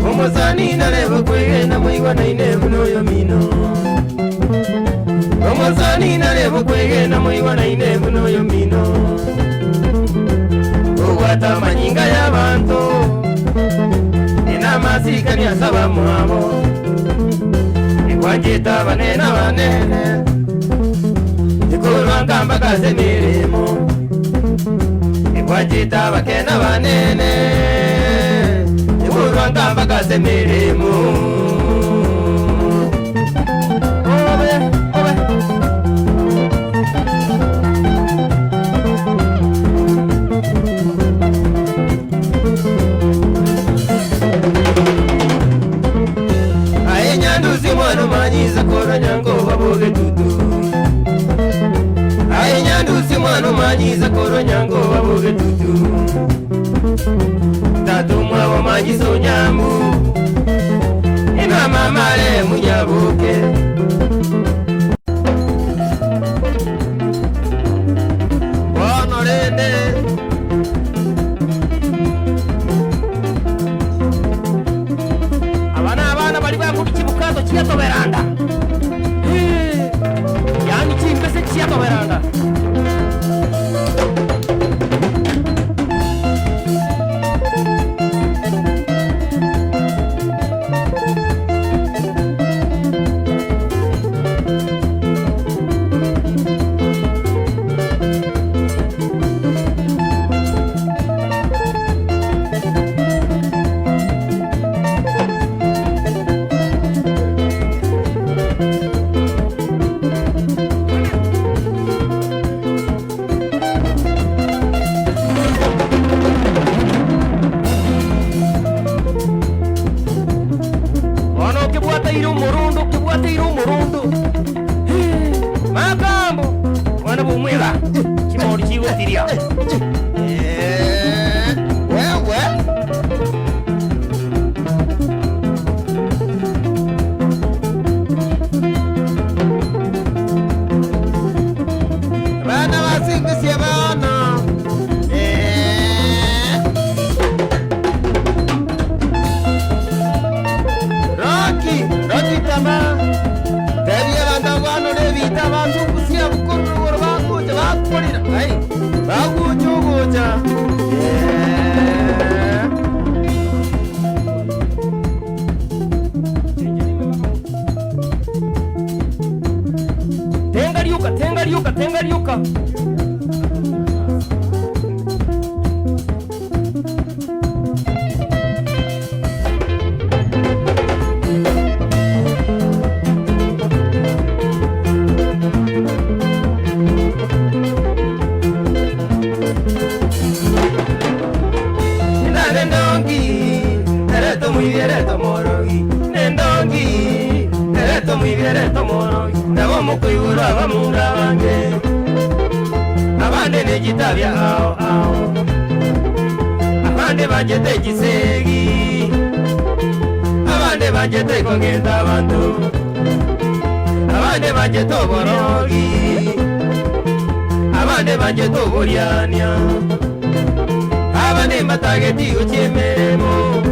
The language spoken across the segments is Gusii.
Omosani narebe kwegena moigwanaine buna oyomino. Omosani narebe kwegena moigwanaine buna oyomino. Obwate amanyinga y'abanto, namasikani ase abamwabo, Ekwanchete abanene abanene, ekorwa nka mpaka ase emeremo, Ekwanchete abake nabanene, ekorwa nka mpaka ase emeremo. Obe, obe. Aye Nyandusi mwana omanyiza korwa Nyankoba bogetutu. Aye Nyandusi mwana omanyiza korwa Nyankoba bogetutu. Tata omwabo omanyisa onyambu. Inwe mama are munyaboke. Bono rende. Aba nabana baria bakorwa chibukato chiatoberanda, ee, yaani chimbese chiatoberanda. Bono okebwateire omorondo, okebwateire omorondo, hee, makambo, mwana bw'omwega, chimori chigotiria. Eh, wewe. Bana basingusia bono. Eh. Rocky, Rocky tama. Tebia abanto abwo nebita basungusia korwa igoro bagocha bakorera. Ai, bagocha ogocha. Eh. Tenga rioka, tenga rioka, tenga rioka. Nendongi, ereto muibiereto morogi. Nendongi, ereto muibiereto morogi. Nabo mukoigura abamura bange. Abande nechitabia ao ao. Abande banchete chisegi. Abande banchete kong'enta abanto. Abande banchete oborogi. Abande banchete oboriania. Abande mbatageti gochia emeremo.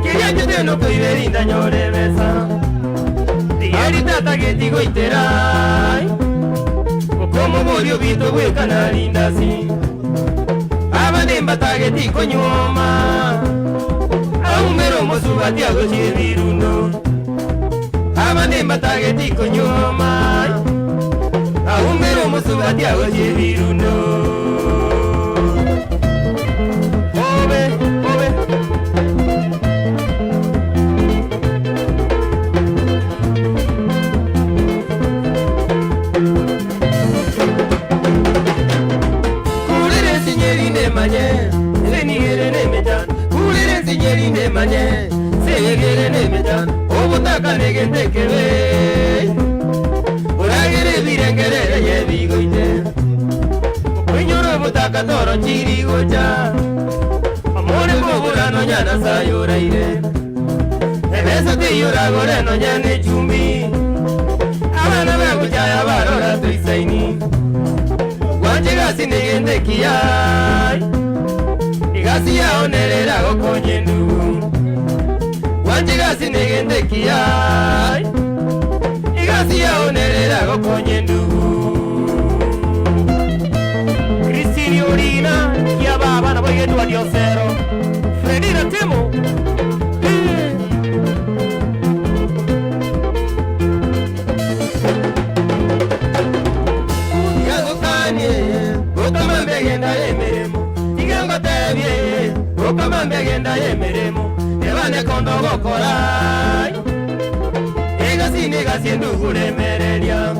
Keria nchete nokoibera indanyore ebesa. Rigeria tatageti goitera. Okomoboria obito bweka na rindasi. Abande mbatageti konyuoma. Aumere omosubati agochia ebirundo. Abande mbatageti konyuoma. Aumere omosubati agochia ebirundo. Obe, obe. Kurire ensinyeri nemanye, senigere nemechando. Kurire ensinyeri nemanye, senigere nemechando. Obotaka negento ekebe, oragere ebirengerere yebigoite. Oinyore obotaka toro chiri gocha. nonya Nyasaye oraire. Ebesa teiyo oragore nonya nechumbi. Abana bagochaya barora toisaini. Gwancha egasi negento ekiya. Egasi yao nere eragokonye endugu. Gwancha egasi negento ekiya. Egasi yao nere eragokonye endugu. Christine Orina, kia baba nabo Edward Osero. Fredina Timo. Eh. Tiga ngokanie, boka mambia genda y'emeremo. Tiga ngotebie, boka mambia genda y'emeremo. Ebane kondo gokora. Egasi n'egasi endugu remereria.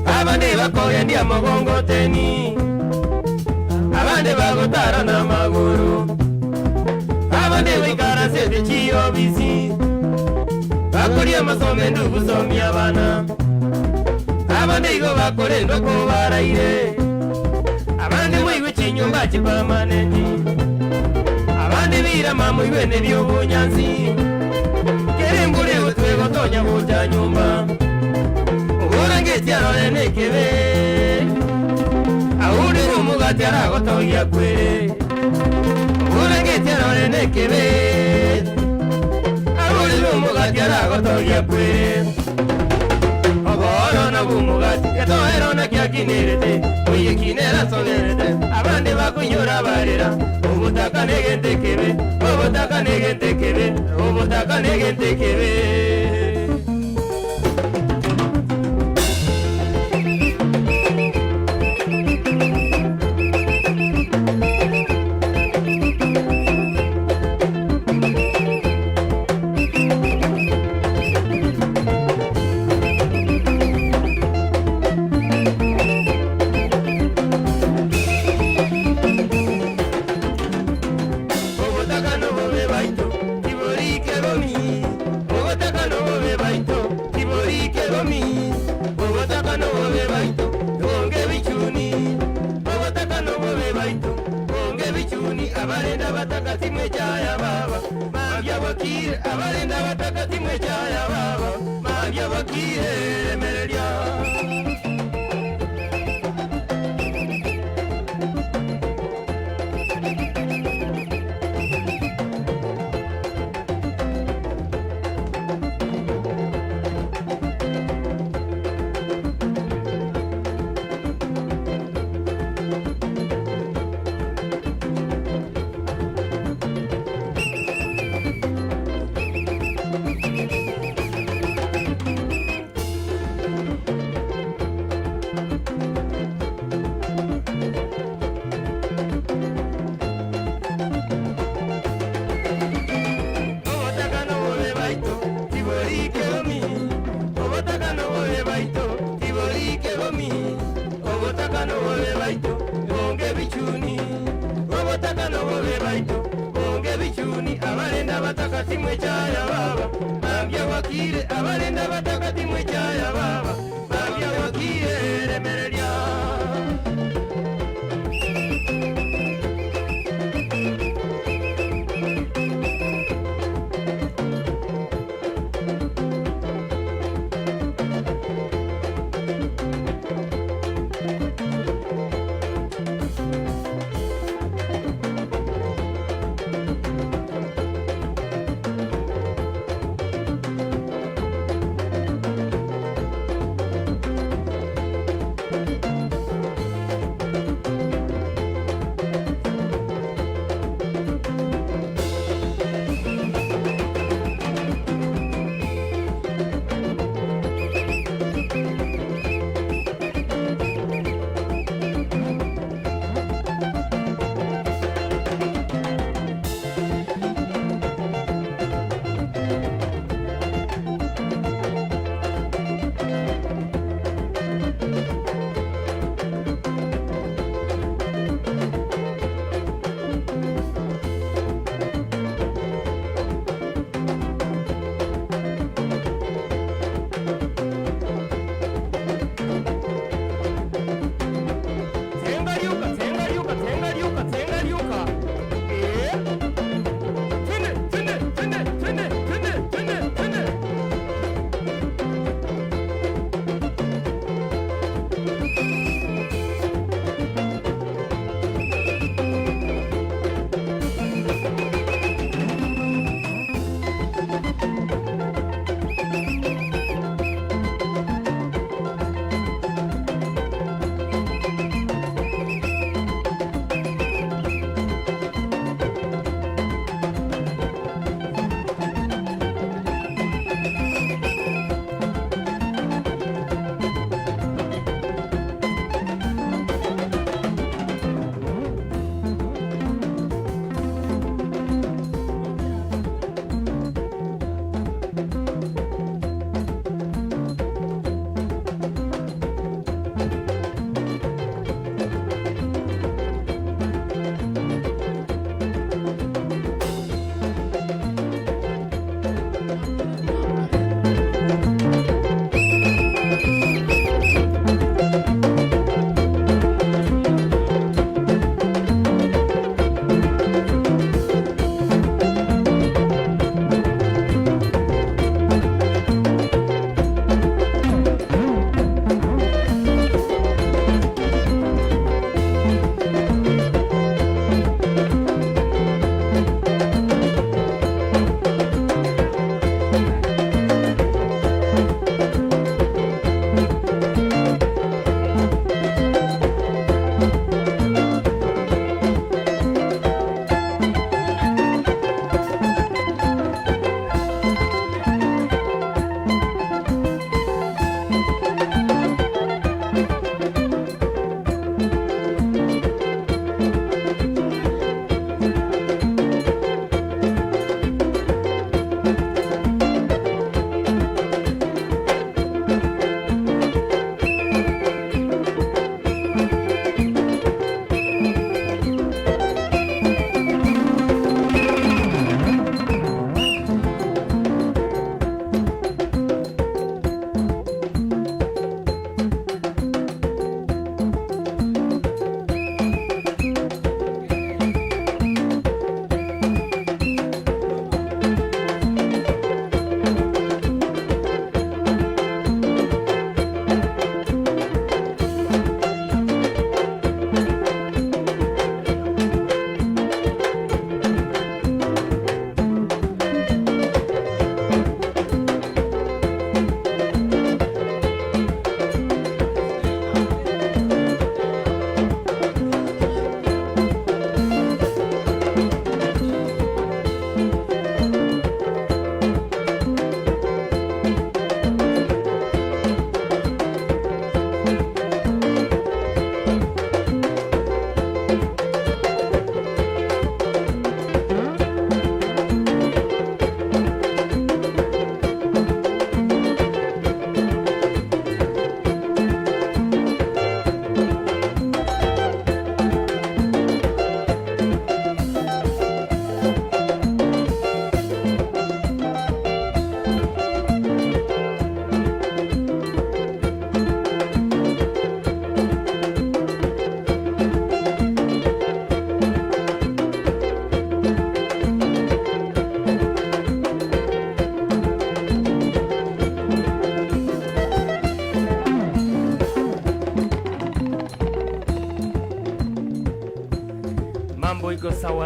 Abande bakogendia mogongoteni. Abande bagotara n'amaguru. Abande baikaransete chiobisi. Bakoria amasomo endugu somia abana. Abande igo bakorendwa kobaraire. Abande mwaigwe chinyomba chipamanenti. Abande birama moigwe nebyobonyansi. Kere embura egotwa egotonya gocha nyomba. Oborangeti arore nekebe. Aurire omogati aragotogia kwere. Oborangeti arore nekebe. Aurire omogati aragotogia kwere. Oboro na bumugati getoero na kiakinerete oyekinera sogerete abande bakunyora barera obotaka negente kebe obotaka negente kebe obotaka negente kebe. Obotaka nobobe baito tiborike bomi. Obotaka nobobe baito tiborike bomi. Obotaka nobobe baito bonge bichuni. Obotaka nobobe baito bonge bichuni. Abarenda bataka timwe chaya baba mambya bakire. Abarenda bataka timwe chaya baba mambya bakire remereria. Obotaka nobobe baito tiborike bomi. Obotaka nobobe baito tiborike bomi. Obotaka nobobe baito bonge bichuni. Obotaka nobobe baito bonge bichuni. Abarenda bataka timwe chaya baba mambya wakire. Abarenda bataka timwe chaya baba mambya wakire remereria.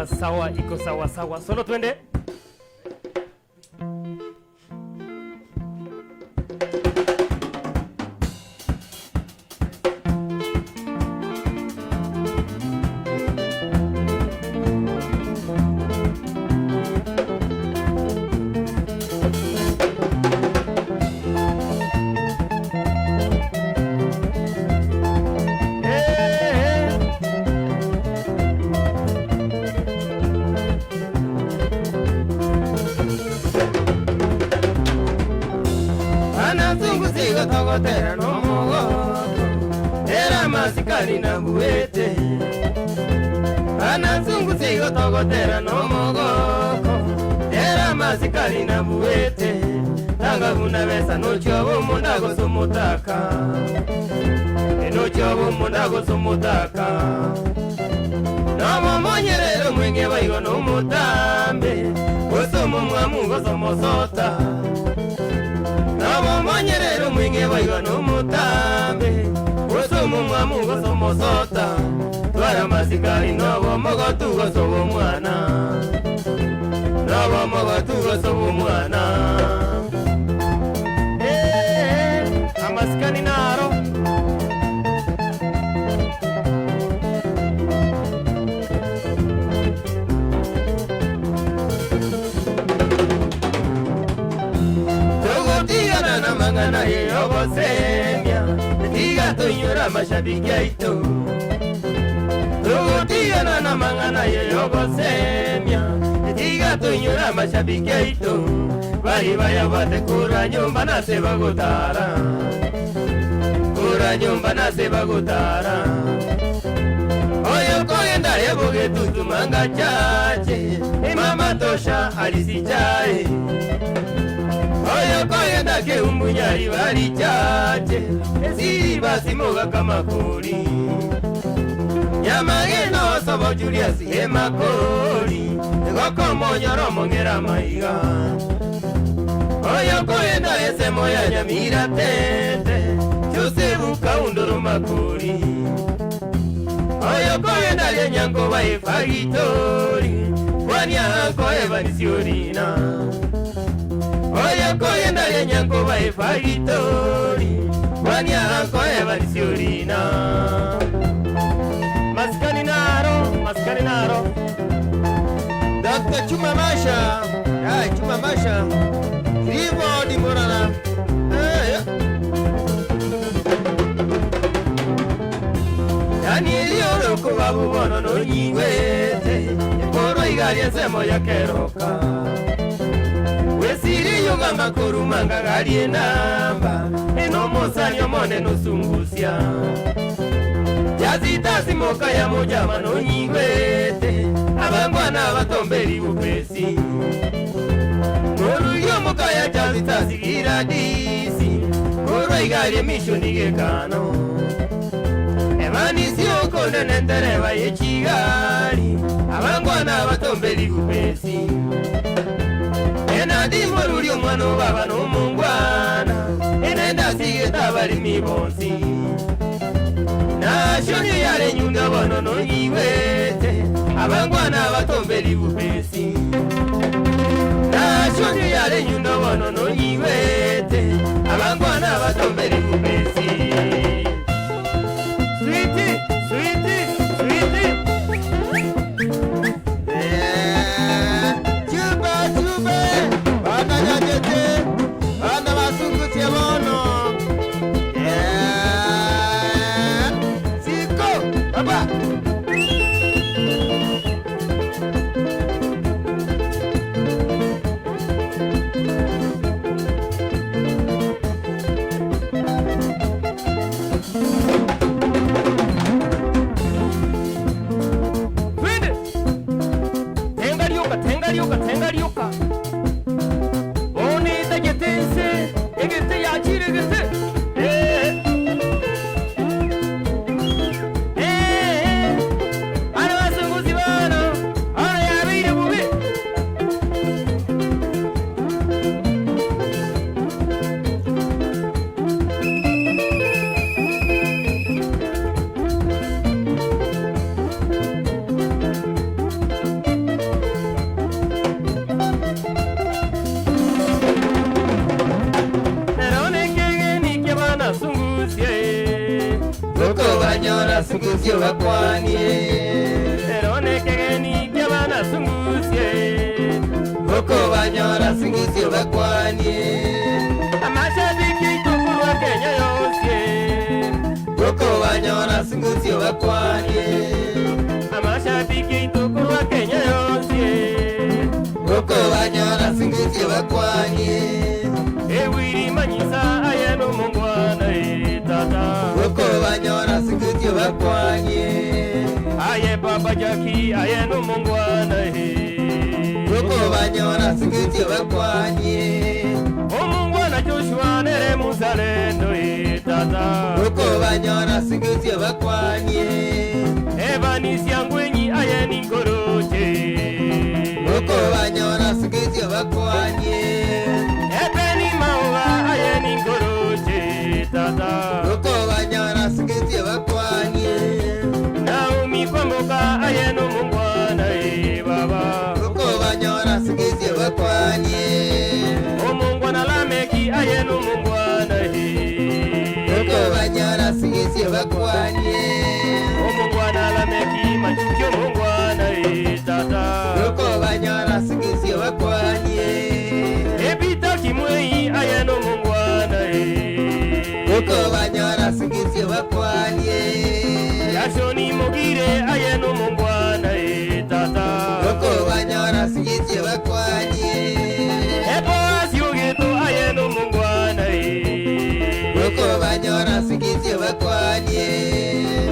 sawa sawa, iko sawa sawa. Solo twende. Anazunguziga togotera nomogoko era amasikani nabuete Anazunguziga togotera nomogoko era amasikani nabuete Tanga buna besa nochobo mundago somotaka Enochobo mundago somotaka Nomomonyerero mwinge baigo nomutambe Gosomo mwamu gosomosota Nomomonyerero mwinge baigo nomutambe Gosomo mwamu gosomosota Twara masikani nobomogotu gosoba omwana Nobomogotu gosoba omwana Eh, amasikani naro. Togotigana na mang'ana yeyogosemia tiga toinyora amashabiki aito Togotigana na mang'ana yeyogosemia tiga toinyora amashabiki aito bari bayabate kura nyumba nase bagotara kura nyumba nase bagotara oyo kogenda rebogetutumanga chache emama tosha alisichae oyo kogenda keumbunyari bari chache esiri basimoga kamakori nyamageno sobo Julius emakori egokomonyora omong'era maiga oyo kogenda esemo ya nyamira tete Josefu kaundoro makori oyo kogenda ryenyankoba efagitori kwanianko ebanisiorina oyo kogenda ryenyankoba efagitori kwanianko ebanisiorina Masikani naro, masikani naro. Dr. Chuma Masha. Ai, Chuma Masha. Rivo di Morana. Eh, Danieli oroko babubono nonyiwete Ekoro igari ensemo ya keroka Wesiri yugamba korumanga gari enamba Eno mosani omone nosungusia Jazita simoka ya mojama nonyiwete Abangwana batomberi bupesi Moruyo mukaya jazita sigira disi Koro igari emishoni gekano Ebanisi okonde nentereba yechigari Abangwana batomberi bupesi Enadi moruri omwana obaba nomongwana Enenda sigeta abalimi bonsi Nashoni yare nyunda bono nonyiwete Abangwana batomberi bupesi Nashoni yare nyunda bono nonyiwete Abangwana batomberi bupesi Sweetie, sweetie, sweetie. Eh, Chuba, chube. Bana nyajete. Bana basungutie bono. Eh, Siko, baba. Twende. Tenga rioka, tenga rioka, tenga rioka. One tagete nse, egete yachire gete. Eh. Eh. Bana basunguzi bano, bano yabeire bubi. Sungusia bakwanie. Ero nekegeni ki'abana Sungusia. Okobanyora Sungusia bakwanie. Amashabiki aito korwa Kenya yonsi. Okobanyora Sungusia bakwanie. Amashabiki aito korwa Kenya yonsi. Okobanyora Sungusia bakwanie. Ewiri manyisa aye nomongwana e tata. Okobanyora Sungusia bakwanie. Aye baba Jackie aye nomongwana e. Okobanyora Sungusia bakwanie. Omongwana Joshua nere muzalendo e tata. Okobanyora Sungusia bakwanie. Evanisia ngwenyi aye ninkoroche. Okobanyora Sungusia bakwanie. Ebeni maoga aye ninkoroche tata. Okobanyora Sungusia bakwanie. Naomi kwamboka aye nomongwana e baba. Okobanyora Sungusia bakwanie. Omongwana Lameki aye nomongwana e. Okobanyora Sungusia bakwanie. Omongwana Lameki machuki omongwana e tata. Okobanyora Sungusia bakwanie. Ebita kimwei aye nomongwana e. Okobanyora Sungusia bakwanie. Yashoni mogire aye nomongwana e tata. Okobanyora Sungusia bakwanie. Eboasi ogeto aye nomongwana e. Okobanyora Sungusia bakwanie.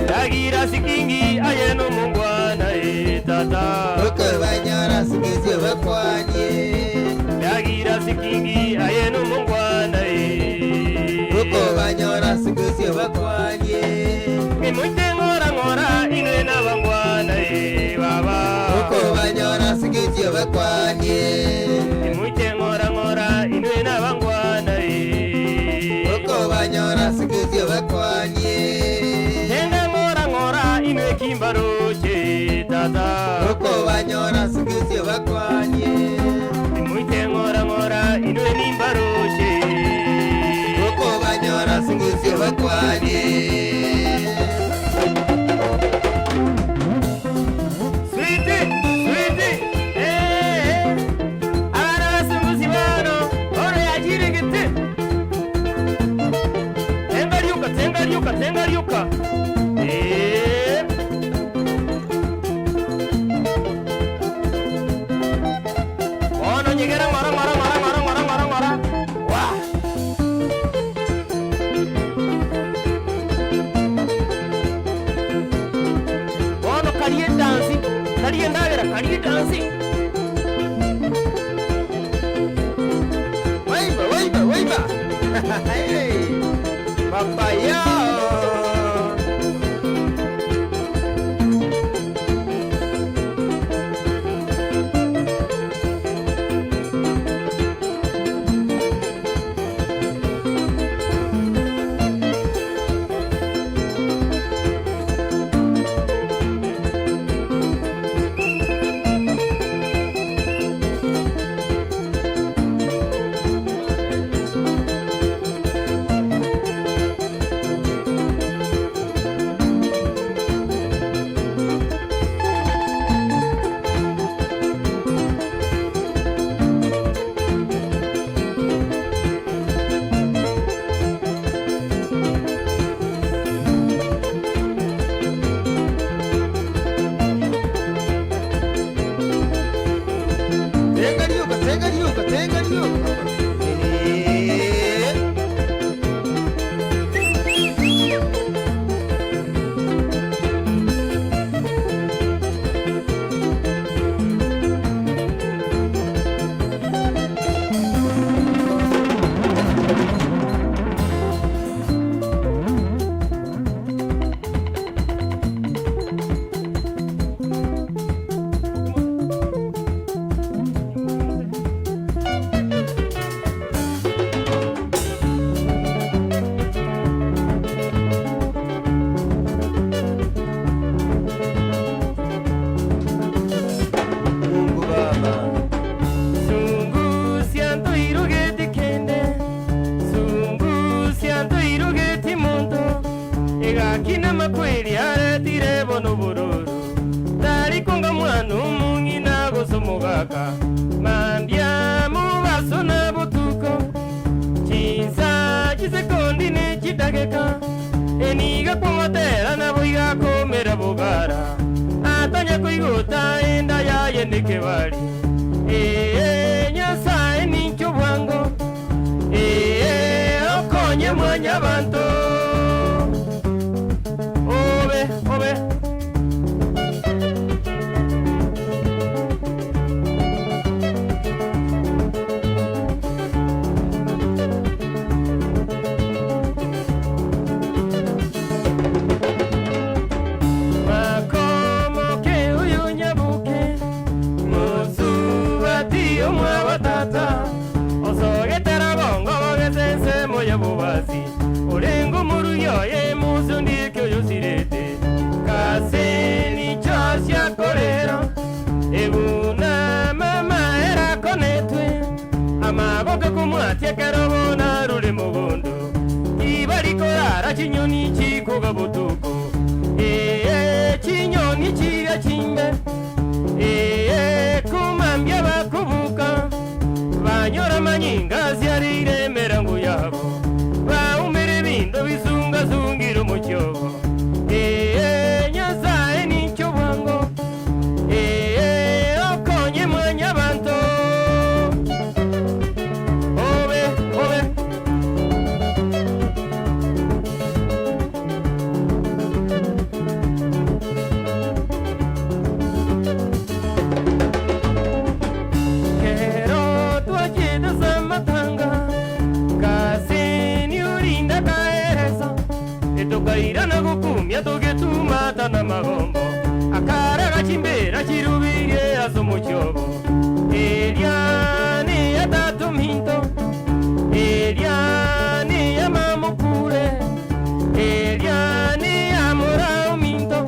Dagira sikingi aye nomongwana e tata. Okobanyora Sungusia bakwanie. Dagira sikingi aye nomongwana e. Okobanyora Sungusia bakwanie. Emoite ng'ora ng'ora inwe nabangwana e baba. Okobanyora Sungusia bakwanie. Emoite ng'ora ng'ora inwe nabangwana e. Okobanyora Sungusia bakwanie. Tenga ng'ora ng'ora inwe kimbaroche tata. Okobanyora Sungusia bakwanie. Emoite ng'ora ng'ora inwe nimbaroche. Okobanyora Sungusia bakwanie. Sweetie, sweetie, eh, eh. Abana basungusi bano, oro yachiregete. Tenga ryuka, tenga ryuka, tenga ryuka. Eh. Bono nyegera ng'ora ng'ora ng'ora ng'ora ng'ora ng'ora ng'ora. Wa. Bono karie dansi, karie ndagera, karie dansi. Waiba, waiba, waiba. Hey. Papaya. Tenga ryuka, tenga ryuka, tenga ryuka. Eh. omogaka, mambia mobaso na botuko, chinsa chisekondi ne chidageka, eniga kwamotera nabo iga akomera bogara, atanya koigota enda yaye nekebari. Ee, Nyasae ninche obwango, ee, okonye mwanyabanto. Obe, obe. Makomoke oyo nyaboke, mosubati omwabo tata, osogetera bongo bogese ensemo ya bobasi, orenge omorugi oye mosundike oyo osirete, kase nicho ciakorera, ebuna mama erakonetwe, amaboke komwatia ekero bono arure mogondo, tibari korara chinyoni chikoga botuko, ee chinyoni chiria chimbe, ee kumambia bakubuka, banyora manyinga ziarire emerango yabo, baumire ebinto bisungazungira omochiogo, ee Nyasaye ninche obwango, ee okonye mwanyabanto. Obe, obe. Kero twachete ase amatanga, kasini orinda kaeresa, etokairana gokumia togetumata na magombo, akaraga chimbera chirubirie ase omochiobo, eria niya tata ominto, eria niya mama okure, eria niya mora ominto,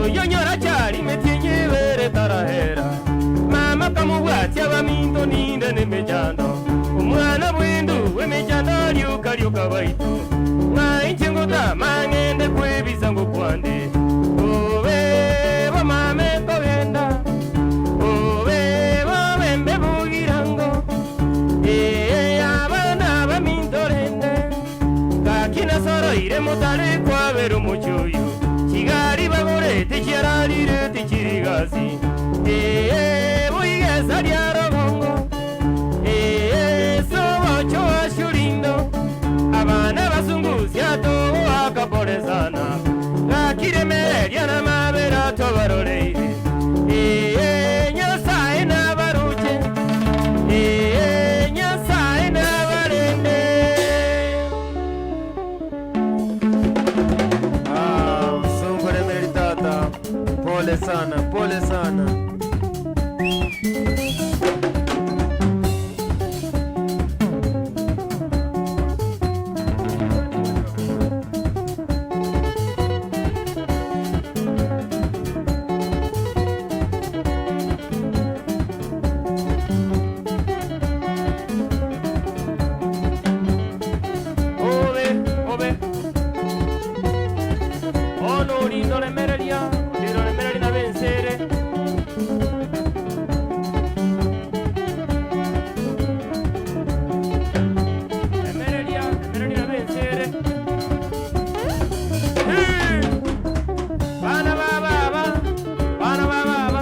oyo nyora chiarimeti enyebere tarahera, mama kamobwatia abaminto ninde nemechando, omwana bwendu emechando rioka rioka baito, ng'a inche ngotama ng'ende kwebisa ngokwande, obe bomame kogenda, obe bobembe bogirango, ee abana baminto rende, gaki nasoroire motare kwabera omochie oyo, chigari bagorete chiararire tichiri gasi, ee boigesa ria rogongo, ee sobocho ashurindo, abana basungusia togoaka pole sana, gakiremereria na mabera tobaroreire, ee Nyasaye nabaruche, ee Nyasaye nabarende. Ah, msungu Remereri tata, pole sana, pole sana. Obe, obe. Bono orindo remereria, orindo remereria na bensere. Remereria, remereria na bensere. Hey! Bana ba baba, bana ba baba.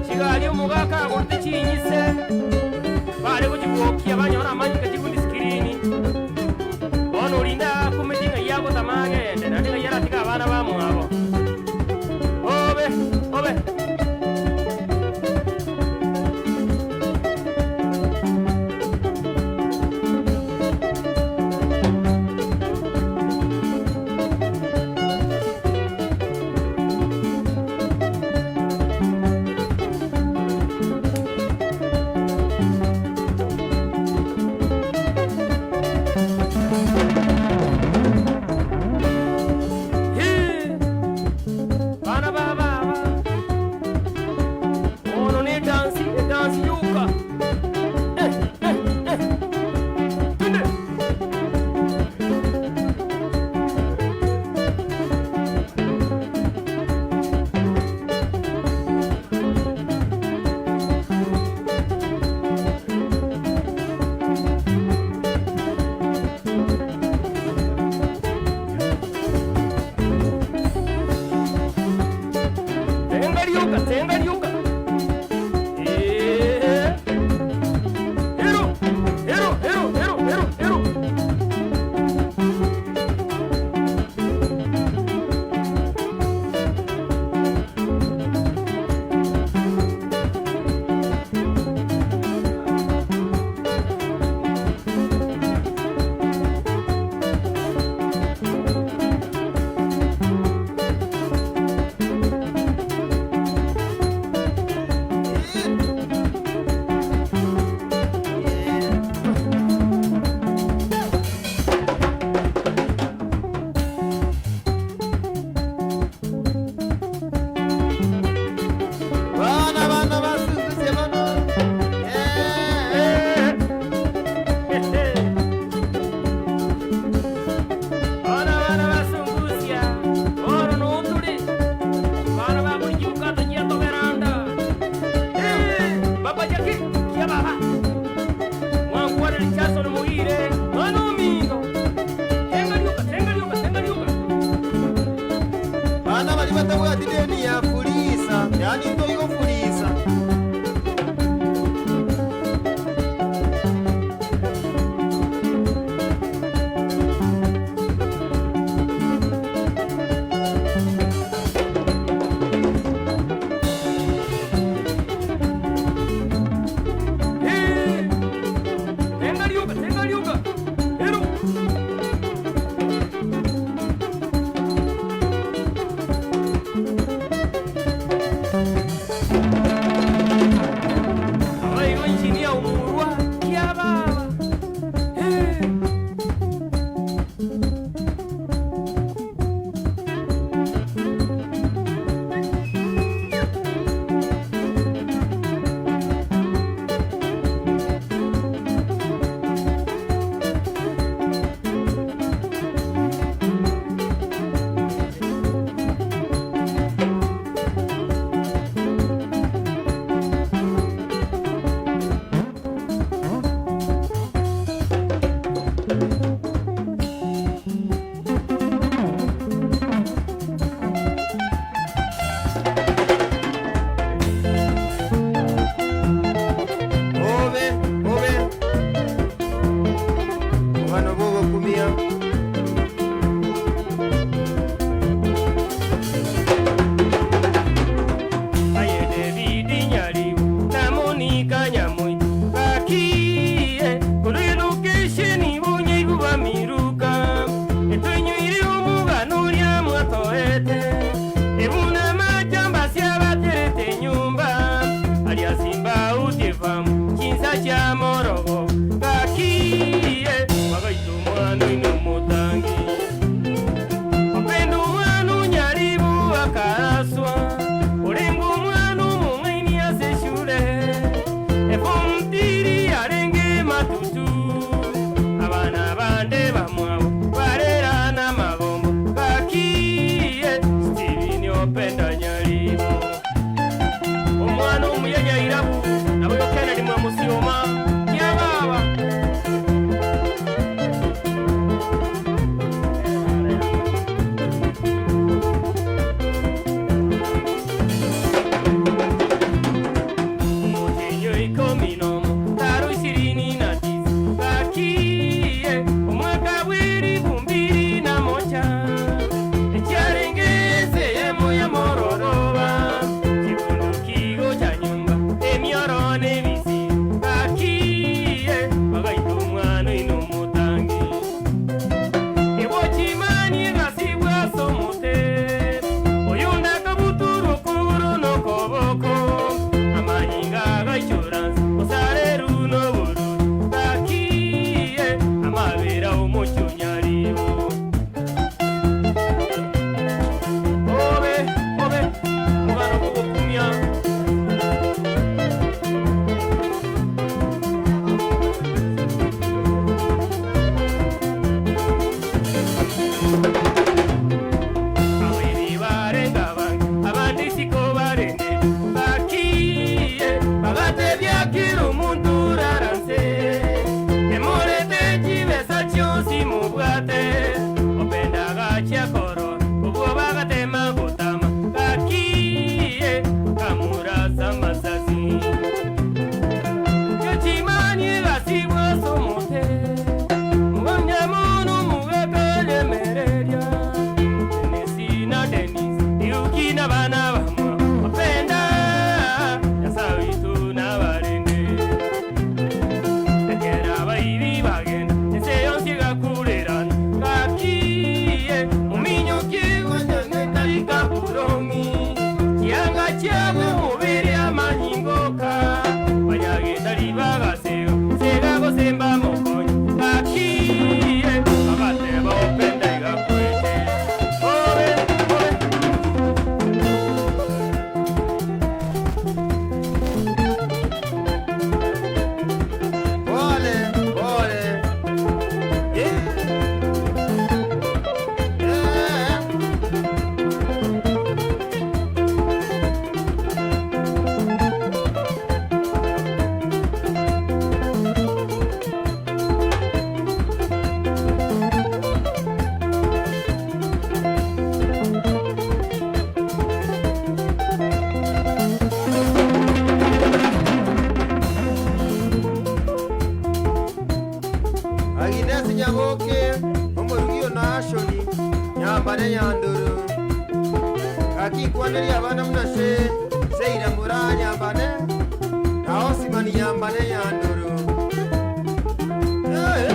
Chigari omogaka agorete chinyise, bare gochigwokia banyora amanyika chigundi sikirini. Bono orinda akumeti ng'ai agotama agende, naende ng'ai aratiga abana bamwabo. Obe, obe. Bari batabwati deni ya furisa, yaani toigofurisa. Tenga rioka, tenga rioka. Ero. Nyambane nyanduru. Gaki nkwanerie abana buna se Seira moraa nyambane na Osimani nyambane nyanduru. Eh.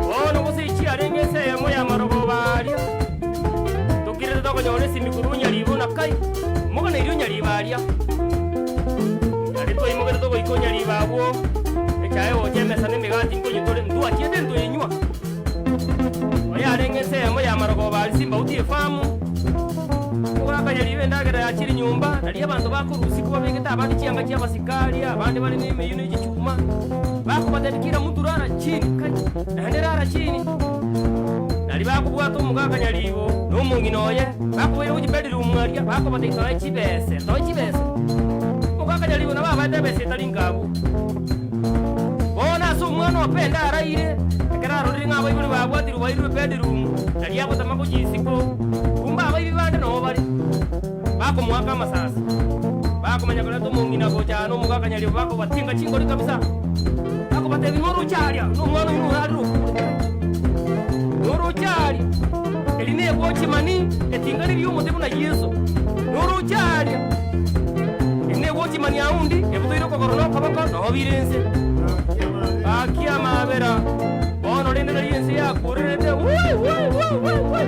Bono gose chiarenge ense eyemo y'amarogoba aria, tokirete tokonyora esimi korwa onyaribo na kai, moganeirie onyaribo aria. Nario twaimogete togoika onyaribo abwo, echae gocha emesa na emegati nkonywa tore, ntwachiete ntwenywa. Oyarenge ense eyemo y'amarogoba aria Simbauti efamu, Omogaka nyaribo endagera yachire nyomba, nario abanto bakorusia kobabegete abande chianga chi'abasikari, abande bare nemeyio ne chichuma, bakobatebia kera monto rara chini, kai, naende rara chini. Nario bakobwata omogaka nyaribo na omong'ina oye, bakobaira gochia bedroom aria, bakobatebia toe chibese, toe chibese. Omogaka nyaribo nabo abaete ebesa etari nka abwo. Bono ase omwana o Penda araire, ekero arorire ng'a abaibori babwatirwe bairwe bedroom, nario agotama gochia isiko, kumbe abaibi bande noo bare, bakomoaka amasasi. Bakomanya koreta omong'ina gocha aa na omogaka nyaribo bakobatinga chingori kabisa, bakobatebia noroche aria, na omwana oyio norarire okure kai, noroche aria, eri negochi mani etinga riria omote buna Yeso, noroche aria. Eri negochimani aundi, ebutoire okogoro na okoboko, noo bire inse. Gaki amabera, bono rende nario ense yakurerete, woi, woi, woi, woi, woi.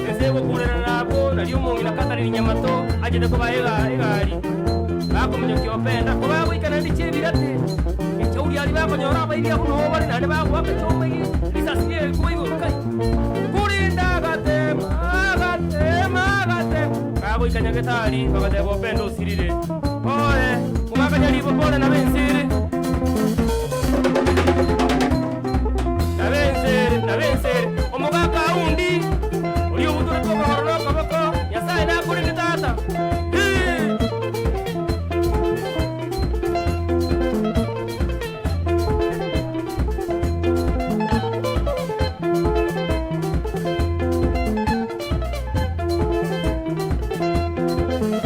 Ense egokurerana abwo, nario omong'ina Catherine Nyamato achete kobaa ega egari, bakominyokia Openda, kobagoika naende chiebirate, echauri aria bakonyora abaibi abwo noo bare naende bagoaka choma eye, risasi riaye rikoba igoro kai. Korende agatema, agatema, agatema. Kagoika nyagetari, bagateba Openda osirire. Pole, omogaka Nyaribo pole nabo ense ere. Nabo ense ere, nabo ense ere. Omogaka aundi, oria obutorete okogoro na okoboko, Nyasaye nakorende tata. Hii!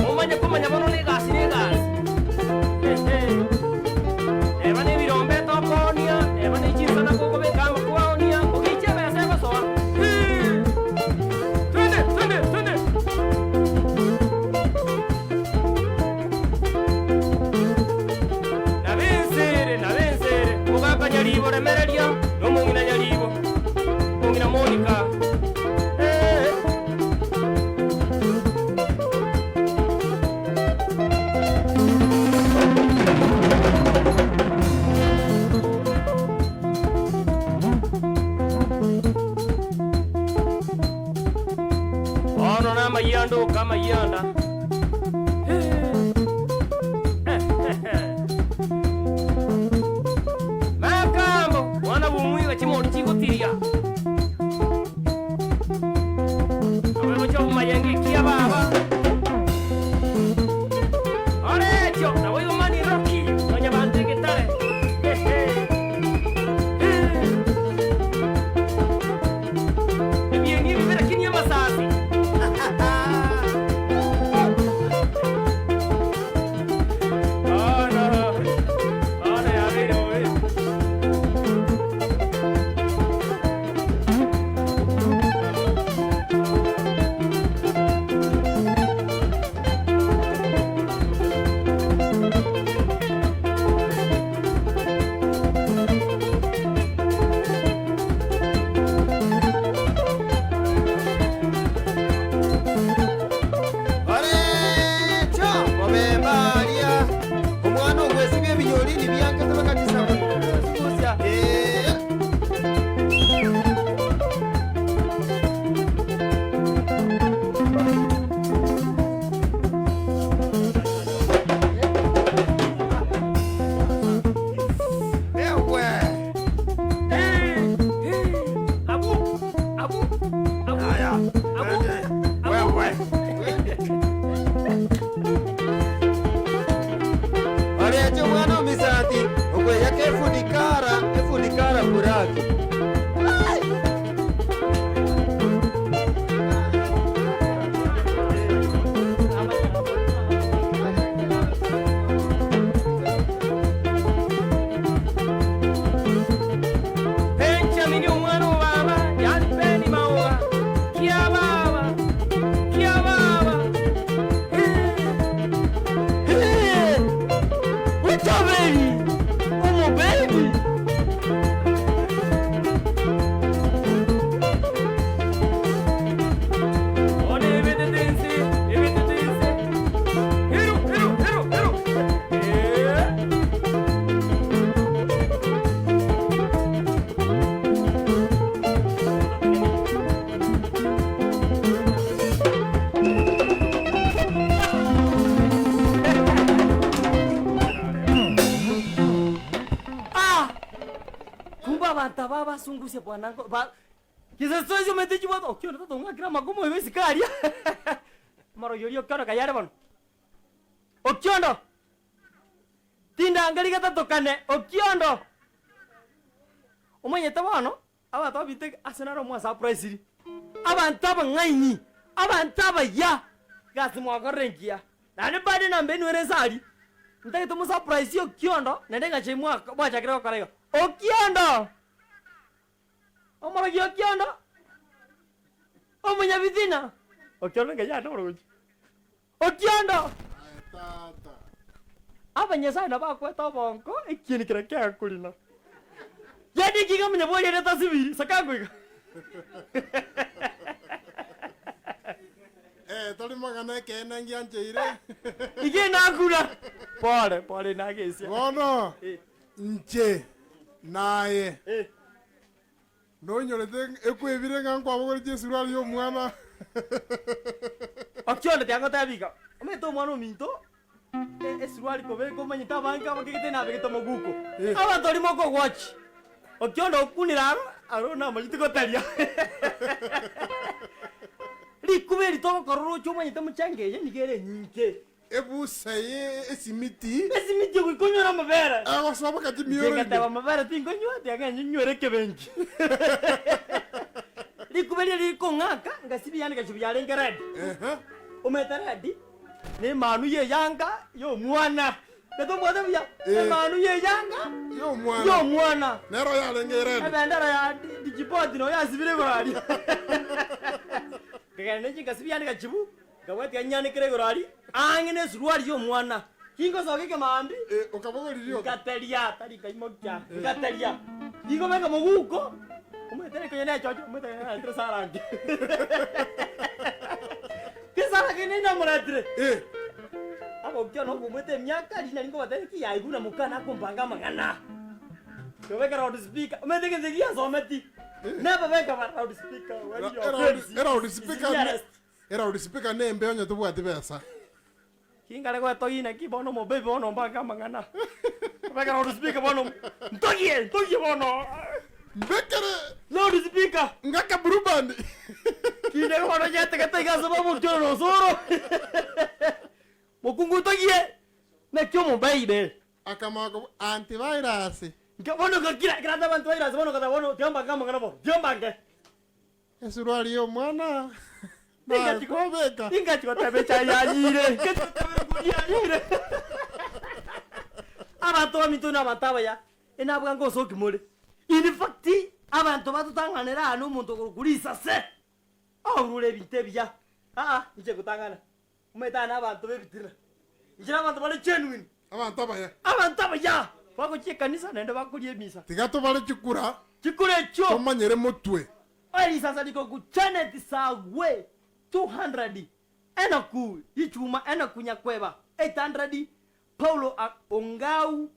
Momanye komanya bono negasi negasi. Ehe. Eba nebirombe tokoonia, eba ne chinsana kogobeka amo kwaonia, ogiche ebesa egosoa. Hii! Twende, twende, twende. Nabensere, nabensere, omogaka Nyaribo remereria, na omong'ina Nyaribo, omong'ina Monica. Eh. Bono namayianda oka amayianda. Makambo, mwana bw'omwiga chimori chigotiria. Abagocha obomayenge ekia baba. Orecho, nabo igo mani Rocky, nonya banto egetare. Ebieni ebibe lakini amasasi. Sungusia bwana nko ba Gesusu omanyete chibwate okiondo tata ong'akire amagomo igo isiko aria omorogi oria okiondo kai are bono? Okiondo! Tindangeria gatato kane, okiondo! Omanyete bono, abanto babite ase naro mwasurprisiri, abanto abang'aini, abanto abayia, egasi mwakorire engiya, naende bado enamba enu ere nse aria, ntagete mosurprise okiondo, naende eng'acha mwachakire gokora iga, okiondo! Omorogi okiondo, omonyabitina, okiondo ngai ande oroche, okiondo! Aye tata. Abanyasae nabo bakwete obonko ekieni keria kiakorina. Yaani ekiga omonyabwori aria tasibiri, sakango iga. Eh, tari mang'ana ekeene ngiancheire. Iga enakura. Pole, pole nagesia. Bono, Eh. Inche naye Eh. nonyorete ekwebire ng'a nkwabogoretie esuruari y'omwana. Okionde tiangotebia iga, omanyete omwana ominto e- esuruari kobeka omanyete abange abakegete nabegete omoguko. Eh. Abanto baria mokogochi, okionde okunire aro, aro namanyete gotaria. Rikuba eri togokora oroche omanyete mochanga eye nigo ere enyinge. Ebusa eye esimiti. Esimiti ogoika onyore amabere. Egosoboka chimioro Inche ime. ngateba amabere tinkonywa, tiga ng'ende nywere ekebenki. Rikuba riria rikong'aka, ngasibia yaani ngasibia yarenge red. Ehe. Omanyete red, na emanu ya eyanga ya omwana. Natombwate buya? Eh. Emanu ya eyanga Y'omwana. ya omwana. Nero yarenge red. Ebendera ya Di- Djibouti noyo yasibire igoro aria. Nkagenda ninche ngasibia yaani gachibu. Nkabwatia nyanekere igoro aria, aang'e nesuruari y'omwana. Kingosoka ekemaambia, Eh, okabogori rioka. nkateria, tari nkaimokia, nkateria. Ninkobeka moguko, omanyete riko onye nechocho, omanyete naretire sarange. Gesarange ninde namoretire. Eh, Agokia nokomwete emiaka, riina rinkobatebia ki yaye buna mokana akombanga amang'ana. Nkabeka loud speaker, omanyete egento ekio giasometi, nababeka ba loud speaker, when your Eround- friends eround is speaker ne- nearest. Eround speaker nembe onye tobwati besa. Kingare gwetogia naki bono omobebi bono mbange amang'ana. Beka loud speaker bono ntogie ntogie bono. Mbekere Loud speaker. ng'ake blue band. Kinde bono nyetegete iga ase babokia ore osoro. Mokungu ntogie naki omobeibe. Akamanya antivirus. Nke bono ngakira ekero ase antivirus bono ngoteba bono tiga mbange amang'ana bono tiga mbange. Esuruari y'omwana naye kwobeka. Ingachi goteba echae yayire, ingachi goteba erongori yayire. Abanto baminto na abanto abaya, enabwa ngosoki more. In fact, abanto batotang'anera aa na omonto okorokwa risase, aurure ebinto ebiya, aa inche ngotang'ana. Omanyete aa na abanto b'ebitina, inche na abanto bare genuine. Abanto abaya. Abanto abaya, bagochia ekanisa naende bakoria emisa. Tiga tobare chikura. Chikura echio. Tomanyere motwe. Oye risasa rikoku Janet Sagwe 200, Enock Richuma Enock Nyakweba 800, Paulo Ongau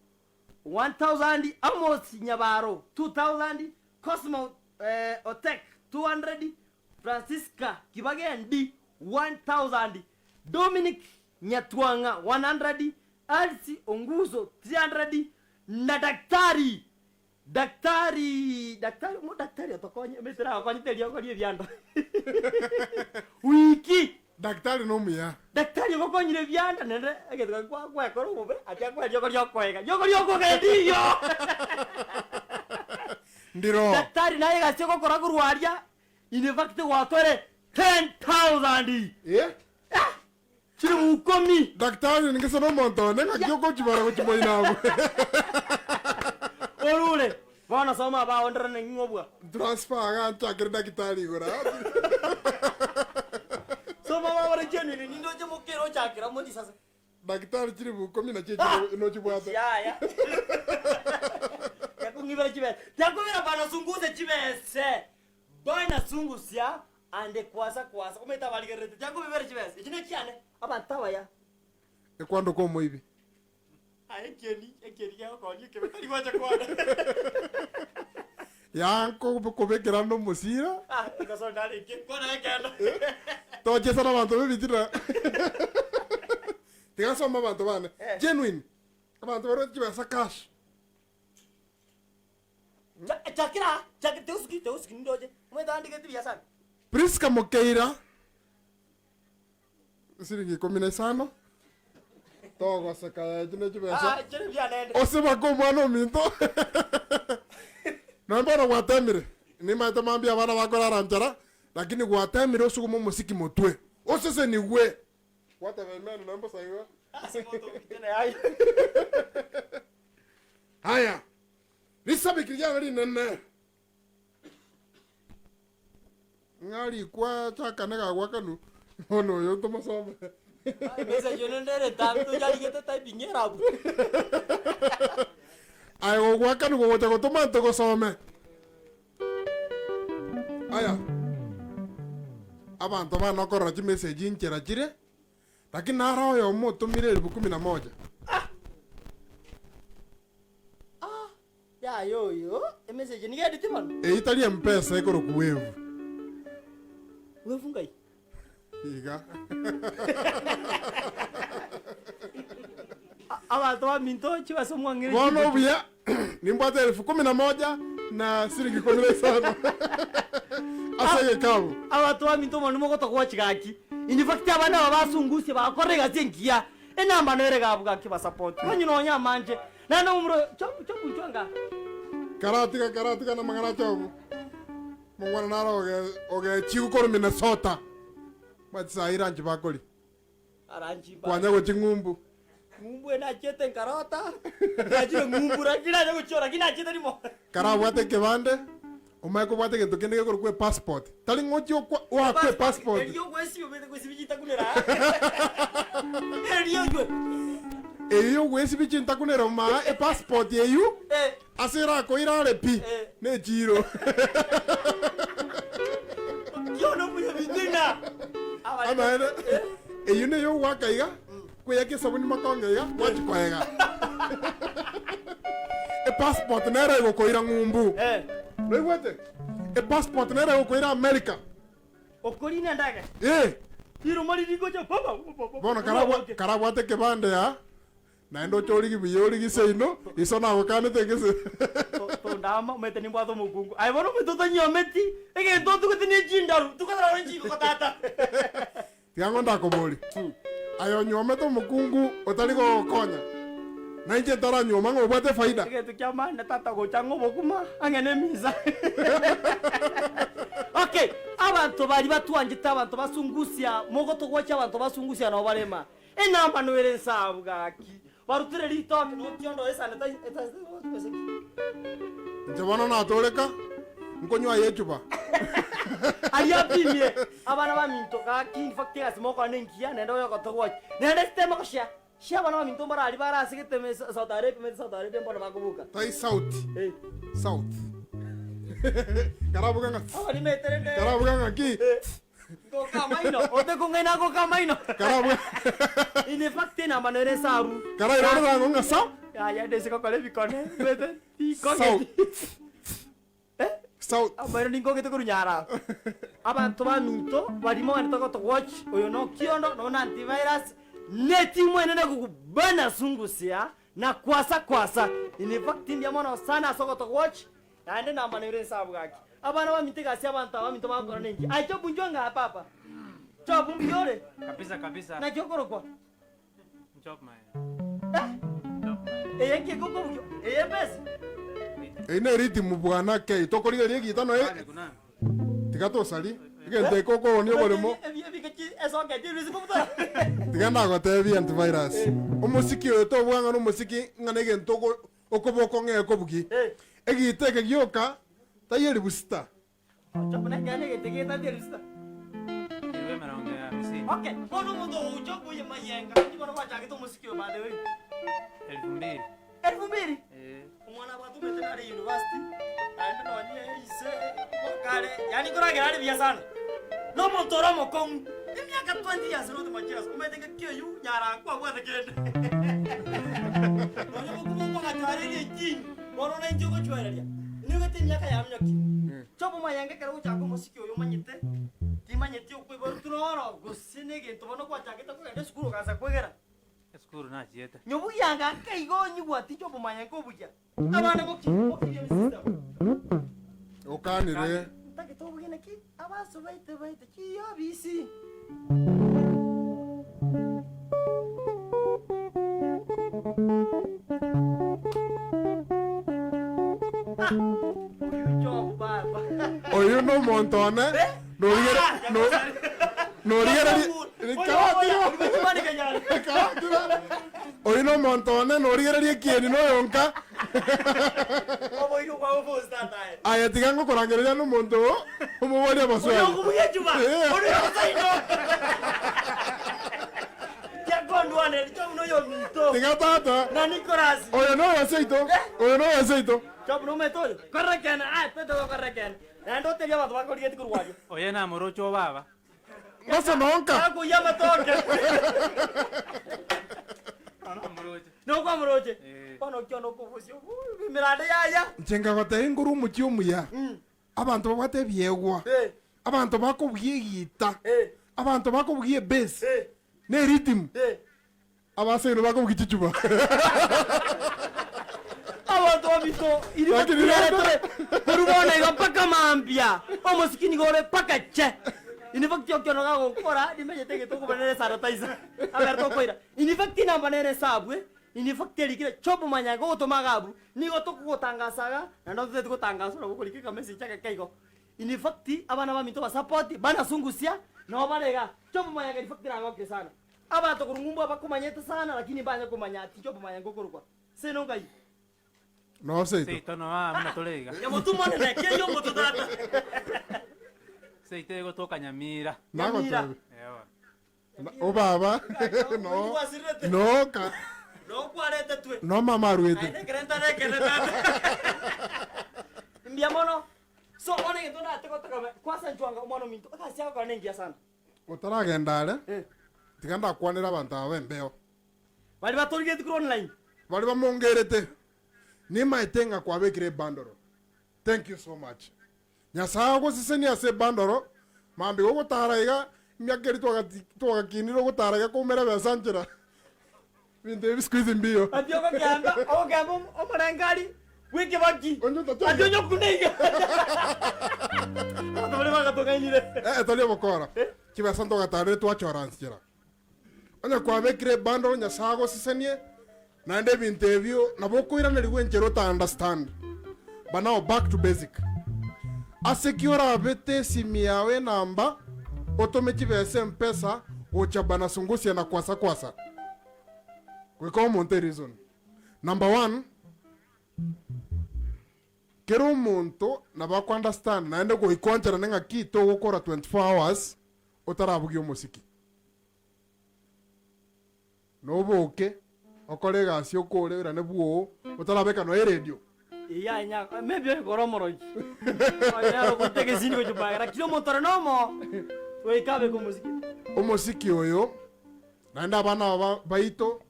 1000, Amos Nyabaro 2000, Cosmo Otek 200, Francisca Kibagendi 1000, Dominic Nyatwang'a 100, Elsie Onguso 300 na Daktari Daktari daktari omo daktari otokonye omanyete nagokonyete eriogo ria ebianda wiki. Daktari nomuya. Daktari ogokonyire ebianda naende egento keria kwa gwekora obobe ati akoe eriogo ria okoega, riogo ria okoega ndiyo. Ndiro. Daktari naye egasi ogokora korwa aria in fact gwatwere 10,000. Eh? Chilifu ikomi. Daktari ningese nomonto one ng'aki okochibara gochia moino abwo. Orure bono soma abaondera ning'o obwa. Transfer iga nchakere daktari igoro aa. Soma ababare genuine nindoche mokere ochakera mo risase. Daktari chilifu ikomi nachio echi nochibwate. Yaya. Yakong'ibera chibesa. Yakobera bana sunguze chibese. Bana sungusia Ande kwasa kwasa omanyete abarigererete tiakobibera chibesa echi nechiane abanto abaya. Ekwandoka omoibi. Aye ekieni ekieni gegokonya ekebe tari gocha kwane. Yaa nkobekera ande omosira. Ah egosori narenge kwana ekende. Tochesa na abanto b'ebitina. Tiga nsome abanto bane. Genuine. Abanto barwete chibesa cash. Chakera. Chaka teusiki teusiki nindoche. Omanyete andigeti buya sana. Prisca Mokeira, siringi ikomi na isano, togoseka yaya echi ne chibesa. Ah, chere buya nende. Osebake omwana ominto. Nonya bono gwatemire, nimanyete mambia abana bakorara nchara, lakini gwatemire osugume omosiki motwe, osesenigwe. Gwateba amen nonya bosa igo. Ase moto omitene aye. Haya, risabiki riane rinene. Ng'a rikwa chakane gagwakanu, bono oyo tomosome. Message eno nere entambe toyarigete typing error abwo. Aye gogwakanu gogocha gotoma ntogosome. Aya, abanto bane okorora chimessage nchera chire, lakini naro oyomo otomire elfu kumi na moja. Yaya oyo, emessage nigo editi bono. Eyio tari empesa ekorokwa wave. Wave ngai? Iga. Abanto baminto chibesa omwang'ire Bono chimbuche. obuya nimbwate elfu kumi na moja na siringi ikomi na isano ase egekabu. Abanto baminto mono mogotogwa gaki. In fact abana aba basungusia bagokora egasi engiya. Enamba nere gabu gaki basapoti. Onye nonya amanche Naende omomura oyo, Chobu, Chobu, inchuo anga. Karatiga, karatiga namang'ana a Chobu. Omongwana naro oge, ogechigu korwa Minnesota. Omanyete saii ranchi bakori. Aranchi mba. Kwanya gochia ng'umbu. Ng'umbu eye nachiete nkarota, nachire ng'umbu lakini nacha gochiora lakini nachiete rimo. Karabwate ekebande, omanye kobwata egento kende gekorokwa epassport. Tari ng'a ochie okwa oakwe epassport. Erio ogwesibia omanyete gwesibia chintakunera aa. Erio ojwe. Eyio yogwesibia chintakunera omaa epassport eyio, Eh. ase erakoire are pi, Eh. ne echiiro. Okiona obuya binto ina. Abare- Amaene, eyio neye ogoaka iga, kweyaka esabuni makonge iga, gwachia koega. Epassport nere egokoira ng'umbu. Eh. Noigwete? Epassport nere egokoira America. Okorina endagera. Eh. Riruma riria rigocha pa pa pa pa. Bono karabwa karabwate ekebande aa, naende oche origie buya origie seino, iso nagokanete gese. Tondama omanyete nimbwate omokungu. Aye bono omonto otanyuometi, egento otugete ne chindaru, tokotara ore chingoko tata. Tiga ng'o ndakoborie, aye onyuomete omokungu otari gogokonya, na inche ntaranyuoma ng'a obwate efaida? Egento ki'amaene tata gocha ng'a obokima ang'e nemisa. Okay, abanto baria batwanchete abanto basungusia, mogotogwacha abanto basungusia nabo barema. Enamba noere ensabu gaki, barutire ritoke nokiondo esanitizer gose ki. Inche bono natoreka, nkonywa aye echuba. Aria apimire, abana baminto gaki in fact egasi mogokora nengiya naende oyogotogocha. Naende sitema goshare, share abana baminto mbare aria bare ase geteme Saudi Arabia omanyete Saudi Arabia mbono bakoboka. Tai sauti, Eh. south. Karabuga ng'a Abarimete rende. karabuga ng'a ki? Eh. Ngoka amaino, ote kong'aina ngoka amaino. Karabwe. In fact enamba nere esabu. Karairorera ang'o ng'a sa. Yaya ndese gokora ebikone, mbete South. tinkong'eti. Eh? South. Amaino ninkong'ete korwa nyararo. Abanto baminto baria mogenderete gotowatch, oyo no Okiondo, noyo antivirus, ne etimu enene gokubana sungusia na kwasa kwasa. In fact mbuya mono sana ase ogotowatch, Naende namanire ensabu gaki. Abana baminto egasi abanto aba baminto bagokora nenki? Aye Jobu inchuo ng'a papa. Jobu mbuya ore? Kabisa kabisa. Naki okorokwa? Job my. Eh? Job my. Eye nki ekokobugia? Eye embesi? Eye ne rhythm bwana kei tokorigereria egita noe Nani kunani? tiga tosarie egento eke okoonia oboremo tiga ndagotebie antivirus omosiki oyo tobua ng'a nomosiki ng'a negento ogo Okoba okong'ea kobugi egiita eke gioka taiyo eribusita. Nonya obokima okwagachoareria echini, bono nainche ogochwereria, nigo emiaka yaminyokia. Choba omayenga ekero ogochaka omosiki oyo omanyete, timanyeti okoiborwa noro gose na egento bono gwachagete kogenda esukuru ogaansa kwegera. Esukuru nachiete. Nyobugia anga ake igo onyigwa tinche obomayenga obuya. Abana moki mokirie system. Okanire. Ntagete obogene ki abaso baito baete chiobisi. Ah, oyo Job baba. Oyo nomonto one, norigere, no- norigereria, rikaratira, oyo nomonto one, norigereria ekieni noyonka. Aye tiga ngokorangereria nomonto oo, omoborie amaswali. Tiga tata, oyo noyo seito, oyo noyo seito. Oye namoroche o baba. Gose nonka. Akoyia amatoke. Namoroche. Nokwamoroche. Eh. Bono okio nokobosia emerande yaya. Inche nkagotebia nkore omochie omuya, abanto babwate ebiegwa, Eh. abanto bakobugia egita, Eh. abanto bakobugia ebass, Eh. na erhythm, Eh. abasaino bakobugia chichuba. Abanto baminto iri Lakini batureretore korwa bono iga mpaka mambia omosiki nigo ore mpaka che. In fact okio nogagokora nimanyete egento okobana nere sanitizer abere tokoira. In fact namba nere esabwe in fact erikire chop manya gogotoma iga abwo nigo tokogotangasa iga naende ototeti gotangasa nabo okorika ekamessage ake igo. In fact abana baminto basapoti banasungusia nabo bare igaa chop manya in fact nagokire sana. Abanto korwa ng'umbu abakomanyete sana lakini mbanye komanya ati inche omomanya ngokorokwa. Seno ngai. Noo seito. Seito noo aa buna tore iga. Nyamotu monene, kei omoto tata. Seito egotoka Nyamira. Nyamira. Nagotebi. Ewa. Obaba noo Gwasirete. noo ka Noo kwaretetwe. noo mama arwete. Naende ekere ntarekere tata. Mbuya mono. So bono egento ndate gotaka kwasa nchwanga omwana ominto egasi agokora nengiya sana. Otaragenda are, tiga ndakwanere abanto aba b'embeo. Baria batorigetie korwa online. Baria bamongerete, nimaete ng'a kwabekire ebandoro. Thank you so much. Nyasae agosesenie ase ebandoro, mambia gogotara iga, emiaka eria twagati twagakinire ogotara iga koumera ebesa nchera, ebinto ebi siku hizi mbiyo. Ati ogokemba, ogokemba omorengari bw'ekebaki, Onye otachia ati onye okuna iga. Abanto baria bagatong'ainire. Eh, tari obokora. Chibesa ntogatarire twachora nchera. Onye kwabekire ebundle Nyasae agosesenie, naende ebinto ebio nabo okoiranerigwa enchera ota understand. But now back to basic. Ase ki orabete esimi yao enamba otome chibesa mpesa gocha bana sungusia na kwasa kwasa? Goika omonto ereason. Number one, kera omonto nabo ako understand naende goika oancherane ng'aki togokora 24 hours otarabugia omosiki. Noboke, okore egasi okore oirane bwoo, otarabeka nonya eredio. Eyio nya maybe oye kore omorogi oye nere ogoita egesini gochia magega lakini omonto ore nomo goika abeke omosiki. Omosiki oyo, naende abana aba baito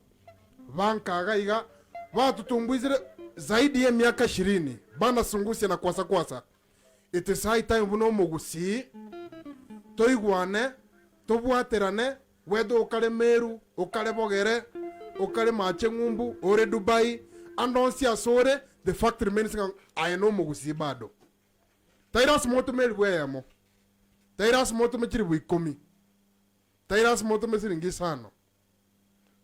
banka iga iga batutumbuisire zaidi ya emiaka ishirini banasungusia na kwasa kwasa. It is high time buna omogusii toigwane, tobwaterane, whether okare Meru, okare Bogere, okare Mache Ng'umbu, ore Dubai, ande onsi ase ore, the fact remains ng'a aye nomogusii bado. Tai lasima otome elifu eyemo, tai lasima otome chilifu ikomi, tai lasima otome siringi isano.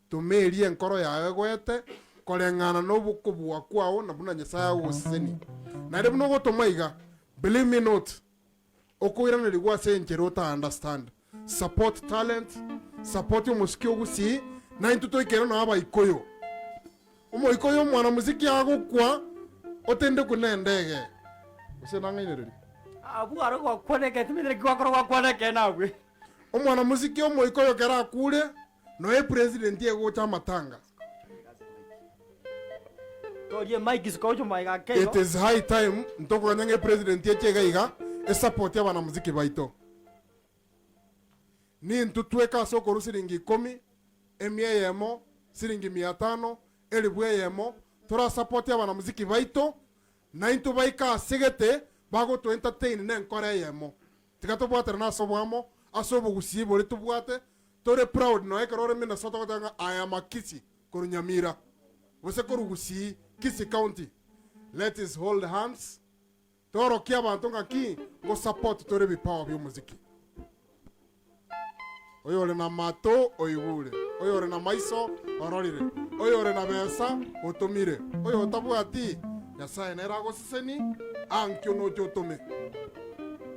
Toma eria enkoro yao egoete koreng'ana nobokobua kwao na buna Nyasae agogosesenia. Naende buna ogotoma iga, believe me not, okoiranerigwa ase enchera ota understand. Support talent, support omosiki o Gusii, naintwe toikere noo abaikoyo. Omoikoyo omwana mosiki agokwa, otendekwe nendege. Gose nang'ainereria? Abwo aro gwakwana ekeene, timanyeti naki gwakora gwakwana ekeene abwe. Omwana mosike omoika oyo kera akure, noe epresident egocha amatanga. Torie mic suka oche omaiga ake igo. It is high time ntokoganya ng'a epresident eche iga iga esupport abanamuziki baito. Nintwe tweka ase okorwa siringi ikomi, emia eyemo, siringi mia tano, elifu eyemo, torasupport abanamuziki baito, naintwe baike ase gete bagoto entertain nenkora eyemo. Tiga tobwaterane ase oboamo, ase obogusii boria tobwate, tore proud nonya ekero ore Minnesota ogoteba ng'a I am a Kisii korwa Nyamira, gose korwa Gusii, Kisii County. Let is hold hands. Toorokie abanto ng'aki ngosupport tore ebipawa bi'omoziki. Oyore namato oigure, oyore namaiso ororire, oyore na besa otomire, oyotabwati, Nyasae nere agoseseni, ankio noche otome.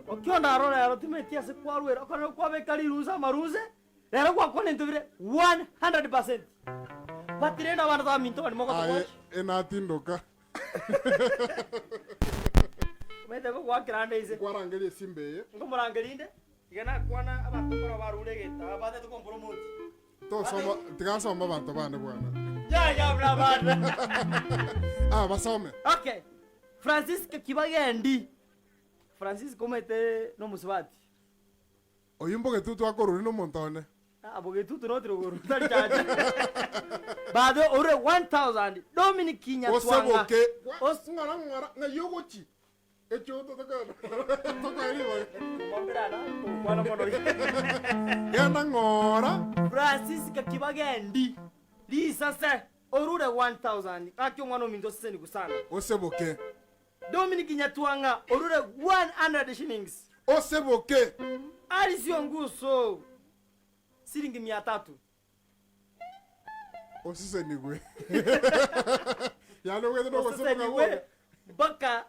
Okio ndarore ero timeti ase kwarwera okorora kwabeka riruse amaruse rero gwakwana into bire 100% but rende abana baminto bari Aye mogotogocha enatindoka. Omanyete ngogoakera ande inse. Nkwarangeria esimba eye. Nkomorangeria inde, iga nakwana abanto korwa barure egetabo batete kompromoti. Tosoma, tiga nsome abanto bane bwana. Yaya buna abana. Ah, basome. Okay. Francisca Kibagendi. Francisca omanyete nomosubati. Oyio mbogetutu akorure nomonto one. Ah, bogetutu not rogoro tari chache. By the ore 1000 Dominic Nyatwanga. Oseboke. Os Ng'ora ng'ora ng'ai ogochi. Ekio tokoe ribaga. Mombirana tokwana mono. Genda ng'ora. Francis Kakibagendi. Risase orure 1000 gaki omwana ominto osesenigu sana. Oseboke. Dominic Nyatwang'a orure 100 shillings. Oseboke. Alice Onguso siringi mia tatu. Osesenigwe. Yaani obwate nogoseboka Osesenigwe gwoka. mpaka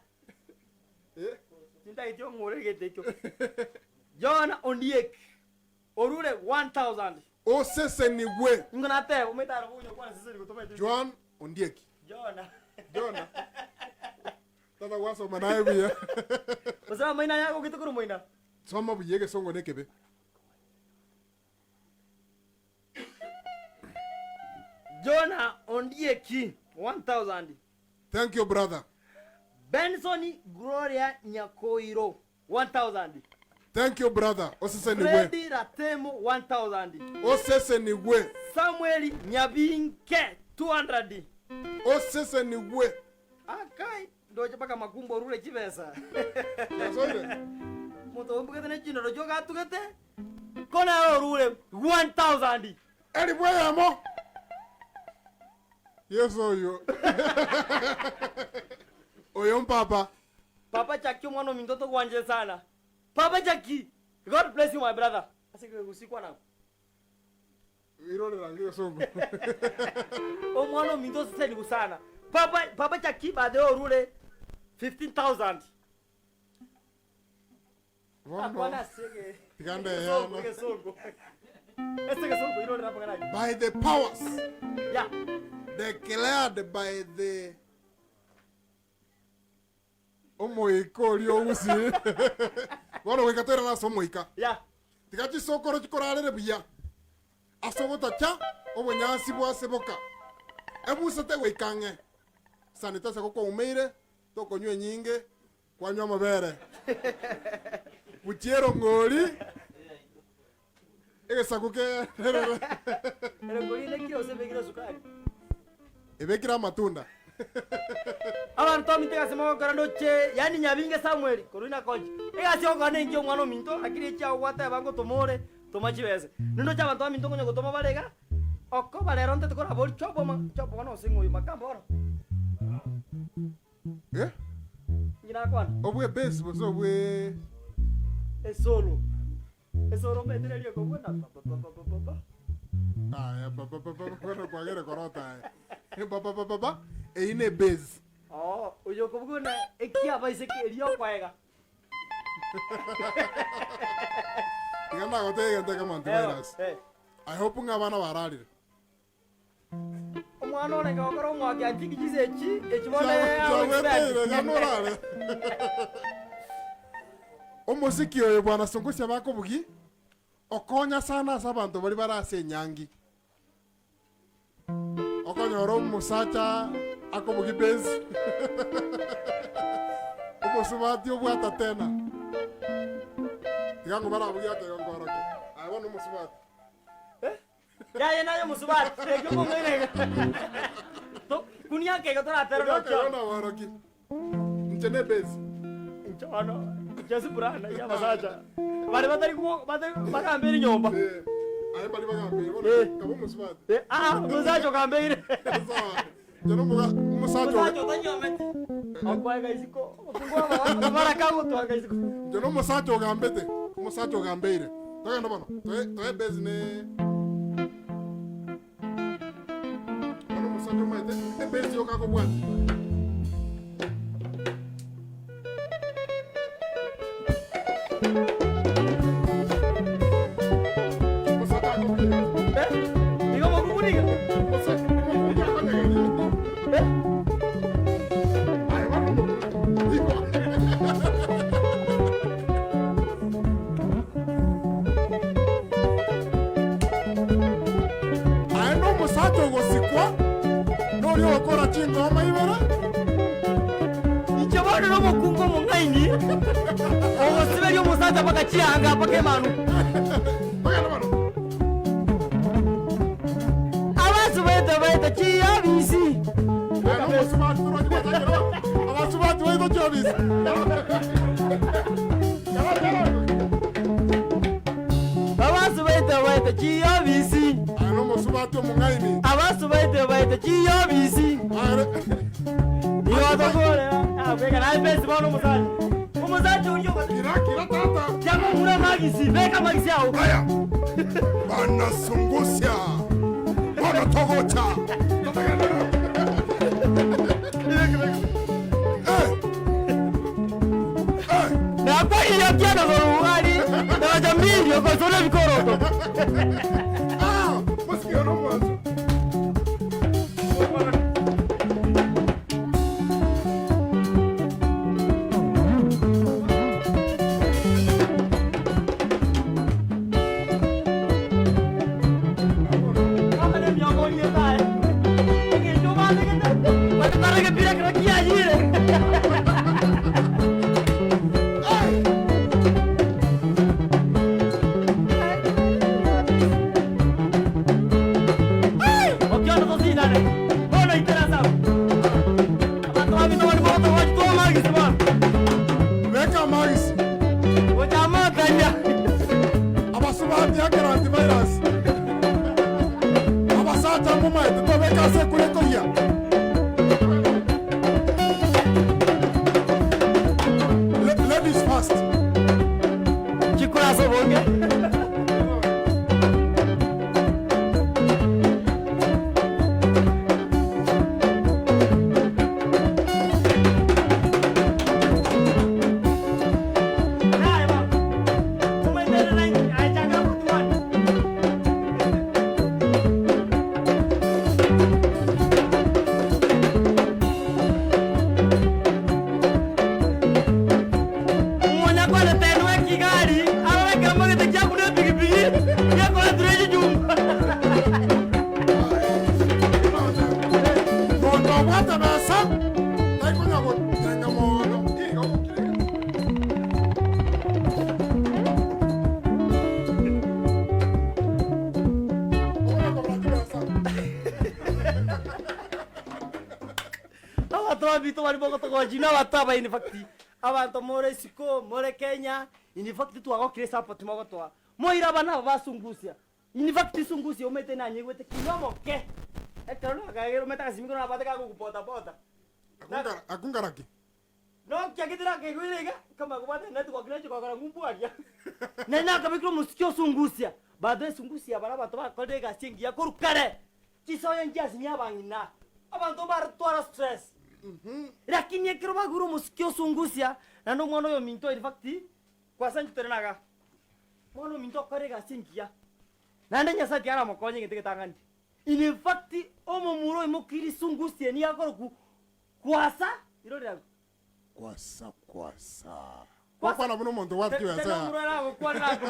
Eh? tintageti ong'ore egento ekio. John Ondiek orure 1000. Osesenigwe. Ingo nateba omanyete aro bogonya kwana sesenigwe tomaete. Joan Ondieki. Jona. Jona. Tata gwasoma naye buya. Gose amaina aya agogete korwa moina. Soma buya egesongo na ekebe. Jona Ondieki 1000. Thank you brother. Benson Gloria Nyakoiro 1000. Thank you brother. Osesenigwe. Freddy Ratemo 1000. Osesenigwe. Samuel Nyabinke 200. Osesenigwe. Akai ndoche mpaka makumbo orure chibesa. Yasoire. Omonto ombugete ne chindoro chiogatugete kona orure 1000. Elifu eyemo. Yeso oyo. Oyo mpapa. Papa Jackie omwana ominto togwanchete sana. Papa Jackie, God bless you my brother. Ase kegosikwa nako. Irorera ngegesongo. Omwana ominto osesenigu sana. Papa Papa Jackie by the way orure 15000. Bono Akwana sege. tiga Gesongo ndeyana. gesongo. Ese gesongo irorera paka nani. By the powers Yeah. declared by the omoika oria ogusii bono goika toirane ase omoika Yeah. tiga chisokoro chikorarere buya ase ogotacha obonyansi bwaseboka ebusete goika ang'e sanitizer gokwaumeire tokonywa enyinge kwanywa amabere buchia erongori egesaku kerere Erongori nekire gose ebekire esukari. Ebekire amatunda. Abanto baminto egasi mogokora ndoche, yaani Nyabinge Samuel, korwa Inakochi. Egasi ogokora nenki omwana ominto, lakini echiago gwateba ngotoma ore, toma chibese. Nindoche abanto baminto nkonya gotoma bare iga, okoba rero ntete korabori chobwa ma chobwa bono ase ng'o oyo makamba oro. Eh? Inki nakwana? Obwe base gose obwe Esolo. Esolo omanyete neri ekobua na ba ba ba ba ba ba. Aya ba ba ba ba bono kwagere korota aye. Ba ba ba ba ba eyio ne base. Oo, oyo okobua buna ekiabaiseke erio okoega. Iga nagotebia egento ekemo antivirus. Eh, I hope ng'a abana bararire. Omwana orenge gokora omwaki anchiki chise echi, echi bono Chiagweteire expert. gana orare. Omosiki oyo bwana Sungusia bakobugi okonya sana ase abanto baria bare ase enyangi. Okonyora omosacha akobugi bass, omosubati obwata tena. Tiga ng'o barabugie ake igo nkorokia. Aye bono omosubati. Yaye naye omosubati, ekio omong'aini iga. To- Kunia ake iga toratere Tiga ake nochio. igo naborokia. Inche ne bass. Inche bono, inche siburana ya abasacha. Baria batari gwo batari bagambeire nyomba. Eh, aye mbari bagambeire bono Eh. kaba omosubati. Eh, aa, omosacha ogambeire. Sawa. Inche nomoga omosacha Omosacha oga otanyometi. Okwega isiko, omokungu aba baraka agotwanga isiko. Inche na omosacha ogambete, omosacha ogambeire. Togende bono, toe toe base ne bono omosacha omanyete ebase yoka akobwati. Omosacha akobwati. Eh? Igo mokungu niga. Omosacha omokungu akonyegeria. Eh? Aye bono omokungu. Igo. Aye nomosacha ogosikwa, noria ogokora chingoma ibere. Inche bono nomokungu omong'aini, ogosiberia omosacha mpaka chianga mpaka emanu. Togende bono. Abasubete baete chiobisi. Aye nomosubati torochi gwachakera abasubati baito chiobisi. Abasubete baete chiobisi. Aye nomosubati omong'aini. Abasubete baete chiobisi. Aye Nigo tokorera. Ah, beka naye besi bono omosacha. Omosacha oria ogote. kira kira tata. Tiakomura magisi, beka magisi ao. Haya. Banasungusia. Bana togocha. Eh. Eh. Nakwaiyo kiano korugari. Daraja mbili okosona bikoroto. Ah, musikia no mwanzo. Kama ne miongoni etae. Ng'encho bandegete. Batarage pira kero kiayire. Okiondo tosinane. Bono itera sabu. Abanto babito bari bogoto gochitwa magisi bono. Weka magisi. Gochamakania. Abasubati akera antivirus. Abasacha mumaete tobeka ase kure koyia. Ladies first. Chikuraso bonge. Mwenye kigari aroreke magete kyaku ne pikipiki gekoretire chichumba. Mondo obwate besa taikonya gotenga mono. Iga ogokire. Obona kobra chibesa. Abanto babito bari bogotogochi na abanto aba in fact abanto more isiko more Kenya in fact twagokire support mogotoa moira abana aba basungusia in fact sungusia omete nanyigwete kinomoke ekero nakagera omete agasimi kero nabate kagokupotapota. Akungaraki. Nokiagitira keigwire iga kama kobwate network nechi kokora ngumbwaria nari nakabekire omosiki osungusia bado esungusia bara abanto bakorire egasi engiya korwa kare chisoyo nchiasinya abang'ina abanto baratwara stress lakini ekero bagure omosiki osungusia naende omwana oyo minto in fact kwasa nchitere naga mwana ominto okore egasi engiya naende Nyasaye tiaramokonye egento getang'ani in fact omomura oimokiri sungusia nigo akoroku kwasa irorera. Kwasa kwasa. Gwakwana buna omonto obwate chibesa Tena ya. omurwere agokwanera ako.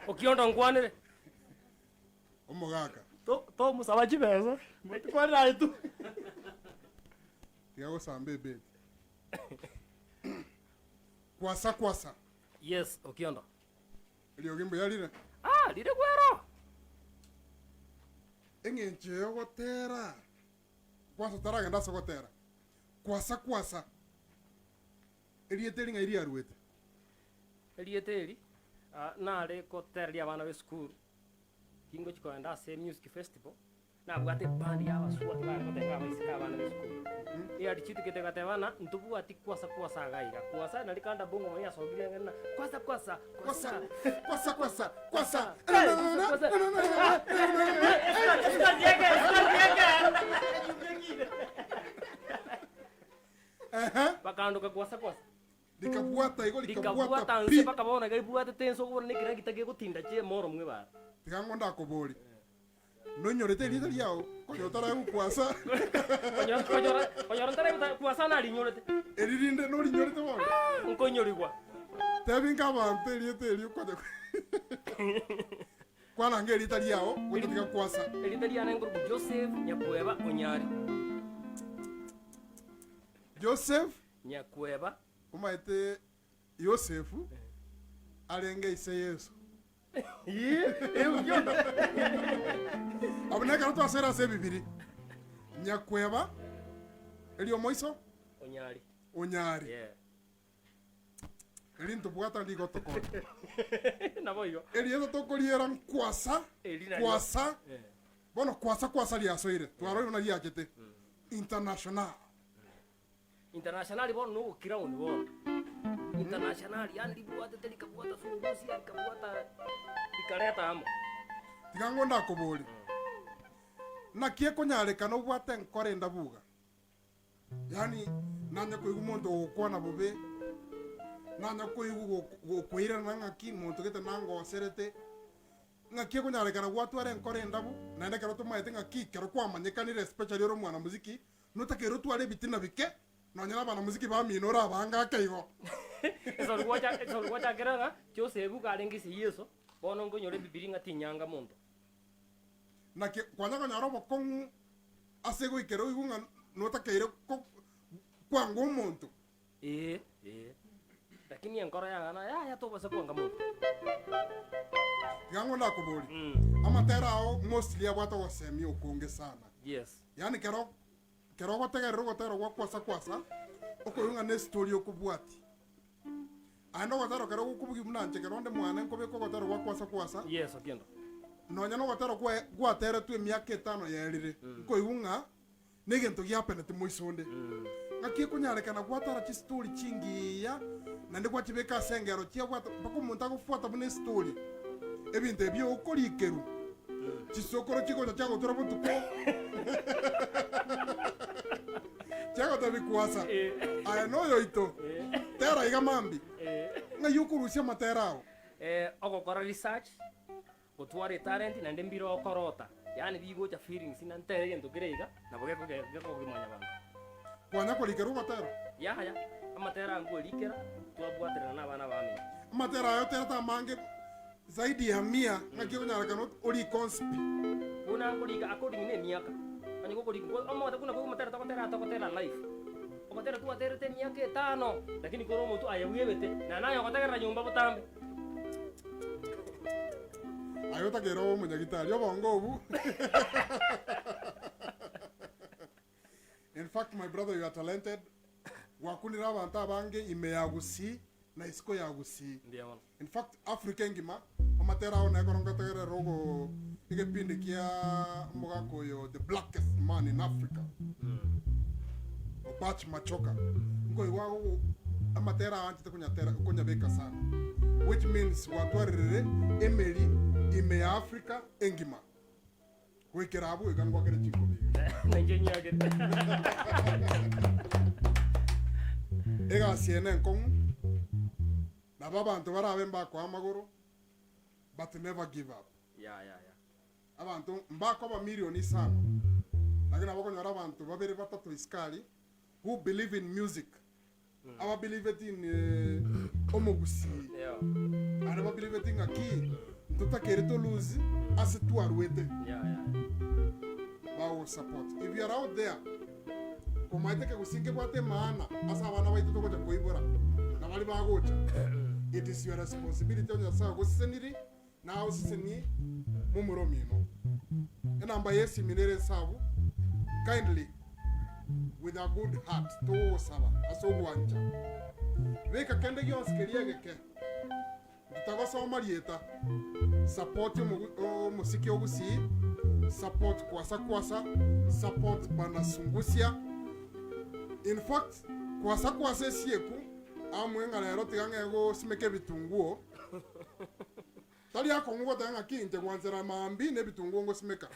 Okiondo nkwanere. Omogaka. To tomusaba chibesa. Motikwanera aye tu. Tiga gosamba ebeti. Kwasa kwasa. Yes, Okiondo. Eriogi mbuya rire. Ah, rire gwero. Eng'encho yogotera kwasa otaragenda ase ogotera kwasa kwasa erieta eri ng'ai riaruete? Erieta eri nare gotereria abana b'esukuru, tingochi kogenda ase music festival. Nabwate ebandi y'abaswati bare gotenga abaiseke abana b'esukuru. Eyarichitigete egateba ng'a ntobwati kwasa kwasa iga iga. Kwasa nari kanda bongo mono yasogire ng'a ng'a kwasa kwasa Kwasa, kwasa. kwasa, kwasa, kwasa. Kwasa. Ehe, Bakandoka kwasa kwasa. likabwata igo likabwata Likabwata pi. nse mpaka bono iga ribwatete ense okobora na ekeragita gegotinda chi'emoro mw'ebara. Tiga ng'o ndakobori. Nonyorete erieta riao, konya otaragokwasa. Konyora konyora konyora ntaraigota kwasa narinyorete. Eri rinde norinyorete bono? Nkonyorigwa. Tebi nka abanto erieta erio konya kwananga erieta riao gotatiga kwasa. Erieta riane nkorokwa Joseph Nyakweba Onyari. Joseph Nyakweba. Omaete Yosefu arenge ise Yeso. Abwo nekero twasera ase ebibiri, nyakweba erio omoiso Onyari. onyari. Yeah. Eri ntobwata rigotokonya. Nabo igo. Erieta tokoriera nkwasa, Eri nario. kwasa, Eh. bono kwasa kwasa riasoire, twarorire buna riachete. International. Internationali bono nogokiraoni bono. Internationali yaani ribwatete rikabwata sungusia rikabwata rikareta amo. Tiga ng'o ndakoborie, Naki ekonyarekana obwate enkoro endabu iga? Yaani nanye koigwa monto ogokwana bobe, nanye koigwa gok- gokoirana ng'aki monto gete nangoserete, Ng'aki ekonyarekana gwatwara enkoro endabu, naende ekero tomaete ng'aki kero kwamanyekanire especially ore omwanamuziki, notakeire otware ebitina bike nonye na abanamuziki bamino orabange ake igo. Esori gwacha esori gwachakera ng'a Joseph iga arenge ase Yeso, bono nkonyora ebibiria ng'a tinyanga monto. Naki kwanya konyora obokong'u ase goikera oigwe ng'a notakeire ko kwanga omonto. Ee, ee. Lakini enkoro yang'ana, yaya tobasa kwanga monto. Tiga ng'o ndakoborie, amatera ao mostly abwate ogosemia okonge sana. Yes. Yaani kero kero ogotegerera ogotera gwa kwasa kwasa, okoigwa ng'a ne story okobwatia. Aende ogotera kero gokobugia buna inche kero onde mwane nkobeka ogotera gwa kwasa kwasa, Yes, Otieno. nonya na ogotera kwaye gwateretwe emiaka etano yaerire, nkoigwa ng'a Negento giapenete moiso onde. Ng'aki ekonyarekana gwatara chistori chingiya naende gwachibeka ase engero chiabwate mpaka omonto agofuata buna estori. Ebinto ebi okorikerwa, chisokoro chigocha chiagotura botuko chiagotebia kwasa aye noyoito tera iga mambia. Ng'ai okorusia amatera ao? Ogokora research Gotwara etalent naende mbire okorota, yaani bigocha feelings ng'a ntere egento kere iga, nabo gekoge gekogimanya abanto. Kwanya korikera ogotera? Yaya, amatera aya nkwerikera, twabwaterana na abana bamino. Amatera aya oterete amange zaidi ya mia, ng'aki okonyarekana orike onsi pi? Buna nkorika according na emiaka, onye gokorika omote buna koigwa amatera togotera aya togotera life, ogotera twaterete emiaka etano, lakini kore omotwe aye bwebete, naende aye ogotegerera nyomba botambe. Aye otakeire obe omonyagitari obongo obu. In fact my brother you are talented. Gwakunire abanto abange ime ya Gusii na isiko ya Gusii. Mbuya mono. In fact Africa engima amatera ao naye ekero ngotegerera ogo egepindi kia omogaka oyo the blackest man in Africa. Obach Machoka nkoigwa agogo amatera aya anchete konyatera konyabeka sana which means gwatwarerire emeri ime ya Africa engima goikera abwo iga ngwakere chinkobi iga. Nainche nyiagete. Egasi eye nenkong'u nabo abanto barabe mbakoa amagoro but never give up. Yeah, yeah, yeah. Abanto mbakoba million isano, lakini nabo okonyora abanto babere batato isiko aria who believe in music, aba believeti in omogusii, Yeah. naende ba believeti ng'aki ntotakeire to lose ase twarwete, Yeah, yeah. bago support. If you are out there komaete ekegusii nkebwate emaana ase abana baito togocha koibora na baria bagocha, it is your responsibility onye Nyasaye ogoseseniri Naye osesenie momura omino. Enamba y'esimi nere esabu, kindly with a good heart togogosaba ase ogwancha. Beka kende gionsi keria egeke. Ntitagosoma rieta. Support omogu omosiki o Gusii, Support Kwasa Kwasa, support Bana Sungusia. In fact, Kwasa Kwasa esieku amwe ng'a rero tiga ng'e gosimeka ebitunguo tari akong'u goteba ng'aki inche gwansera maambia na ebitunguo ngosimeka.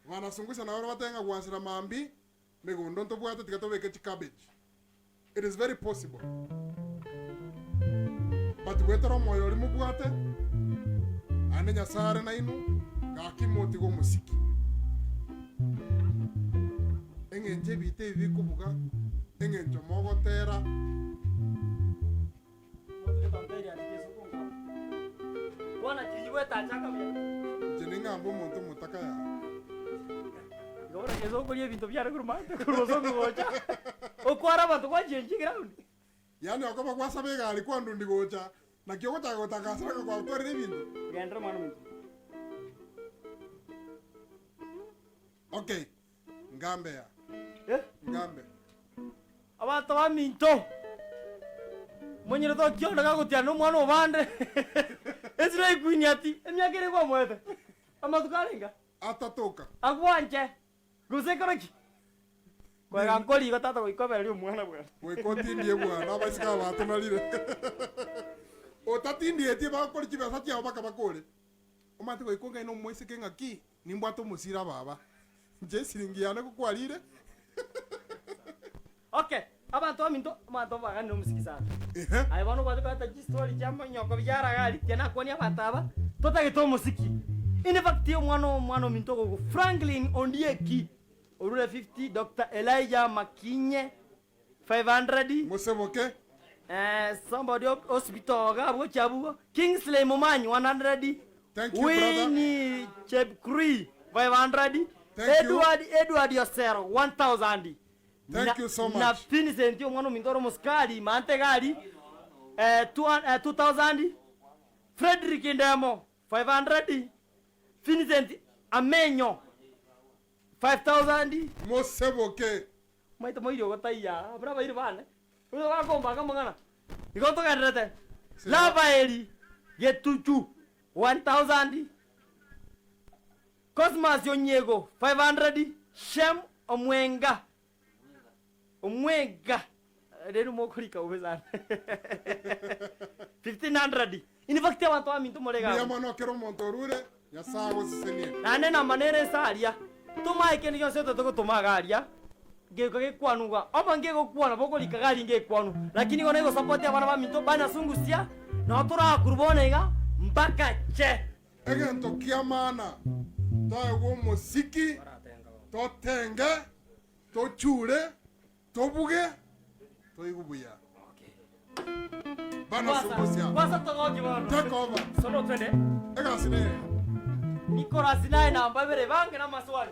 Bana Sungusia nabo batebe ng'a gwansera maambia megondo ntobwate tiga tobeke chicabbage. It is very possible. But goetera omoyo oria mobwate, naende Nyasae are nainwe, gaki motige omosiki. Eng'encho ebita ebi bikobuga, eng'encho mogotera. Inche ning'ambe omonto omotaka yaya. Yaani okoba gwasaba egari kwandundi gocha, naki ogochaka gotangasera ng'a kwatwarire ebinto? Okay, ngambe ya. Ngambe. Abanto baminto, monyerete okionda gagotiana nomwana obande, esira equeen ati, emiaka ere kwamoete, amatuko arenga? Atatoka. Agwanche, gose ekero ki? Koega nkori igo tata goika obererie omwana bwana. Goika otindie bwana, abaiseke aba batonarire. Otatindietie bagokori chibesa chiao baka bakore. Omanyete goika ong'aine omoiseke ng'aki, nimbwate omosira baba. Inche esiringi yane gokwarire. Okay, abanto baminto, abanto baganire omosiki sana. Ehe. Aye bono obwate koreta chistory chia amanyoko biara iga aria, tiga nakwanie abanto aba, totagete omosiki. In fact omwana omwana ominto ogogo Franklin Ondieki, orure 50, Doctor Elijah Makinye 500, Moseboke. Eh, somebody hospital iga abwo chiabugo, Kingsley Momanyi 100, Thank you, brother. Winnie Chepkurui 500, Thank you. Edward Edward Osero 1000. Thank Na- you so Na much. Vincent omwana ominto ore omosikari mante gari eh, 2000, Frederick Ndemo 500, Vincent Amenyo 5000. Moseboke. Maito moirie ogotaiya aa, buna abairi bane, nigo bakombaka amang'ana. Igo togendererete, Rafaeli Getuchu 1000, Cosmas Onyiego 500, Shem Omwenga, Omwenga, rero mokorika bobe sana, 1500. In fact abanto baminto more iga Mbuya abwo. mono kera omonto orure, Nyasae agosesenie. Naende namba nere ense aria, tomae kende gionsi otagete gotoma iga aria, geika gekwanwa iga. Obo ngegokwana bokorika iga aria ngekwanwa, lakini igo naigosapoti abana baminto banyasungusia, nabo torakorwa bono iga mpaka che. Egento kia maana, toegwe omosiki, totenge, tochure, tobuge, toigwe buya. Bana sungusia. Kwasa togoki bono. Take over. Sono twende. Egasi neye. Nicholas naye namba ibere bange namaswali.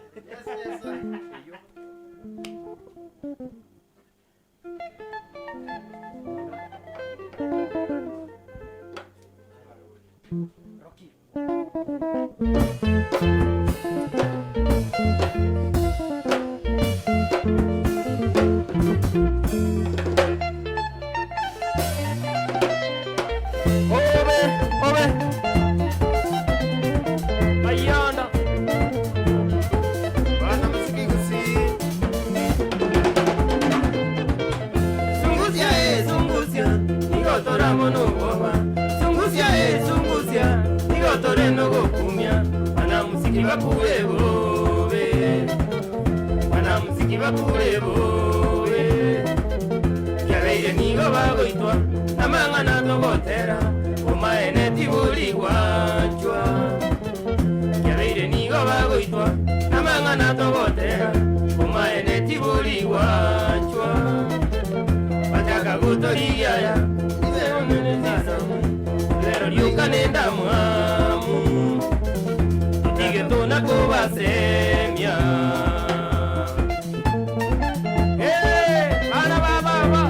Obe, obe. Bayanda. Bana muziki gusi. Zungusya e zungusya, nigotora mono boba. Zungusya e zungusya, nigotore no gokumya. Bana muziki bakube bobe. Bana muziki bakube bobe. Kiabeire nigo bagoitwa, amang'ana togotera, omaene tibori gwanchwa. Kiabeire nigo bagoitwa, amang'ana togotera, omaene tibori gwanchwa. Bachaka gotorigiaya, lero rioka nenda mwamu, tutige tunakobasemia. Hey, bana ba baba.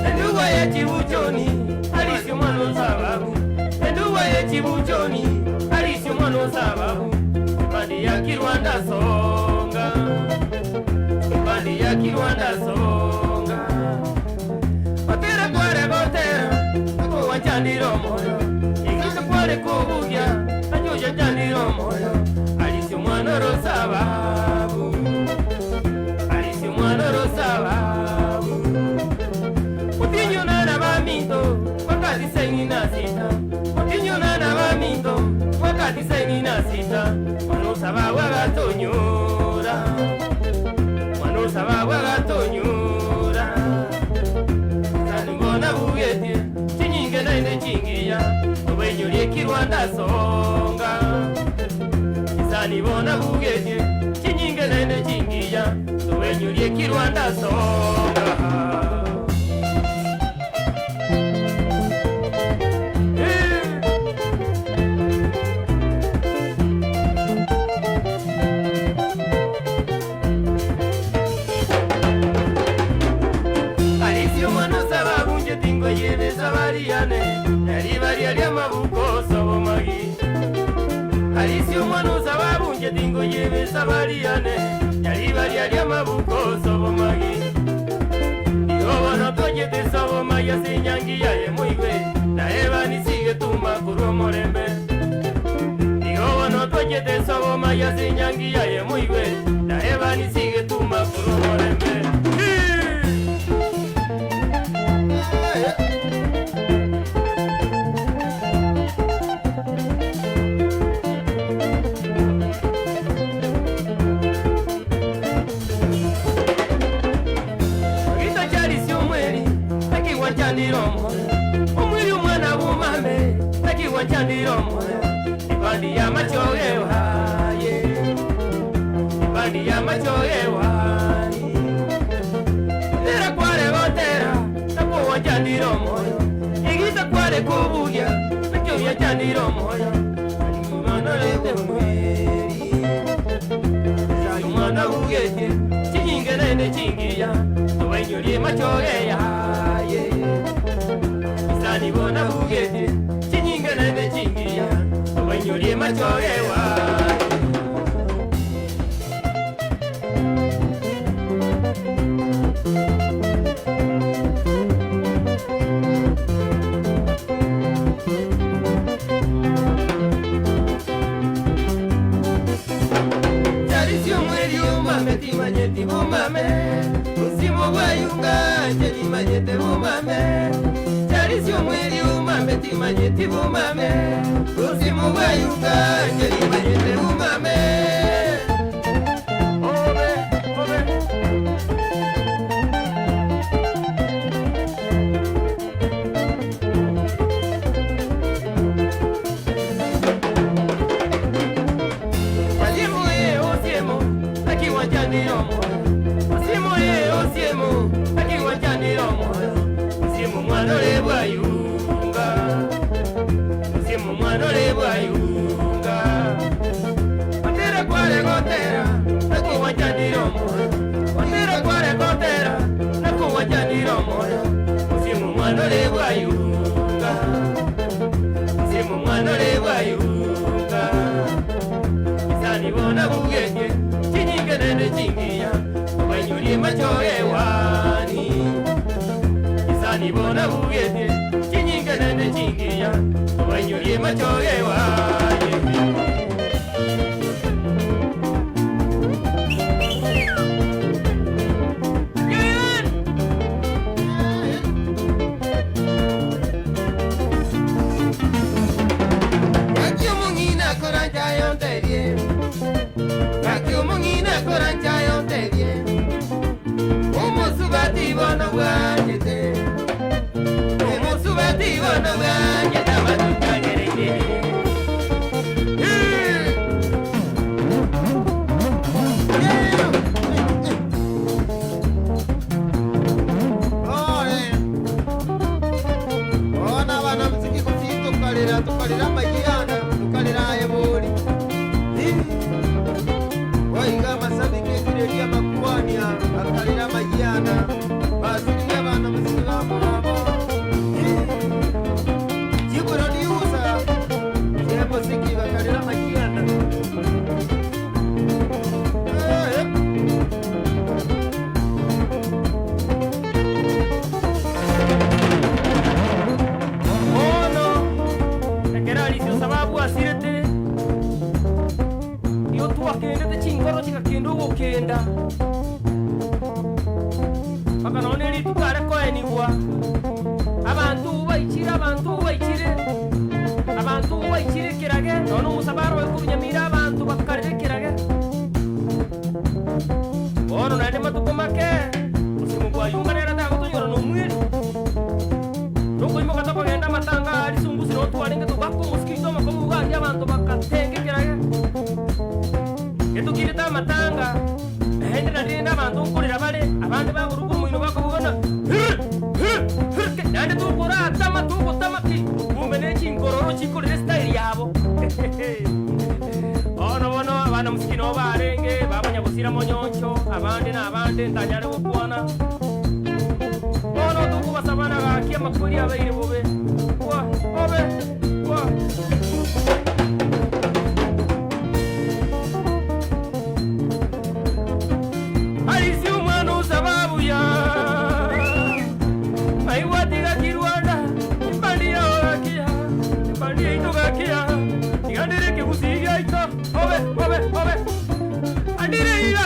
Enduwa yechibuchoni alisyo mwana osababu enduwa yechibuchoni alisyo mwana osababu epandi ya Kirwanda songa epandi Ebandi ya Kirwanda Songa. Otera kware gotera, akogwachandire omoyo. Igito kware kobugia, achochachandire omoyo. Alisio mwana orosababu. Alisio mwana orosababu. Otinyo nana baminto, wakati saini na sita. Otinyo nana baminto, wakati saini na sita. Mwana sababu agatonyora. Mwana sababu agatonyora. Sanibona bugetie, chinyinge naine chingiya. Obenyurie Kirwanda Songa. Sanibona bugetie, chinyinge naine chingiya. Obenyurie Kirwanda Songa. Alisi omwana osaba bunje tingo yebesa bariyane naribaria lyamabuko sobomagi Alisi omwana osaba bunje tingo yebesa bariyane naribaria lyamabuko sobomagi Igobono toyete sobomagi ase enyangi yaye moigwe naye banisige tuma korwa omorembe Igobono toyete sobomagi ase enyangi yaye moigwe naye banisige tuma korwa omorembe Gita kyalisi omweri takiwanchandira omoyo omweri omwana bumame takiwanchandira omoyo ibandi yamachogewaye ibandi yamachogewaye tera kware gotera takuwanchandira omoyo igita kware kubuya nakyobyachandira omoyo mwana lete omweri omwana bugetie chinyinge nene chingiya tobainyorie machoge yaye isanibona bugetie chinyinge nene chingiya tobainyorie machoge waye. Charisi omweri omame timanyeti bumame Musimo bwayunga nje timanyete bumame Charisi omweri omame timanyeti bumame Musimo bwayunga nje timanyete bumame Obe, obe. Osiemo ye osiemo, akiwanjani omoyo. Osiemo ye osiemo, akiwanjani omoyo. Osiemo mwana ole bwayunga. Osiemo mwana ole bwayunga. Otera kware gotera, nakuwanjani omoyo. Otera kware gotera, nakuwanjani omoyo. Osiemo mwana ole bwayunga. Osiemo mwana ole bwayunga. Sanibona bugetie chinyinge nene chingiya obainyurie machoge wani Sanibona bugetie chinyinge nene chingiya obainyurie machoge wani. Gaki omong'ina akorancha yonterie Gaki omong'ina akorancha yonterie Omusubati bono bwanjete Omusubati bono bwanjete amatukagereire. Ona bana muziki kuti tukalira tukalira amagiyana tukalira ayebori. Bakendete chinkoro chigakenda ogokenda, mpaka nonya ne rituko are koenigwa. Abanto baichire, abanto baichire, abanto baichire ekerage, nonya na omosabaro oye korwa Nyamira abanto bakarera ekerage. Bono naende matuko make, osimo bwayunga nere tagotonyora nomweri. Tokoimoka tokogenda amatanga aa risungusi noo twarenge togaka omosike oito omokong'u iga aria abanto bagatenga ekerage. Getokirete amatanga, naende nari rende abanto nkorera bare, abande bagoruka omoino bakobuga ng'a hir! Hir! Hir! Ke naende tokoratama togotama ki, kumbe ne chinkororo chikorera estyle yabo. Bono bono abana mosiki noo barenge, bamanya gosira monyoncho, abande na abande ntanyare gokwana. Bono tokobasaba na gaki amakweri abeire bobe. Bwa, obe, bwa. Arisi omwana osaba buya, maigwatiga kirwanda, embandi yao gakia, embandi yaito gakia, tigandire ekegusii giaito, obe, obe, obe, andire iga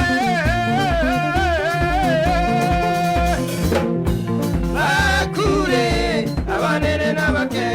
Bakure abanene n'abake.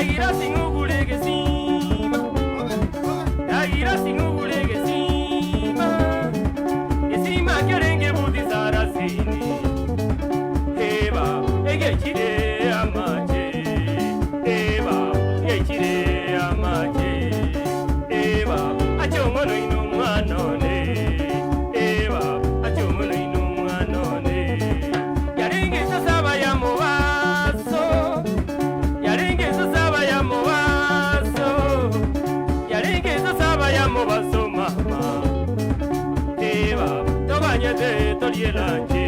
Yagira sing'ugure egesima, yagira sing'ugure egesima, gesima kiarenge buti sarasini, eba egechire amache, eba egechire amache, eba achong'ono ino omwana one, eba achong'ono ino omwana one, yarenge sasaba ya mobaso, yarenge sasaba ya mobaso, yarenge sasaba ya mobaso mama. Eba, toganyete torielanje.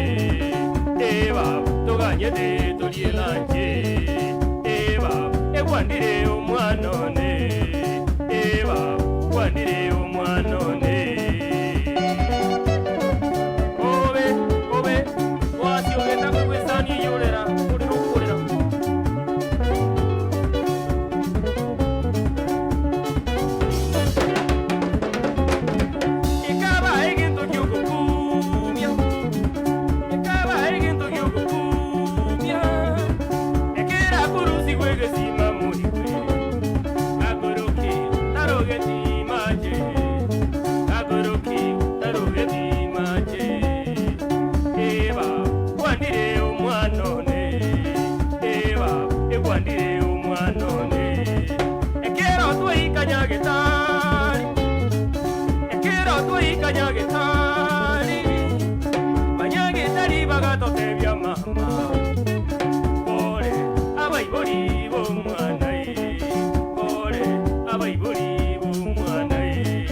Eba, toganyete torielanje. Eba, egwandire omwana one. Eba, gwandire omwana one. Obe, obe, wasiogenda kwegwesani eyolera, orera okorera. Ekaba egento kiogokumia, ekaba egento kiogokumia, ekera kurusigwa egesima moigwe, gakoroki tarogeti mache, gakoroki tarogeti mache. Eba gwandire omwana one, eba egwandire omwana one, ekero twaikanya getari, ekero twaikanya getari, banyagetari bagatotebia mama, pore abaibori b'omwana e, pore abaibori b'omwana e,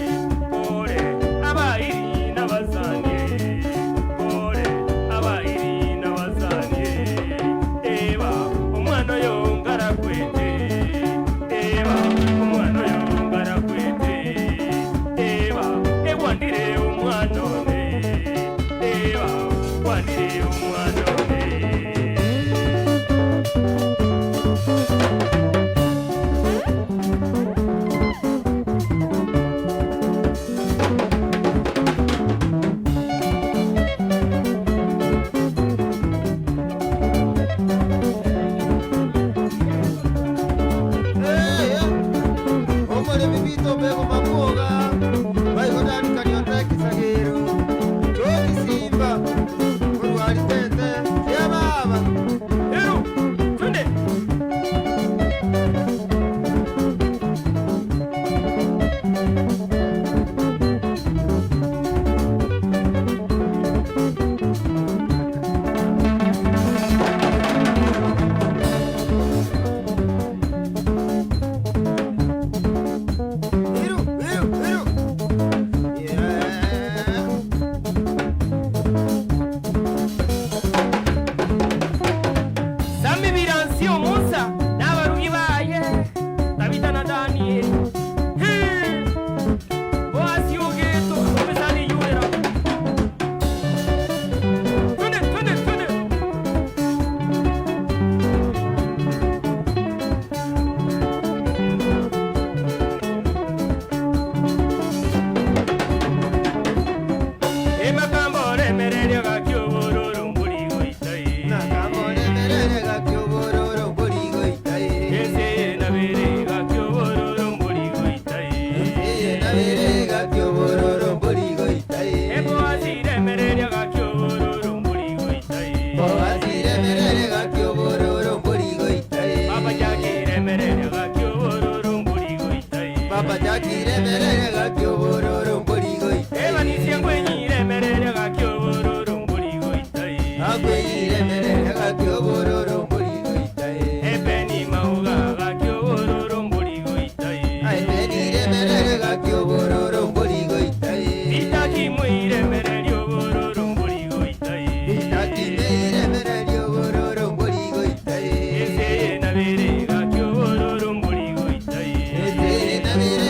pore abairi n'abasani e, pore abairi n'abasani e, eba omwana oyo ngarakwete, eba omwana oyo ngarakwete, eba egwandire omwana one, eba gwandire omwana one. Omoremi bito bego makuoga baigotanikaniota ekisagero tokisimba orwari tete kia baba. Eru, twende. Iru, iru, iru. Yeah. Sami Biransi Omusa n'abarugi baye Tabita na Daniel. Hey! Boasi Ogeto, Omesani Yurera. Twende, twende, twende. Emakambo remererio gakiobororo mburi goitai. Nakamoremerere gakiobororo mborigoitai. Ese nabere gakiobororo mburi goitai. Eye nabere gakiobororo mborigoitai. Eboasiremereria gakiobororo mburi goitai. Boasiremerere gakiobororo mborigoitai. Papa jakiremereria gakiobororo mburi goitai. Papa jakiremerere gakiobororo mborigoitai. Ebanisia ngwenyiremereria gakiobororo mburi goitai. Agwenyiremerere gakiobororo mborigoitai. Ebeni mauga gakiobororo mburi goitai. Aibeniremerere gakiobororo mborigoitai. Itakimwiremereria obororo mburi goitai. Itakimeiremerere obororo mborigoitai. Ese nabere gakiobororo mburi goitai. Ese nabere.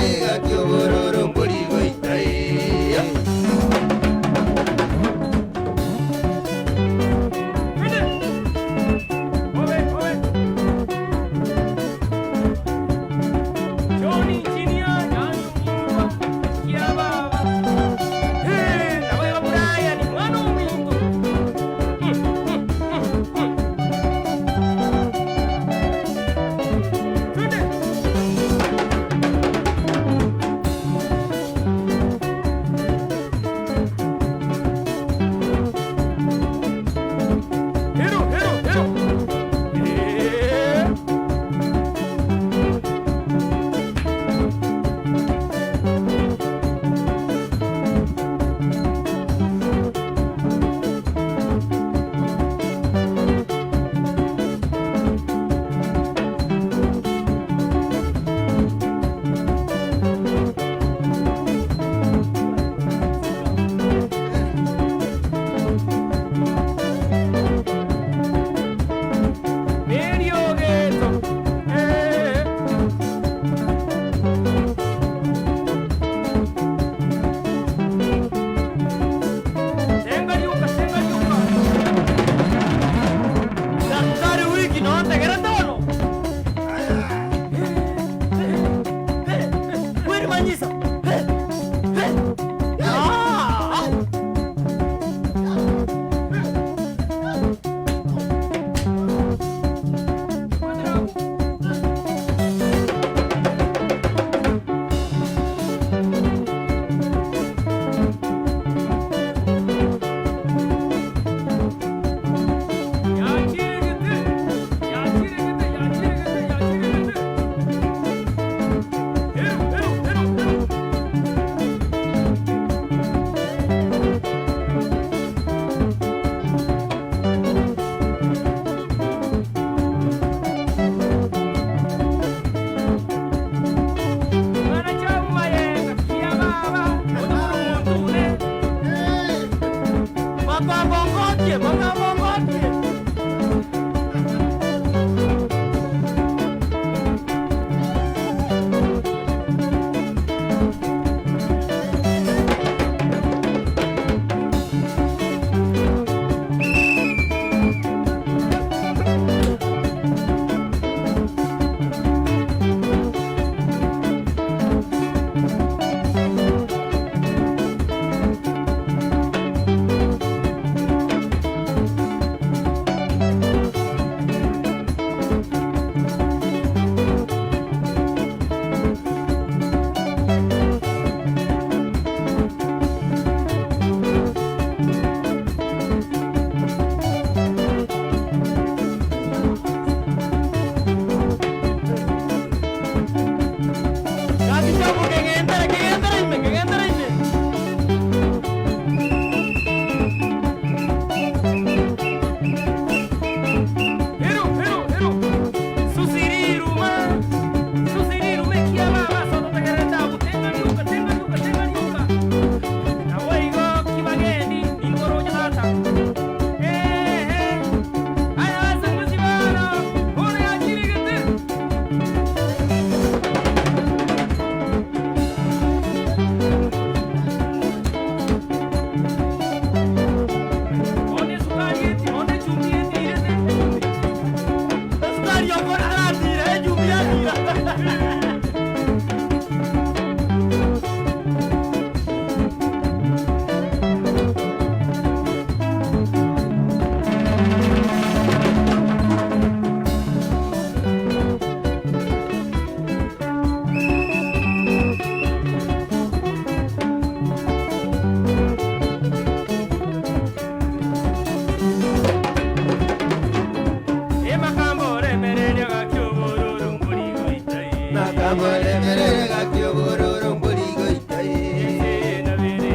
Makambo oremerere gaki obororo mbori goita eh. Ete nabere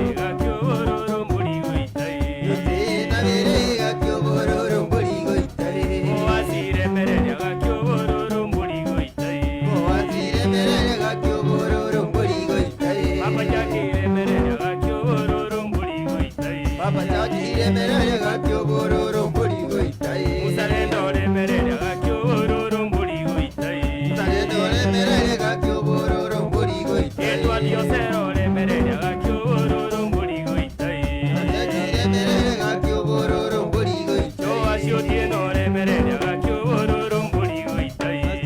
gaki obororo mbori goita eh. Owatiremerere gaki obororo mbori goita eh. Papa chakiremerere gaki obororo mbori goita eh. Muzalendo oremerere gaki obororo mbori goita eh. Chakiremerere gaki obororo mbori goita eh.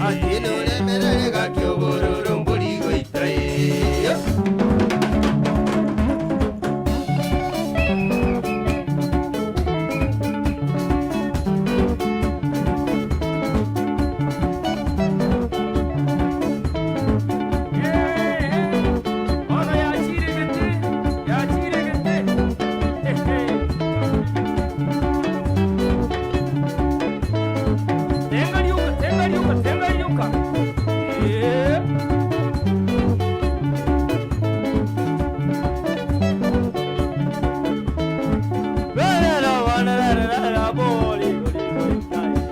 Atieno oremerere gaki obororo mbori goita eh. Yo. Ono yachiregete, yachiregete. Tenga liuka, tenga liuka, tenga liuka. Eh.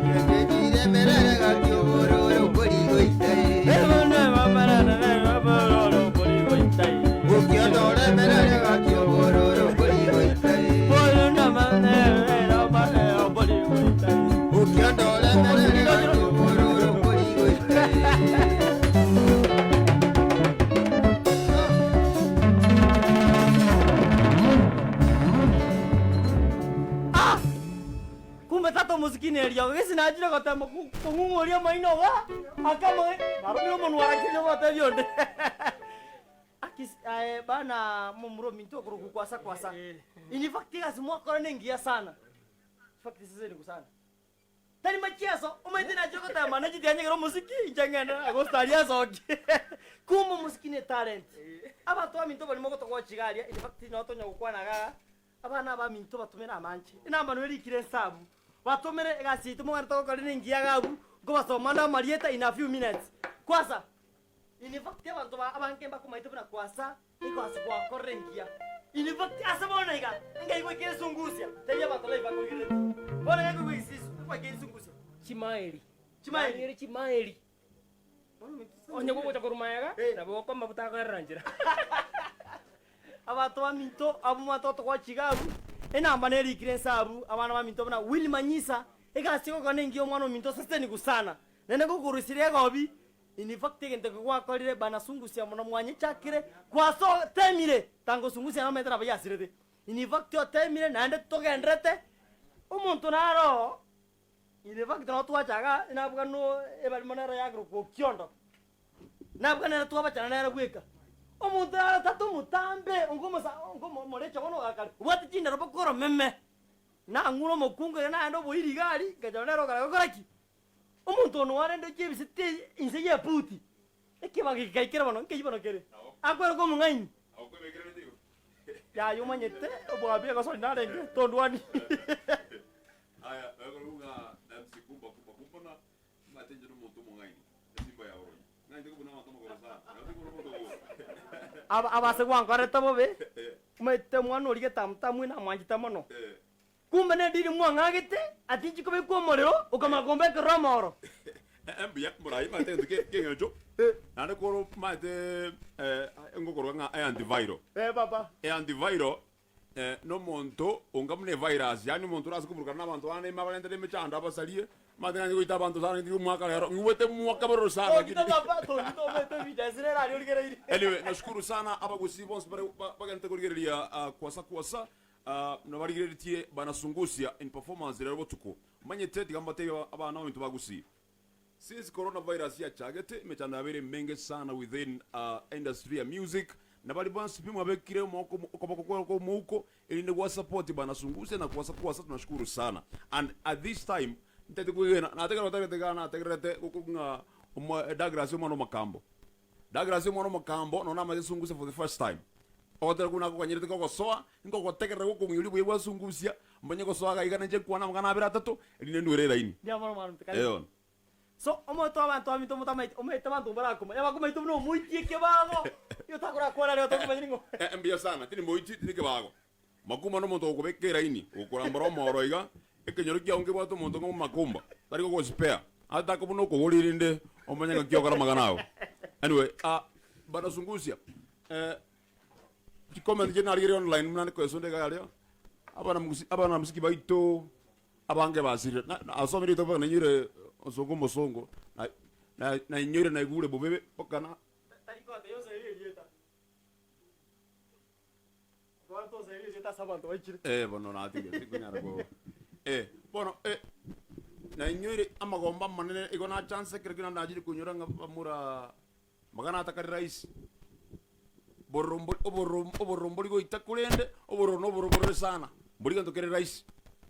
Chakiremerere gaki obororo mbori goita eh. Okiondo oremerere gaki obororo mbori goita eh. Okiondo oremerere gaki obororo mbori goita eh. Kumbe tata omosikini eriogo gese nachire gotema kong'ung'oria amaino iga, akamo naromire omonwa rakini ogotebia onde. Akis aye bana momura ominto okorokwa kwasa kwasa. In fact egasi mwakora na engiya sana. In fact seseniku sana. Tari machieso, omanyete nachire gotema nachitianyegera omosiki, inche ng'ende agostaria asokie. Kumbe omosiki ne etalent. Abanto baminto baria mogotogocha iga aria, in fact nabo tonya gokwana igaa, Abana abaminto batomere amanche, enamba noyo erikire ensabu, batomere egasi yaito mogende togokora nengiya iga abwo, nkobasoma ande amarieta in a few minutes. Kwasa, in fact abanto ba abange mbakomaete buna kwasa, egasi gwakorire engiya. In fact ase bono iga, engai goika esungusia, tebia abanto live bakoigerereti. Bono iga goika goika esungusia. Chimaeli. Chimaeli. Yaani ere chimaeli. Bono ominto Onye gogocha korwa magega, Eh. nabo okwa amafuta akoerera nchera. Abanto baminto abwo mwatoto gocha iga abwo, enamba nerikire inse abwo, abana baminto buna Willy Manyisa, egasi egokora nengiya omwana ominto osesenigu sana, naende ngokorusirie egobi, in fact egento eke gwakorire bana sungusia mono mwanyechakire, kwasa otemire, tanga osungusia nomanyete nabo yasirete, in fact otemire naende togenderete, omonto naro oo, in fact nabo twacha igaa, nabuga no ebarimo nero yakorokwa Okiondo. Nabwo nere twabachana nere bweka. Omonto nare tata omotambe onga omosa onga omorecha bono ogakare, obwate chindero mpaka oromeme. Nang'ure omokungu ere naende oboiri iga aria, nkachora nere okare gokora ki? Omonto one oarende chiebisete inse y'ebuti, ekebago eke gaikire bono, nkeyio bono kere. Akwerokwa omong'aini. Yaya omanyete, obwabia egosori narenge, tondwani. Aya, ekero ng'a MC Kumba Kumba Kumba na Omanyete inche nomonto omong'aini, esimba ya oronya. Ng'aete kobuna abanto amagoro sana, nabo tikobuna omonto ogocha. Aba abase gwankorete bobe, omanyete omwana oria getamutamu namwanchete mono. Kumbe nedini mwang'agete, ati inche kobekwa omorero, okamanya kombekerera omoro. Mbuya, morayi omanyete egento ke- keng'encho, naende kore omanyete ngokorwa ng'a eantiviral. Eh baba. Eantiviral Nomonto onga buna evirus, yaani omonto orase koburukana nabanto bande ime abarentere emechando abasarie, omanyete ng'a goita abanto sana nki omwaka rero, ng'igwete mwaka bororo sana lakini Anyway, nashukuru sana abagusii bonsi bare ba- bagenderete korigereria ah, kwasa kwasa ah, nabarigereretie banasungusia in performance rero botuko. Omanyete tiga mbatebie abana baminto ba Gusii. Since coronavirus yachagete, emechando yabeire emenge sana within industry ya music, na baria bonsi pi mwabekire omoko okoboko kwao kwa omouko erinde gwa support bana Sungusia na kwasa kwasa tunashukuru sana and at this time ntete kwegena nategerera otarete igaa nategererete gokorwa ng'a omo Douglas omwana omokambo Douglas omwana omokambo nonya namanyete Sungusia for the first time ogotera okwo nakoganyerete kogosoa nkogotegerera gokong'ioria obuya bwa Sungusia mbanye gosoa iga iga ninche nkwane amang'ana abere atato erinde ndwere eraini Mbuya mono mwana ominto karibu. Eeh bono. So omote abanto baminto motamaeti omanyete abanto mbarakomanya bakomaete buna omoiti ekebago igo otakorakwana rero tokomanya ning'o. Eh mbuya sana tindi moiti tindi kebago Makumba nomonto ogokobeka eraini ogokorambora omoro iga ekenyoro kiao nkebwate omonto ng'a omomakumba tari gogospare ata buna okogori rinde omanye ng'aki okore amang'ana ago anyway ah bana sungusia eh chicomment chiria narigereire online buna nkoesonda iga aria abana mgusi abana muziki baito abange basirire na nasomire rituko mpaka nainyoire osongo omosongo na na nainyoire naigure bobe mpaka na. Tari gotebia osaire erieta. Bono tosaire erieta ase abanto baikire. Eh, bono natiga tikonyara ko eh, bono eh, nainyoire amagombo amanene igo nachansa ekero kio naende nachire konyora ng'a bamura magana atakari rahisi. Bororo mbori obororo obororo mbori goita korende obororo na obororo borore sana, mbori gento kere rahisi.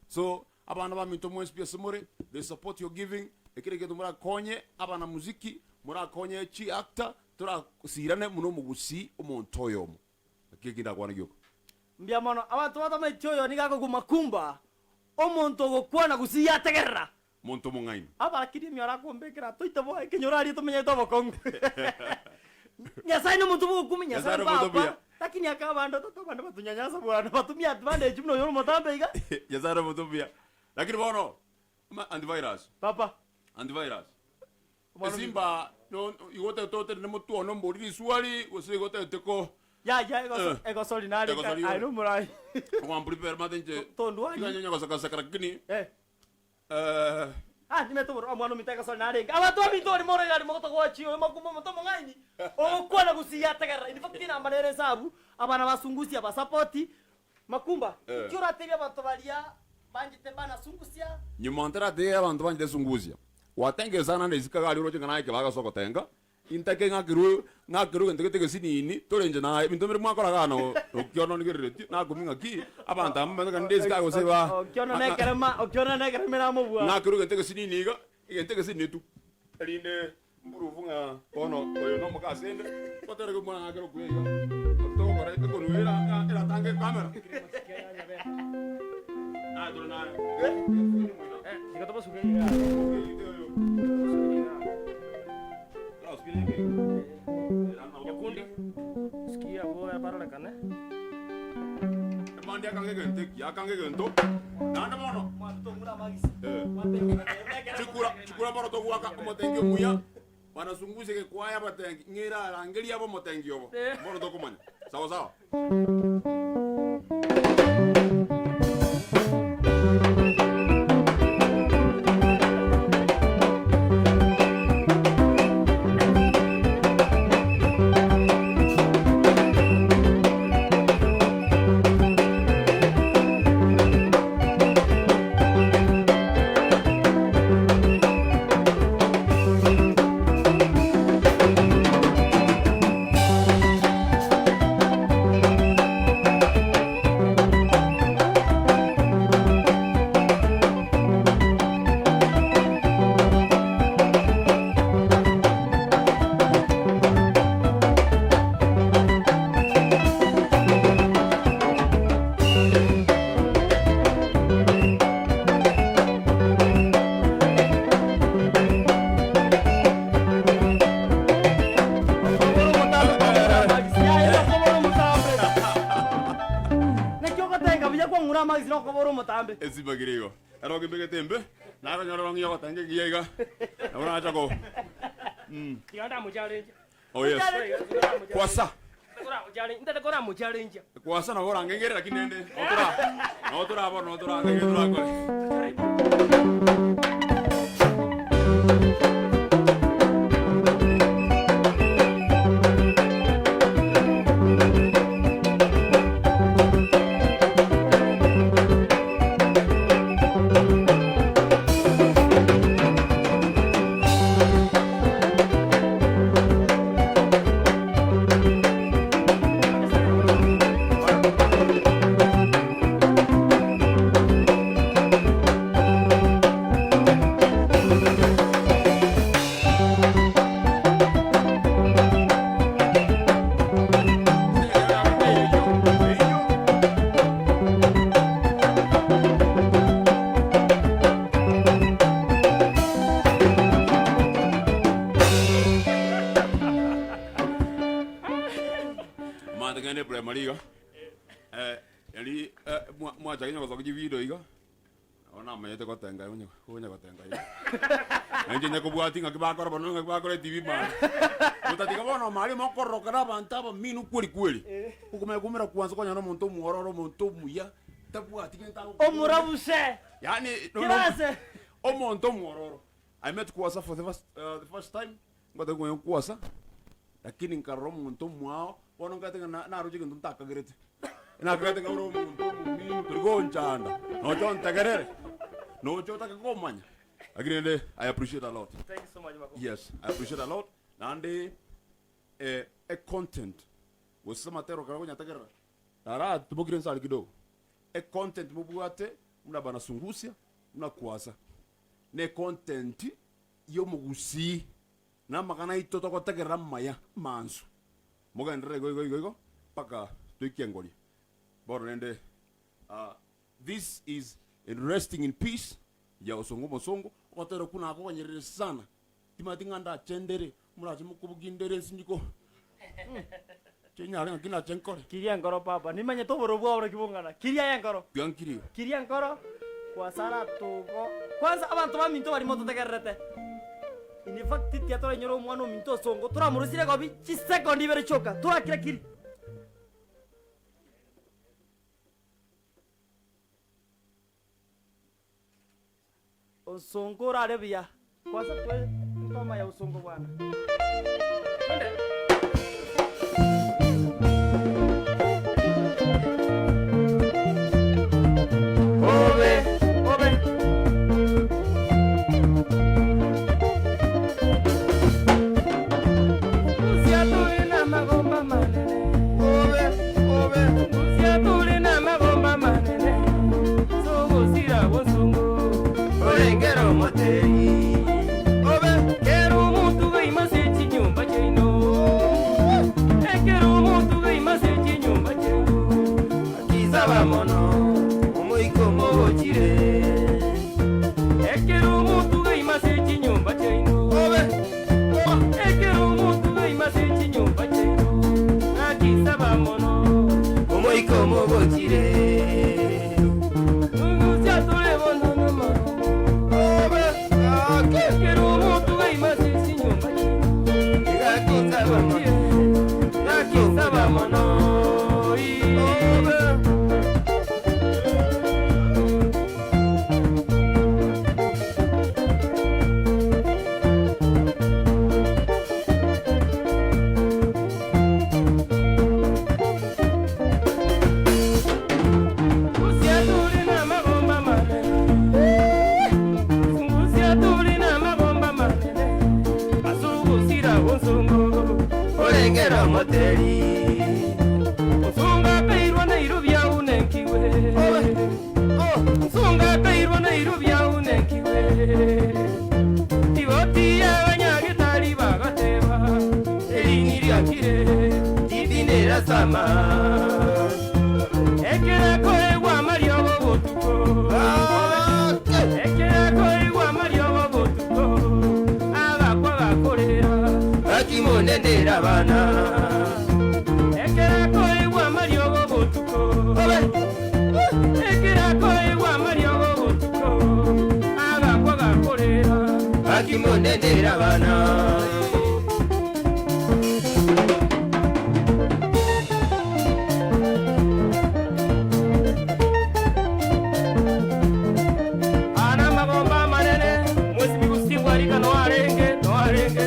So, abana baminto mwensi pi ase more, the support you're giving, ekere egento morakonye abana muziki, morakonye chiactor, torasirane buna omogusii omonto oyomo. Naki eki ndakwane gioka. Mbuya mono. Abanto batamaeti oyo nigo akoguma kumba, omonto ogokwana gose yategerera. Monto omong'aini. Abarakiri emioro akombekera toite bo ekenyoro aria tomenyete obokong'u. Nyasaye nomonto bw'ogokumia, Nyasaye Nyasaye nomonto Papa, omuya. lakini aka abande tata abande batunyanyasa bwana, batumia advantage buna oyo ore omotambe iga. Nyasaye nomonto omuya. Lakini bono, ama antivirus. Papa. Antivirus. Omwana ominto. Esimba no igo otagete otenene motwe one ombori riswari gose igo otagete ko Yaya egoso Eh. egosori nare Egosori aye ore. nomorai. Okwamburi mate inche. Tondwari. Tiga nyonya gosakasaka lakini Eh. eh Ah, nimete obororo omwana ominto egosori narenge. Abanto baminto ore more gari mogotogochia oyo makumba omonto omong'aini. Ogokwana gusii yategerera. In fact enamba nere esabu abana basungusia basapoti Makumba, Eh. inki oratebie abanto baria banchete bana sungusia? Nyuma ntaratebie abanto banchete sungusia, gwatengire sana na isiko iga aria oroche ng'a naye ekebago ase ogotenga, intake ng'akerwe ng'akerwe egento gete gesinini, tore inche naye, ebinto mbire mwakora igaa no okiono ndigereretie, nakumia ng'aki, abanto aba mbamanyete ng'a ninde isiko iga gose ba Okiono nekerema, okiono nekerema eramobua. ng'akerwe egento egesinini iga, egento egesinini tu, erinde Mburufu ng'a bono oyo nomoka asende, gotere komwana ng'akere okuya iga, togokora ekonwa era eratange ekamera. Naye tore naye. Tiga tobasuke iga. Nyakundi, sikia abwo barorekane. Ebandi akange egento eki, akange egento, naende bono. Chikura, chikura bono togoaka omotengi omuya, banasungusia egekwaya abatengi, ng'a erarangerie abe omotengi obo. Bono tokomanya. Sawa sawa. Naki ogotenga buya kwang'ura amagisi na okobora omotambe. Esibagire igo. Ero okimbegete embe, nakonyora orong'i ogotenga egiya iga, nabo nacha ko. Tiga ndamocharenche. Oh yes. Kwasa. Ntete koramocharenchia. Kwasa nabo orangengere lakini rende notora notora bono notora ng'ai torakore. Ngende primary iga. Eh, eri eh, mwa- mwachake onye gosokia chivideo iga, nabo namanyete gotenga onye onye gotenga iga. Nainche onye kobwatia ng'aki bakora bono ng'aki bakora etibi mambia. Gotatiga bono omari mokororoka na abanto abamino kweri kweri. Okomanya koumera kwansa kwanyora omonto omwororo, omonto omuya, tabwati gento agokora. Omorabuse. Yaani Kirase. omonto omwororo. I met Kwasa for the first, the first time, ngotebi konya Kwasa, lakini nkarora omonto omwao, bono nkaete ng'a na- naroche egento ntakagerete. Nakagerete ng'a ore omonto omomino tori gonchanda, nocha ontegerere, nocha otake komanya, lakini rende I appreciate a lot. Thank you so much, Makokha. Yes, I appreciate a lot, naende econtent, gose amatero ekero okonyategerera, rara tobokire nse aria kidogo, econtent mobwate buna bana Sungusia, buna Kwasa, ne content y'omogusii na amang'ana aito togotegerera amaya amansu. Mogenderere igo igo igo igo mpaka toike engoria. Bono rende this is resting in peace ya Osongo Omosongo, ogotera okwo nakoganyerire sana, timanyeti ng'a ndache ndere, morache mokobugia ndere nsinyiko chinyare ng'aki ndache nkore. Kiria enkoro papa, nimanyete obororo bwao naki bong'ana, kiria aye enkoro. Tiga nkirie. Kiria enkoro, kwasara togo. Kwanza abanto baminto baria mototegererete, in fact tiga torainyore omwana ominto osongo, toramorosire egobi chisekondi ibere chioka, torakira kiri. Osongo orare buya. Kwanza toe engoma ya Osongo bwana. Twende. Obe, Obe. Ngusia tuli na magomba manene. Obe, obe. Ngusia tuli na magomba manene. Sogosira bosongo. Orengera omoteri. Obe. Kero omonto gaimase chinyomba chiaino. Ekero omonto gaimase chinyomba chiaino. Akisaba mono, omoika omogochire. Ekero omonto gaimase chinyomba chiaino. Obe. Ekero omonto gaimase chinyomba chiaino. Akisaba mono. Omoika omogochire. Ngusia tore bono nama. Obe. Ake. Ekero omonto gaimase chinyomba chiaino. Akisaba mono, Akisaba mono. Obe. Ngusia tuli na mabomba manene. Ngusia tuli na mabomba manene. Asugusira bonsongo. Orengera omoteri. Nsunga kairwa Nairobi aunenkiwe. Oh. Nsunga kairwa Nairobi aunenkiwe. Tiboti abanyagitari bagateba. Erini ryakire. Tibinera sama. Ekera koegwa amariogo botuko. Ake. Ekera koegwa amariogo botuko. Abakwa bakorera. Akimonendera abana. Ekera koegwa amariogo botuko. Obe. Ekera koegwa amariogo botuko. Abakwa bakorera. Akimonendera abana. Ana mabomba manene. Mwezi migusigwa arika noarenge noarenge.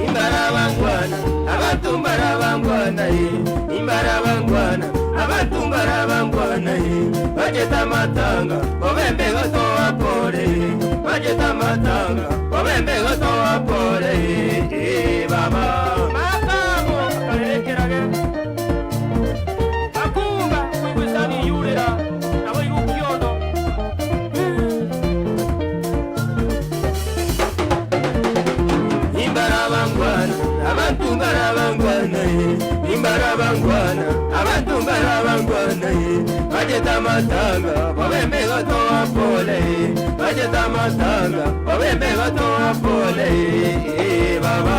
Imbarabangwana, abantu mbarabangwana ye. Imbarabangwana, abantu mbarabangwana ye. Bajeta matanga, obembe gotoa pole. Bajeta matanga, obembe gotoa pole. Eh baba. Makamo karerekerage. Makumba kuigwesani yurera. Nabo igukiondo. Imbarabangwana, abantu mbarabangwana ye. Imbarabangwana, abantu mbarabangwana ye. Bajeta matanga, obembe gotoa pole. Bajeta matanga, obembe gotoa pole. Eh baba.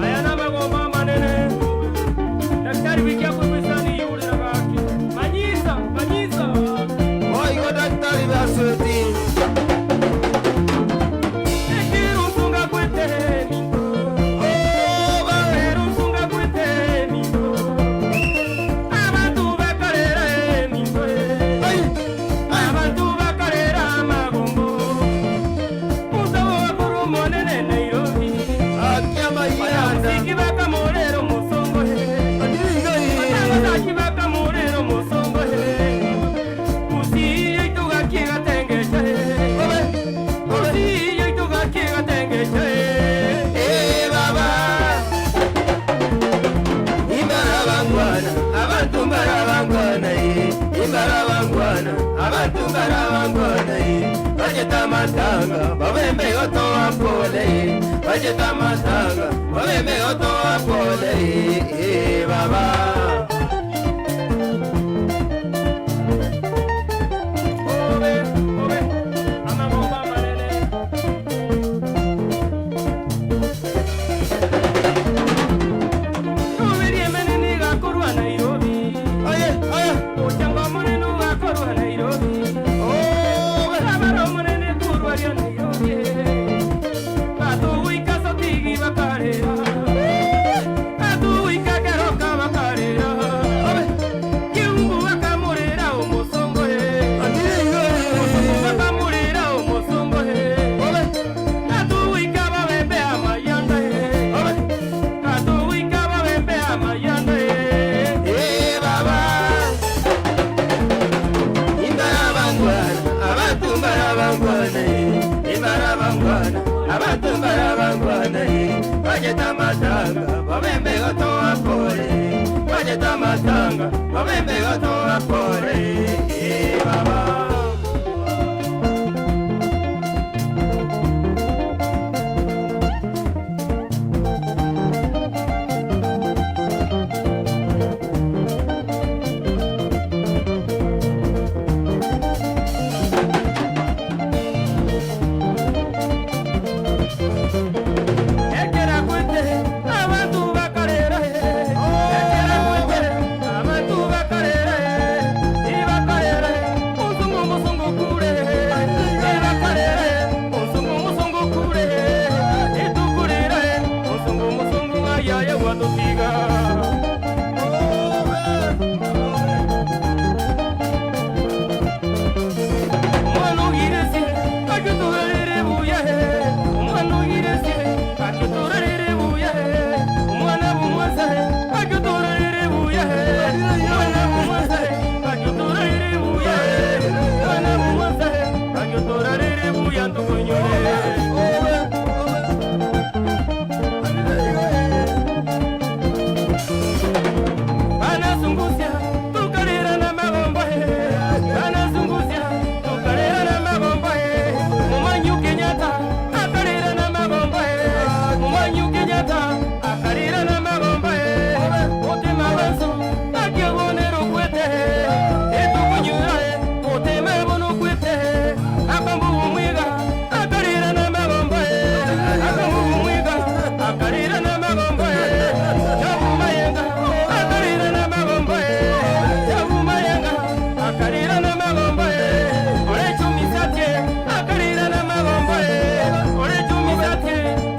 Aya na Naki gatengecha eh baba. Imbarabangwana, abantu mbarabangwana eh. Imbarabangwana, abantu mbarabangwana eh. Bajeta matanga, babembe gotoa pole eh. Bajeta matanga, babembe gotoa pole eh, eh baba. Obe, obe, amagomba amanene. Rubiri emenene igakorwa Nairobi. Oye, oye, Ochango omonene ogakorwa Nairobi. obe. Sabara omonene korwa ria Nairobi. Batuguika sotigi bakarera. Batuguika keroka bakarera. Kiumbu bakamurera omosongo eh. Omosongo bakamurera omosongo eh. Katuwika babembe amayanda eh. Katuwika babembe amayanda eh. Eh baba. Imbarabangwana, abantu mbarabangwana eh. Imbarabangwana, abantu mbarabangwana eh. Bajeta matanga, babembe gotoa pole. Bajeta matanga, babembe gotoa pole. Eh baba. Ekera kwete abantu bakarera eh. Ekera kwete abantu bakarera eh. Ibakarera eh. Musungu musungu kure eh. Ibakarera eh. Musungu musungu kure eh. Itukurira eh. Musungu musungu ayaya watupiga. Omwana ogiresie akiturarere buya he omwana ogiresie akiturarere buya he omwana bumwasa he akiturarere buya he omwana bumwasa he akiturarere buya he omwana bumwasa he akiturarere buya ntukonyore. Banazungusya tukalira na magombo he banazungusya tukalira na magombo he mumanyu Kenyatta akalira na magombo he mumanyu Kenyatta akalira na magombo he mutima wansu akibonera ukwete etukunyura he mutima bono ukwete akambugu mwiga akalira na magombo he akambugu mwiga akalira na magombo he yabumayenga akalira na magombo he yabumayenga akalira na magombo he olechumisatye akalira na magombo he olechumisatye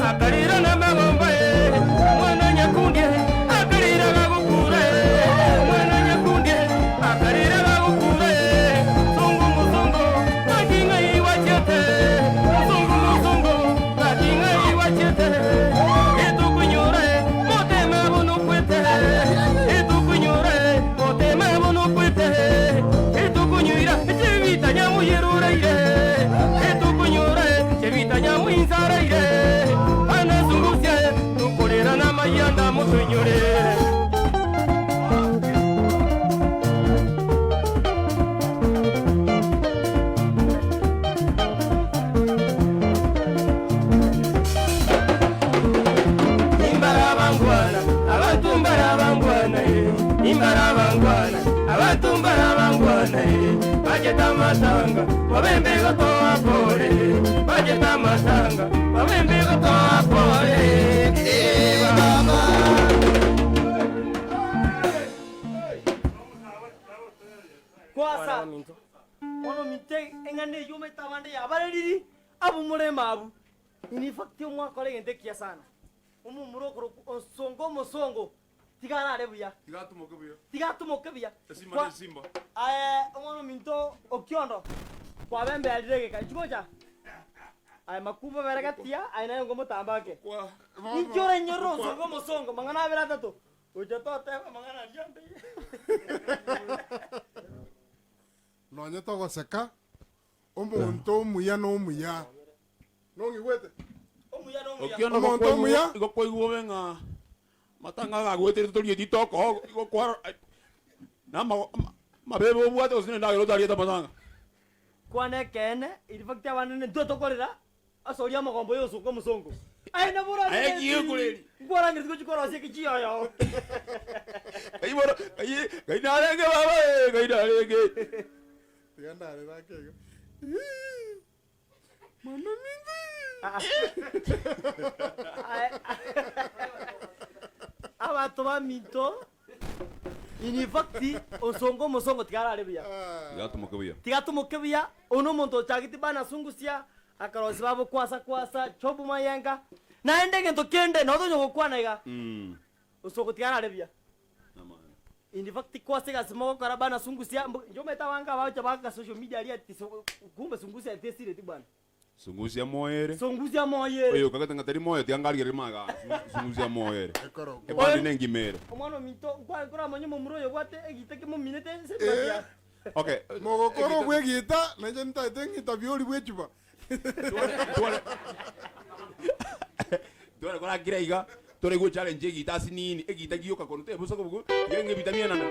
akalira na magombo he mwana nyakundye akalira gagukura he mwana nyakundye akalira gagukura he sungu musungu kakinga iwachete musungu musungu kakinga iwachete itukunyure motema bunukwete itukunyure motema bunukwete itukunyura chebita nyamuyerureire itukunyure chebita nyamuinzareire anazungusye tukorera namayanda mutunyure. Imbarabangwana, abantu mbarabangwana eh. Imbarabangwana, abantu mbarabangwana eh. Bajeta matanga, babembe gotoa pole. Bajeta matanga, babembe gotoa pole. Eh baba. Kwasa ono minte eng'ana eywo omanyete abande yabareriri abu morema abu in fact omwaka ore egento ekiya sana omomura okoro osongo omosongo tiga arare buya Tigatumoke buya. tiga atumoke buya Esimba Kwa- na esimba. Aye, omwana ominto okiondo kwabembearire egeka nchigocha aye makumba beregatia aye naye ngomotambake Kwa inki orenyorere osongo omosongo mang'ana abere atato gocha toteba mang'ana aria ande. Nonye togoseka, omonto omuya na omuya. Nong'igwete? Omuya nomuya. Okiondo Omonto omuya. Igo kwaigwa obe ng'a matanga agagweterete torieti toko igo kwaro na amabebe obwate gose na endagera otariete amatanga. Kwana ekeene, in fact abande nintwe tokorera ase oria amagombo ya osuka omosongo. Aye nabo Aye orang'e ki'ekoreri. Nkwarangeretie gochia korosia ekechiyoyo. Kai bono kai kai narenge baba ee kai narenge. Tiga ndarere ake iga. Mama minto. Abanto baminto, in fact, osongo omosongo tiga arare buya. Tiga atomoke buya. Tiga atomoke buya, oyo nomonto ochagete bana sungusia, akarosia babo kwasa kwasa, chobu mayenga, naende egento kende nabo tonya gokwana iga, osongo tiga arare buya. In fact kwase egasi mogokora bana sungusia, mbo inche omanyete abange abagocha baaka social media aria ati kumbe sungusia tesireti bwana. Sungusia moyo ere. Sungusia moyo ere. Oyo okagete ng'a tari moyo tiga ngarigererie magega aa. Sungusia moyo ere. Ekero Ebandi nengima ere. Omwana ominto nkwa nkoramanye omomura oyo obwate egita kemominete ense mbaria. Okay. Mogokora obw'egiita, na inche ntaete ng'ita biori bw'echuba. Tware tware korakira iga toraigwe challenge egita ase nini egita gioka kono tebosa kobuga tiga ng'a ebita bienana.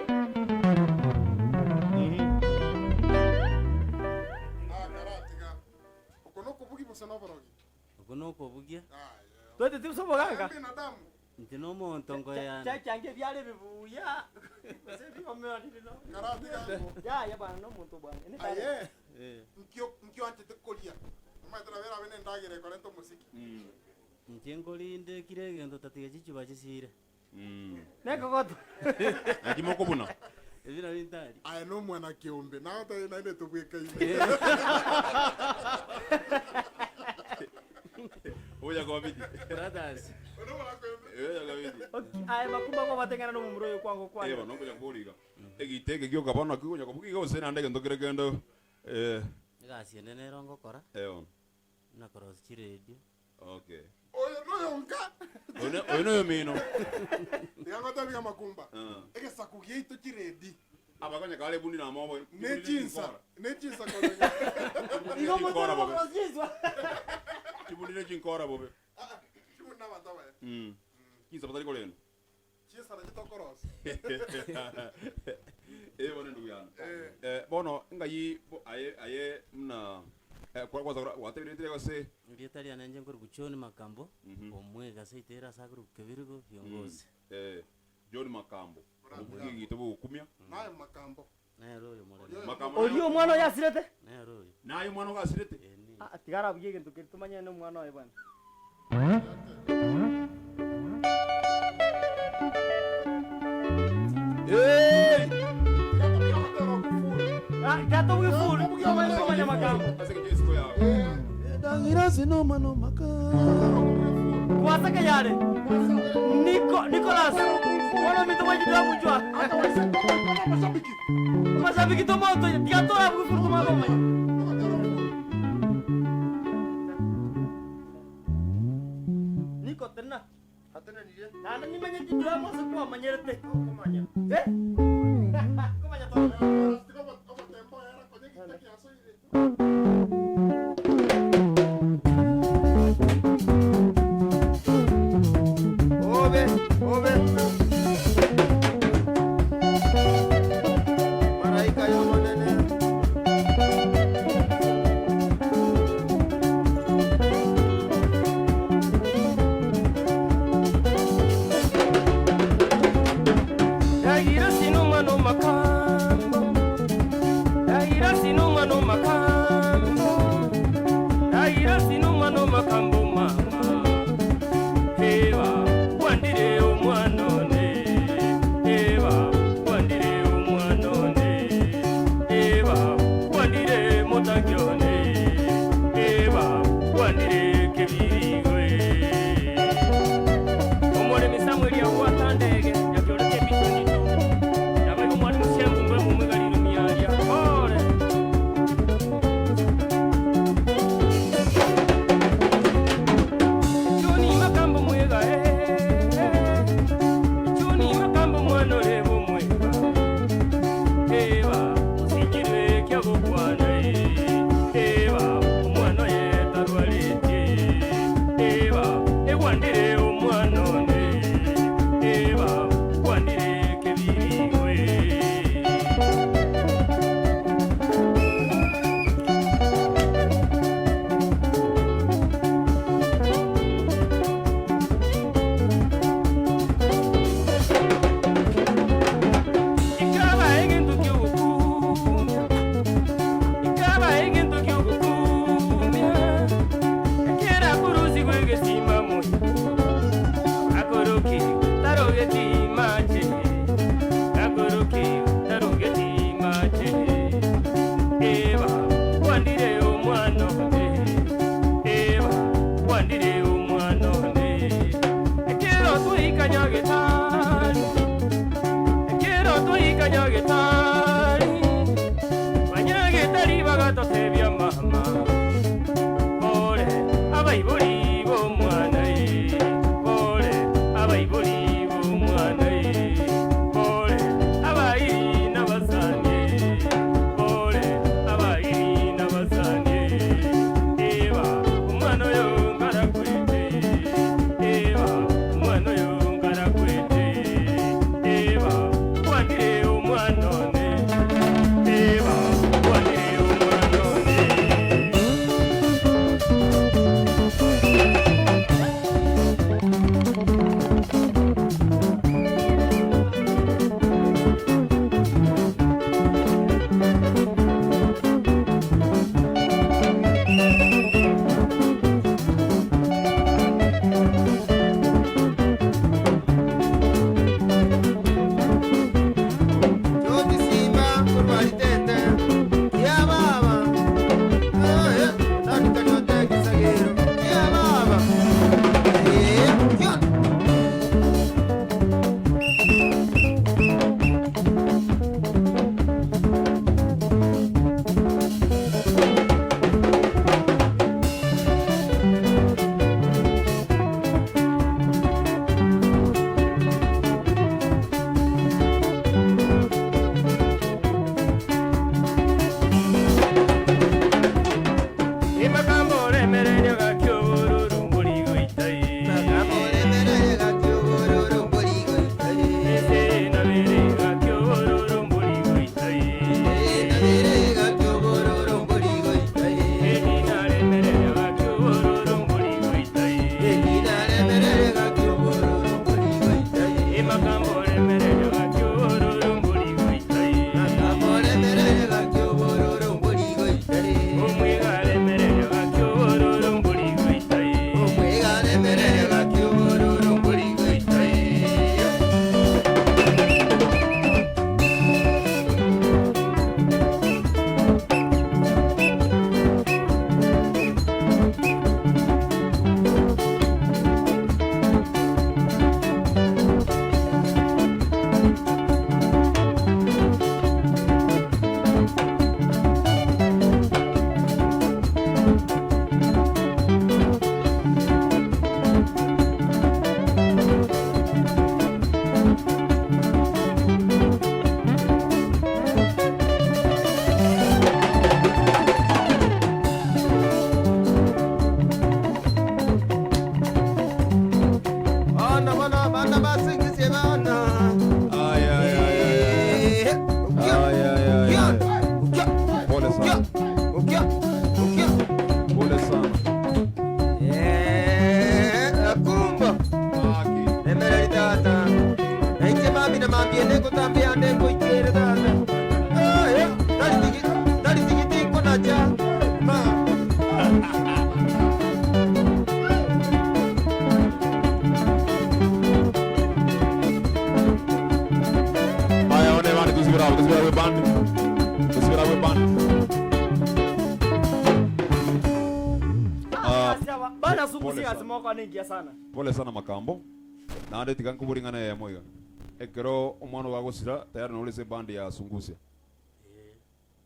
Ah, karatiga. Oko nokobugia gose noborogi? Oko nokobugia. Aye. Tweteti gose omogaka. Aye mbinadamu. Inche nomonto nkoyana. Chachange ebiara ebi buya gose ebiomeanire no. Karatiga ngo. Yaya bwana nomonto bwana. Ene tare. Aye. Eh. Nkio nkio anchete koria. Omanyete nabo erabe nendagera ekorenta omosiki. Inche nkorinde kera egento tatiga chichuba chisire. Nekogoto. Naki mokobuna? Ebi nabio ntari. Aye nomwana kiombe, naye otari naende tobwekaine. Oya kobiti. Brothers. Oyo nomwana kiombe. Oya kobiti. Okay, aye makumba ngobateng'ana nomomura oyo kwango Eh, kwane. bono okonya koriga. Egita eke gioka bono naki okonya kobuga iga gose naende egento kere kende eh Egasi ende nero ngokora, eh bono. buna korosia chiredio. Okay. Oyo noyonka. Oyo ne- oyo noyomino. Tiga ngotebi amakumba. Ah. Egesaku giaito chiredi. Abakonya kare ebundi na amaobo. Ne chinsa. Ne chinsa korenya. Igo omonto Chinkora bobe. orokorosia chiswa. Chibundi ne chinkora bobe. Ah, ah, chibundi na abanto abaya. Chinsa batari korenda. Chinsa nachi tokorosia. Eh bono ndugu yane. Eh. Eh bono ngai bo- aye aye muna eh kwa kwanza gwatebire tire gose Erieta riane inche nkorokwa John Makambo, omwega ase itera ase akorokwa Kebirigo, viongozi. eh John Makambo. Obugi gito bokumia. Naye makambo. Nere oyo moremi. Makambo. Oria omwana oyo asirete? Nere oyo. Naye omwana ogasirete. Eni. Ah, tiga arabugie egento keria tomanyane na omwana oye bwana. Hey! Ah, tiga tobugie full, tomanye komanya makambo. Ase Yesu yawe. Kwasaka yare. Nico, Nicholas. Mwana ominto mwachitwa mujwa. Hata waise kama mashabiki. Mashabiki tomoto, tiga torabugie full tomanye komanya. Niko tena. Atenenire. Naende nimanye chindwamo ase kwamanyerete. Okomanya. Eh? Komanya to. Obe, obe. Maraika y'omonene. Yaira sinuma no makambo. Yaira sinuma no makambo. Nyagetari, ekero twaika Nyagetari, Banyagetari bagatotebia mama, pole abaibori b'omwana eh, pole abaibori b'omwana eh, pole abairi n'abasani eh, pole abairi n'abasani eh, eba omwana oyo ngarakwete, eba omwana oyo ngarakwete, eba kwanire omwana one, eba kwanire omwana one. Joti Simba kurwaritete ya baba eh nani kanyote kisagero ya baba eh kyo Emakambo oremereria gakiobororo mbori goitai. Makambo gakiobororo mbori goitai. Ese nabere gakiobororo mbori goitai. Nabere gakiobororo mbori goitai. Eni naremereria gakiobororo mbori goitai. Eni naremereria gakiobororo mbori goitai. Emakambo oremereria gakiobororo mbori goitai. Makambo oremereria gakiobororo mbori goitai. Omwiga aremereria gakiobororo mbori goitai. Omwiga aremereria gakiobororo mbori goitai. Bana bana bana basingizie bana. Ay, ay, ay, ay, ay. Ay, ay, ay, ay. Pole sana. Ukia, ukia. Pole sana. Eh, akumba. Aki. Emereri tata. Naite mami na mambie neko tambia neko ikere tata. Eh, tari tiki, tari tiki tiko na cha. Ma. Aya, one bandi tusibira abo, tusibira we bandi. Tusibira we bandi. Ah, Bana pole sungusia sana. asimoko anaingia sana. Pole sana makambo. Naende tiga nkoboring'ana eyemo iga. Ekero omwana ogo agosira tayari nore ase ebandi ya sungusia.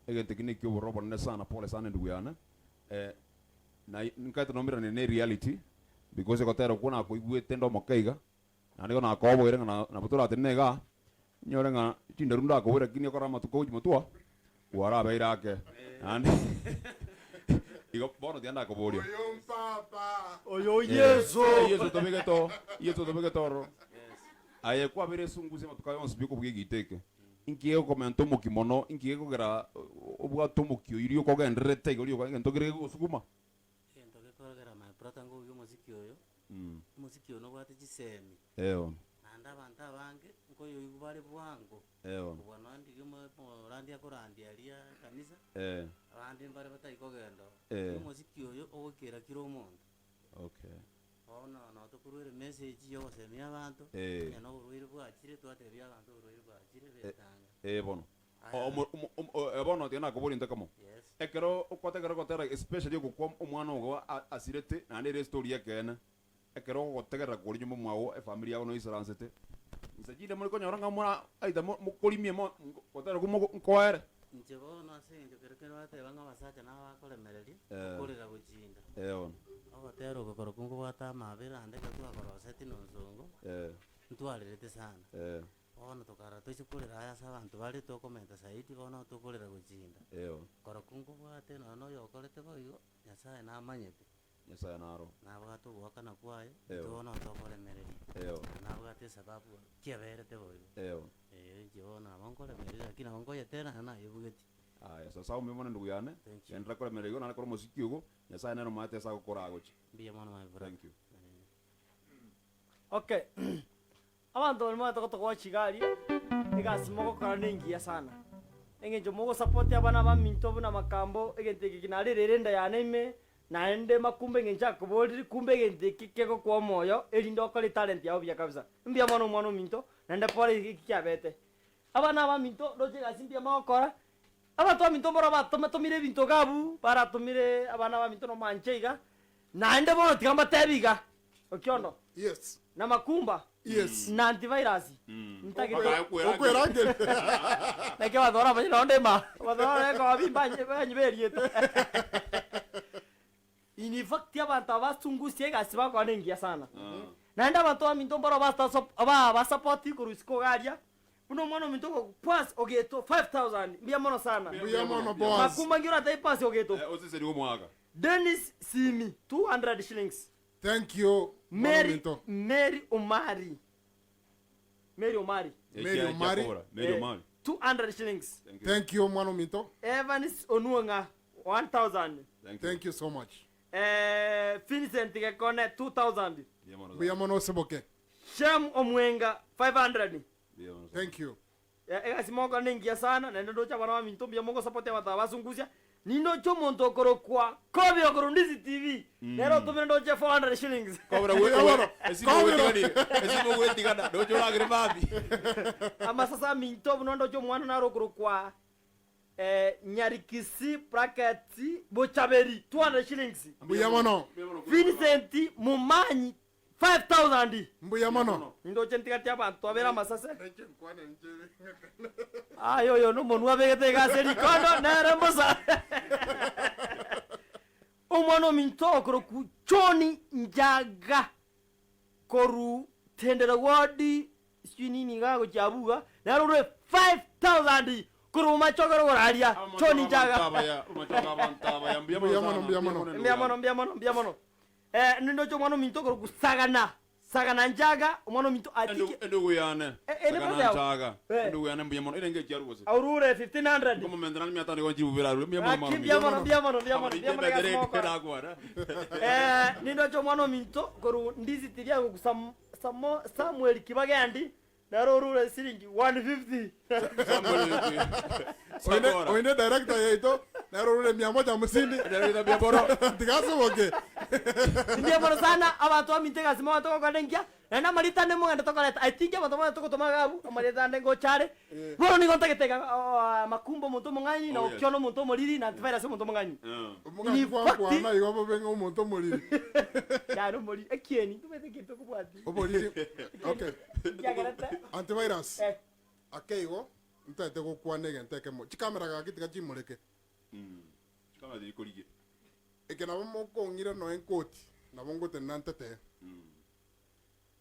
Egento eki nekio obororo obonene sana, pole sana endugu yane. Eh, na nkaete nomerane na reality because egotera okwo nakoigwete nde omoke iga, naende igo nakoboire ng'a na- nabo toratenene igaa, nyore ng'a chinderu ndakoboire lakini ekero amatuko ogochia motwe, kwarabeire ake. Naende igo bono tiga ndakoboria. Oyo mpapa. Oyo Yesu. Eh, Yesu tobegete oo, Yesu tobegete ororo. Aye kwabeire esungusia amatuko aya onsi pi okobugia egito eke. Inki gegokomenta omokia mono, inki gekogera obwate omokia oyio rioka ogendererete igo rioka egento kere kegosukuma? Egento gekorogera my brother ngobugia omosiki oyo, omosiki oyo nobwate chisemi, Eeh. naende abanto abange nkoyoigwa bare bwango, Eeh. kobua nonya ndiria omo- omorandi akorandia aria ekanisa, Eeh. abande mbare batari kogenda oo. Eh. Omosiki oyo ogokera kera omonto. Okay. Bono no tokorwera emessage ya ogosemia abanto, Eh. onye na oborwaire bwachire twatebia abanto oborwaire bwachire betanga. Eh bono. Aya. Omo- omo- omo- eh, bono tiga nakoboria into ekemo. Yes. Ekero okwata ekero ogotera especially ogokwa omwana ogo a- asirete naende ere estory ya ekeene. Ekero ogotegerera koria nyomba mwago efamiri yago noisaransete, inse chinde more konyora ng'a mora aidha mokorimie mo gotera okwo mogo nkoere. Inche bono ase engencho kero kende bateba ng'a abasacha nabo bakoremereria, Eh. okorera gochinda. Eh bono. Ogotera oko korokwo nkobwate amabera ande ekero twakoroseti na onsongo, Eh. ntwarerete sana. Eh. Bono tokarora toise korera aya ase abanto bare tokomenta zaidi, bono tokorera gochinda. Eh bono. Korokwo nkobwate nonya na oyokorete boigo, Nyasaye namanyete. Nyasae naro. Nabwate ogoakana kwaye, Eyo. intwe bono tokoremereria. Eyo. Na nabwate esababu kiaberete boigo. Eyo. Eh, inche bono nabo nkoremereria lakini nabo nkoyetera naende nayebugeti. Aya, sasa omuya mono endugu yane, Thank you. genderera koremereria igo naende kora omosiki ogo, Nyasae nere omaete ase agokoraa gochia. Mbuya mono my brother. Thank you. Eh. Okay, abanto baria momanyete gotogochia iga aria, egasi mogokora nengiya sana. Eng'encho mogosupport abana baminto buna makambo, egento eke kinarerere enda yane ime, naende makumba eng'encho akoborire, kumbe egento eke kegokoa omoyo, erinde okore etalent yago buya kabisa. Mbuya mono omwana ominto, naende pore eki kiabete. Abana abaminto, ndoche egasi mbuya mogokora, abanto baminto mboro batomatomire ebinto iga abwo, baratomire abana baminto nomanche iga, naende bono tiga mbatebi iga, Okiondo, Yes. na makumba, Yes. na antivirus, ntagete Okwerangeria. naki abanto baramanye nonye ndima, abanto barore kobi mbanye banyiberiete. In fact abanto aba basungusia egasi bagokora nengiya sana. Naende abanto baminto mboro bataso ba basapoti korwa isiko iga aria, buna omwana ominto ogo Boaz ogetwa 5000 mbuya mono sana. Mbuya mono Boaz. Makumba nki oratebi Boaz ogetwa? Eh, oseseniwe omwaka. Dennis Simi 200 shillings. Thank you mwana Mary ominto. Mary Omari Mary Omari Mary Omari. Mary Eh, Omari. 200 shillings. Thank you. Thank you mwana ominto. Evans Onuong'a 1000. Thank you. Thank you so much. Eh, Vincent Gekone 2000. Mbuya mono Mbuya sana. mono oseboke. Shem Omwenga 500. Mbuya mono sana. Thank you. Eh, egasi mogokora nengiya sana, naende ndoche abana baminto mbuya mogosupport abanto aba basungusia, nindoche omonto okorokwa Kobe okorwa Ndizi TV, nere otomire ndoche 400 shillings. Kobra Mbuya mono. esimo Kobra. gwetiganire. Esimo gwetigana. Ndoche oragere mabi. Amasase aminto buna ndoche omwana naro okorokwa eh, Nyarikisi bracket Bochaberi 200 shillings. Mbuya mono. Vincent Mumanyi 5000. Mbuya mono. Nindoche ntigati abanto abere amasase. Aye oyo nomonwa abegete iga ase rikondo nere mbosa. Omwana ominto okorokwa John Njaga koru Tendere ward sijui nini iga gochia abwo iga nere orwe 5000 korwa omachokero igoro aria John Njaga. Mbuya mono, mbuya mono. Mbuya mono mbuya mono mbuya mono. Eh, nindoche omwana ominto okorokwa Sagana Sagana Njaga omwana ominto atike Endugu yane. Eh, eh, Sagana brother yao. Njaga. Eh. Endugu yane mbuya mono. Erenge echiaru gose. aurure 1500 Nkomomenta nani mia tano igo nchibubera arure. Mbuya mono Gaki mwana mbuya ominto. mono mbuya mono mbuya mono mbuya mono egasi mogokora. Eh, nindoche omwana ominto korwa Ndizi TV agoku Sam, Samo, Samuel Kibagendi nere orure siringi 150. Oine oine director yaito nere orure mia moja hamsini. Tiga asoboke. Mbuya mono sana abanto baminto egasi mogote gokora engiya naende amarieta ande mogende tokoreta I think abanto mogende togotoma iga abwo amarieta ande ngocha are bono nigo ntagete iga makumba omonto omong'aini na Oh, yes. okiona omonto omoriri na antivirus omonto omong'aini Omogati In fact- kwankwana igo bobe ng'a omonto omoriri. yare omoriri ekieni ntobwate ekinto okobwati Oboriri. Okay. Ekiagerete Antivirus. eh Ake igo ntaete gokwana egento ekemo. Chikamera gaki tiga chimoreke. Eke nabo mokong'ira noe nkoti, nabo ngotenena ntetee.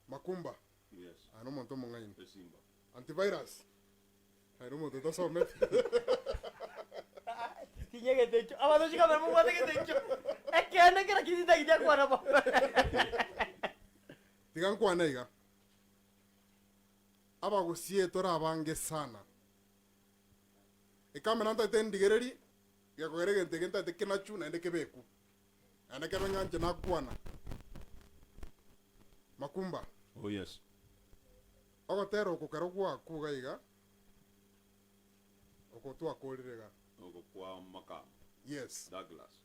Makumba, aye nomonto omong'aini. Antivirus, aye nomonto otasometi. Tinyegete ekio. Abanto chikamera mobwate gete ekio. Ekeene kera kiri tintageti akwana bo. Tiga nkwane iga, abagusie tore abange sana. Ekamera ntaete ndigererie, gekogera egento eke ntaete kenachu naende kebeku. Naende kebe ng'a inche nakwana. Makumba. Oh yes. Ogotera oko kero gwakuga iga, oko twakorire iga. Oko kwa Makamba. Yes. Douglas.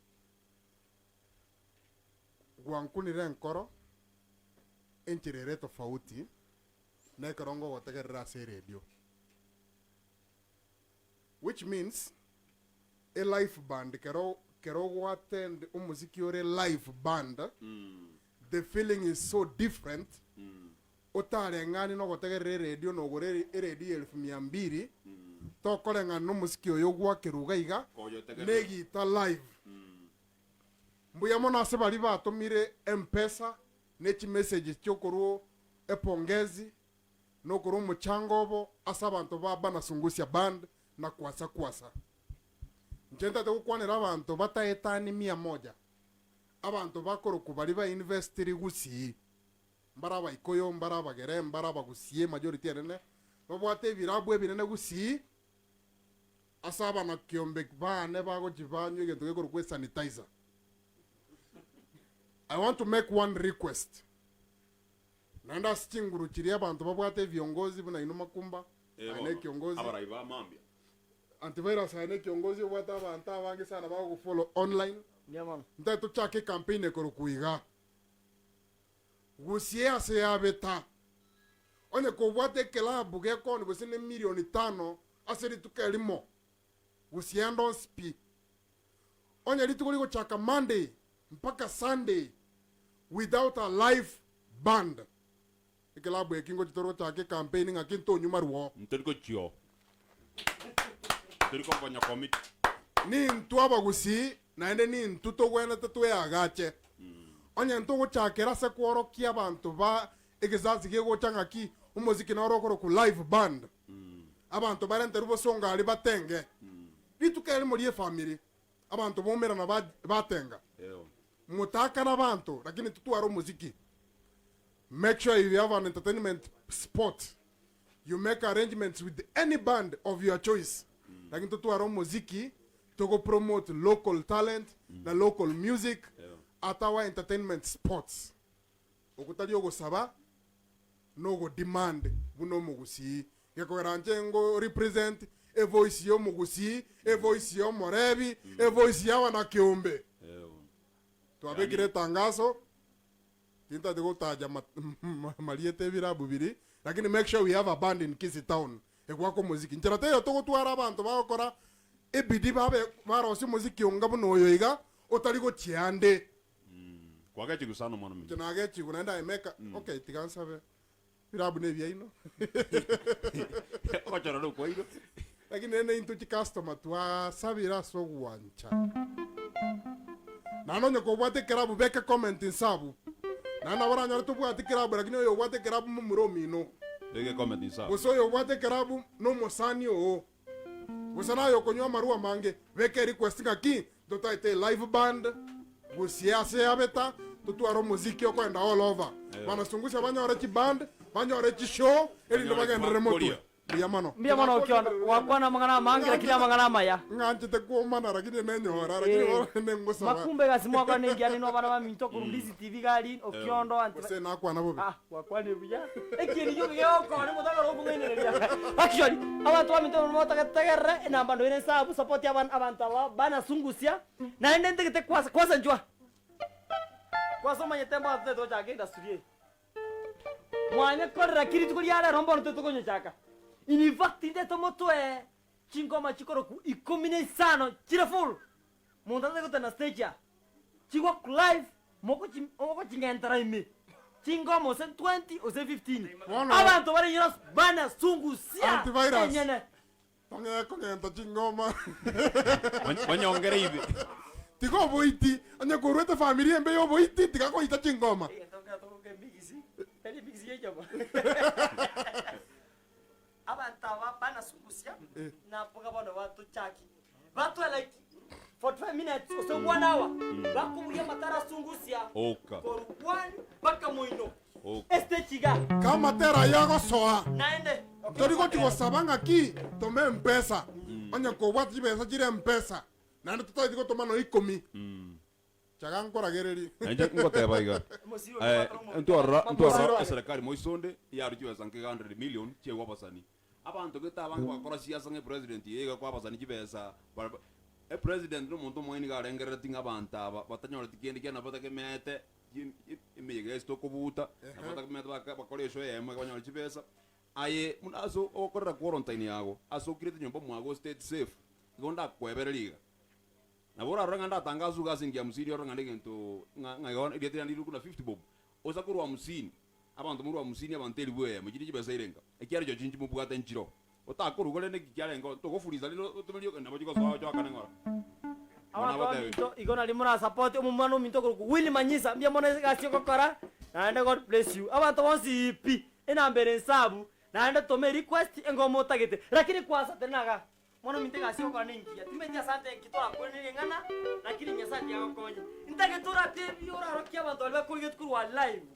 Gwankunire enkoro, enchera ere tofauti, na ekero ngogotegerera ase eredio. Which means, e live band kero kero ogoattend omosiki ore live band, The feeling is so different otareng'ani na ogotegerera eredio na ogore eredio ya elfu mia mbili tokoreng'ana na omosiki oyo ogwakerwa iga iga na egita live. Mbuya mono ase baria batomire mpesa ne chimessages chiokorwa epongezi na okorwa omochango obo ase abanto ba Bana Sungusia Band na Kwasa Kwasa. Inche ntagete gokwanera abanto bataetani mia moja, abanto bakorokwa baria ba investiri gusii, mbare abaikoyo, mbare abagere, mbare abagusie, majority enene, babwate ebirabu ebinene gusii, ase abanakiombe baane bagochia banywa egento gekorokwa esanitizer. I want to make one request. Naende ase chinguru chiria abanto babwate ebiongozi buna inwe makumba, Eh, aye bono, nekiongozi, abarai ba mambia. Antivirus aye nekiongozi obwate abanto abange sana bagogofollow online. Mbuya mono. Ntagete tochake ecampaign ekorokwa iga, Gusie ase yabeta. Onye kobwate eklabu gekoni gose ne milioni tano ase rituko erimo, gusie ande onsi pi. Onye rituko rigochaka Monday mpaka Sunday without a live band, eklabu eki ngochi tore gochaka ecampaign ng'aki ntonywa marwa. Ntori gochia Tori kogonya komiti. Nintwe abagusii naende nintwe togwenerete tweagache. Onye ntogochakera ase kworokia abanto ba egesasi gegocha ng'aki omosiki noro okorokwa live band. Abanto barenterwe bosongo aria batenge. Rituko erimo ri'efamiri abanto baumerana batenga. Motakane abanto lakini totware omosiki. Make sure you have an entertainment spot. You make arrangements with any band of your choice lakini totware omoziki togo promote local talent na local music at our entertainment spots. Oko tari ogosaba na ogo demand buna omogusii. Gekogera nche ngo represent evoice ya omogusii, evoice ya omorebi, evoice ya abanakeombe. Twabekire etangaso. Tintagete gotaja amarieta ebirabu biria, lakini make sure we have a band in Kisii town egwaka omoziki. Nchera teiyo togotwara abanto bagokora ebidii babe barosie omoziki onga buna oyo iga, otari gochia ande. Kwagechigwa sana omwana ominto. Inche nagechigwa naende I make a, okay tiga nsabe, birabu nebiaino. Ogochora nokwaino. Lakini rende intwe chicustomer twasabire ase ogwancha. Naende onye kobwate ekerabu beka comment inse abwo. Naende nabo oranyore tobwati kerabu lakini oyo obwate ekerabu momura omino. Beka ecomment inse abwo. Gose oyo obwate ekerabu nomosani oo. Gose naye okonywa amarwa amange beka erequest ng'aki Totaete live band gose ase yabeta totware omoziki okoenda all over. Banasungusia banyore chiband, banyore chishow erinde bagenderere motwe. Mbuya mono. Mbuya mono Okiondo, gwakwana amang'ana amange lakini amang'ana amaya. Ng'anchete kwomana lakini nenyora lakini Eh, bono nengosaba. Makumba egasi mwakora nengiya nainwe abana baminto korwa Ndizi TV iga aria Okiondo anti Gose nakwana bobe. Ah, gwakwanire buya. Ekieni gioka gegokora nimotagora okong'ainereria. Actually, abanto baminto motagetegerere enamba noire nse abwo support abana abanto aba banasungusia naende ntagete kwasa kwasa nchwa. Kwasa omanyete mbono totagete gochaka industry eye. Mwanya korera ki rituko ria rero mbono totagete konyochaka. In fact ntagete motoe chingoma chikorokwa ikomi na isano chire full. Monto atagete gotena stage aa. Chigwa live mogochi mogoching'entera ime chingoma ose 20 ose 15 Bono- abanto bare nyora bana sungusia Antivirus. enyene Tong'ee kong'enta chingoma. Banyongere ibe. Tiga oboiti, onye korwete efamiri embe y'oboiti, tiga koita chingoma. Abanto aba banasungusia naboga bono batochaki batoe like 45 minutes gose one hour bakobugia amatara asungusia Oka. korwa one mpaka moino Oka. estage iga Kamatera ayio agosoa, naende tori gochi gosaba ng'aki toma empesa. Onye kobwate chibesa chire empesa, naende totageti gotoma nonya ikomi. Chaga nkoragererie. Nainche ngoteba iga, eh, ntwarora ntwarora eserekari moisonde yarwa chibesa nke 100 million chiaigwa abasani. Abanto gete abange bagakora siasa ng'a epresident eye iga ekoa abasani chibesa bara epresident na omonto omong'aini iga arengerereti ng'a abanto aba batanyoreti kende kiane nabo batakemeete emeyega ase tokobuta, nabo batakemeete baka bakore eshow eyemo iga banyore chibesa. Aye buna ase ogokorera quarantine yago, ase okirete nyomba mwago ostate safe, igo ndakwebererie iga. Nabo orarore ng'a ndatangaswe iga ase engiya hamsini orore ng'a negento ng'a ng'a igo erieta riane riruku na fifty bob. Osa korwa hamsini, abanto morwe hamsini abanto elifu eyemo, chiria chibesa irenga? Ekiagera chirochio inche mobwate nchiroo. Otakoruga rende nki kiarenge oo, togofurisa rende otome rioka nabo chigosoa oche oakane ng'ora. Bono Abanto abatebi. baminto igo nario morasapoti omomwana ominto okorokwa Willy Manyisa, mbuya mono ase egasi ogokora, naende God bless you. Abanto bonsi pi, enamba ere nsabu, naende toma erequest engoma otagete, lakini kwasa tenena igaa. Mono ominto egasi ogokora nengiya, timanyeti asante nki torakwane ring'ana, lakini Nyasaye tiga agokonye. Ntagete oratebie orarokie abanto baria bakorigetie korwa live,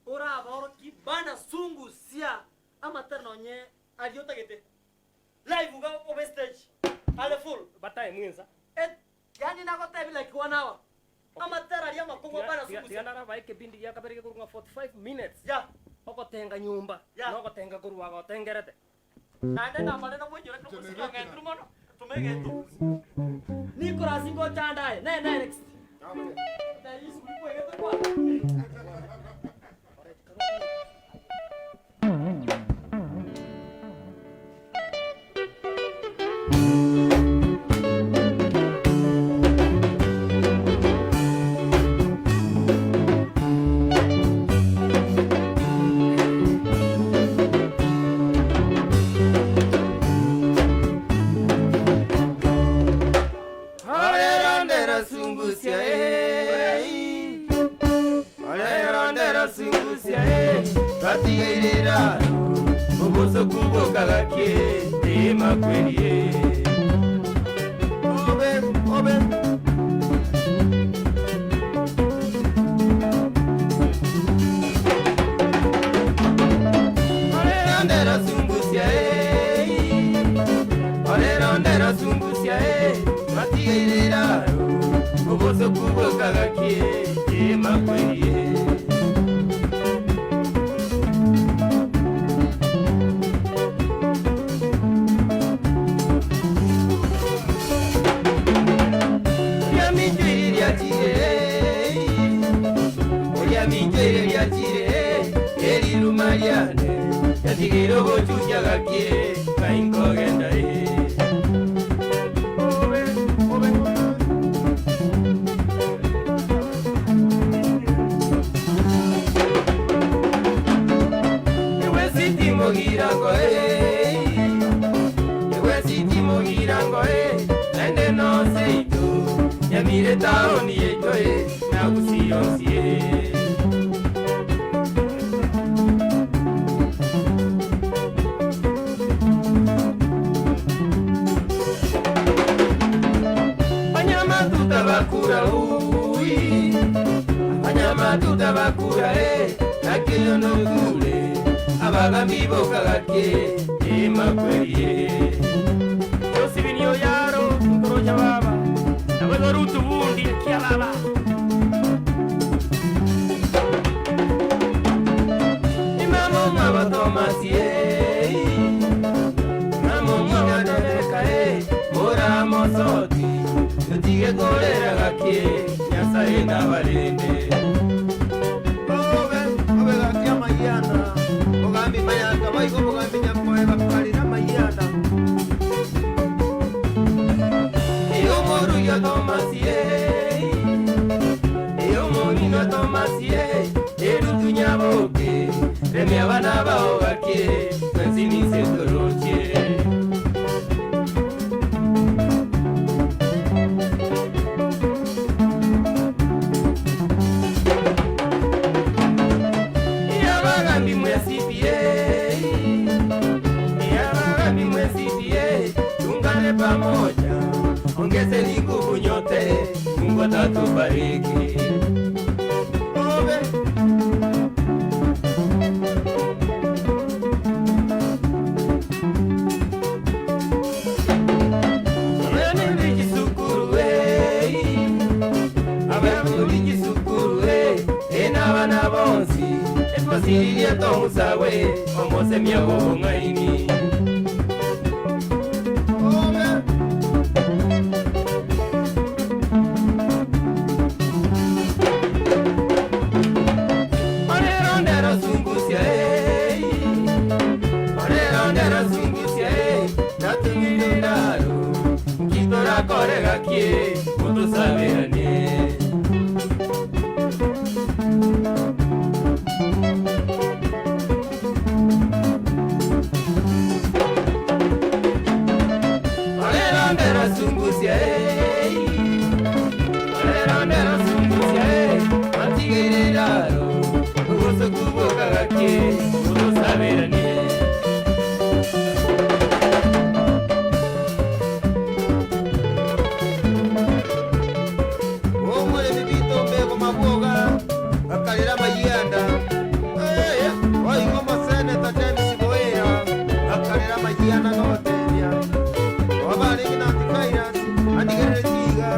orabaorokie bana sungusia amatera nonye aria otagete. Live iga obe stage are full. Batae mwensa. Et yaani nagotebia like one hour. Amatera aria amakong'u Tiga bana tiga tiga sungusia. narabae ekebindi gia kabere gekorwa ng'a 45 minutes. Yeah. Ogotenga nyomba, Yeah. na ogotenga korwa iga otengerete. Naende namare nomoinyore ekero omosike ong'entire mono, toma egento. Nicholas ngochande aye, naye naye next. Naye isiko kwegete kwa. Orerondera sungusia eh. Orerondera sungusia eh. Twatigaire oboso kuboka gake tema kweli eh. Obe, obe. Orerondera sungusia eh. Orerondera sungusia eh. Twatigaire oboso kuboka gake tema kweli eh. Yatigire ogochucha gakie kaikogenda Obe, obe. Iwe sitimogirango iwe sitimogirango naende noseito nyamire taoni yeito nagusionsie Banyama tutabakura ui Banyama tutabakura e Nakeyo nokule Abagambi bokagake Emakweri Josibinio yaro, nkorocha baba. Nabo rutu bundi ekia baba. Imamo mwaba Tomasi e Imamo mwaba Rebeka e Mora mosoti Tutige korera gake Nyasaye nabarinde Obe, obe gaki amayana. Mugambi mayaka baigo mugambi nyakoe bakarira amayana. Iyo moruyo Tomasi e Iyo monino Tomasi e Erutu nyaboke Remi abana bao gake Twensinise toroche Iyabagambi mwe CPA Iyabagambi mwe CPA Tungane pamoja Ongezeni nguvu nyote Mungu atatubariki Obe. Abana b'ikisukuru Abana b'ikisukuru Enabana bonsi Etwasiririe tomusawe Omosemia gobong'aini Obe. Orerondera sungusia Orerondera sungusia Natumire ndaro Nkitora gakie Mutusaberane. Twaberanie. Omoremi bitombe mabwoga bakarera amayianda oigo omoseneta James Boera bakarera amayianda nogotebia obarenge na antivirus andigerere tiga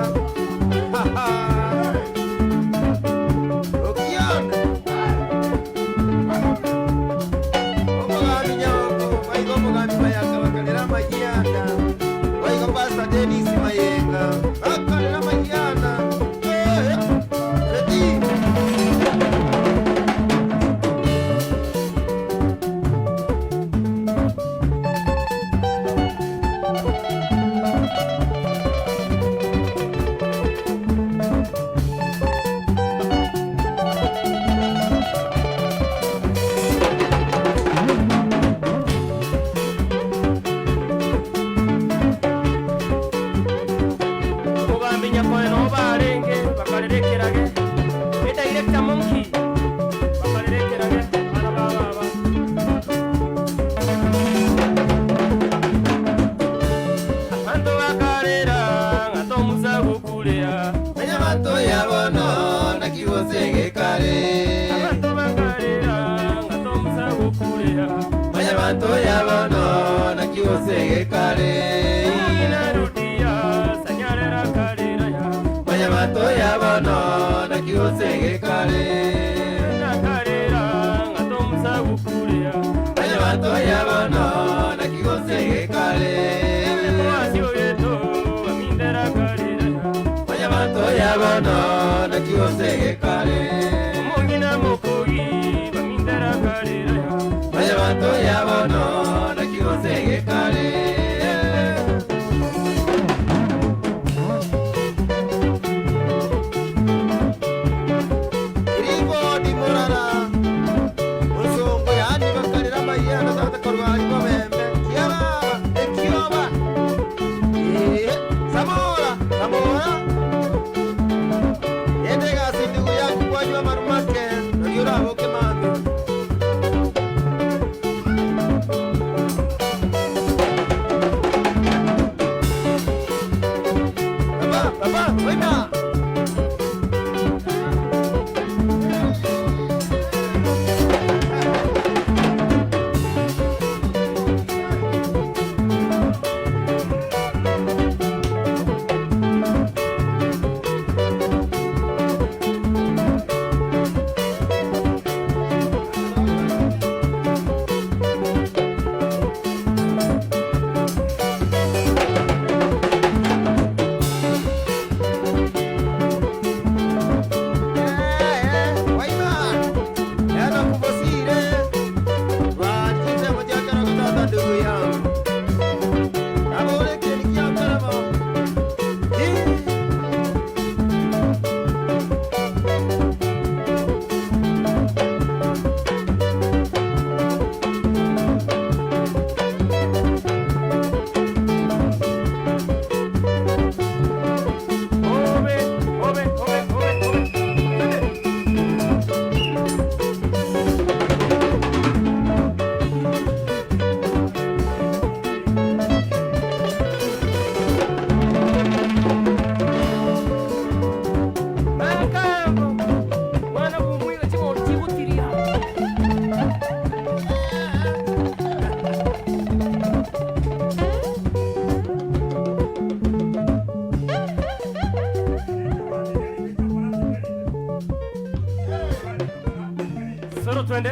okianda omogambi nyako baigo omogambi mayaka bakarera amayianda baigo Pastor Dennis Mayenga bakarera amayianda Feti. Omogambi nyakoe no barenge bakarerekerage edirector monkey bakarerekerage bana ba baba abantu bakarera ng'atomusa gukurea Menya bato ya bono nakibosegekare abantu bakarera ng'atomusa gukurea Menya bato ya bono nakibosegekare inarudia sanyarera kareraya Menya bato ya bono nakibosegekare nakarera ng'atomusa gukurea Menya bato ya bono nakibosegekare mwasio yeto amindera kareraya Menya bato ya bono nakibosegekare omongina mokogi bamindera kareraya Menya bato ya bono nakibosegekare Iribodi murara Musongo yani bakarira mayana tata korwari babembe Kiaba ekioba Eh Samora Samora Yende gasi ndugu yangu kwanywa marumake Noriura boke mami Baba baba wena Obe, obe, obe, obe, obe. Twende. Makambo. Mwana gumwiga chiboro chigutiria. Soro twende.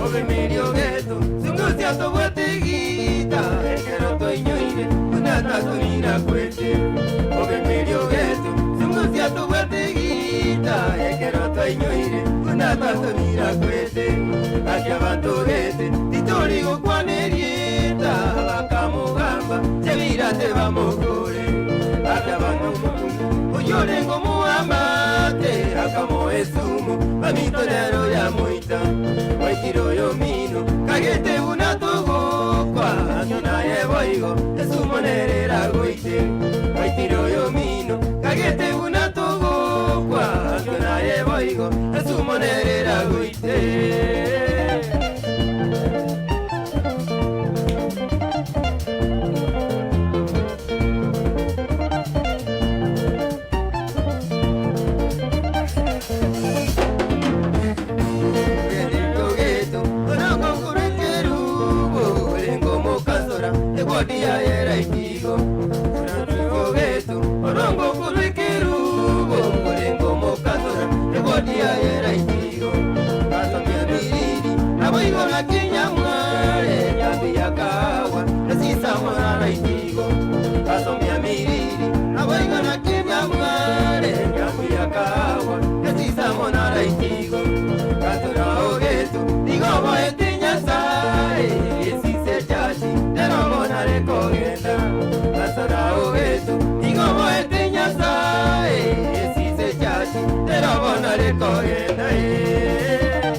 Obemerio geto, zungusia tobwetigita, ekero toinyoire, unatatumira kwete. Obemerio geto, zungusia tobwetigita, ekero toinyoire, unatatumira kwete. Akia batogete, titori gokwanerieta, bakamugamba, chebirate bamukure. Akia banomukungu, oyorengo muamate, akamoa esumu, bamitonero ya moita. Waitiro yo mino, Kagete buna togokwa, akio naye boigo, esumo nere eragoite. Waitire oyomino, kagete buna togokwa, akio naye boigo, esumo nere eragoite. Kogenda eh.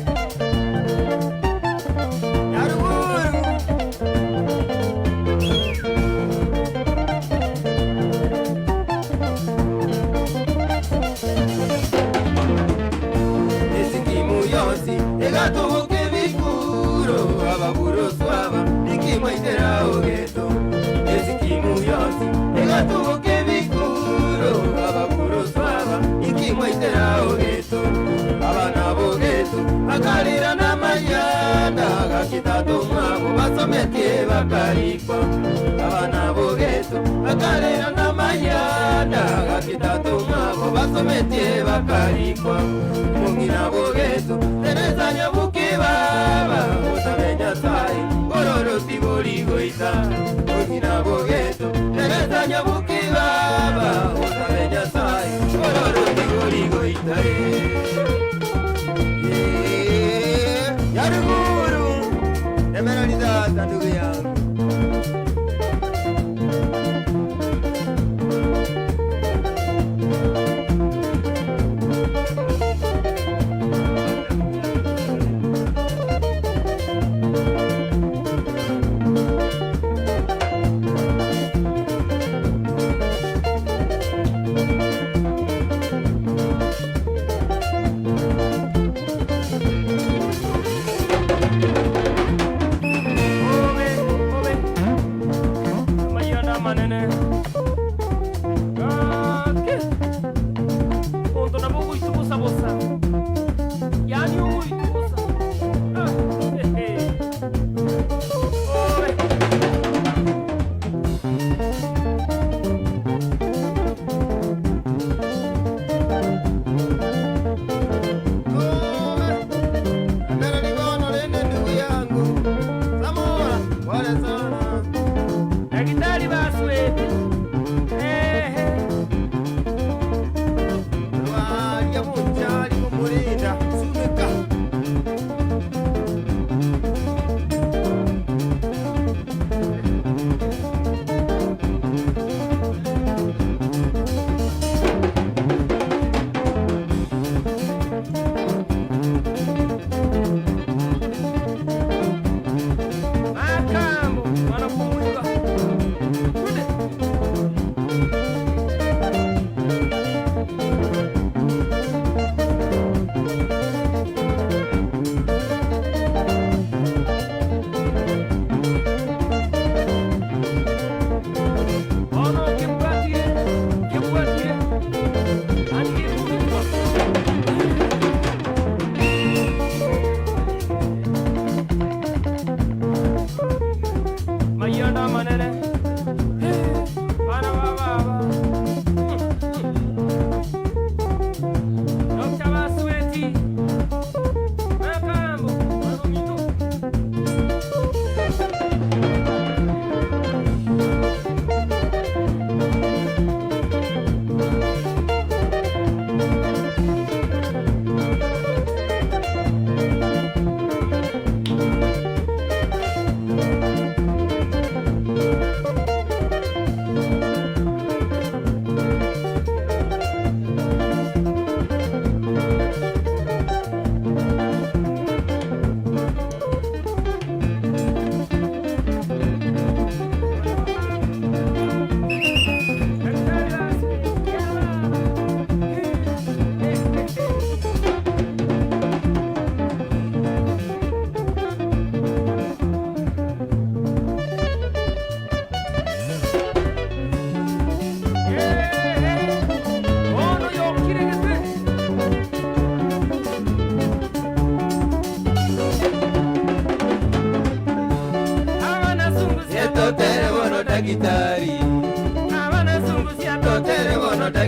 Nyaruguru. Esikimu yonsi egatoboka ebikuro ababuroso aba nikimwaitera ogeto esikimu yonsi egatoboka ebikuro ababuroso aba nikimwaitera ogeto abana bogeto bakarira n'amayanda gakitatu mwabo basometie bakarikwa abana bogeto bakarira n'amayanda gakitatu mwabo basometie bakarikwa mungina bogeto tereza nyabuki baba utamenya sai gororoti borigoita mungina bogeto tereza nyabuki baba utamenya sai gororoti borigoita eh. Yaruguru emerali tata ndugu yangu Obe.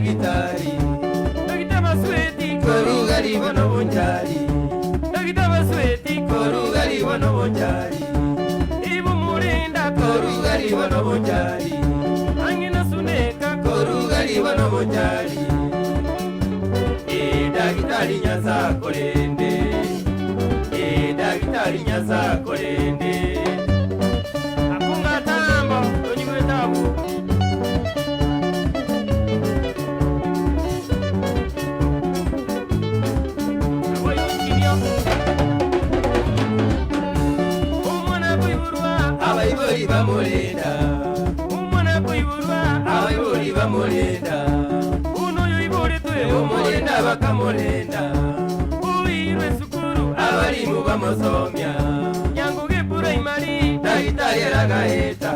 Dagitari Dagita Basweti Koruga ribono bonjari Dagita Basweti Koruga ribono bonjari Ibu murinda Koruga ribono bonjari Angina suneka Koruga ribono bonjari E dagitari nyasa korende E dagitari nyasa korende Akunga tambo Onyigwe tabu Abaibori bamurinda Omwana koiborwa Abaibori bamurinda Uno yoiboretwe Omurinda bakamurinda Oirwe sukuru Abarimu bamusomia Nyanguge primary Dagitari aragaheta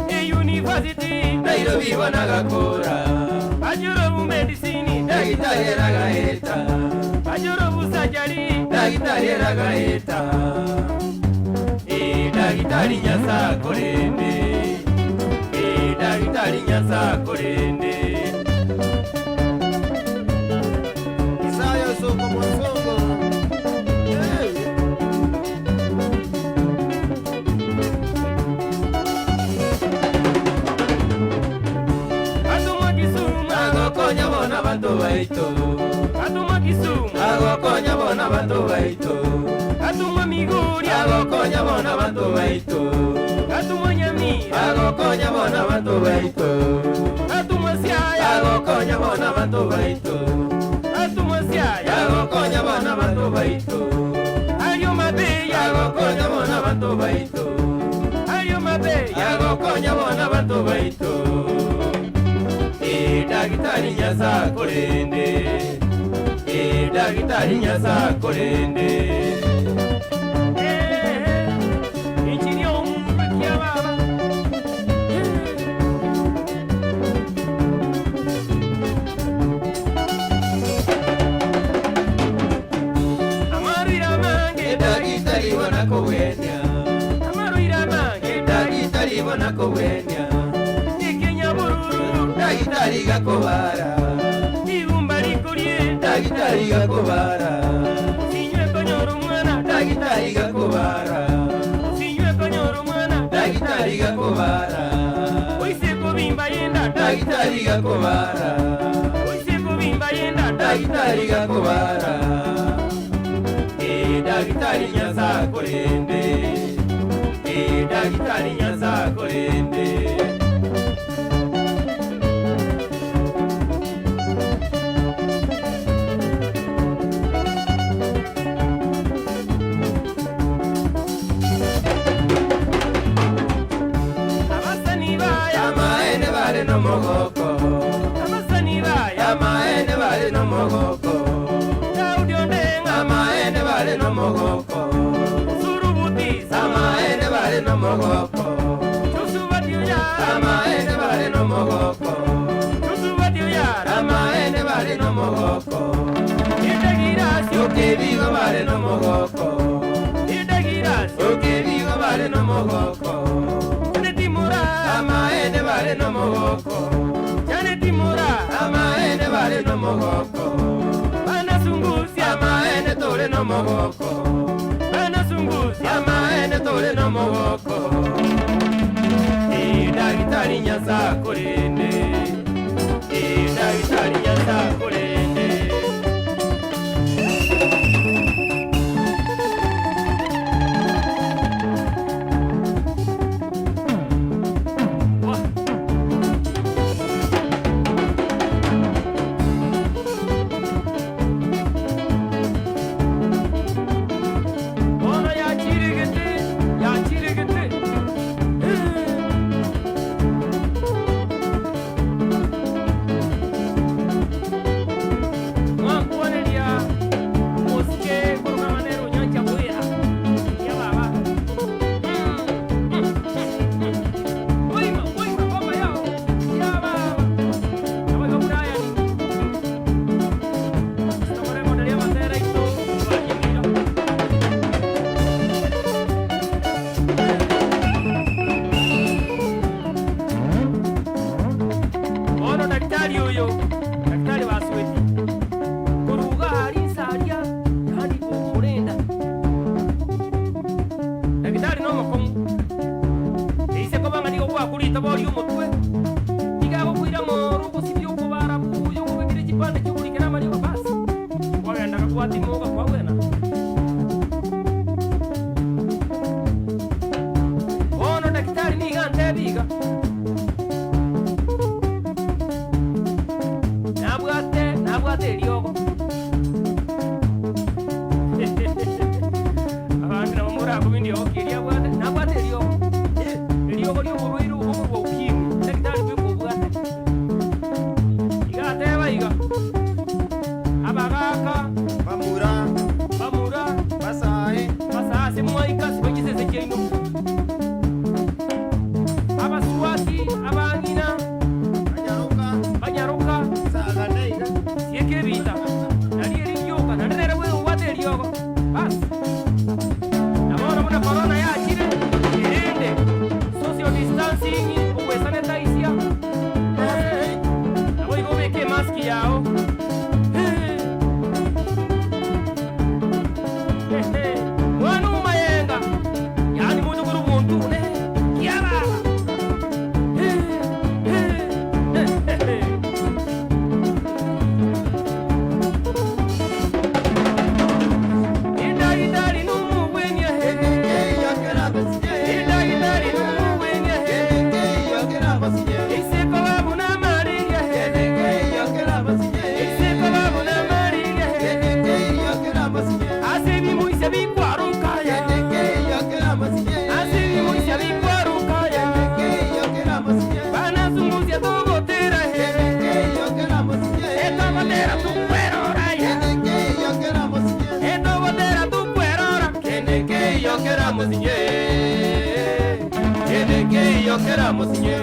E university Nairobi bonagakora Bajoro medicine Dagitari aragaheta Bajoro surgery Dagitari aragaheta E dagitari nyasa korende E dagitari nyasa korende Isaya Soko Mosongo. Hey. Atumwa Kisumu Agokonya bona bantu baito Atumwa Kisumu Agokonya bona bantu baito Atumwa Migori Agokonya bona bantu baito Atumwa Nyamira Agokonya bona bantu baito Atumwa Siaya Agokonya bona bantu baito Atumwa Siaya Agokonya bona bantu baito Ario Mabeya Agokonya bona bantu baito Ario Mabeya Agokonya bona bantu baito E dagitari nyasa korende E dagitari nyasa korende Eh, Injinia omuntu kia baba Amarira mange Dagitari bona kowenya Amarira mange Dagitari bona kowenya Ikenya bururu Dagitari gakobara Ibumba rikorie Dagitari gakobara Sinywe konyora omwana Dagitari gakobara Sinywe konyora omwana Dagitari gakobara Oise kubimba yenda Dagitari gakobara Oise kubimba yenda Dagitari gakobara E dagitari nyasa korende E dagitari nyasa korende Abasani baya Amaene bare no mogoko Abasani baya Amaene bare no mogoko Daudi Ondenga Amaene bare no mogoko Surubutisa Amaene bare no mogoko Chusubatio yara Amaene bare no mogoko Chusubatio yara Amaene bare no mogoko Idegirasio Okebigo bare no mogoko Idegirasio Okebigo bare no mogoko Janeti Mora Amaene bare no mogoko Janeti Mora Amaene bare no mogoko Bana Sungusia Amaene tore no mogoko Bana Sungusia Amaene tore no mogoko E dagitari nyasa korende E dagitari nyasa korende Wah. Ogoitoboria omotwe nigo agokoira amoro ogosibia okobara buya okobekera chipande chi'okorikera amariogo basi kwagenda gakwatima ogakwagwena. Bono daktari nigo antebia iga, Nabwate nabwate eriogo. Abanto nabo morakobie ndiogo ki eria abwate, nabwate eriogo. Eriogo ri'oborwaire obo bokorwa ukimwi, daktari bweka obwate. Iga ateba iga, Abagaaka, Bamura, bamura, basae, basae ase mwaika ase chisese chiaino, abasubati, abang'ina, banyaroka, banyaroka, sagane iga. sieka ebiita, nario eri rioka, naende nere bweka obwate eriogo. Bas. Na bono buna korona yachire, erende social distancing, ogwesanetaisia, naboigo obeke emask yao. Mwana omayenga, yaani mochokoro bw'onto one, kiababa. Endagitari nomogwenia, endagitari nomogwenia, isiko babu namariria, isiko babu namariria, ase ebimoisia bikwarokaya, ase ebimoisia bikwarokaya, banazunguzia togotera, etogotera tukweroraya, etogotera tukwerora, kende keiyo keramosinye, kende keiyo keramosinye.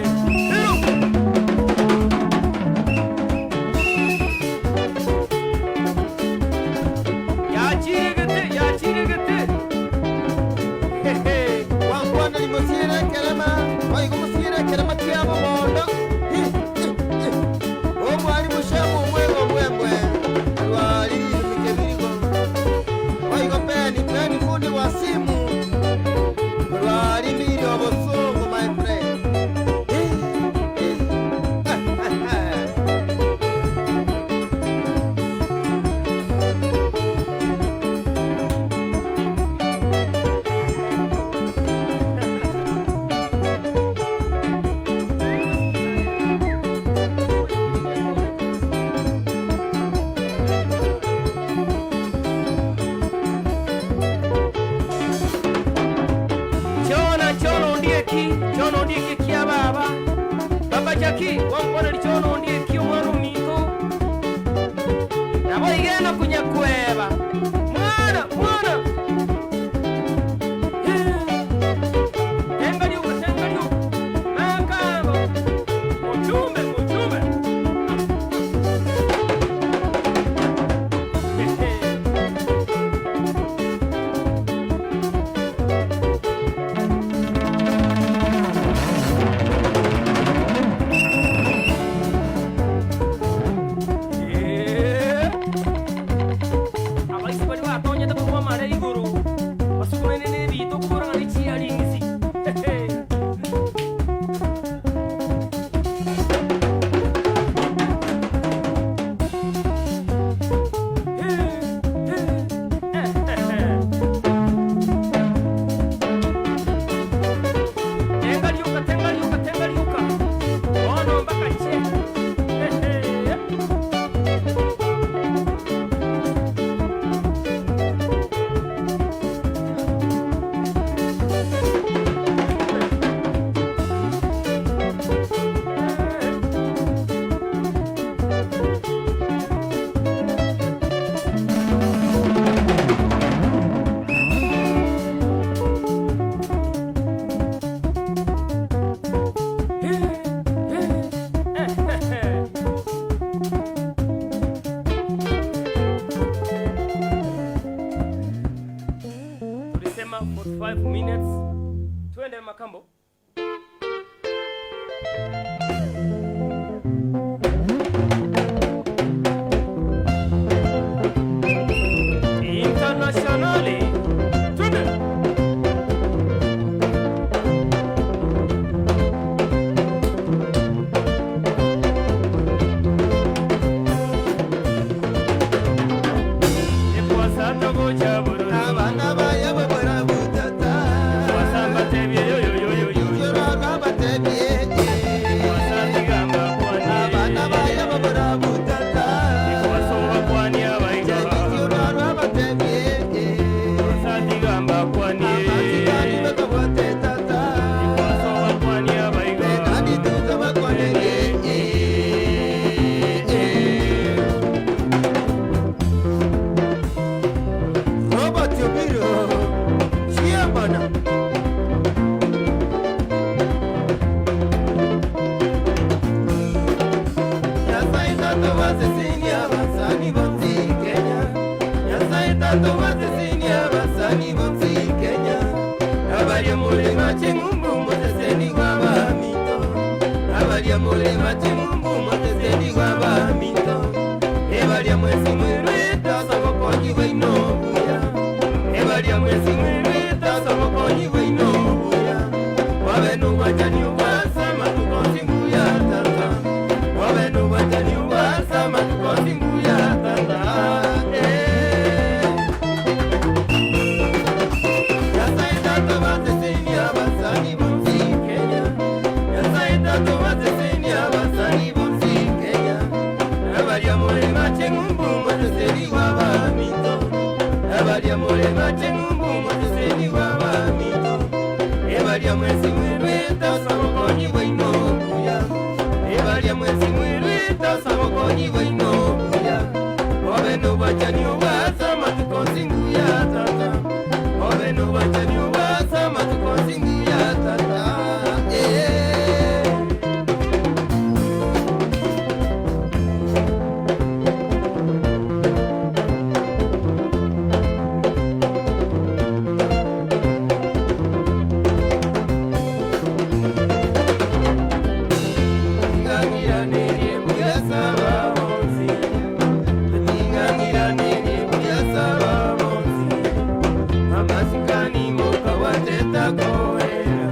Yachiregete, yachiregete. Hehe. Wankwana limosiere ekerema, boigo mosiere ekerema kiabo mondo. Omwali mushemu omwego omwembwe, lwali mikebirigo. Boigo peni, peni fundi wa simu, lwali miri obusungu my friend. Chona chona ondieki, chona ondieki kia baba. Baba Jackie, wankwaneri chona ondieki omwana ominto. Nabo igena kunyakweba. Mwana, mwana. Tenga liuka, tenga liuka. Makamba. Muchumbe, muchumbe. Eh. Abaisi bari batonyete korwa amare igoro basukumene n'ebintu okobora ng'a nechiaring'isi. Tenga liuka, tenga liuka, tenga liuka. Bono mpaka che. Tulisema 45 minutes. Twende Makambo. Internationally. Twende. obakwanie. Amasikani bakabwate tata. Ikurusa obakwanie abaiga. Benani tuta bakwanerie. Robert Obiro, Chiambana. Nyasaye tata waseseni abasani bonsi Kenya. Nyasaye tata waseseni abasani bonsi Kenya. Abarya mulema chengumbu moseseni gw'abamito. Abarya mulema chengumbu moseseni gw'abamito. Ebarya mwesi mwirwita sobokonyi bwaino buya. Ebarya mwesi mwirwita sobokonyi bwaino buya. Wabenu wachani ubasa matukosi nguya tata. Wabenu wachani ubasa matukosi nguya tata. Eh. Nyasaye tata baseseni abasani bonsi Kenya. Nyasaye tata baseseni abasani bonsi Kenya. Abarya mulema chengumbu moseseni gw'abamito. Abarya mulema chengumbu moseseni gw'abamito. Ebarya mwesi mwirwita sobokonyi bwaino buya. Ebarya mwesi mwirwita sobokonyi bwaino buya. Obeno bwachani obwasa matuko nsinguya tata. Obeno bwachani obwasa matuko nsinguya tata. Eh. Tinganiranerie muyasaba bonsi. Tinganiranerie muyasaba bonsi. Amasikani mukawateta koera.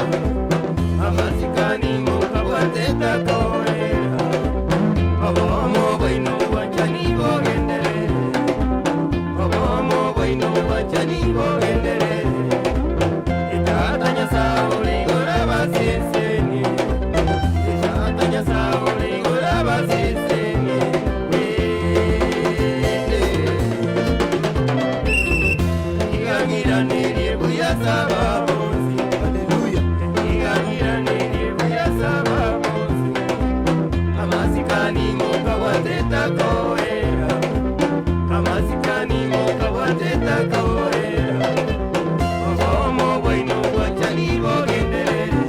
Amasikani mukawateta koera. Obomo bwaino bwanchani bogenderere. Obomo bwaino bwanchani bogenderere. Etata Nyasaye igora basesenie. Obomo bwaino bwanchani bogenderere.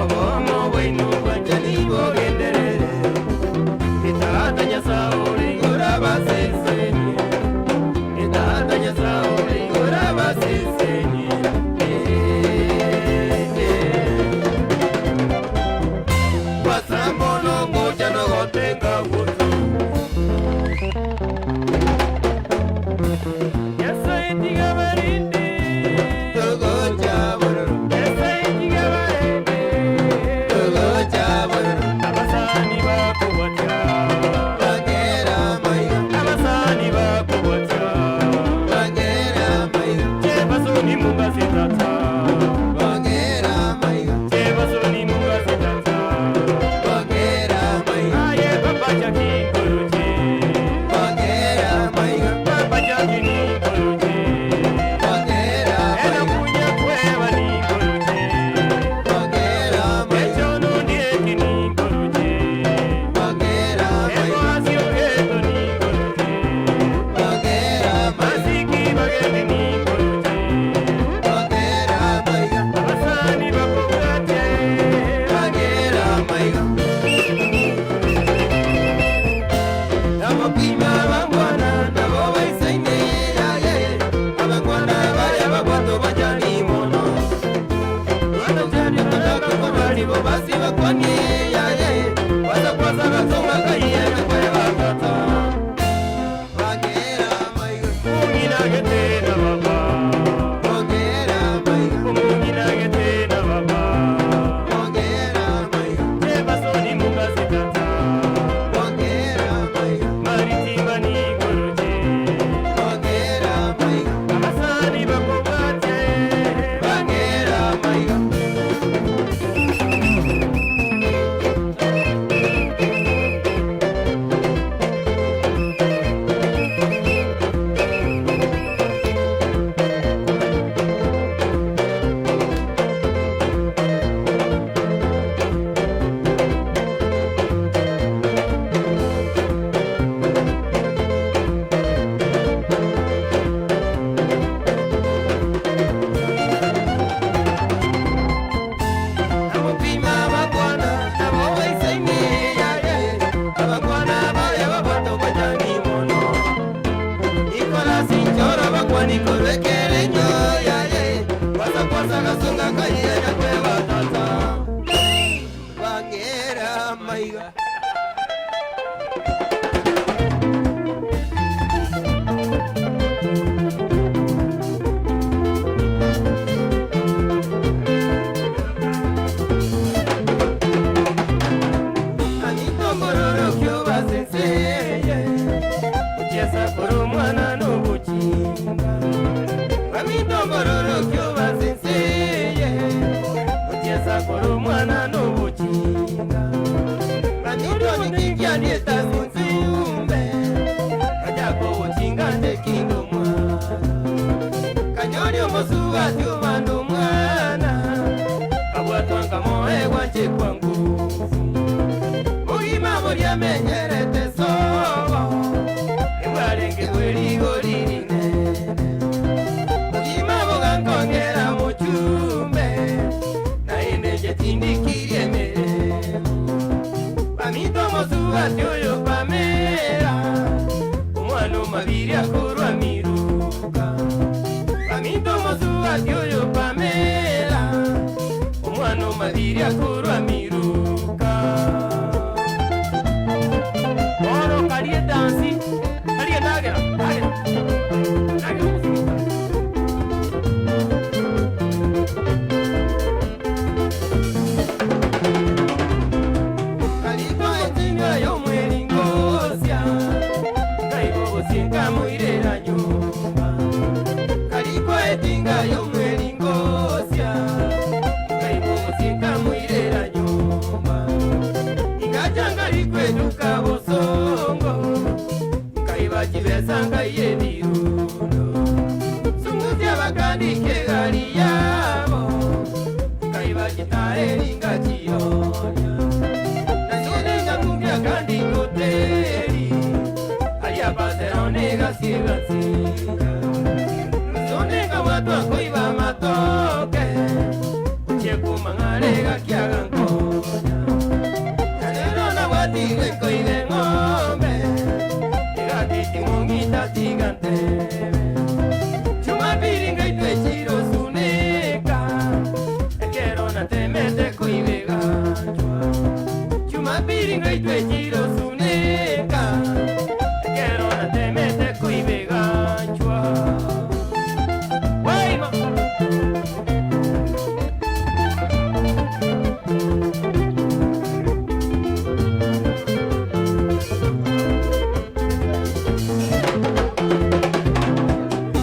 Obomo bwaino bwanchani bogenderere. Etata Nyasaye igora basesenie. Etata Nyasaye igora basesenie. Niache kwa nguvu. Bogima boria menyerete sobo, ebwarenge bw'erigori rinene. Bogima bogankongera mochumbe, naende nche tindikirie emeremo. Baminto omosubati oyo Pamela, omwana omabiri akorwa miruka. Baminto omosubati oyo Pamela, omwana omabiri akorwa miruka. Bono karie edansi, karie endagera, ndagera, ndagera omosubati. Kaliko etinga y'omweringosia, nkaibogosie nkamoirera nyumba. Kaliko etinga y'omweringosia, nkaibogosie nkamoirera nyumba. Ingacha nkarikweduka bosongo, nkaiba chibesa nkaiye ebirundo. Sungusia bakandika egari yabo, nkaiba chitaeri ngachionia. Nasonenga kumbia kandi koteri, aria paterone gasigasinga. Nasonenga watu akoiba matoke, uchie kumang'are gakiaga nkonya. Nanero nabwatirwe nkoibe ng'ombe, egakiti mong'ita tiga ntebe. Jumapili ngaitwe chiro suneka, ekero natemete koibeganchwa. Jumapili ngaitwe chiro suneka, ekero natemete koibeganchwa. Waima!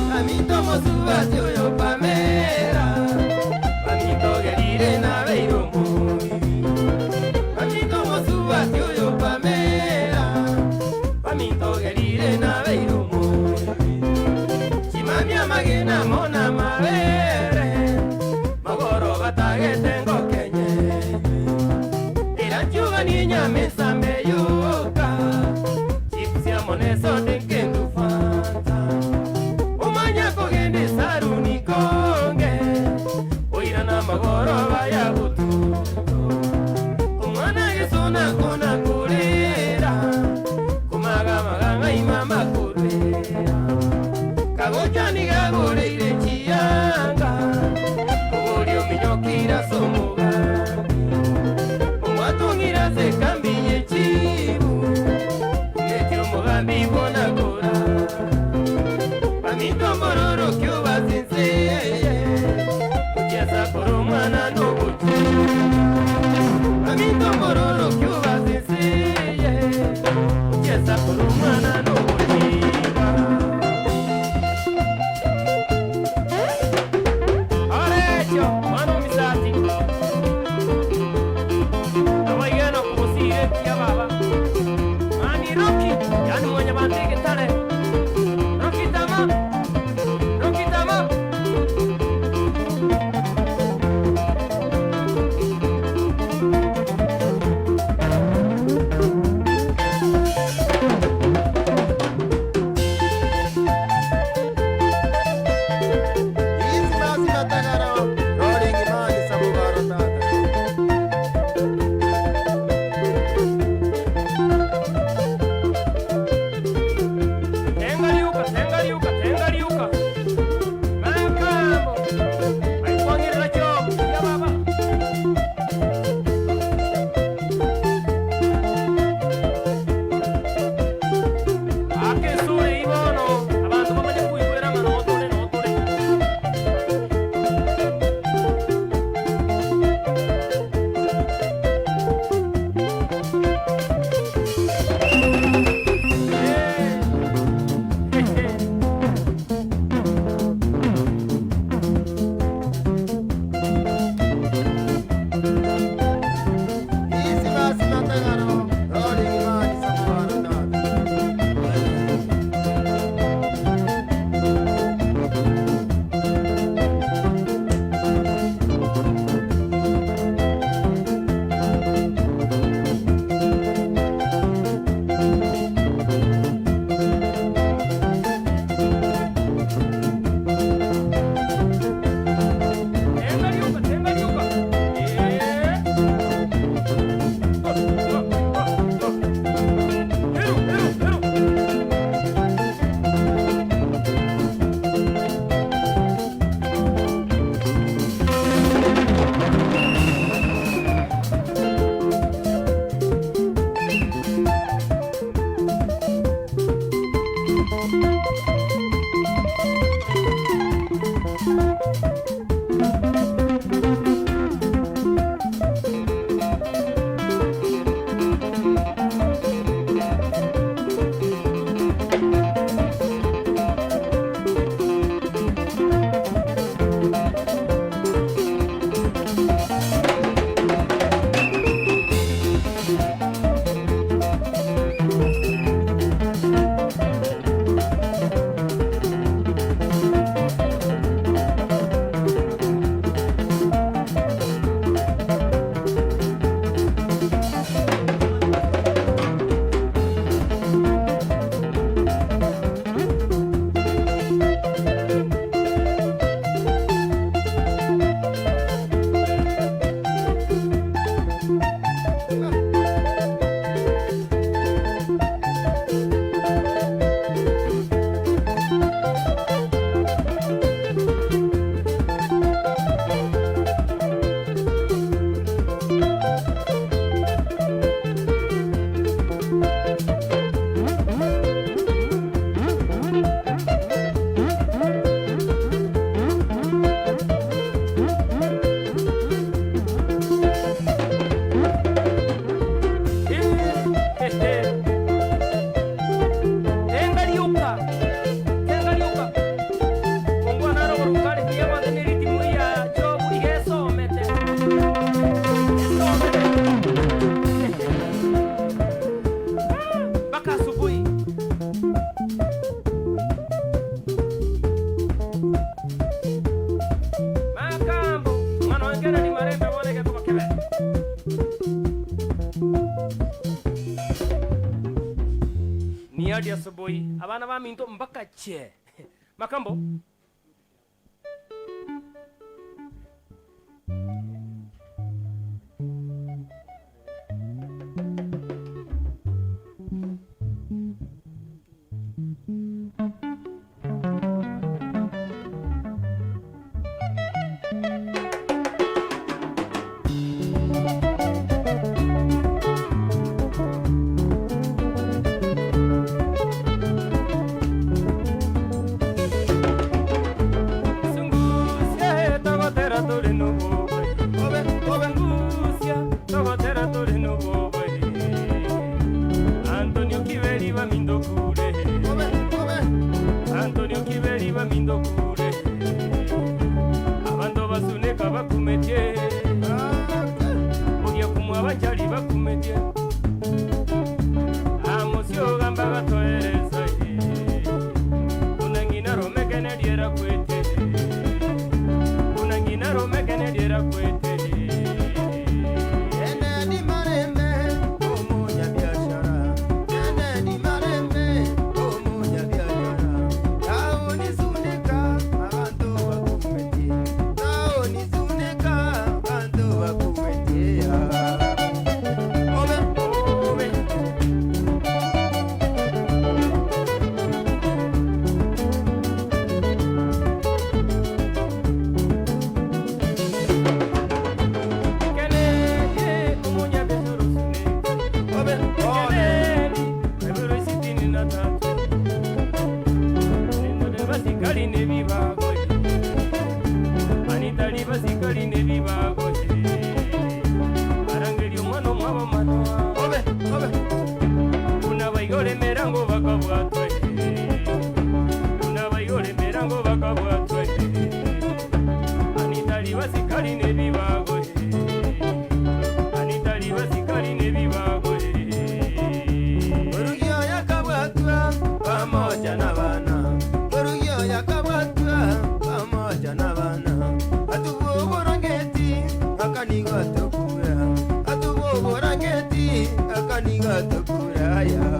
Baminto mosubati oyo Pamela, baminto gerire nabeire omoibi. Baminto mosubati oyo Pamela, baminto gerire nabeire omoibi. Chimamia magena mona mabere, magoro batagete ngokenyenye. Era nchuga ni nyama ensambe yoka, chips amo n'esonde nkendu fanta. Omanya kogenda esaruni konge, oira n'amagoro bayagututo. Omwana gesona kona kurera, kumagamaga ng'aima makurera. Kagocha nigagoreire chianga, ogori ominyokira ase omogambi. Omwatong'ira ase ekambi y'echibu, umeti omogambi bwonagora. Baminto omororo kiobasinzeye, ochiasa kora omwana n'obochi. Baminto omororo kiobasinzeye, ochiasa kora omwana n'obochiga. Arecho, mwana omisati. Abaigeno kobosire kia baba. Mani Rocky, yani mwanya bande getare. Rocky tama. Rocky tama. Easy masi matagaro, rolling man sabugaro tata. Tenga riuka, tenga riuka, tenga riuka. Makambo. Aikwangirira chobo kia baba. Ake sure ibono, abantu bamanye kuigwera ng'a notore notore. Gadias Oboi, abana baminto mpaka chee. Makambo. Sungusia togotera tore nobobe. Obe, obe. Sungusia togotera tore nobobe. Antonio Kiberi bamindo kure. Obe, obe. Antonio Kiberi bamindo kure. Abanto basuneka bakumetie. Ogia kumwa bachali bakumetie. Amosio gamba gatoereza. Unangina romekene diera kwete. Unangina romekene diera kwete. Kennedy Marembe, omunyabiashara. Kennedy Marembe, omunyabiashara. Taoni Suneka, abantu bakumetie. Taoni Suneka, abantu bakumetie. Obe, Obe. Kennedy, omunyabiashara osuneka. obe, obe. Kennedy, ebiro 63. Nindore basikali nebibago. Anitali basikali nebibago. Barangeli omwana omwabo matoa. Obe, obe. Kuna baigore merango bakabwatwe. Kuna baigore merango bakabwatwe. Anitali basikali nebibago. Anitali basikali nebibago. Orugio yakabwatwa pamoja na bana. Orugio yakabwatwa pamoja na bana. Atuboborangeti akaniga tokura. Atuboborangeti akaniga tokura ya.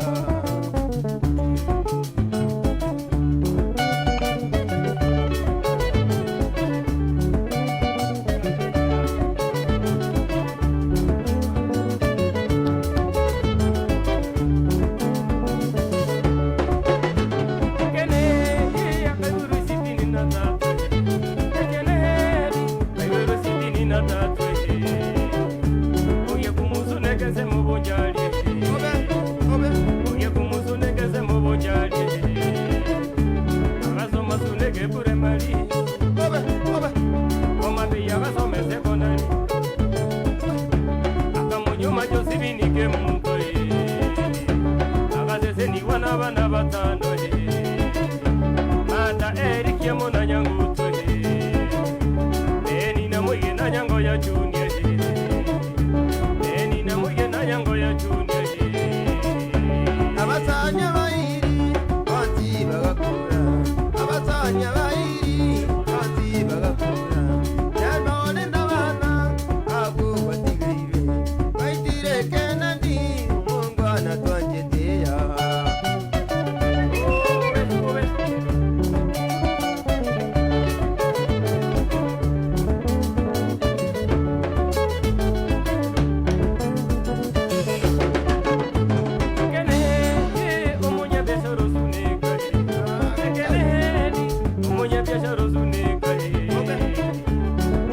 Kennedy, akaiburu 63. Kennedy, akaiburu 63. Oye kumusunekeze mu bujali. Obe, obe. Oye kumusunekeze mu bujali. Akasoma suneke primary. Obe, obe. Omabeyi akasome secondary. Akamunyuma Josibinike muntu. Akaseseniwa n'abana batano. Mata Eric Yamona Nyanguto. Eni na muye na nyango ya junior. Eni na muye na nyango ya junior. Abasanya bairi banzi bagakura. Abasanya bairi banzi bagakura. Nanone ndabana abo batigaire. Baitire Kennedy omongwana twanjeteya. Obe, obe. Kennedy, omunyabiashara osuneka. Kennedy, omunyabiashara osuneka.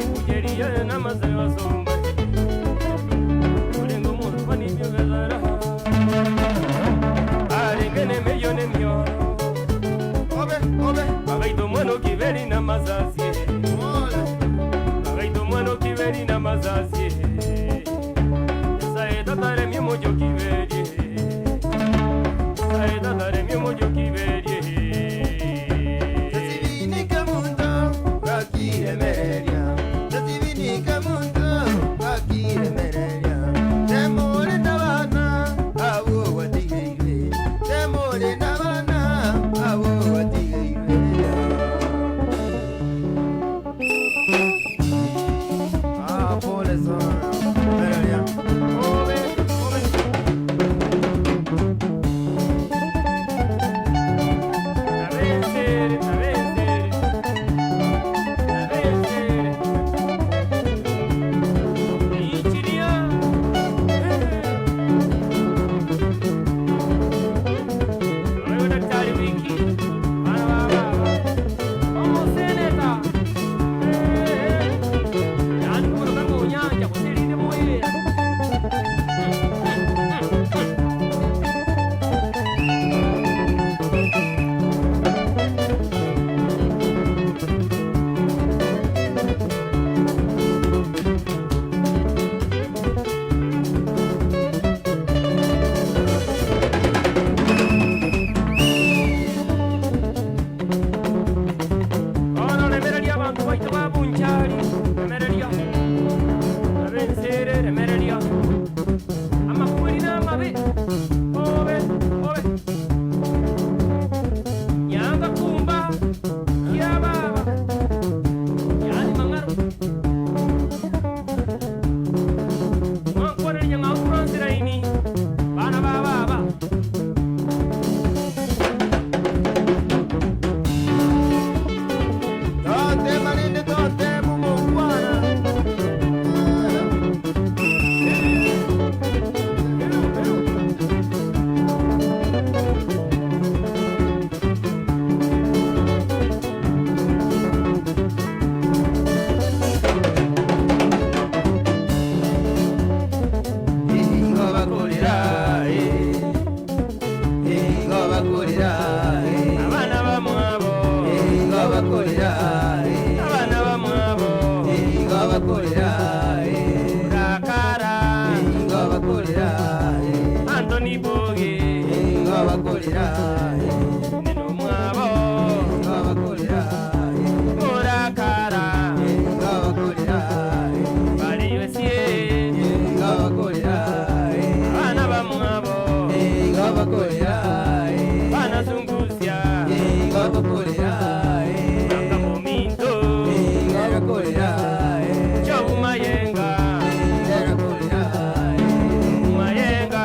Ikujeria n'amaze basomba. Olenga omuntu banibyo bezara. Arenge nemeyo nemyoro. Obe, obe. Bagaita omwana okiberi n'amazazi. Ole. Bagaita omwana okiberi n'amazazi. Nyasaye tataremye omojo kiberi. Nyasaye tataremye omojo kiberi. Tasibinike muntu bakiremereria. Tasibinike muntu Bonchari, remereria, Abe ensere, remereria, Amakweri na amabe, obe, obe, Nyanga kumba, kia baba, Yani mang'aro, Mwankwanera nyang'au Fransiraini, bana ba baba. Tote marinde tote mumukwana. Abana bamwabo, abana bamwabo, Rakara, Anthony Boge, Neno mwabo, Murakara, Bariwesie, abana bamwabo, banazungusia, Nakamominto, Chobumayenga, Mayenga,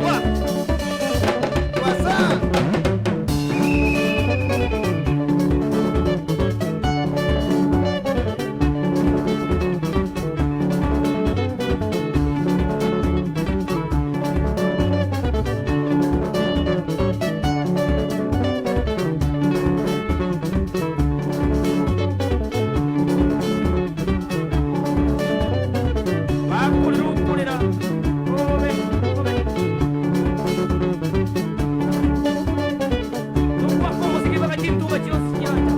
Wa! Wasa. Bakulira ukulira obe obe tukwako omuziki bakakintuba kyosi kyanja.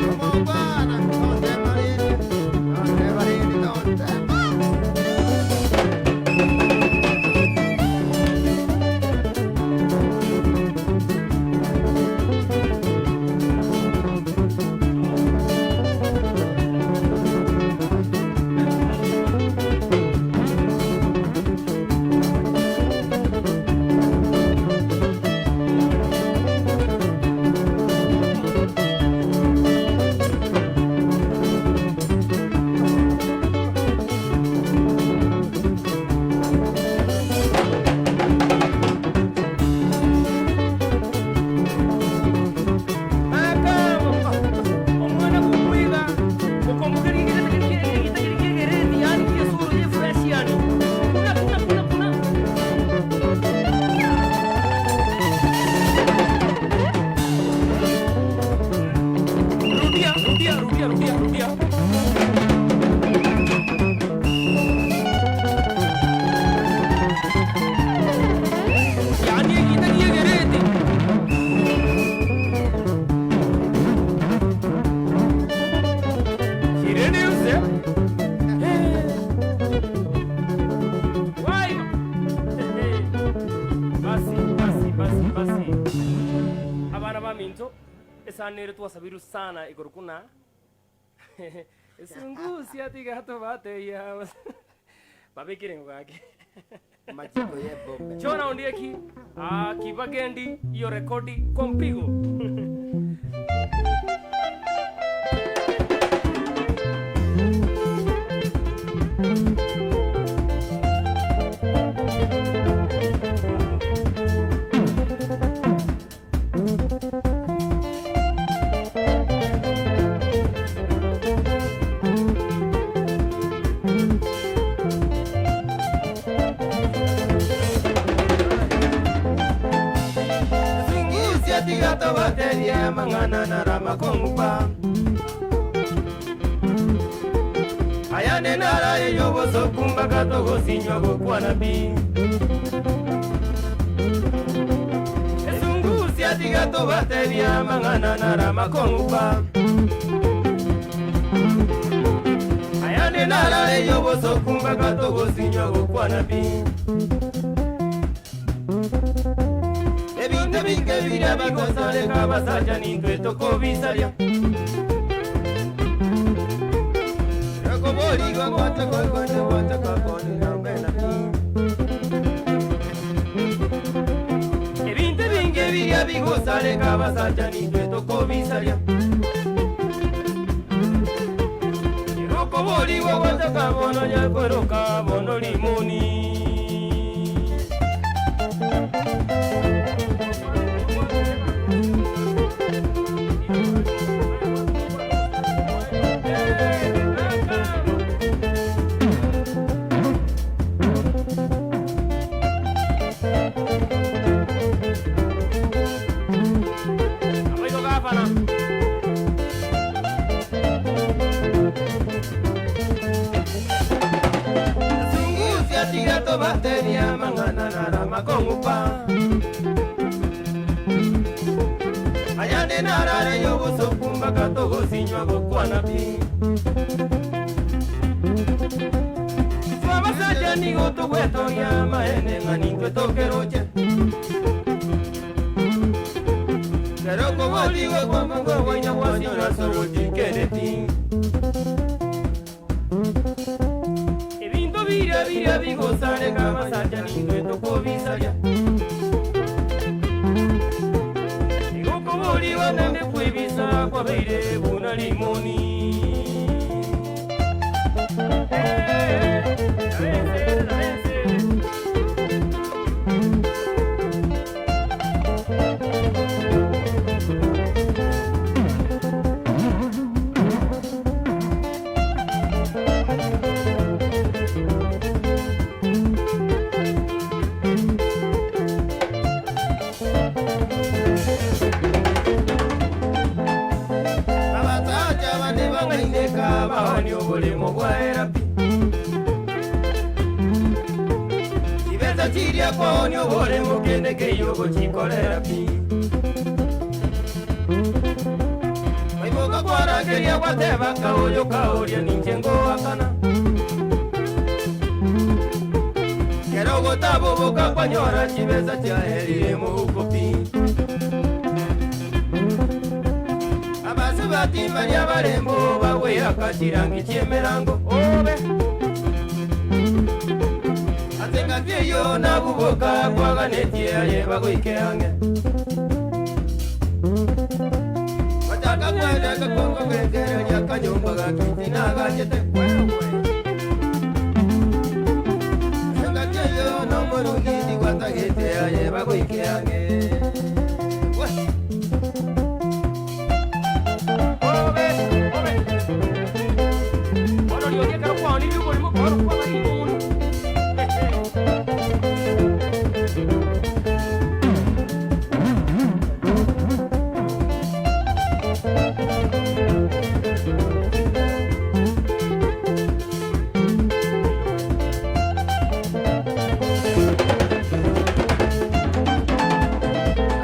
Mumukwana. Tote marinde. Tote marinde tote. Makamo omwana gukwiga okomugerigigitakirikigereti yani kiesuru ye fresh yani kuna kuna kuna kuna. Rudia, rudia, rudia, rudia, rudia. Yani gitakigereti. Kireniuse. Wai. Basi, basi, basi, basi. Abana ba minto esanere twasabiru sana igoro kuna. Esungusia tigato bateya. Babikire ngake. Majiko ye bombe. Chona ondieki akibagendi iyo rekodi kwa mpigo. Zungusia tigato batenie mang'ana na ramakongupa. Aya ne Ayande naraye yobosoku mpaka togosinywa gokwana pi. Esungusia tiga tobatebia amang'ana nara makong'u pa. Ayande naraye yobosoku mpaka togosinywa gokwana pi. Ebinto binge biria bigosareka abasacha nintwe tokobisaria. Ebinto ebinge biria bigosareka abasacha nintwe tokobisaria. Erokoboriwa gwataka bono nyakweroka bono limoni. Abaiko gafana. Sungusia tiga tobateria mang'ana nara makong'u pa. Ayande narare yobosoku mpaka togosinywa gokwana pi. Twabasacha nigo togwetogia amaene ng'a nintwe tokeroche. Kero koboriwe kwamongo bwaina gwasinywa soroti kereti. Ebinto biria biria bigosareka abasacha nintwe tokobisaria. Igokoboriwa naende kwebisa kwabeire buna limoni. Abasacha bande bang'aineka baoni oboremo bwa erapi. Chibesa chiria kwaoni oboremo kende keiyo gochikorera pi. Waiboka kwarangeria gwateba kaoyo kaoria ninche ngoakana. Kero gotaboboka kwanyora chibesa chiaerire mohuko pi. Abasubati baria barembo bagweyaka chirangi chi'emerango obe. Ase engaki eyio nabuboka kwaganetie aye bagoike ang'e. Bachaka kwereka kokogekereria akanyomba gakiti nagachete wewe. Ase engaki eyio nomorungi tigwatagete aye bagoike ang'e. We. Obe, obe. Bono riogi ekero kwaonirie oborimo bono kwaba rimoni.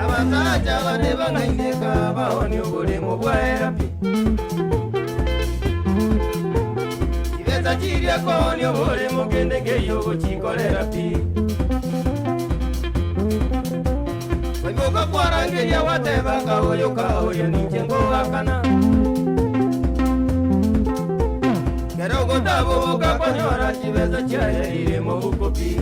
Abasacha bane bang'aineka baoni oboremo bwa erapi. Chibesa chiria kwaoni oboremo kende nkeiyo gochikorera pi. Waiboka kwarangeria gwateba kaoyo kaoria ninche ngoakana. Kero gotaboboka kwanyora chibesa chiaerire mohuko pi.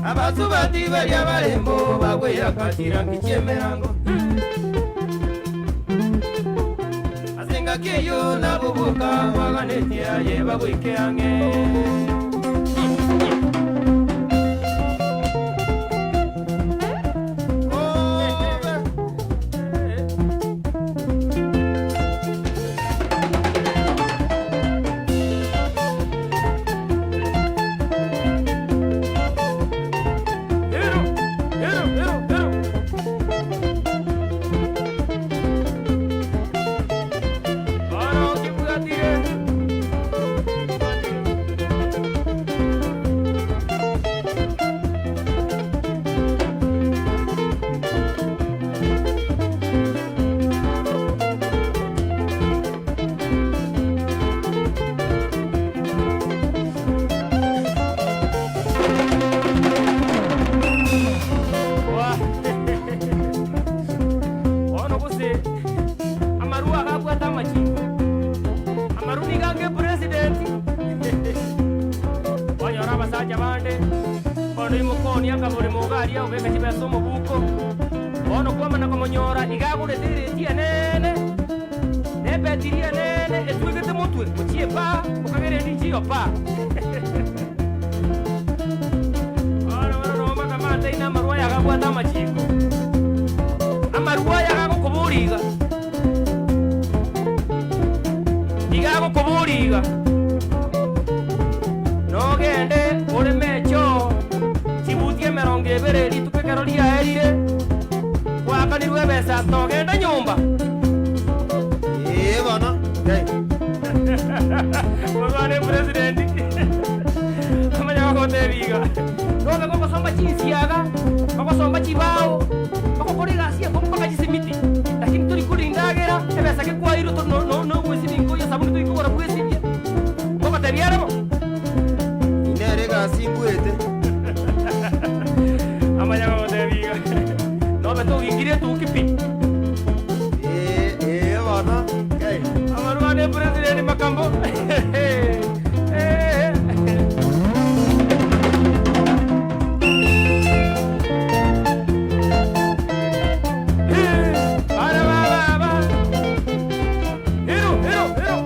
Abasubati baria barembo bagweyaka chirangi chi'emerango. Ase engaki eyio nabuboka kwaganetie aye bagoike ang'e. Obe. Ero, ero, ero, ero. Bono kibwate. Bono imoka onia akaboremo iga aria obeka chibesa omobuko. Bono kwamana komonyora iga agorete ereti enene, na ebetiri enene etwegete motwe gochia epaa, okagera endi nchiyo paa. Bono bono noo makama ateine amarwa aya agabwate amachiko. Amarwa aya agagokoboria iga. Iga agokoboria iga, Nogende oreme echoo chibuti emerongo ebere rituko ekero riaerire, gwakanirwe ebesa togenda nyomba. Ee bono, hey. Korwa president amanya gogotebia iga, nobe gogosomba chinsiaga, ogosomba chibao, ogokora egasi enkong'u mpaka chisimiti, lakini tori koria endagera, ebesa eke kwairwe tori no no nobwesibia nkoiyo esabuni tori kogora bwesibie, ngogotebia are bo? Nere egasi mbuete. Amanya gogotebia iga, nobe togikire etuki pi. Ee, ee bono, hey. Amarwa president makambo. Bara ba ba ba. Hero hero hero.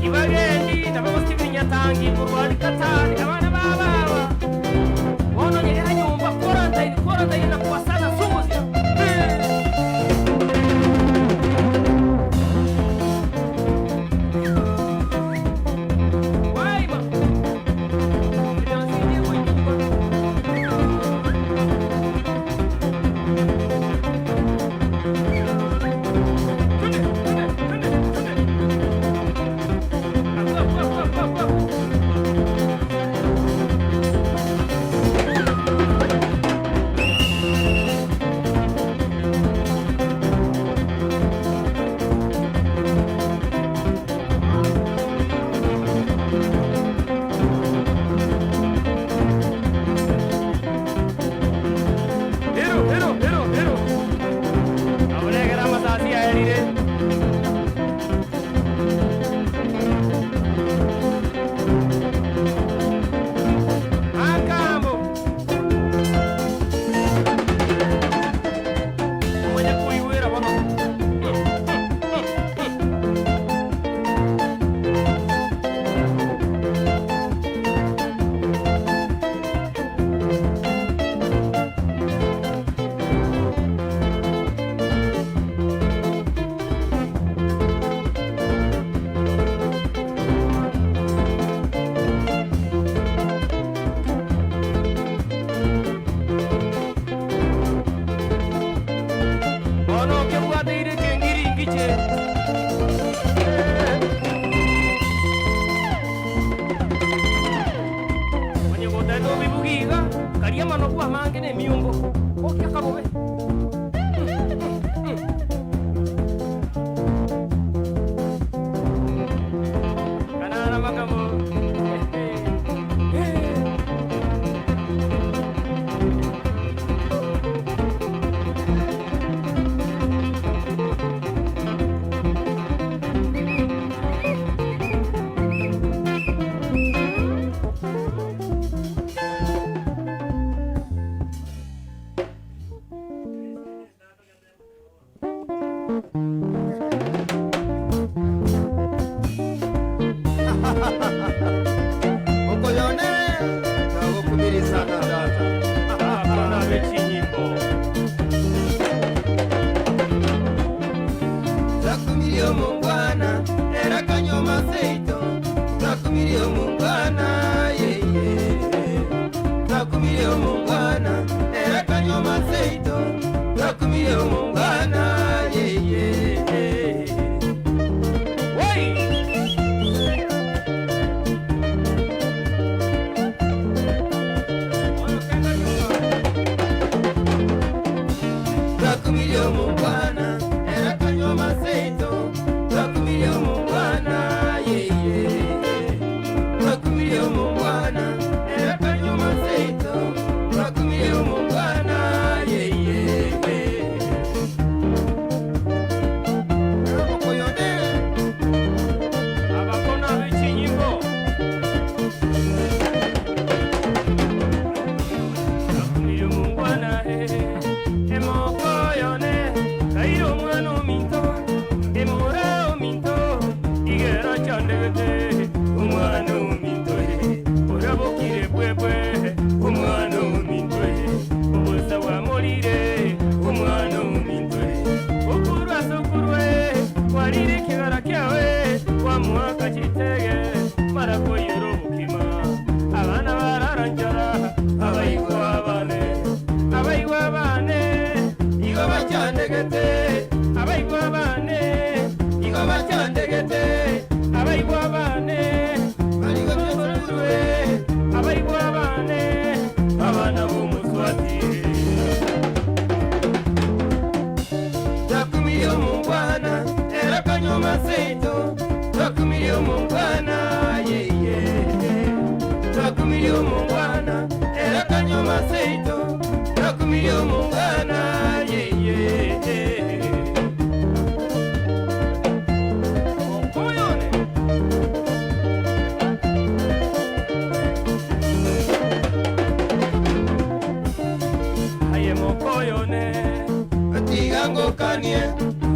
Kibagendi nabo bakibirinyatangi kurwari katari abana bababa bono nyerera nyumba quarantine quarantine na kuwasana sunguzia. Waima. Twende, twende, twende, twende. Aku, aku, aku, aku, aku, aku. Hero, hero, hero, hero. Abulegera amasasi aerire. Akambo. Omanya koigwera bono. Bono kebwateire kengiri ngiche. Onye gotete obibugi iga, karia amanogu amange na emiungo, okia kabobe. Kanara makamo. Nakumirie omongwana, era kanyoma seito, nakumirie omongwana, yeye. Okoyone. Aye mokoyone, Otigangokanie,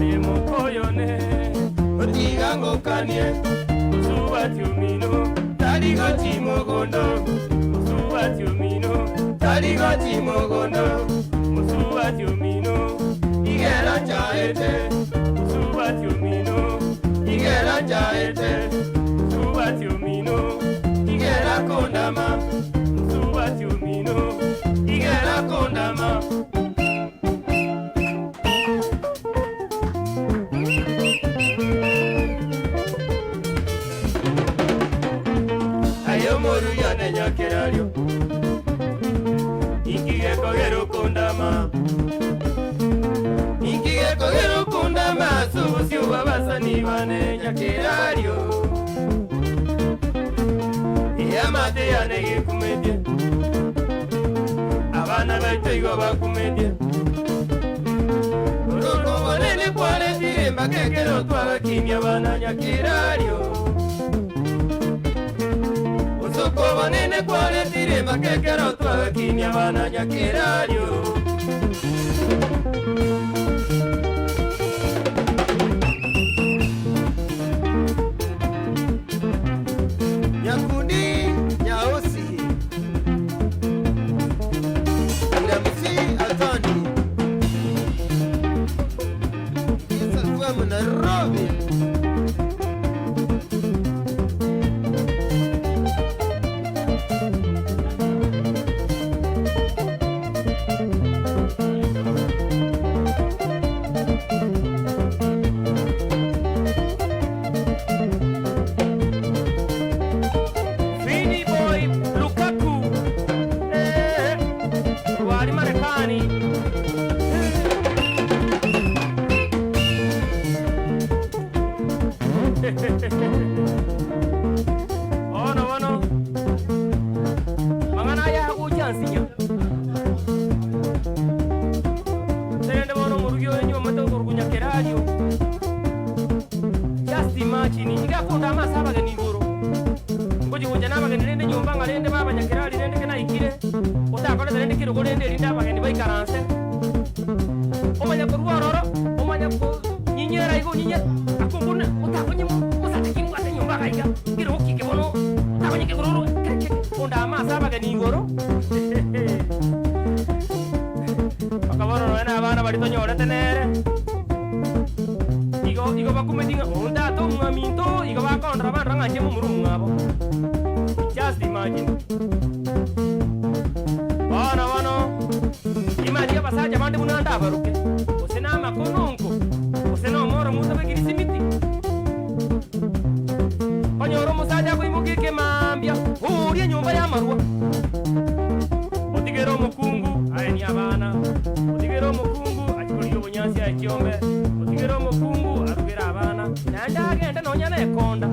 aye mokoyone, otigangokanie, musubati omino, tarigochi mogondo, musubati omino, tarigochi mogondo, musubati omino, igera chaete, musubati omino, igera chaete, musubati omino, igera kondama, musubati omino, igera kondama. Ayo moruya ne nyakerario, ikige kogero kondama, ikige kogero kondama, subusi ubabasani bane nyakerario. Iyamate yane gikumedie, abana baito igo bakumedie. Orokobonene kwaretire mbakekero twagakimia bana nyakerario. Usuko banene kwaretire makekero twagakinia bana nyakerario. Nyakundi Nyaosi Ndamusi Atani Isa FM Nairobi. Fini Boy Lukaku eh, wali Marekani. Ono bono mang'ana aya agocha nsinya terende bono omorugi oyo nyomete okorugunya kerario. Just imagine igakunda amaso abageni igoro ngochigocha nabageni rende nyomba ng'a rende babanyakera rende kenaikire otakorete rende kerogo rende erinde abageni baikaranse omanya korwa ororo omanya konyinyera igo onyinyera akombuna otakonye mosate kimbwate nyomba gaiga kerogo kike bono otakonye kekororo keke konda amaso abageni igoro bakabona nonya na abana bari tonyorete nere igo igo bakumeti ng'a onde ate omwaminto igo bakondora bandora ng'a nche momura omwabo. Just imagine. Bono bono imagine abasacha bande buna ndabaruke gose na amakononko gose na omoro motabekiri simiti onyora omosacha akoimoka ekemambia oria enyomba ya amarwa otigere omokungu aeni abana otigere omokungu achikoria obonyansi aye chiombe otigere omokungu arugere abana naende agende nonya na ekonda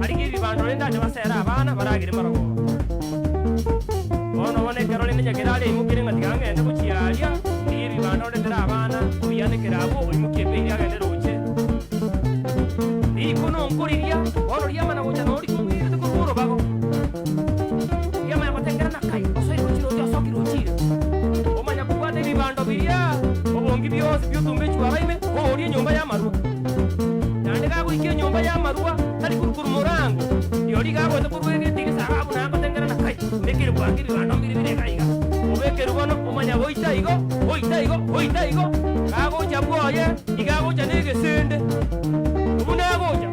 arige ebibando rende ache basere abana baragere marogoba. Bono bono ekero rende nyakere are imokere ng'a tiga ng'ende gochiaria rigia ebibando ndetere abana obianekere abwo oimokie ebeiri agende roche riko nonkoriria bono riamana gocha norikong'irete korwa orobago riamanya gotengera na kai osoire gochiroche osokire ochire omanya kobwata ebibando biria obongi bionsi biotumba echwara ime oria enyomba ya amarwa naende gagoika enyomba ya amarwa tari korokoro morango riori gagoeta korwa egetiri sababu nagotengera na kai mbekere bwango ebibando mbire bire iga iga obekere bono omanya goita igo oita igo oita igo gagocha bwoye igagocha na egesende obuna agocha.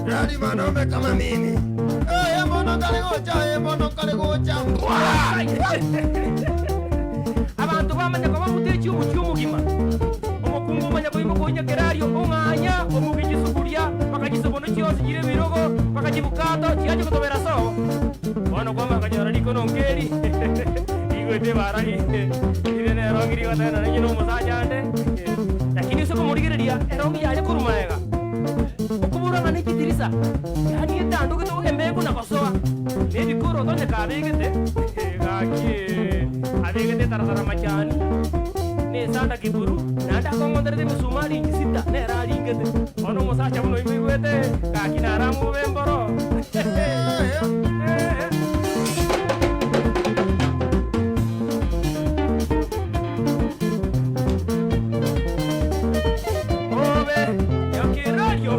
Rari mwanaume kama mimi. Eh, mbono kale gocha, eh, mbono kale gocha. Abanto bamanya koba mutechi omochi omogima omokungu omanya koimoka oinyakerario ong'anya omugi chisuguria bakachisobono chionsi chire ebirogo bakachibukato chiache gotobera sobo bono kwamakanyora riko nonkeri igwete barari ire nerong'iri gotena nenye na omosacha ande lakini ase komorigereria erongi yaye korwa maega okobora ng'a na echitirisa yaani etando. Ekoroto onye kabegete, gaki abegete etaratara machani, na esanda kiburu, naende akong'onterete emisumari inchi sita, nere aringete. Bono omosacha buna oyio moigwete, gaki naramobe mboro. Obe nyakerario.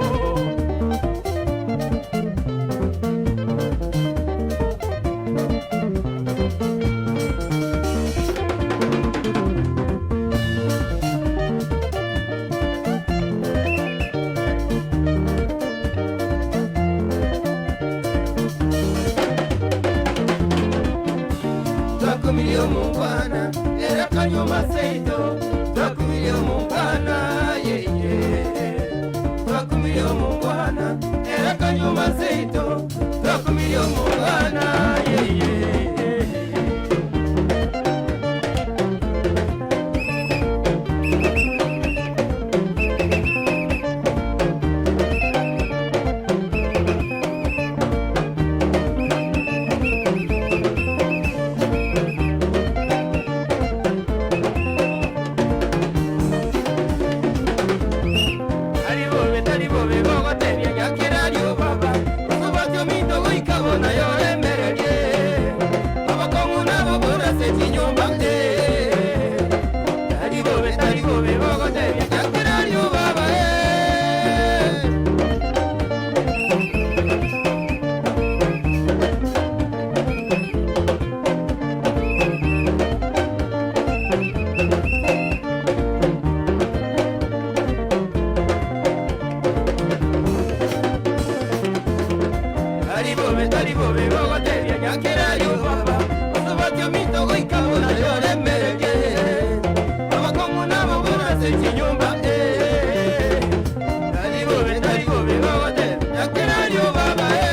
Twakumirie omongwana era kanyuma seito twakumirie omongwana yeye twakumirie omongwana era kanyuma seito twakumirie omongwana yeye. Tari bobe, tari bobe, gogotebia nyakerario baba. Osubati ominto goika bona yoremererie. Abakong'u nabo borase chinyomba eh. Tari bobe, tari bobe, gogotebia nyakerario baba eh. Tari bobe, tari bobe, gogotebia nyakerario baba. Osubati ominto goika bona yoremererie. Abakong'u nabo borase chinyomba eh. Tari bobe, tari bobe, gogotebia nyakerario baba eh.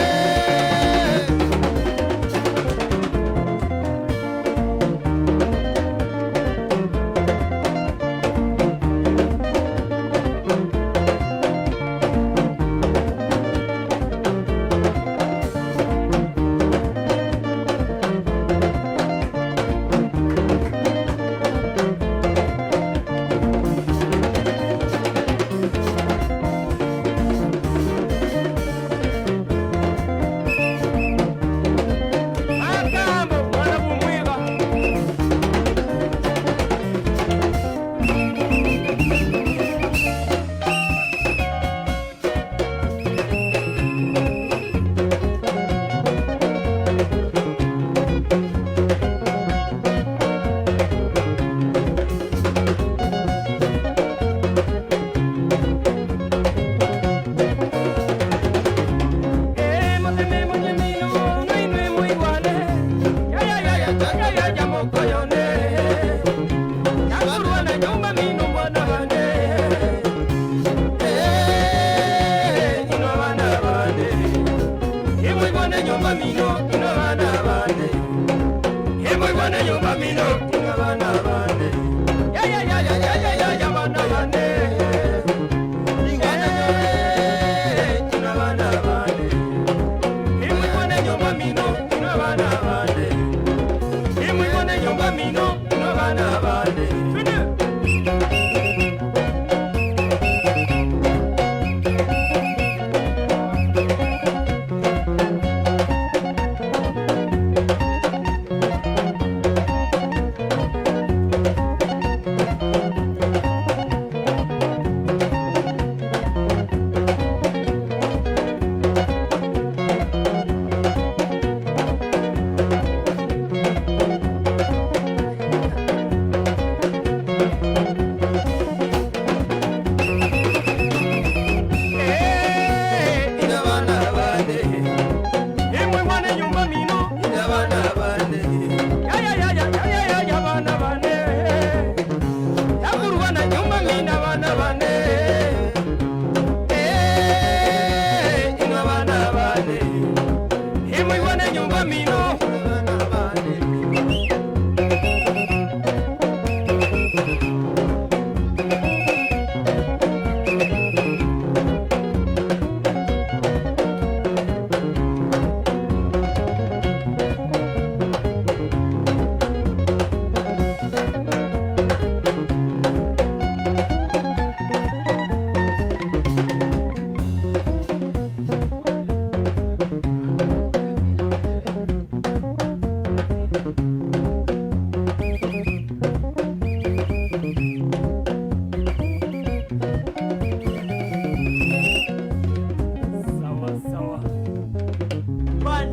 Makambo mwana bumwiga.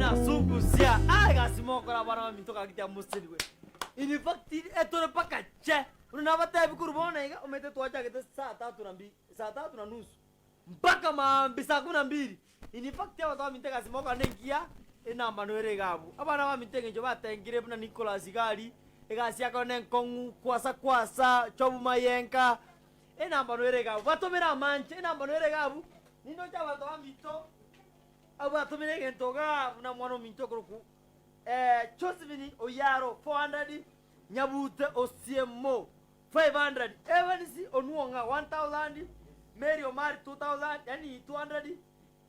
Bana sungusia ah egasi mokora abana baminto gaki tiamosenigwe. In fact etore mpaka che. Buna nabatebi korwa bono iga omanyete twachagete saa tatu na mbi saa tatu na nusu mpaka maambia saa kumi na mbili. In fact abanto baminto egasi mokora nengiya enambano ere iga abwo. Abana baminto eng'encho batengire buna Nicholas iga aria egasi yakore nenkong'u kwasa kwasa chobu mayenka enambano ere iga abwo. Batomere amanche enambano ere iga abwo nindoche abanto baminto Abwo batomire egento igaa buna mwana ominto okorokwa Josephine Oyaro 400, Nyabute Osiemo 500, Evans Onuong'a 1000, Mary Omari 2000 yaani 200,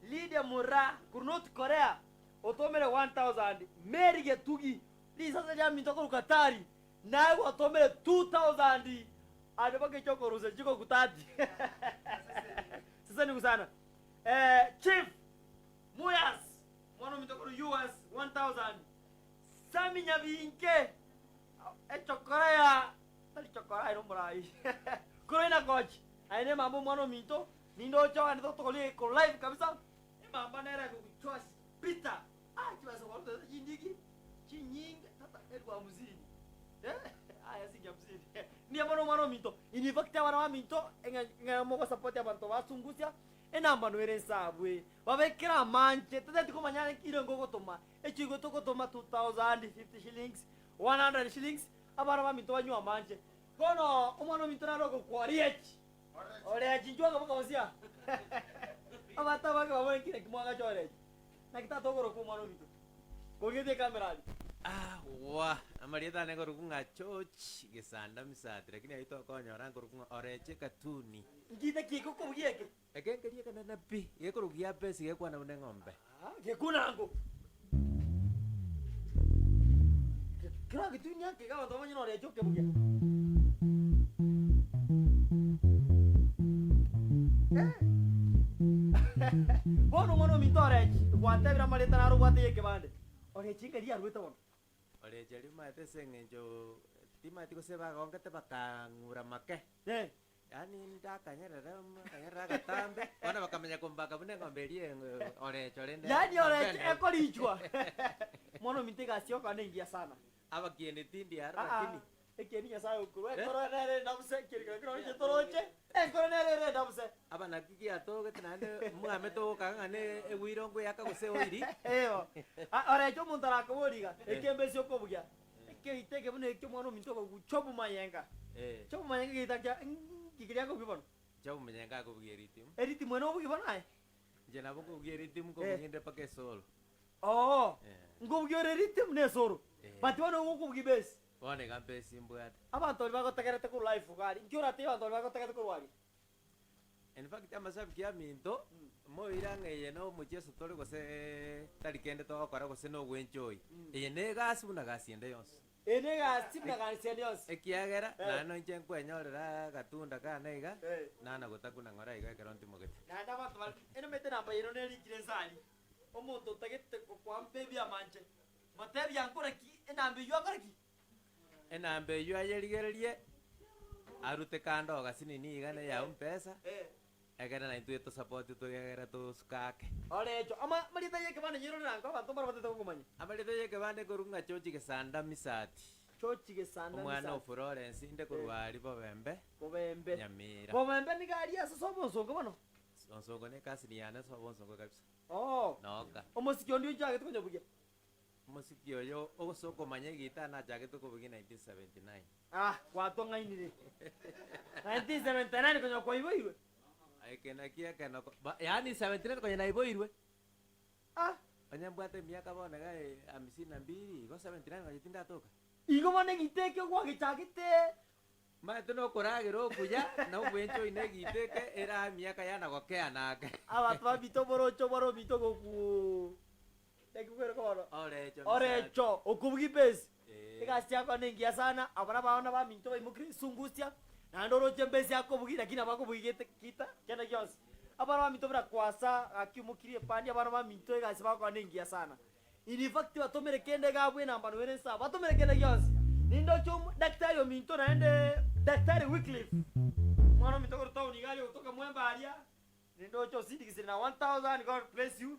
Lydia Mura korwa North Korea otomire 1000, Mary Getugi risase riaminto korwa Katari naye gwatomire 2000 ande bagecha okorusia chikokutati. Sesenigu sana. Chief Muyas mwana ominto korwa US 1000 Sammy Nyabinke echokora ya tari chokora aye nomorai korwa Inakochi aye nemamba omwana ominto ninde oche ogende totokorie eko live kabisa emamba nere egogochwasi Peter ah chibesa gwarutete chindiki chinyinge tata elfu hamsini eh aya silingi hamsini mbuya mono omwana ominto in fact abana baminto eng'a ng'a mogosupport abanto basungusia Enambano ere inse abwe, babekere amanche, toteti komanya naki ire ngogotoma, ekio igo togotoma 2050 shillings, 100 shillings, abana baminto banywe amanche. Bono omwana ominto nare okorokwa Oriachi, Oriachi inchuo akaboka bosio aa, abanto abange baboe nki naki mwagacha Oriachi, naki tata okorokwa omwana ominto, korigetie ekamera aria. Ah wa, amarieta ane nkorokwa ng'a George Gesanda Misati, lakini ayio tokonyora nkorokwa ng'a Oreche Katuni. Ngiita ki eke okobugia eke? Eke nkeria ekenene pi, gekorokwa gia besi gekwana buna eng'ombe. Gekunango. Kera gitunia eke iga abanto bamanye noreche okebugia. Bono omwana ominto oreche, gwatebire amarieta naro obwate ya ekebande. Oreche inga riarwete bono. Oreche rimaete ase eng'encho timanyeti gose bagongete bakang'ura make. Yaani ndakanyerera akanyerera agatambe, bono bakamanya kombaka buna eng'ombe eria eng- orecho rende Yaani eng'ombe oreche enene. ekorichwa. Mwana ominto egasi yoka nengiya sana. Abakieni tindi aro Aa, lakini. ekieni Nyasaye okorwa, Eh? enkoro nere ere ndabuse, ekieni kero keroche toroche, enkoro nere ere ndabuse. Aba naki giatogete naende mwamete ogokaga ng'a ne ewiro ngoyaka gose oiri. Eyo. Ah, oreche omonto arakobori iga, ekembe ase okobugia, ekeita eke buna ekio omwana ominto okogucha obomayenga. Eh. Cha obomayenga egeita kia nki keria akobugia bono? Cha obomayenga akobugia eritimu. Eritimu ere obugie bono aye? Inche nabo nkobugia eritimu nkobugia inde mpaka esolo. Oo, Eh. nkobugia ore eritimu na esoro. Eh. But bono nigo okobugia base. Bono iga mbesi mbwate. Abanto baria bagotegerete korwa live iga aria, inki oratebie abanto baria bagotegerete korwa aria? In fact amashabiki aminto, moire ang'e eye na omocheso tore gose tari kende togokora gose na ogwenchoi. Eye na egasi buna gasi ende yonsi. Eye na egasi buna gasi ende yonsi. Ekiagera, Eh. naende noinche nkwenyorera agatunda kane iga, Eh. nana gotakuna ng'ora iga ekero ntimogete. Naende abanto baria, enomete enamba yaino nerikire inse aria, omonto otagete kokwampa ebiamanche, motebie ankore ki, enamba eyio akore ki? Enamba eyio ayerigererie, arute kando ogasinini iga na eyao mpesa, ekere naintwe etosapoti toegere tosuke ake. Orecho, ama amarieta y'ekebande nyerore nango abanto mbaro batete gokomanya. Amarieta y'ekebande nkorwa ng'a George Gesanda Misati. George Gesanda Omwana o Misati. Florence inde korwa aria Bobembe, Bobembe. Nyamira. Bobembe nigo aria ase sobo onsongo bono? Onsongo ne ecousin yane sobo onsongo kabisa. Oo. Noka. Omosiki onde oinchagete konyobugia? Omosiki oyo ose okomanya egita nachagete kobugia 1979. Ah, gwatong'ainire. 1979 konya kwaiboirwe? Eke nakio ekenoko, ba yaani 79 konya naiboirwe. Ah. Onye mbwate emiaka bono iga hamsini na mbili, igo 79 konya tindatoka. Igo bono egita ekio gwagechagete. Omanyete nokoragera okuya, na obwenchoi na egita eke ere aa emiaka yana gokea nake. Abanto babito oboroche obare ominto goku naki bwere bono Orecho misati. orecho okobugia ebesi Eh. egasi yako nengiya sana aba nabana baminto baimokire sungusia naende oroche embesi akobugia lakini nabo akobugia gete kita kende gionsi abana baminto buna kwasa gaki omokirie epandi abana baminto egasi bagokora nengiya sana In fact batomere kende iga abwo enamba nonya ne esaa, batomere kende gionsi. Nindoche omo daktari ominto naende Daktari Wycliffe, omwana ominto korwa town iga aria ogotoka Mwembe aria, nindoche osindikisire na 1000, God bless you,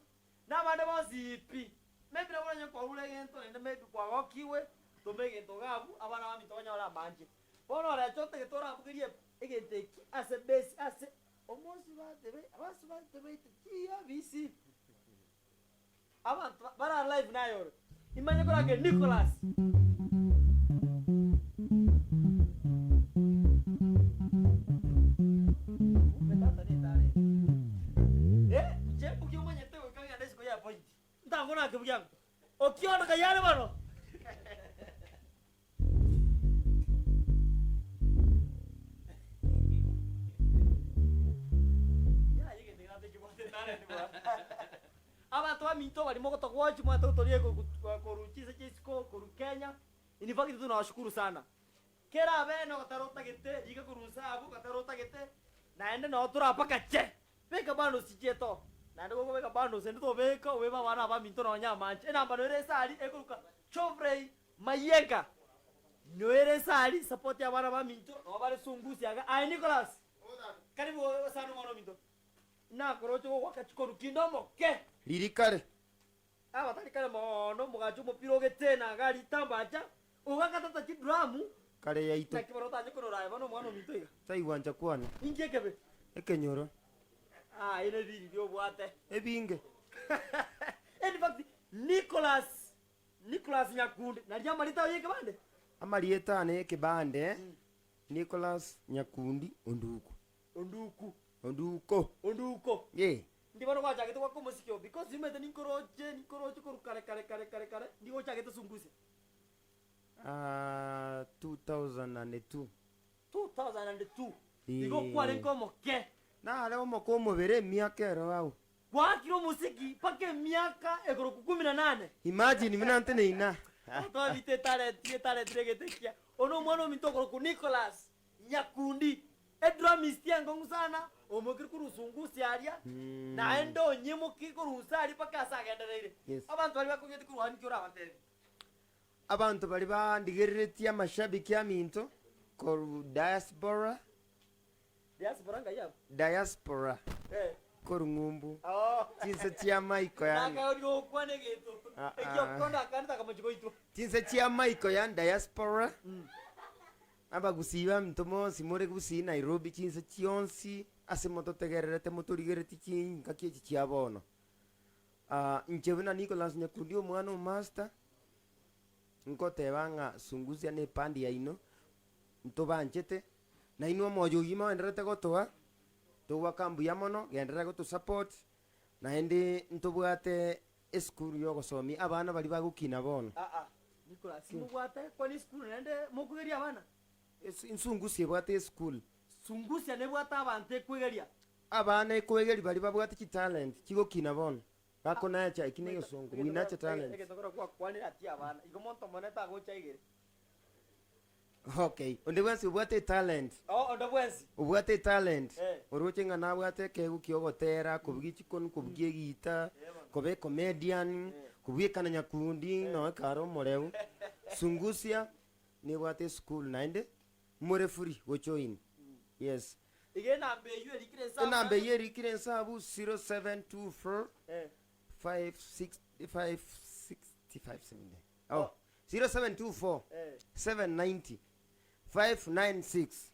na abande bonsi pi. Maybe nabo oranyare kwarure egento naende maybe kwagokigwe, toma egento iga abwo, abana baminto banyore amache. Bono oreche otagete orabugerie egento eki ase base ase omosubati be abasubati baito chiabisi. Abanto bare alive naye ore. Imanye korake Nicholas. Kumbe tata netalent. Eh, inche mbugia omanyete goika ng'ende isiko ya point. Ntango nake bugia ng'o. Okiondo kai are bono. Abanto baminto barimo gotogwochi mwate gotoria korwa chinse chia isiko korwa Kenya, in fact tunawashukuru sana. Kera abene ogotara otagete riga korwa inse abwo ogotara otagete naende noo torapakache. Beka bundles chiaito, naende gokobeka bundles ende tobeka oebe abana abaminto nonya amanche. Enamba noere ase aria ekoruka Geoffrey Mayienga. Noere ase aria support abana baminto nabo bare Sungusia iga. Aye Nicholas, karibu sana omwana ominto. Nakoroche gogoaka chikonu kinde omoke. Riria kare. Abatari kare mono omogacho omopira ogetena iga ritambacha, ogaka tata chidrum. Kare yaito. Naki bono otanye korora aye bono omwana ominto iga. Taigwancha kwane. Inki ekebe? Ekenyoro. Aye nebiri biria obwate. Ebinge. In fact, Nicholas, Nicholas Nyakundi, nario amarieta aye y'ekebande? Amarieta ane y'ekebande, Nicholas Nyakundi Onduko. Onduku. Onduko. Onduko. Ee. Ndi bono gwachagete goaka omosiki oo because nimanyete ninkoroche ninkoroche korwa kare kare kare kare kare nigo ochagete sungusia. Ah, 2002. 2002 igo kwarenge omoke. Nare omoke omobere emiaka ero agwo. Gwaakire omosiki mpaka emiaka ekorokwa kumi na nane. Imagine buna nteneina. Twabite etalent etalent negento ekiya. Ono omwana ominto okorokwa Nicholas Nyakundi, edrummist enkong'u sana, omoikire korwa Sungusia aria, naende onyemoki korwa inse aria mpaka ase agendereire. Yes. Abanto baria bakong'ete korwa aa nki orabatebi? Abanto baria bandigereretie amashabiki aminto korwa diaspora, Diaspora ngai abwo? diaspora, Eh. korwa ng'umbu, Oh. chinse chia maiko yani. Nakayoria gokwana egento. Ah, ah. Ekiokonda akande takamochi goitwa. Chinse chia maiko yani diaspora, Abagusii baminto monsi more gusii Nairobi chinse chionsi ase mototegererete motorigeretie chingaki echi chia bono. Ah, inche buna Nicholas Nyakundi omwana o master, nkoteba ng'a sungusia na epandi yaino, ntobanchete, nainwe omoyo oyio moendererete gotoa, togoaka mbuya mono, genderera gotosupport, naende ntobwate esukuru yogosomia abana baria bagokina bono. Aa, Nicholas, mobwate kwani esukuru naende mokogeria abana? Insungusia ebwate esukuru. Sungusia nebwate abanto ekwegeria. Abana ekoegeria baria babwate chitalent chigokina bono, bakonacha eki negesongo, we nurture talents. Egento kero gwakwanire ati abana, igo monto monene tagocha igere. Okay, onde bwensi obwate etalent. Oo, onde bwensi. Obwate etalent, Eh. oroche ng'a nabwate ekeegwa kia ogotera, kobugia chikonu, kobugia egita, koba ecomedian, kobuekana nyakundi, noe kare omoreu. Sungusia, nebwate esukuru naende, more free gojoin, yes. Iga enamba eyio erikire ense abwo Enamba eyio erikire ense abwo, 0724 Eh. 56 565 70. Oh. 0724 Eh. 790 596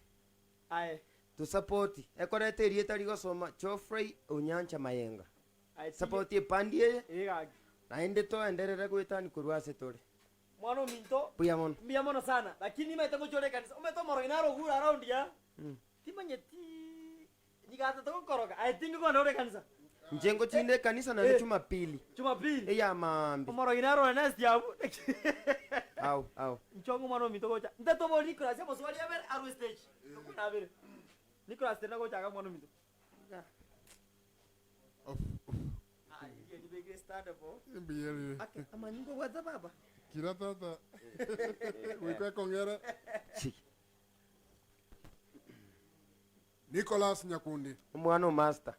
Aye. Tosapoti ekoreta erieta rigosoma Geoffrey Onyancha Mayenga. Aye, tige. Sapoti epandi eye Ee gaki. naende toenderere goetani korwa ase tore. Mwana ominto. Mbuya mono. Mbuya mono sana. Lakini nimaete ngochia ore ekanisa. Omanyete omorogi nare ogure around ya. Timanyeti nigo atete gokoroga. Aye tingikwana ore ekanisa. Inche ngochinde ekanisa naende Eh. Jumapili Jumapili. eya maambia. Omorogi nare ore next abwo. Ao ao. Inche ong'e omwana ominto gocha. Ntete obori Nicholas omoswali abere arwe stage. Tokwana abere. Nicholas tenda gocha iga omwana ominto. Mbuya rire. Ake amanyinga obwate baba. Kira tata. Goika ekong'ere. Nicholas Nyakundi. Omwana o master.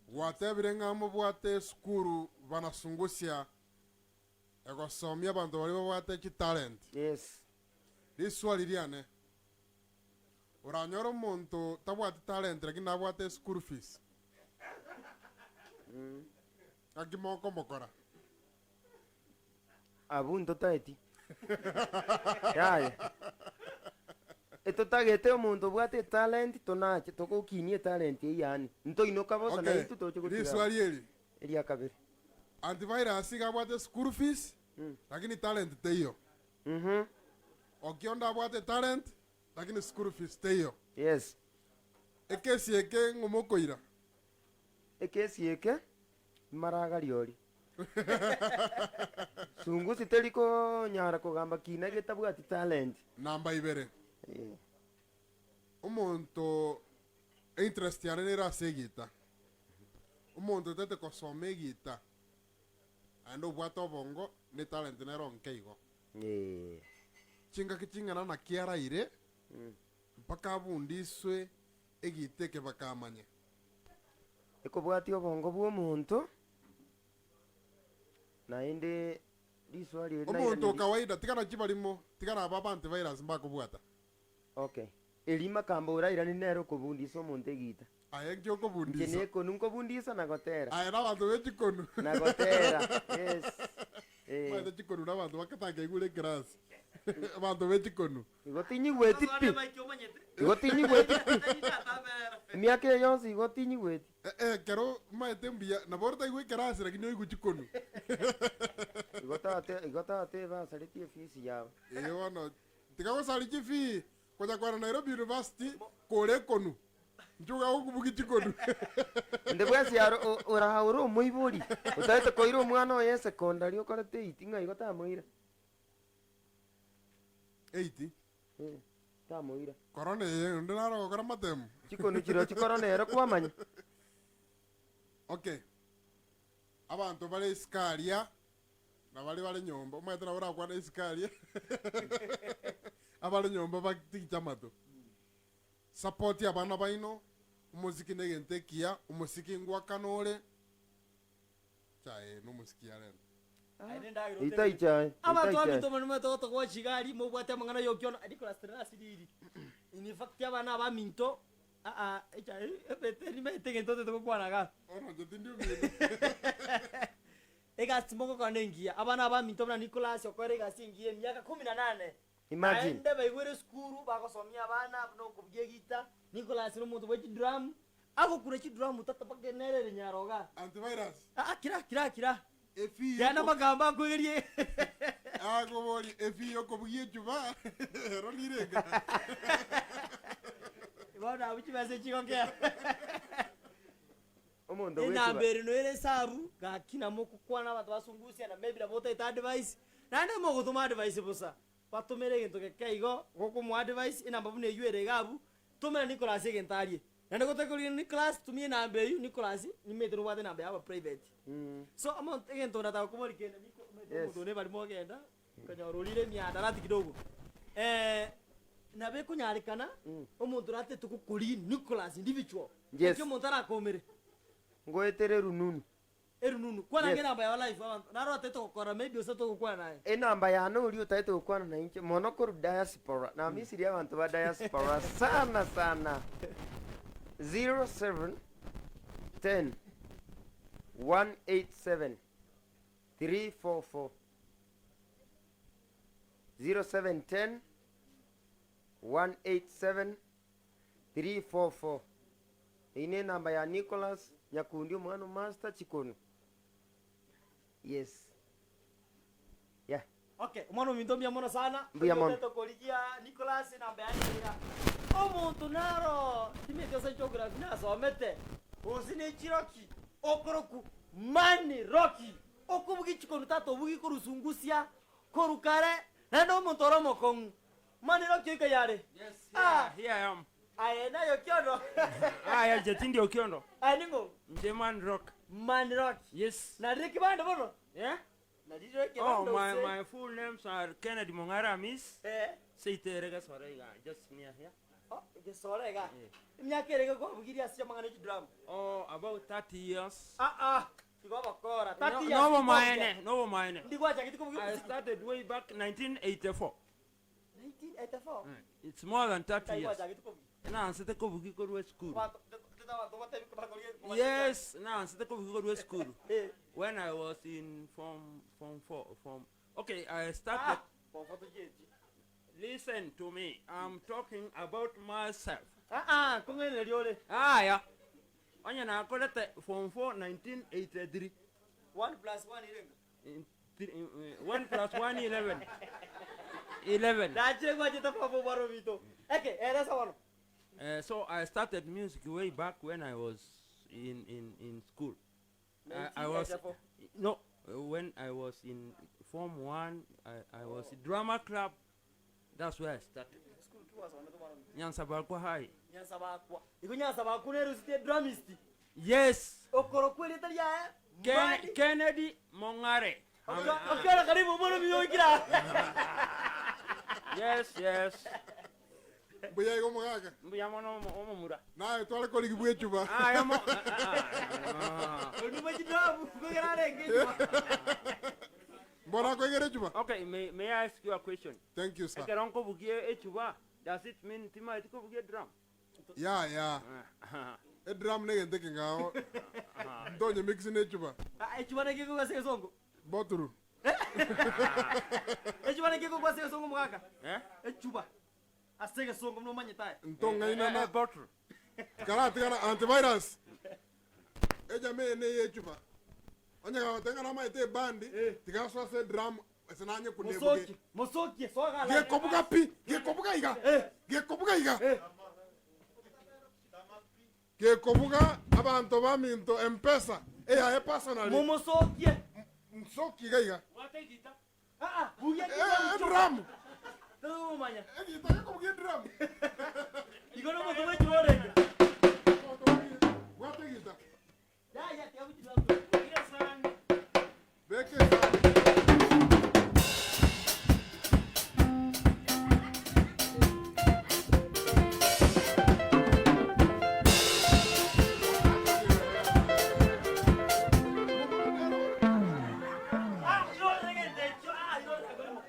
Gwatebire ng'a mobwate esukuru banasungusia egosomia abanto baria babwate chitalent. Yes. Riswali riane, oranyore omonto tabwati talent lakini nabwate eschool fees, ng'aki mokomokora? Abwo ntotaeti. Yaya. Etotagete omonto obwate etalent tonache togokinia etalent eyio yaani. Ntoinoka bosa Okay, naintwe toche gotiga abwo. riswali eri. Eria kabere. Antivirus iga abwate school fees, lakini talent teiyo. Okiondo abwate talent, lakini school fees teiyo. Yes. Ekesi eke ng'o mokoira? Ekesi eke maraga oria. Sungusi teri konyara kogamba kina getabwati talent. Namba ibere, omonto interest yane nere ase egita. Omonto otete kosoma egita naende obwate obongo ne talent nero nke igo. Chingaki ching'ana naki araire mpaka abundiswe egita eke bakamanye. Ekobwatia obongo bw'omonto, naende riswali eri Omonto o nairaneri. kawaida tiga na chibarimo, tiga na aba aba antivirus mbakobwata. Okay. Eri makamba orairanie nere okobundisa omonto egita. Aye nki Inche okobundisa? nekonu nkobundisa na gotera. Aye nabanto be chikonu. Na gotera, yes. Eh. Omanyete chikonu nabanto bakatakeigure ekerasi. Abanto be chikonu. Igo tinyigweti pi. Igo tinyigweti pi. Emiaka eye yonsi igo tinyigweti. Ekero omaete mbuya, nabo ore taigwa ekerasi lakini oigwe chikonu. Igo tate igo tata ebasaretie efees yabo. Ee bono, tiga gosaria chifee, konya kogenda Nairobi University kore ekonu, inche iga gokubugia chikonu. Onde bwensi aro oraore omoibori, otaete koira omwana oye esecondary okorete eight ng'a igo tamoira. Eight? Eh, tamoira. Corona eye onde naro ogokora amatemu? Chikonu chirochio chikorona ero kwamanya. Okay, abanto bare isiko aria, na baria bare nyomba, omanyete nabo orakwane isiko aria, abare nyomba batigiche amato. Support abana baino, omosiki na egento ekiya, omosiki ngwakana ore, Chae nomosiki yarenta. Ita ichae, Abanto ita ichae. baminto omonene togotogoa chigari mobwate amang'ana y'okiona Nicholas Terasiriri in fact abana abaminto aa echae ebete nimanyete egento otete gokwana igaa. Bono inche tindi omino. Egasi timogokora nengiya abana abaminto buna Nicholas okorire egasi engiya emiaka kumi na nane Imagine. Naende baigwere esukuru bagosomia abana buna okobugia egita, Nicholas nomonto bwe chidrum, agokura chidrum tata mpaka nere ere nyaro igaa. Antivirus. Aa kira kira kira. Efee Genda amagambo akoigerie. Akoboria efee yokobugia echuba ero nirenga. Bono abwo chibesa chigokea. Omonto bw'echuba. Enamba ere noyo ere esabu, gaki namo okokwana abanto basungusia na maybe nabo otaete advice, naende mogotoma advice bosa. Batomere egento geke igo, gokomoa advice, enamba buna eywo ere iga abwo, tomera Nicholas egento arie. Naende gotaka korigia Nicholas, tumia enamba eywo, Nicholas, nimanyete nobwate enamba yabo private. So omonto egento nataka koboria kende Nico, omanyete Yes. omonto one barimo ogenda, okonyora orire emiadarati kidogo. Nabo ekonyarekana, omonto oratete gokoria Nicholas individual, Yes. naki omonto arakomere. Ngoetere erununu. Erununu, kwana Yes. ang'e enamba yao live abanto, naro otagete gokora maybe gose togokwana naye. Enamba yane oria otagete gokwana nainche mono korwa diaspora, namisirie abanto ba diaspora sana sana, 07 10 187 344, 07 10 187 344. Eyio nenamba ya Nicholas Nyakundi omwana o Master Chikonu. Yes. Yeah. Okay, omwana ominto mbuya mono sana. Mbuya mono. Oyio korigia Nicholas enamba yaye niga. Omonto naro timeti ase geography nasomete gose ne chiroki okoroku Money Rocky okobugia chikonu tata obugie korwa Sungusia korwa kare naende omonto ore omokong'u Money Rocky oika yare. Yes, Ah. here, here I am. Aye naye Okiondo. Aya inche tindi Okiondo. Aye ning'o? Inche Man Rock. Man Rock. Yes. Narire kibande bono? Eh? Narire kibande Oh, my, ose. my full names are Kennedy Mong'ara Amis. Eh. Seitere Gesore iga, just near here. Oh, Gesore iga. Emiaka ere iga kwabugirie ase amang'ana e chidrum? Oh, about 30 years. Ah ah. Igo obokora. 30 No, years. nobomaene, nobomaene. Ndigwachagete kobugia I omosiki. started way back 1984. 1984? It's more than 30 years. Nkai gwachagete kobugia? Nansete kobugia korwa esukuru. Abanto, tete abanto batebi bakoria Yes, nansete kobugia korwa esukuru. Eh. When I was in form form 4 form okay I started Listen to me I'm talking about myself. Aa nkong'ainereria ore. Aya onye nakorete form 4 1983. One plus one irenga? 1 plus 1 11 11. Nachire gwachete form 4 bwana ominto. Eke eresa bono. So I started music way back when I was in in in school. I, I was no when I was in form 1 I, I was drama club that's where I started. Nyansabakwa high. Nyansabakwa. Igo Nyansabakwa nerusete drummist. Yes. Okorokwa erieta riaye Ken, Mbadi. Kennedy Mong'are. Okiora karibu bono biyoikira. Yes, yes. Mbuya igo omogaka. Mbuya mono omomura. Naye tware korigi bwa echuba. Aya mo. Ah, ah. Onuma chidhabu kogera arenge echuba. Mbora akoigera echuba? Okay, may, may I ask you a question? Thank you, sir. Ekero nkobugia echuba, does it mean timaeti kobugia drum? Ya, ya. Edrum negento ekeng'ao. Ntonye mix na echuba. Ah, echuba naki ekogwa ase egesongo? Bottle. Echuba naki ekogwa ase egesongo omogaka? Eh? Echuba. Ase egesongo buna omanyete aye. Ntong'ainana. Eh, bottle. Tikaratigana antivirus. Ejama eye neye echuba. Onye gagoteba ng'a namaete ebandi, tiga asoe ase edrum ase nanye kune ebuge. Mosokie, mosokie, soa gala. Gekobuga pi, gekobuga iga, gekobuga iga. Gekobuga abanto baminto Mpesa eyaye personally. Momosokie. Nsokie iga iga. Bwata egita. Ah ah, bugia Eh, egita. edrum. Tokomanya. Egita gekobuga edrum. Igo nomonto bwechire orenge. Bwata egita. Yaya tiga gochira Bugia esani. Beka esani. Ah, irore egento ekio, ah, irore akorimo.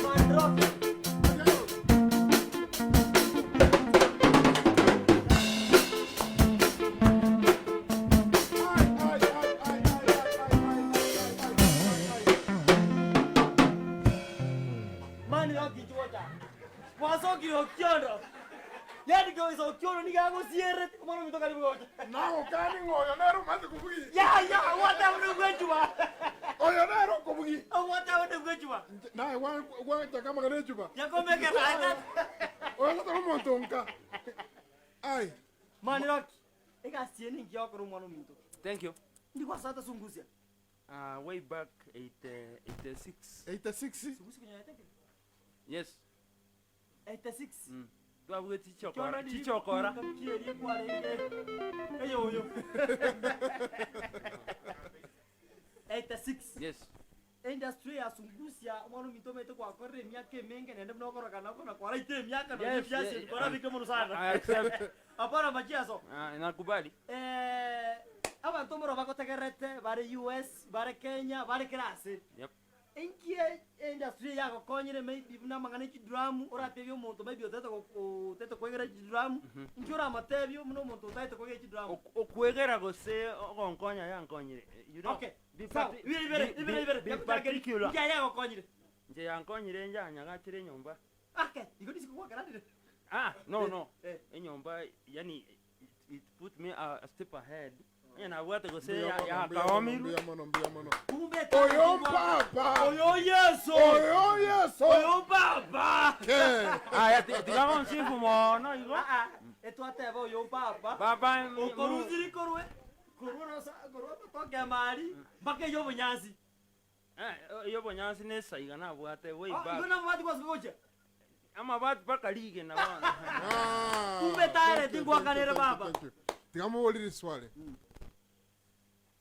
Mandroke. Ai, ai, ai, ai, ai, ai, ai, ai, ai, ai, ai, ai. Mani rock inchuocha. Mwasokire okiondo. Yani goisa okiondo niga agosierete omwana ominto karibu gocha. Nagokani ng'a oyo nere omanyete kobugia. Ya ya wata buna bwechuba. Oyo nere okobugia. Wata buna bwechuba. Naye gwachaka amang'ana echuba. Yakomekera ata. Oyo tari omonto onka. Ai. Mani rock. Egasi eye ninki yokora omwana ominto. Thank you. Ndi gwasata sungusia. Uh, way back 86. 86. Sungusia konyora tekere. Yes. 86. Mm. Twabugete chichokora. Chichokora. Kierie kwarenge. Eyoyo. 86. Yes. Industry ya sungusia omwana ominto omanyete gwakorire emiaka emenge naende buna okorokana okona kwaraite emiaka nonya Yes, ebiasi yes, kwarabike mono sana. I accept. Hapana machiaso. Ah, nakubali. Eh, abanto mboro bagotegerete bare US, bare Kenya, bare kera ase. Yep. Inki industry yagokonyire maybe buna amang'ana e chidrum oratebie omonto maybe otagete otagete koegera chidrum, inki oramatebie buna omonto otagete koegera chidrum? Okwegera gose ogonkonya yankonyire. You know, Okay, be sawa, ibere ibere, be- ibere ibere, be nyakuchakeri, particular. inki aye yagokonyire? Inche yankonyire njanyagachire enyomba. Ake, igo risiko gwakeranire. Ah, no, no. Eh. Enyomba, yani, it, it put me a, a step ahead. Onye nabwate gose Mbuya mono, mbuya mono, yakaomirwe. mbuya mono, mbuya mono. Kumbe Oyo mpapa. Oyo Yeso. Oyo Yeso. Oyo papa. Ke. Aya, tiga gonsifu mono igo. Ah ah, etwateba oyo papa. Baba, Okorusiri korwe. Korwa rosa, korwa toke mari mpaka eyo obonyansi. Eh, eyo obonyansi nesaiga nabwate way Ah, back. igo namabati gwasuka gochia. Amabati mpaka rigena bono. Ah, Kumbe tare, thank you, tingwakanere thank you, baba. thank you. Tiga moborire swali.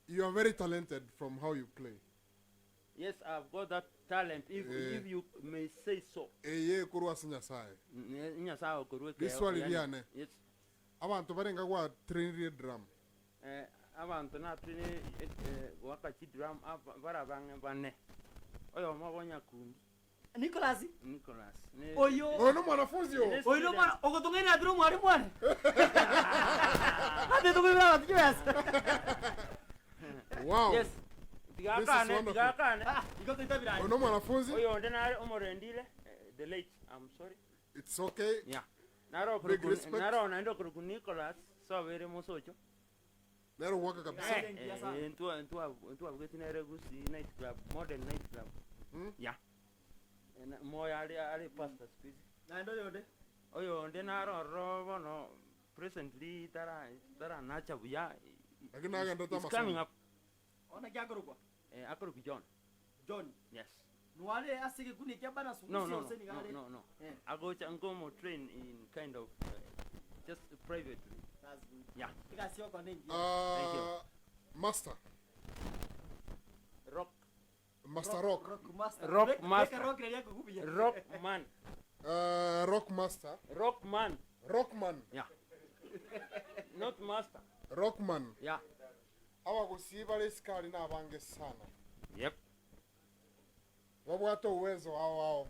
You are very talented from how you play. Yes, I've got that talent, if, Eh. if you may say so. Eye korwa ase Nyasaye. Nyasaye okorwa ekeo, Riswali yani, riane. Yes. Abanto barenga gwa trainire drum. Eh, Abanto natwene goaka chidrum aba bare abang'e bane, oyomo obo Nyakundi. Nicholas? Nicholas ne Oyo. Oyo nomwanafunzi oo. ne Oyo nomwana student. ogotong'aina atire omwarimu one. Ate tokoibera abanto chibesa. Wow. Yes. Tiga This is akane, tiga wonderful. akane. Ah, igo toitabire Oyo aye. nomwanafunzi. Oyonde nare omorendire, eh, the late, I'm sorry. It's okay. Yeah. Naro Big okoroku, respect. naro naende okoroku Nicholas, sobere mosocho. Nere ogwaka kabisa. Eh, eh, ntwa ntwa ntwabugeti nere Gusii night club, modern night club. Mhm. Yeah. Eh, na- moyo are are pastor siku hizi. Naende oyonde. Oyonde naro ororo bono presently tara taranacha buya. Lakini nagendete It's coming amasomo. up. Ona ki akorokwa? Eh, akorokwa John. John. Yes. Nware ase egekundi ekia bana No, sungusi no, no, gose nigo no, are? no, no. Eh. Agocha nkomo train in kind of uh, just privately. That's good. Yeah. Egasi yoko nengiya. Thank you. Ah, Master. Rock. Master Rock. Rock master. Rock Beka- master. beka rock riria akogubia. Rock man. Rock Master. Rock man. Rockman. Yeah. Not master. Rockman. Yeah. Abagusii bare isikari nabange sana. Yep. Babwate uwezo ao ao.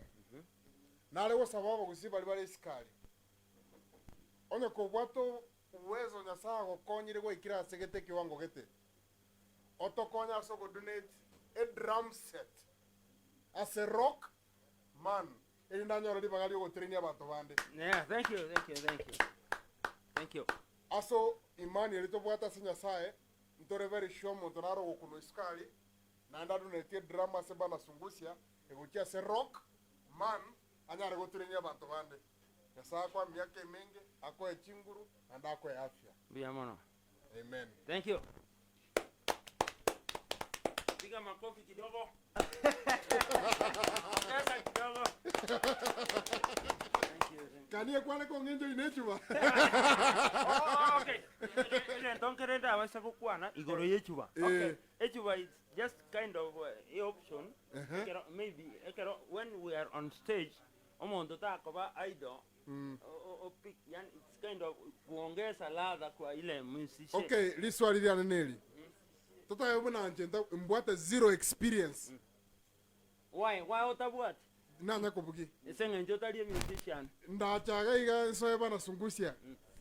Nare gosaba abagusii baria bare isikari. Onye kobwate uwezo Nyasaye agokonyire gwaikire ase gete ekiwango gete, otokonye ase ogodonate edrum set ase Rock Man erinde anyore ribaga riogoterenia abanto bande. Yeah, thank you, thank you, thank you. Thank you. Ase imani eria tobwate ase Nyasaye, ntore very sure omonto nare ogokunwa isukari naende adonatie edrum ase Bana Sungusia egochia ase Rock Man anyare goterenia abanto bande. Nyasaye akoe emiaka emenge, akoe chinguru, naende akoe afya. Mbuya mono. Amen. Thank you. Piga makofi kidogo. Ongeza kidogo. Thank you. Thank you. Kanie kwane kong'encho ine echuba. Oh, okay. Egento nkere ndabasa gokwana igoro y'echuba. Eh. Okay. Echuba is just kind of uh, a option. Ehe. Ekero maybe ekero when we are on stage omonto takoba idle Mm. o, o, o pick, yani it's kind of kuongeza ladha kwa ile musician. Okay, riswali riane neri. Totabe buna inche nta- mbwate zero experience. Why why otabwati? Nanya kobugi. Ase eng'encho otari emusician. Ndacha iga iga nsoe bana sungusia.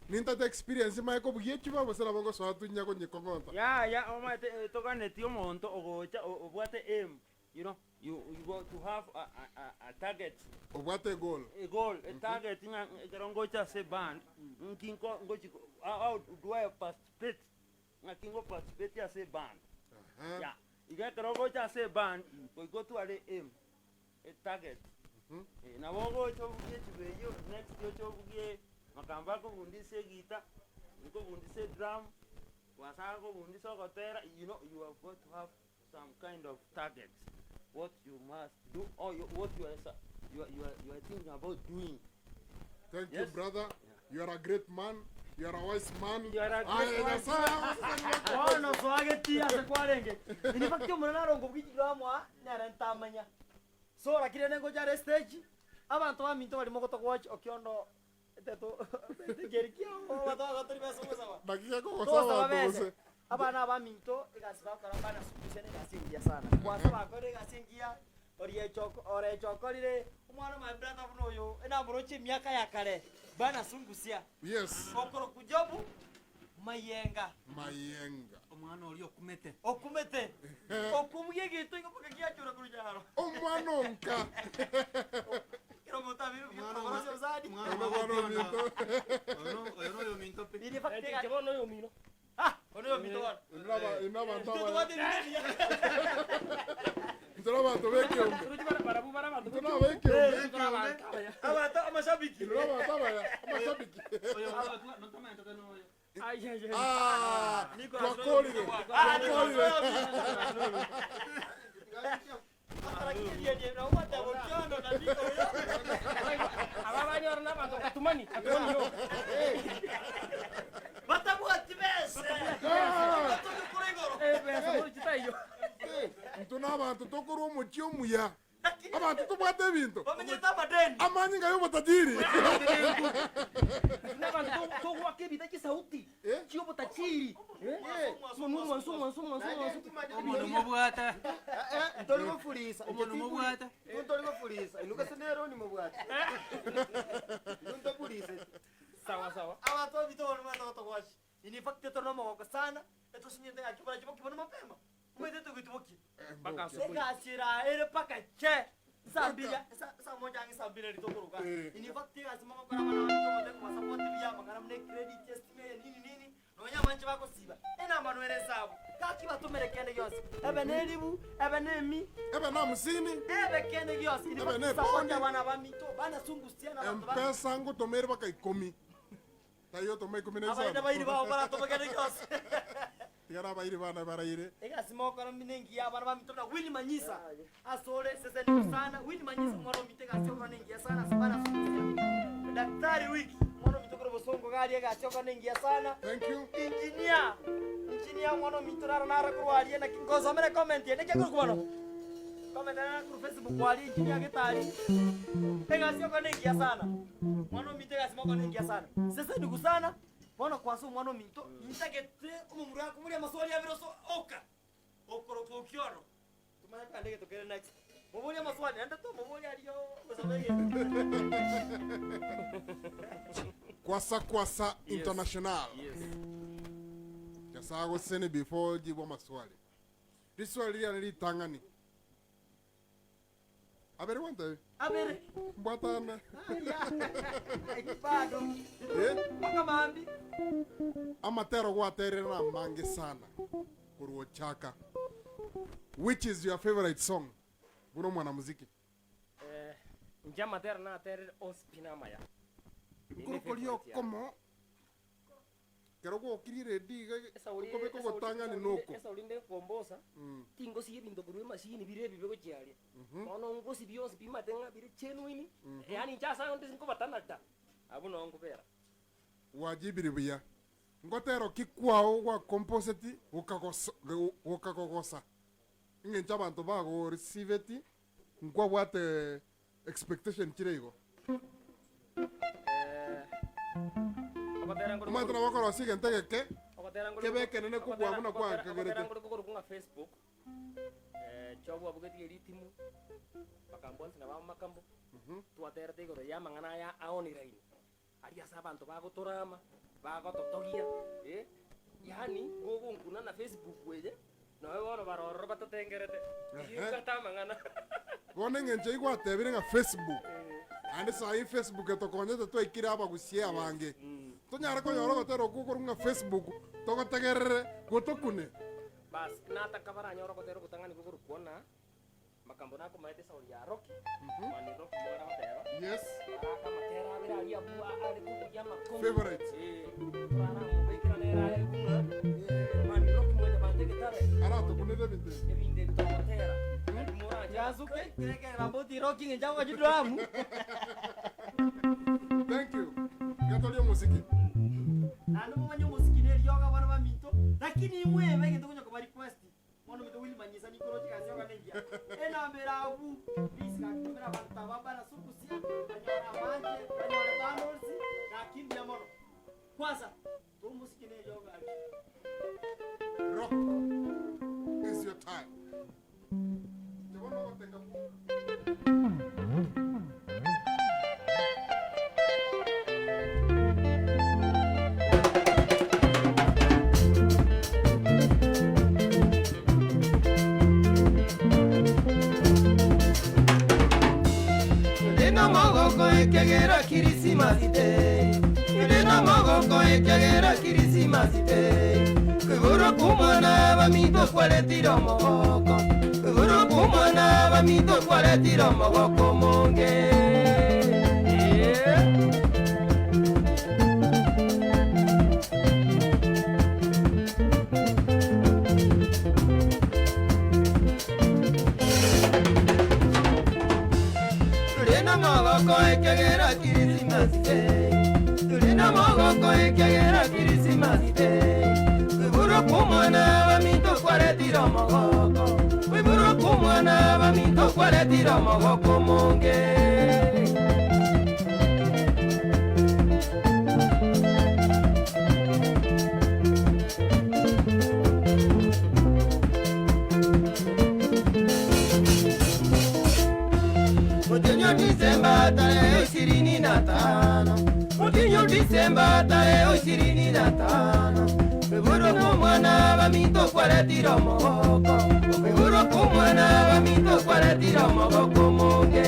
Nintate experience mae kobugia echuba gose nabo ngosoa tu nya konyekong'ota. Yaya omanyete eh, toganeti omonto ogocha o- obwate aim you know you, you go to have a, a, a, a target Obwate egoal. a goal a target ng'a ekero ngocha ase eband nki nko ngochi ko- how, how do I participate ng'aki ngo participate ase eband Aha. yeah iga ekero ogocha ase eband goika otware aim a target Eh, nabo ogocha obugie echuba eyio next oche obugie makamba akobundisa egita nkobundisa edrum kwasa akobundisa ogotera you know you have got to have some kind of target what you must do or you, what you are, sa- you are, you are, you are thinking about doing Thank you Yes. brother. You are a great man. You are a wise man. You are a great Aye, man. Nyasaye agosesenie. Bono soagetie ase kwarenge. In fact omorero narongo bw'echiramwa nere ntamanya. So lakini rende ngocha are stage, abanto baminto bari mogotogwatch okiondo eteto ekeri kiao abanto bagotori besa ogosaba. Dakika kogosaba Togosaba abanto bese. gose. Abana abaminto egasi bagokora mbana sungusia na egasi engiya sana. Kwasa bakorire egasi engiya, oriechoko orechokorire omwana my brother buna oyo enamoroche emiaka ya kare bana sungusia. Yes. Okorokwa Jobu Mayenga. Mayenga. Omwana oria okumete. Okumete. Okobugia egento igo mpaka giachora korwa nyaro. Omwana onka. Kera omonto abeire buya korwa ase obosani. Omwana ominto. Oyo noyo ominto pi. Iri fact Inche bono oyo omino. Ah, ono oyo ominto bono. Inwe abanto Intwe abaya. tobwate ebinto ebiya. Intwe nabanto b'ekeombe. Torochi barabwo bare abanto Intwe b'ekeombe. nabekeombe. Intwe nabanto abaya. Abanto amashabiki. Inwe nabanto abaya. Amashabiki. Oyo notomaete noyo. Ai, ai, ai. Ah, Nicolas twakorire. Ah, Nicolas Twakorire. oyo Aba banyora nabanto katumani, katumani yo. Batabwati bese. Ah. Batonyokora igoro. Eh, besa mochita iyo. Intwe nabanto tokorwa omochie omuya. Abanto tobwate ebinto. Bamenyete amadeni. Amanyinga y'obotajiri. Buna abanto togoaka ebita chisauti chi'obotachiri. Omonwa omwansu omwansu omwansu omwansu. Omonwa mobwate. Ntori gofurisa. Omonwa mobwate. Ntori gofurisa. Inwe gose nere oni mobwate. Inwe ntofuriseti. Sawa sawa. Abanto babito bono omanyete gotogwachia. In fact tore nomogoko sana, etosinyete gaki buna bokie bono mapema. Omanyete togoitwa bokie. Mpaka asubuhi. Egasi ere aa ere mpaka che saa mbili saa moja ang'e saa mbili nari tokoroka. Eh. In fact egasi mogokora abana baminto omote kobasupport buya amang'ana buna ecredit, estima eye nini nini, nonya abanche bagosiba, enamba ere esabo. Gaki batomere kende gionsi, ebe ne eribu, ebe ne emi, Ebe na hamsini. ebe kende gionsi. In Ebe fact ne support epaundi. abana baminto, banasungusia na abanto ba Empesa ngotomere baka ikomi. Taiyo otoma ikomi na Abaina isano. bairi bao baratome kende gionsi. Tiga nabairi bane baraire. Egasi mogokora nengiya abana baminto buna Winnie Manyisa asore seseni sana Winnie Manyisa omwana ominto egasi ogokora nengiya sana ase bana ase omochie Daktari Wiki omwana ominto korwa bosongo iga aria egasi ogokora nengiya sana Thank you. Engineer engineer omwana ominto naro nare korwa aria naki ngosomera ecomment eye naki ekorokwa bono comment ere korwa Facebook aria engineer getari egasi ogokora nengiya sana omwana ominto egasi mogokora nengiya sana seseni sana. Bono kwase omwana ominto, intagete omomura akoboria amaswali abere ase oka, okorokwa Okioro. Tomanye kogenda egento kere next. Moborie amaswali, naende tomoboria aria ogosaba egento. Kwasa Kwasa Yes. International. Yes. Nyasae agosesenie before ojibu amaswali. Riswali riane ritang'ani. Abere gwantebi? Abere. Mbwatane. Aya, bado. Eh? Mpaka maambi. Amatero gwaterire na amange sana korwa ochaka. Which is your favorite song buna omwanamuziki? Eh, inche amatero naterire onsi pi namaya. Nkorokori okomo Ekero gwokirie eredio iga Esauri okobeka esauri ogotang'ani esauri noko. esauri nde nkombosa, tingosia ebinto korwa emashini bire ebibe gochia aria. Bono ngosia bionsi bimate ng'a bire genuine, yaani inche ase ande nkobatana da, abwo noo nkobera. Gwajibiri buya. Ngotero ki kwao gwakomposeti gokagoso gokagogosa eng'encho abanto bagoresiveti nkwabwate expectation chire igo. Ogotera nkore Omanyete nabo okorosia egento egeke ogotera nkore kebe ekenene kobua buna ogotera kwakagerete. nkore kokorokwa ng'a Facebook, chobua abugeti eritimu, bakambwansi na bamakambo, twaterete igoro ya amang'ana aya a online, aria ase abanto bagotorama, bagototogia, eh, yaani gogonkuna na Facebook eye, noe bono bare ororo batotengerete, Ehe. tinkata amang'ana. Bono eng'encho eyio gwatebire ng'a Facebook, naende saii Facebook etokonyete twaikire abagusia abange, tonyare konyora ogotera okwo okorwa ng'a Facebook, togotegerere gotokune. Bas, nataka baranyore ogotera ogotang'ani gokorokwa ng'a Makambo nakomaete esauri ya Rocky, Mani Rocky mwara goteba. Yes. Araka amatera abere aria abwo are kobugia amakong'u. Favorite. Eh, torara nere aye buna eh, Mani Rocky mwanyabanto egetare. Aratokunere ebinto ebi. Ebinto ebi togotera. Nari moranche. Yasuke, kere bamboti Rocky ng'encha gochi drum. Thank you. Gatoria omosiki. Naende momanye omosiki neriogo abana baminto, lakini imwebe egento konya koba request. Bono ominto Willy Manyisa ninkoroche egasi yoka nengiya. Enamba ere abwo, please gaki tomera abanto aba bana sukusia, banyore abanche, banyore bundles, gaki mbuya mono. Kwanza, tomosike neriogo gaki. Rock is your time. Inche bono ogotenga Inde nomogoko ekiagera Kirisimasi te, Inde nomogoko ekiagera Kirisimasi te, Koiborwa kw'omwana baminto kwaretire omogoko, Koiborwa kw'omwana baminto kwaretire omogoko omonge. Tore nomogoko ekiagera Kirisimasi te, Tore nomogoko ekiagera Kirisimasi te, Koiborwa kw'omwana baminto kwaretire omogoko, Koiborwa kw'omwana baminto kwaretire. kwaretire omogoko omonge. Mutinyu Disemba tarehe 25, Mutinyu Disemba tarehe 25, Kwigurwa kw'omwana baminto kwaretire omogoko, Okwigurwa kw'omwana baminto kwaretire omogoko omonge.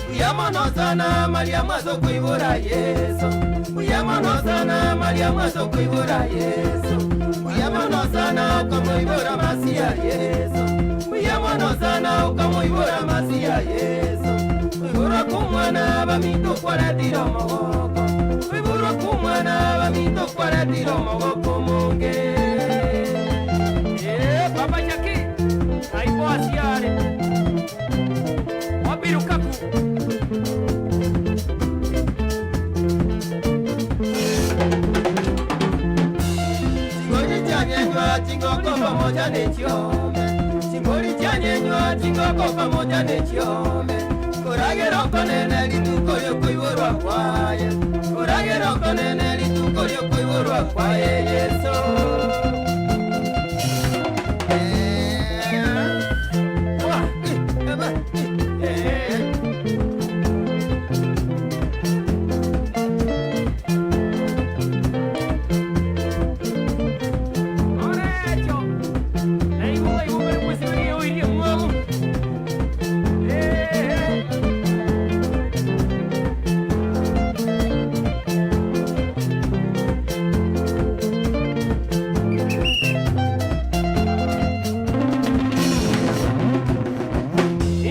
Mbuya mono sana Mariamu ase okoibora Yeso, Mbuya mono sana Mariamu ase okoibora Yeso, Mbuya mono sana okamoibora Masiya Yeso, Mbuya mono sana okamoibora Masiya Yeso. Koiborwa kw'omwana baminto kwaretire omogoko, Koiborwa kw'omwana baminto kwaretire omogoko omonge. Eh, Papa Jackie, naibo asiare. Wapi Lukaku? Chingori chianyenywa chingoko pamoja nechiombe, Chingori chianyenywa chingoko pamoja nechiombe, Koragera okonene rituko riokoiborwa kwaye, Koragera okonene rituko riokoiborwa kwaye Yeso. Eh, wa, eh, eba, eh, eh. Orecho. Naibo naibo pero pues se venía hoy día mwamu. Eh.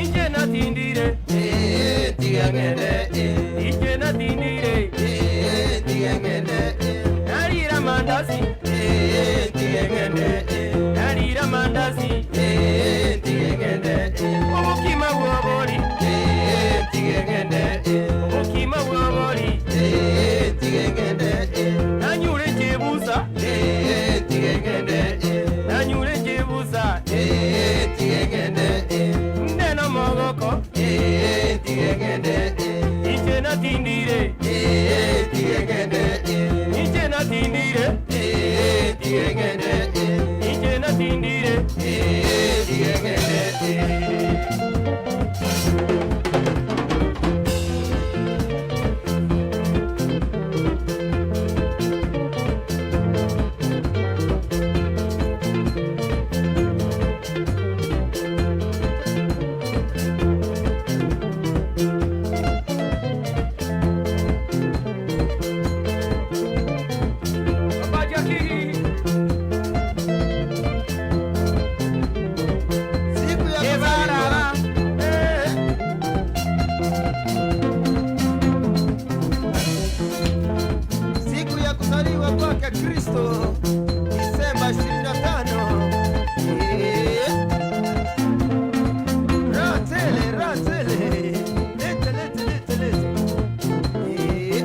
Inje natindire, Eh, tiga ng'ende, eh. inje natindire, Eh, tiga ng'ende, eh. narira mandazi, Eh, tiga ng'ende, eh. narira mandazi, Eh, tiga ng'ende, eh. obokima bwobori, Eh, tiga ng'ende, eh. obokima bwobori, Eh, tiga ng'ende, eh. nanyure njebusa, Eh, tiga ng'ende, eh. nanyure njebusa, Eh, tiga ng'ende, eh. ndeno mogoko, Eh, tiga ng'ende, eh. inje natindire, Eh, tiga ng'ende, eh. inje natindire, Eh, tiga ng'ende, eh. inje natindire. Eh, tiga ng'ende, eh. Papa Jackie. Siku ya kuzaliwa. Eh. Siku ya kuzaliwa kwake Kristo Disemba 25. Eh. Ratele, ratele. Lete, lete, lete, lete. Eh.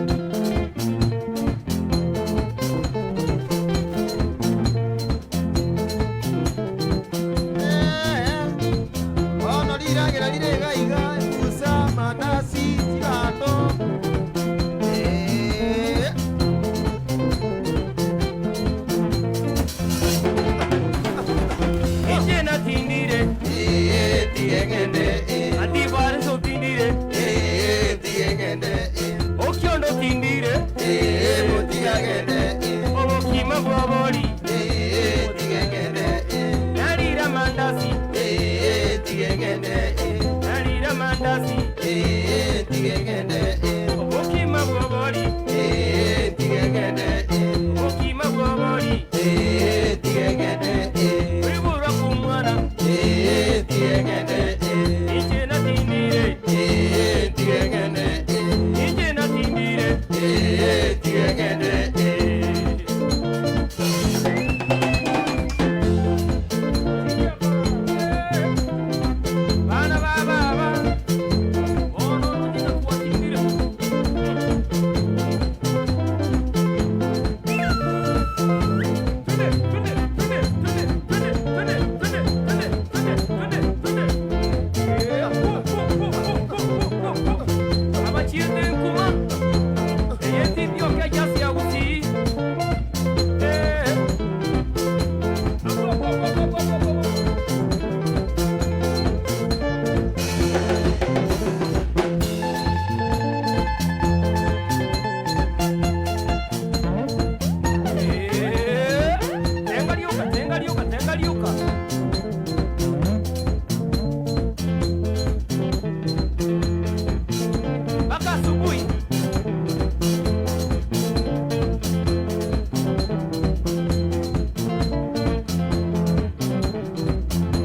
Eh. Bono riragera rirega iga ebusa mandasi chibando. Eh. Inje natindire, Eh, tiga ng'ende, eh. antivirus otindire, Eh, tiga ng'ende, eh. okiondo tindire, Eh, motiga ng'ende, eh. obokima bwobori, Eh, tiga ng'ende, eh. narira mandasi, Eh, tiga ng'ende, eh. narira mandasi, Eh, tiga ng'ende, eh. obokima bwobori, Eh, tiga ng'ende, eh. obokima bwobori, Eh, tiga ng'ende, eh. oiborwa kw'omwana, Eh, tiga ng'ende, eh. inje natindire, Eh, tiga ng'ende, eh. inje natindire. Eh, tiga ng'ende, eh. Bana ba baba. Eh, tenga rioka, tenga rioka, tenga rioka. Mpaka asubuhi.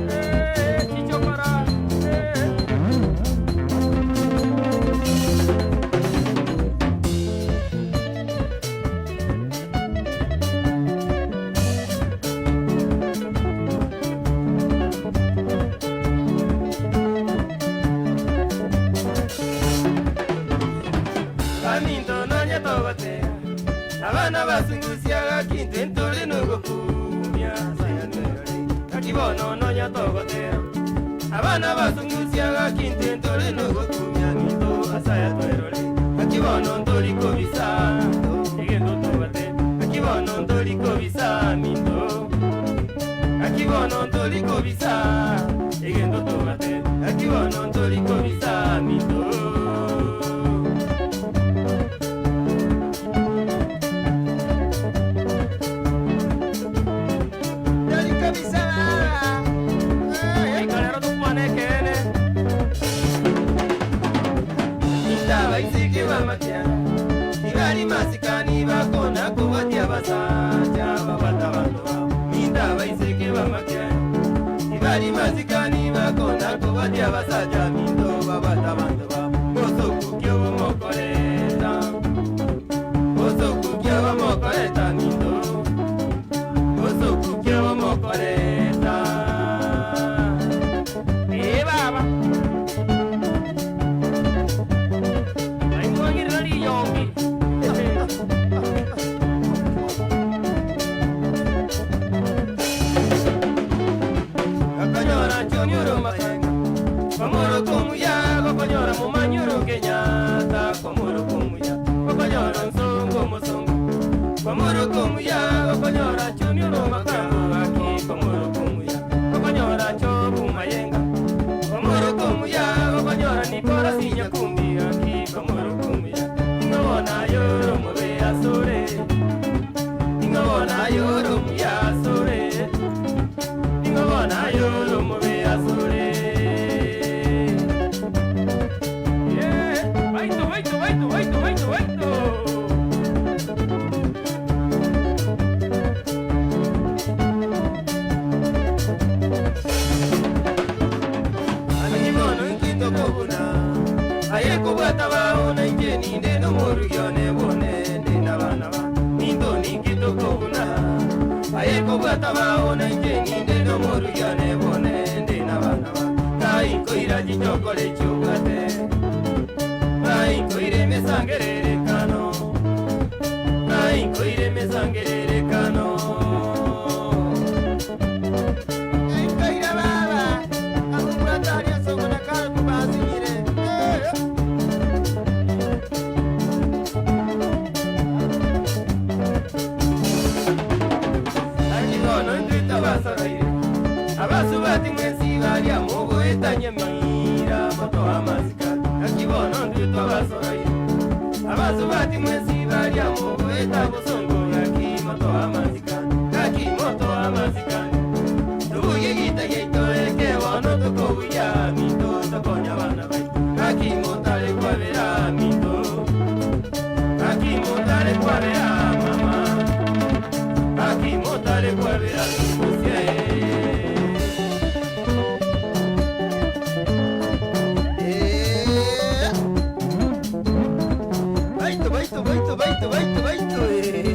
Eh, chichokora. Eh. Baminto nonya togotea abana basungusiaga kintu entore nogokumia kaki bono nonya togotea abana basungusiaga kintu entore nogokumia minto asaya twerore kaki bono ntori kobisa egento tobate kaki bono ntori kobisa minto kaki bono ntori kobisa egento tobate kaki bono ntori kobisa minto. Ikarero tukwane kene. Indabaisiki bamatyana ibali masikani bakona kubatya basaja babata bantu babo indabaisiki bamatyana ibali masikani bakona kubatya basaja minto babata bantu babo bosokukya bomokoleta bosokukya bomokoleta minto bosokukya bomokoleta. Eh, baba. Aimwangirira riyongi. Gakonyora chonyoro makenga komoro komuya gokonyora mumanyoro Kenyatta komoro komuya gokonyora nsongo musongo komoro komuya gokonyora chonyoro makango gaki komoro komuya gokonyora chobu mayenga komoro komuya gokonyora nikora sinyakumbi gaki komoro komuya ingobona yoro mube asore ingobona yoro muya asore ingobona yoro mube asore. Yeah. Baito, baito, baito, baito, baito, baito. Animono nkito kobuna aye kobwata baona inje ninde nomorugyo nebone ndi nabana ba ninto ninkito kobuna aye kobwata baona inje ninde nomorugyo nebone ndi nabana ba kainkoira chichokore chiobwate kainkoire emesangererekano kainkoire emesangererekano. Enkaira baba, akubwata aria songo na kare kubasinyire. Akibono ntwita basoroire abasubati mwensi baria mugoetania mira moto amasika akibono ntwita basoroire abasubati mwensi baria mugoeta busongo yaki moto amasika kaki moto amasika tubuye gita gyaito ekebono tukobuya minto tokonya bana baitu kaki motare kwabera minto kaki motare kwabera mama akimotare kwabera tukusie. Baito, baito, baito, baito, baito, baito.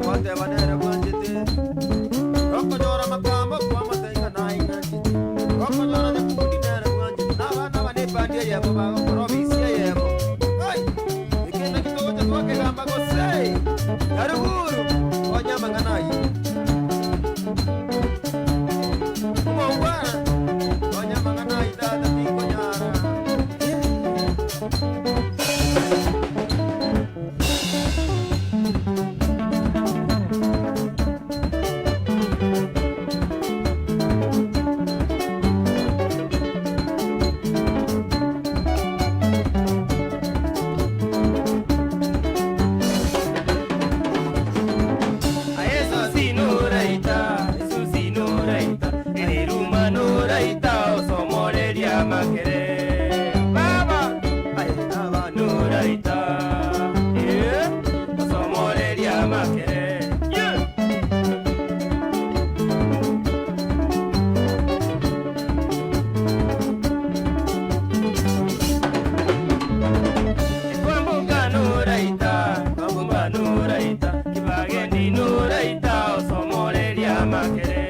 gwateba nere bwanchete. Gokonyora makambo kwamotebia ng'a naye ng'anchete. Gokonyora nyakundi nere bwanchete. Na abana aba nebandi eyemo bagokora obisi eyemo. Ai! Eke naki togocha twakegamba gose? Karuguru, konya amang'ana ayio. Omongwana, konya amang'ana ayio tata tinkonyara. Aye noraita, Susi noraita, eriruma noraita, osomoreria makere. Baba, Aye, aba noraita, eh, osomoreria makere. Yeah. Kwamboka noraita, kwamboka noraita, kibagendi noraita, osomoreria makere.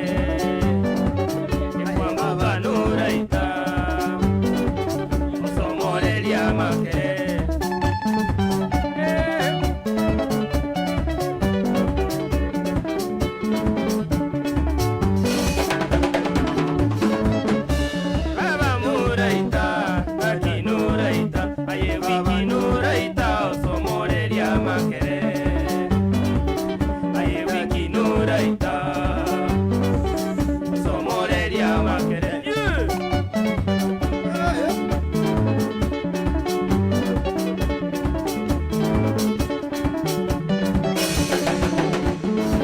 Kwamboka noraita, osomoreria makere. Eh. Baba muraita, baki nuraita, aye wiki nuraita, osomoreria makere. Aye wiki nuraita, osomoreria makere. Yeah!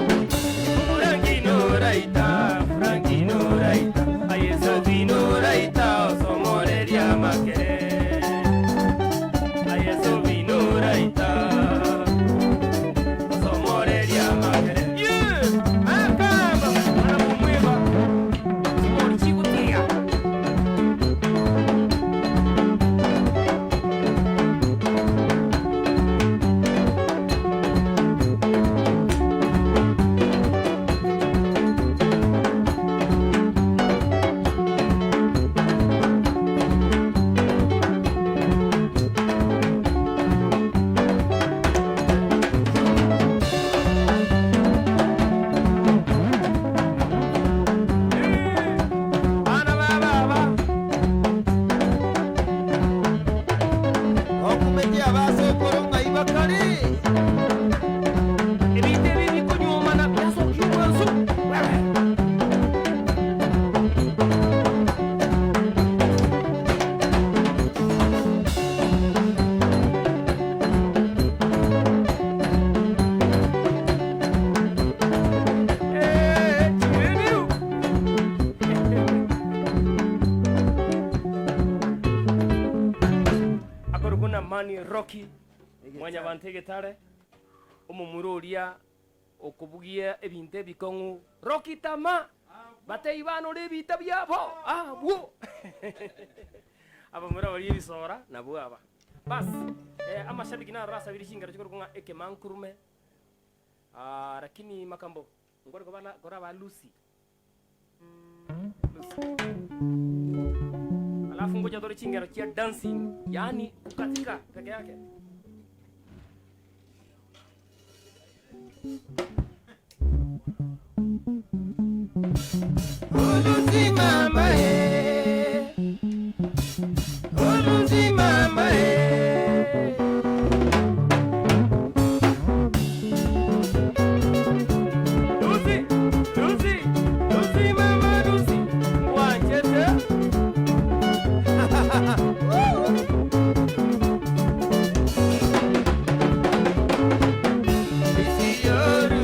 Frankie nuraita, Frankie nuraita, aye Sophie nuraita, osomoreria makere. Aye Sophie nuraita, osomoreria makere. Yeah! Akamba, mwana mumweba, chimori chigutiga. Bana ba baba. Okumeti abasokoro ng'ai bakare. Ebinto ebi bikonyuomana byasokia omwanso. Wewe. Eh, chibiu. Akorokwa na Mani Rocky mwanyabante egetare omomura oria okobugia ebinto ebikong'u Rocky tama batei banora ebita biabo abwo abamura baria ebisora nabwo aba bas eh, amashabiki narora asabire chingero chikorokwa ng'a ekemankurume ah, lakini makambo ngore kobana kora ba Lucy Lucy alafu ngoja tore chingero chia dancing yani kukatika peke yake Olusi mama eh. Olusi mama eh. Lucy, Lucy, Lucy mama Lucy wanchete Isiyoru.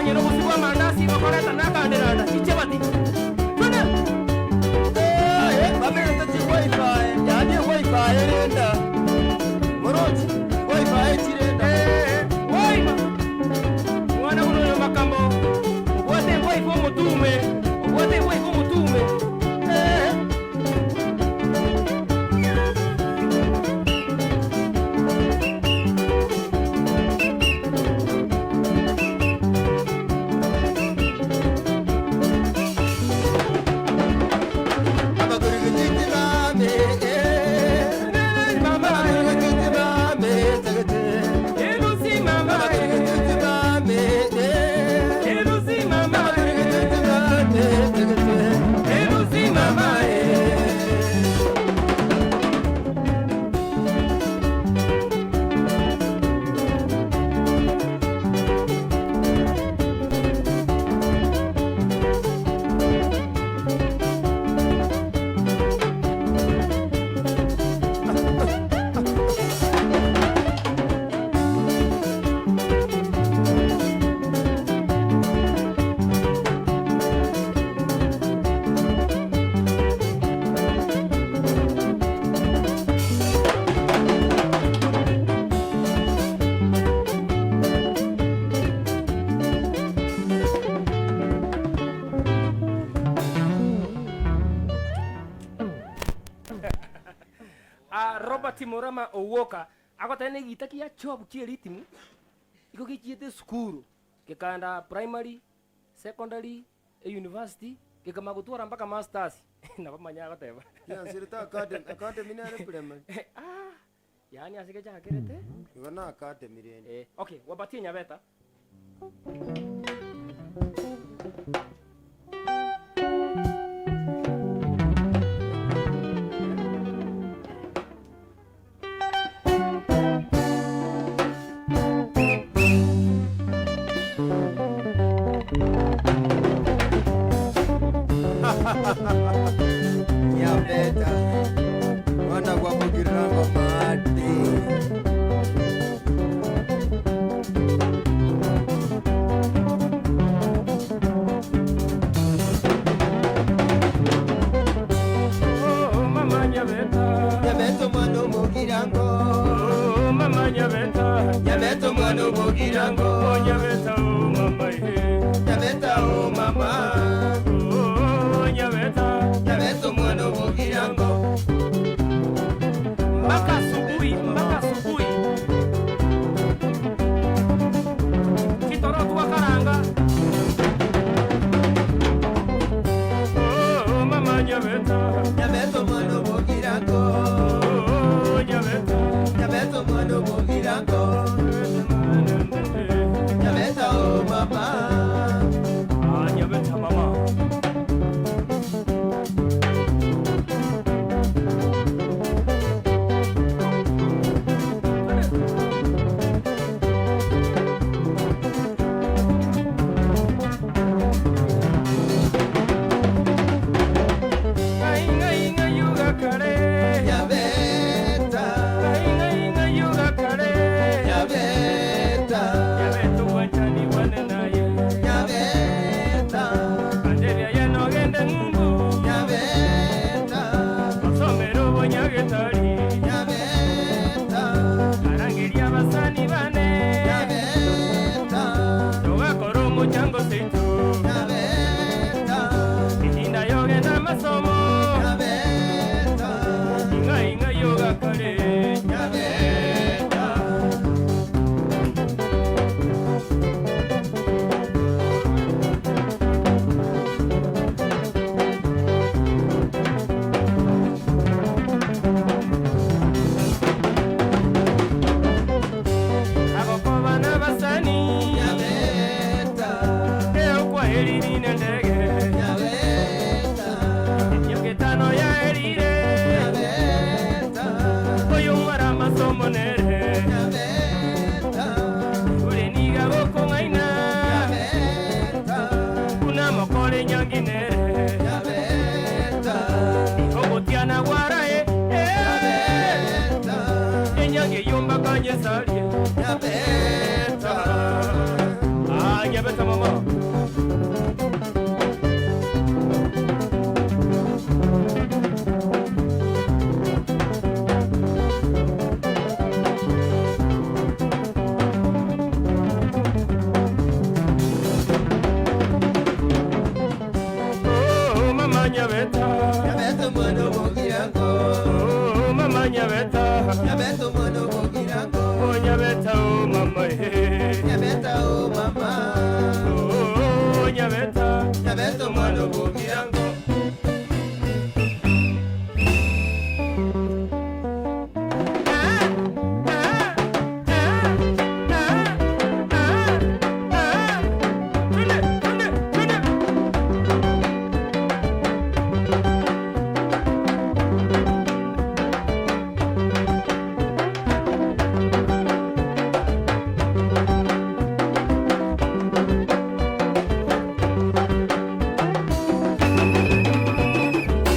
Onye nobosie bw'amandasi bakoreta na akanderanda, chichabati. Twende! Eh, bamegete chiwifi, yaani ewifi erenda. Morochi, wifi chirenda. Eh, oima! Mwana buna oyo makambo, obwate ewifi omotume, obwate ewifi omotume. Eh. Elusi mama, elusi mama, elusi mama. Ah, Robert Murama Owoka agoteba na egita kia Job kia eritimu igo gechiete esukuru gekaenda primary, secondary, e university gekamanya gotwara mpaka masters nabo manya agoteba. Kiansirete academy, academy nere primary. Ah, yaani ase gechakerete. Igo na academy rende. Eh, okay, wapatie Nyabeta. Nyabeta, mwana gwa Mugirango maate. Oh, mama Nyabeta. Nyabeta omwana omugirango. Oh, mama Nyabeta. Nyabeta omwana omugirango. Oh, Nyabeta, oh, mama, eh. Nyabeta o mama. Oh, Nyabeta. Nyabeta omwana omugirango. Mpaka asubuhi, mpaka asubuhi. Chitoro tuwakaranga. Oh, mama Nyabeta. Nyabeta omwana omugirango. Oh, Nyabeta. Nyabeta omwana omugirango. Nyabeta o mama. Ah, Nyabeta mama. Ngai, ngai, ngai, yuga kare. Nyabeta. Ngai, ngai, ngai, yuga kare. Nyabeta. Nyabeta obwanchani bwane naye. Nyabeta. Andebia ye nogende ng'umbu. Nyabeta. Osomere obonyagetari. Nyabeta. Arangeria abasani bane. Nyabeta. Togakora omochango seito. Nyabeta. Ehinda yogenda amasomo. Nyabeta. Ing'a ing'a yogakare. Nyabeta. Agokoba n'abasani. Nyabeta. Eokwaeriri nendege. Nyabeta. Emyaka etano yaerire. Nyabeta. Oyo mwara amasomo nere. Nyabeta. Ore niga gokong'aina. Nyabeta. Buna mokore nyangi nere. Nyabeta. Ogotiana gwarae. Nyabeta. Enyangi yombaka nyesarie. Nyabeta. Ah, Nyabeta mama. Nyabeta. Nyabeta omwana obogirango. Oh, mama Nyabeta. Nyabeta omwana obogirango. Oh, Nyabeta, oh, mama, eh. Nyabeta o mama. Oh, Nyabeta. Nyabeta omwana obogirango. Twende, twende, twende.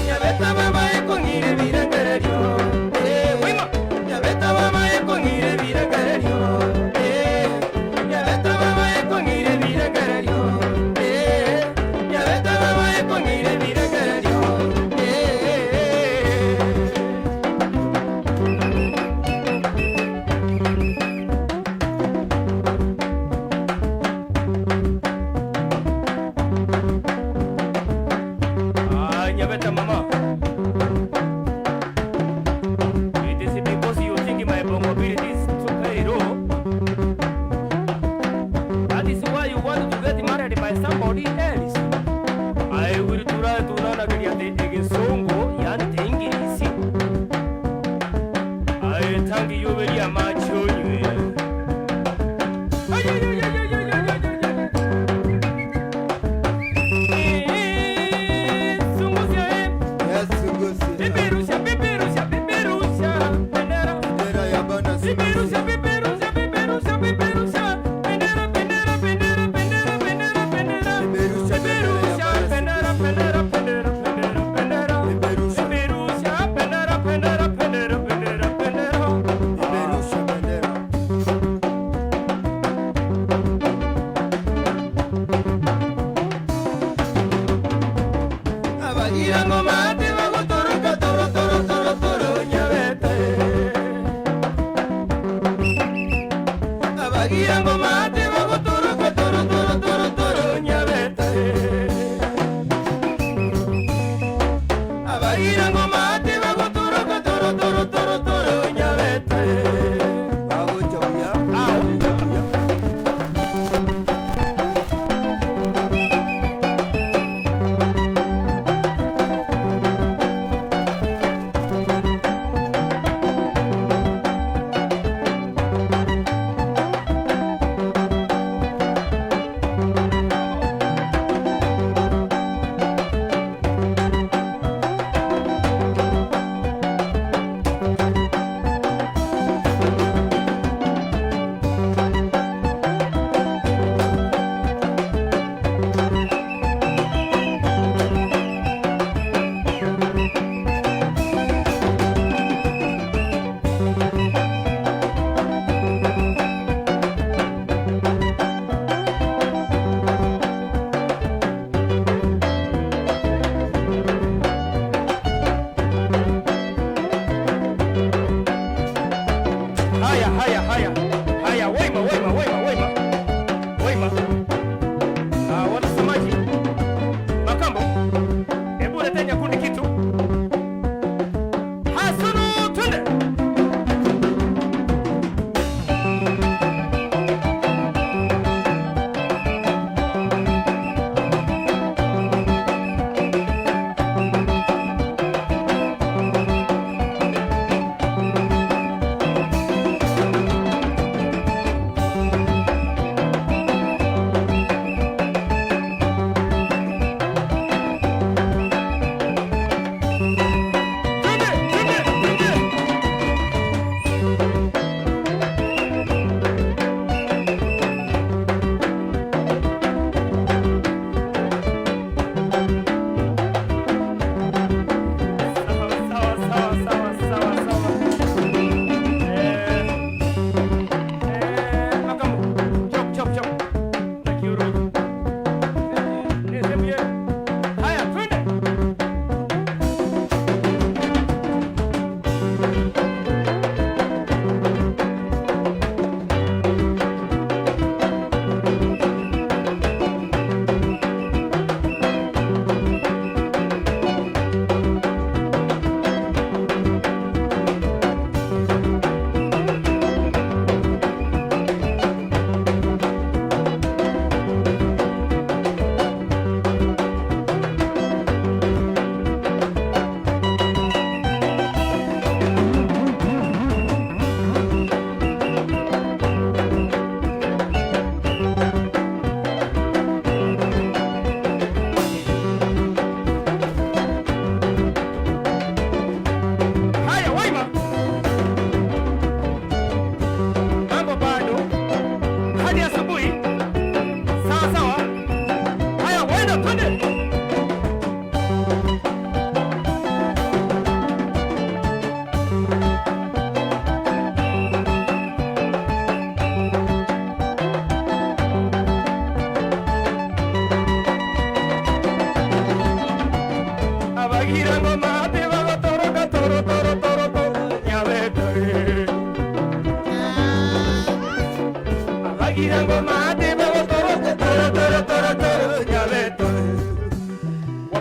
Nyabeta mama ekong'ire birengererio. Eh, Wima. Nyabeta mama ekong'ire birengererio. Eh, Nyabeta mama ekong'ire birengererio. Eh, Nyabeta mama ekong'ire birengererio. Eh. Ah, Nyabeta mama. It is because you think my bongo is too Cairo. That is why you want to get married by somebody else. I will try to learn the Egesongo and the English. I thank you very much. Ay, ay, ay, ay, ay, ay, ay, ay, ay, ay. Eh, zungusha, eh. Peperusha, peperusha, peperusha, bendera. Peperusha, peperusha, peperusha, peperusha, bendera, bendera, bendera, bendera, bendera, bendera.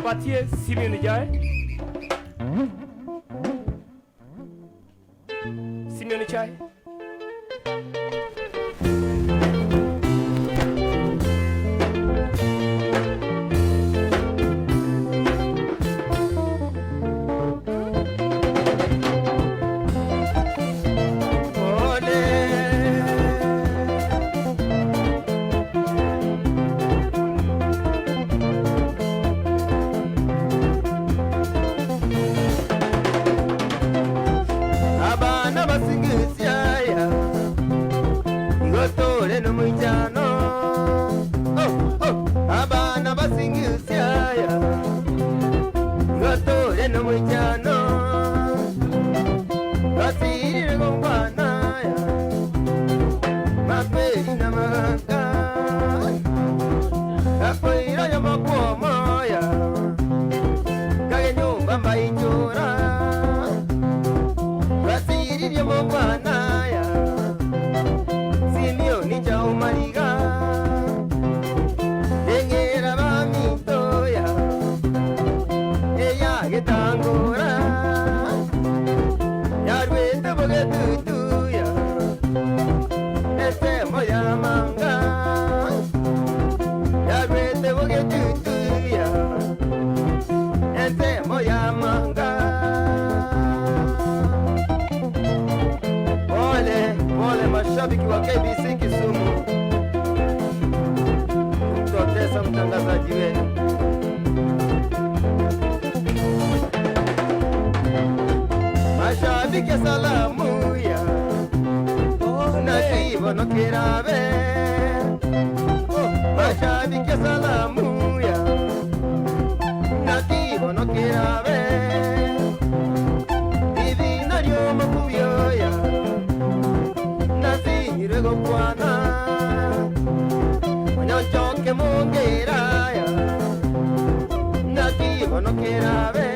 Abatie Simeon Jae. Simeon Chai. Abana basingisiaya igo tore nomoichano Oh, oh. Abana basingisiaya igo tore nomoichano basirire gokwanaya maperi na maganga gakoira yomokuomoya kage nyumba mbaichora basiririe mokwanaya Simioni chaumariga eng'era bamitoya eyagetangora yarwete bogetutuya esemo ya manga yarwete bogetutuya ensemo ya manga. Pole pole, mashabiki wa KBC Kisumu, mtotesa mtangazaji wenu. Mashabiki salamu ya nakibono kirabe mashabiki salamu ya nakibono kirabe ibina lyomokubyoya nasinyire gokwana onyochoke mungeraya nakibono kirabe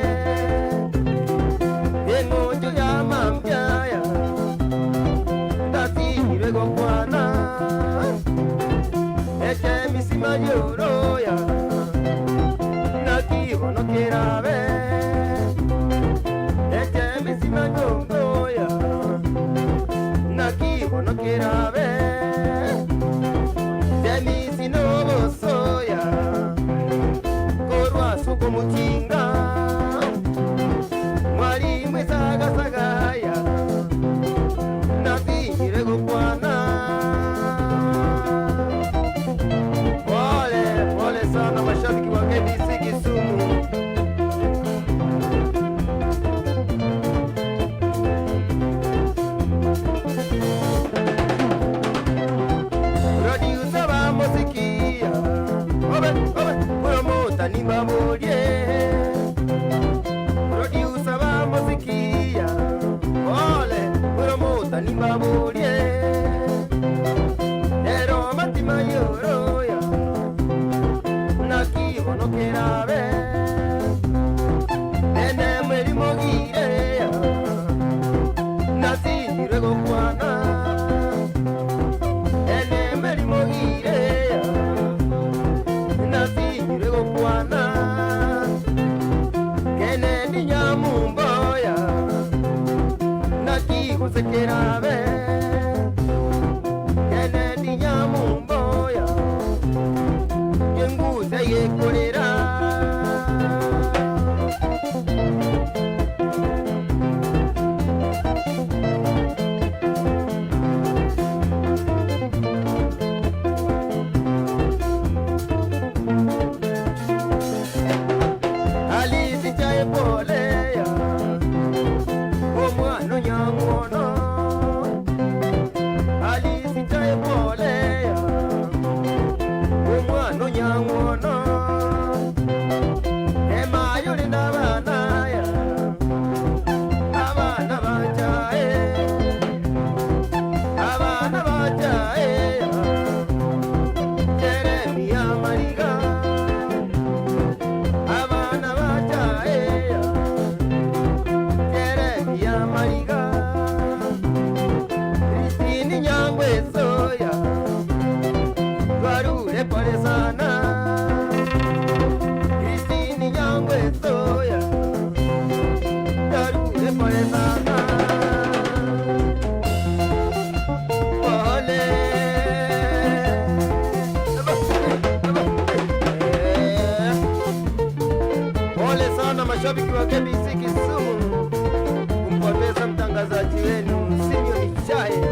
eng'onjo ya mambyaya ndasinyire gokwana ekemisima lyoroya nakibono kirabe ekemisima lyongoya nakibono kirabe demisi nobosoya korwasuko mutinga mwalimu esagasagaya nasinyire gokwana. Pole pole sana mashabiki wa KBC Kisumu. Producer bamusikia obe obe promota nibabulie producer bamusikia pole promota nibabulie ero matima yoroya nakibono kerabe ene mweri mogireya nasinyire gokwana ene mweri mogireya nasinyire gokwana kene ndinyamumboya nakigosekerabe kene ndinyamumboya yenguze yekolera. Alisichaepoleya omwana onyang'wono alisichaepoleya omwana onyang'wono emayoli n'abanaya abana bajae abana bajae Jeremia Mariga abana bajae Jeremia Mariga Christine Nyangwesoya twarure pole sana Christine Nyangwesoya. Mashabiki wa KBC Kisumu kumpoteza mtangazaji wenu Simeon Chae.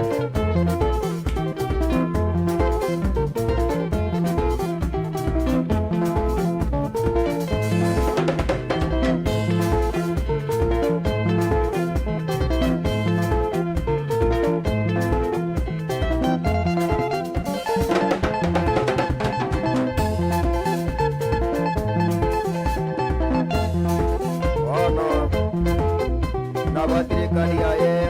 Bono nabwatire ekadi yaye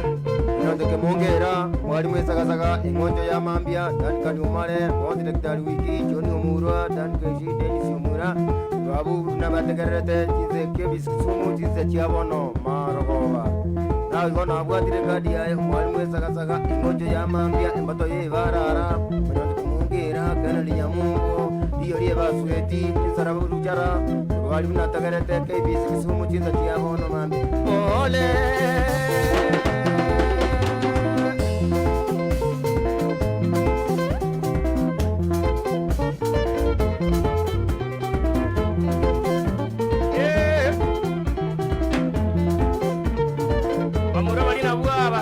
inonto kemongera mwalimu esagasaga eng'oncho ya mambia Duncan Omare bonsi Daktari Wiki John Omurwa Dan Keshi Dennis Omura babu nabategererete chinse KBC Kisumu chinse chia bono marogoba naboigo nabwatire ekadi yaye omwalimu esagasaga eng'oncho ya mambia embato ya ebarara onyonto kemongera Kennedy Nyamungo riyo rie basweti chinsaraba ruchara Rwari buna tagerete KBC Kisumu chinsa chia bono mambia pole. Eh. Bamura bari nabwo aba.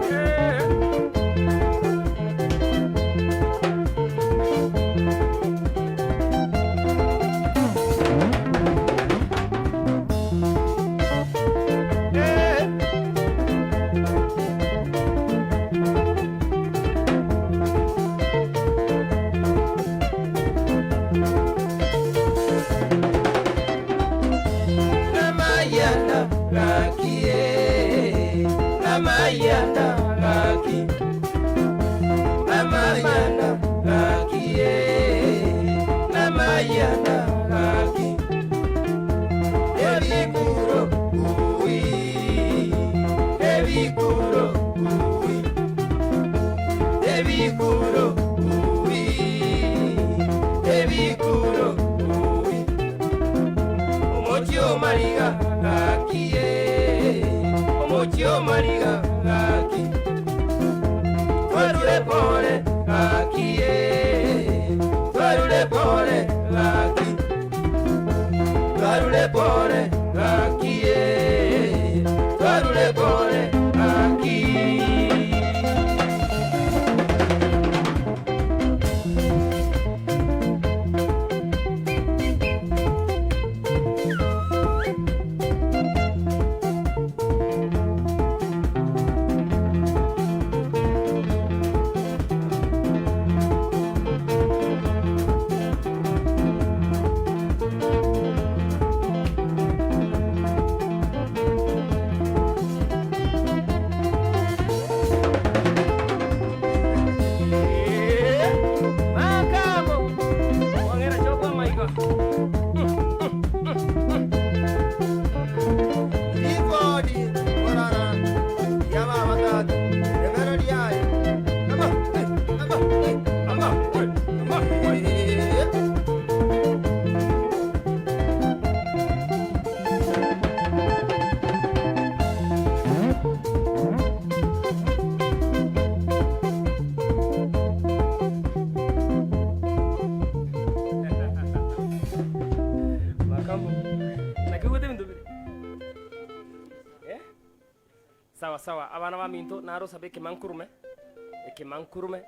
Eh. Eh. Namayana gaki eh, namayana gaki, namayana gaki eh, namayana gaki. Ebikuro kui, ebikuro kui, ebikuro kui, ebikuro kui. Omochio mariga gaki eh, omochio mariga gaki. Twarure pole gaki eh, twarure pole gaki. Twarure pole gaki eh, twarure pole gaki. Eh. Makamo. Wang'era chokwa maigo. Ripodi korara yaba batata remero riaye ama eh, ama eh, ama eh, ama eh. Makambo. Nakigwete ebinto bire. Eh? Sawa sawa abana baminto narosabe ekemankurume ekemankurume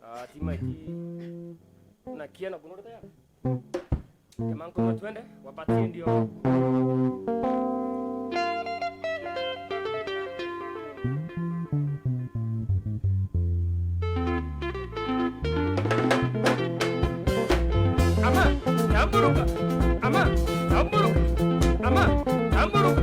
Ah, timaiti nakia nakunore tayari ekemankurume twende wapatie ndio Ama tamburuka ama tamburuka ama tamburuka.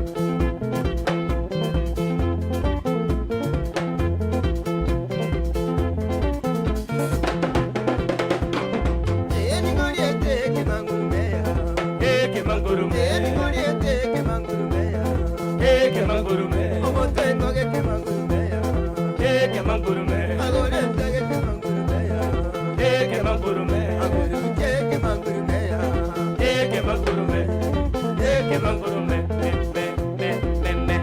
Ekemangurume ekemangurume ekemangurume ekemangurume ekemangurume ekemangurume me me me me me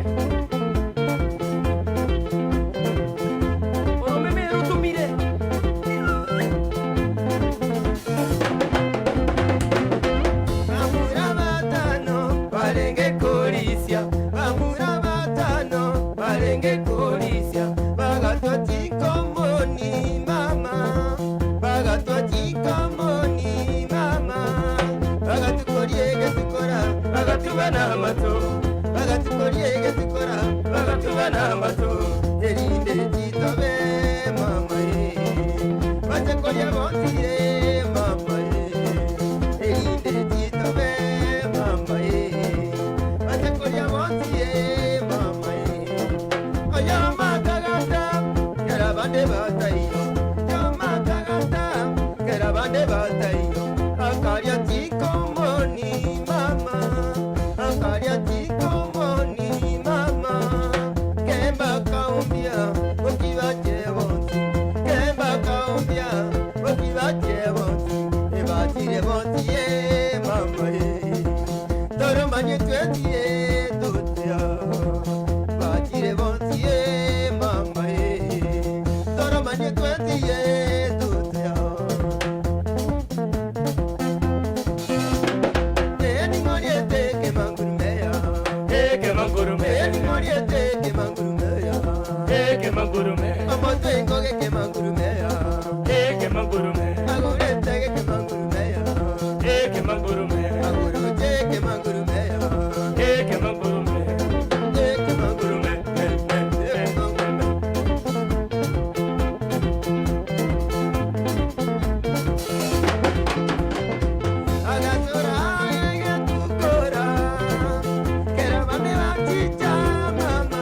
Oromeme rutumire. barenge korisia, bagatwa chinkomoni mama, bagatwa chinkomoni mama, bagatukoria egetukora, bagatuba n'amato, bagatukoria egetukora, bagatuba n'amato, erinde chitobe mama eh, bache koria bonsi eh, mama eh, erinde chitobe mama eh, bache koria bonsi eh, mama eh. Oyomakagata, kerabande bataiyo, yomakagata, kerabande bataiyo, akaria chikomoni mama, akaria chikomoni mama, kemba kaumbia, okibache bonsi, kemba kaumbia, okibache bonsi, ebachire bonsi ye mama ye, toromanye twetie tutia. Bachire bonsi ye mama ye, toromanye twetie tutia. Eningoriete kemangurumeya, Eke mangurume, eningoriete kemangurumeya, eke mangurume, omotwengoge kemangurumeya, eke mangurume, agurete kemangurumeya, eke mangurume, aguruche kemangurumeya, eke mangurume, kemangurume, gurume, me, me, me. kemangurume. Agatora egetukora, kerabane bachicha mama.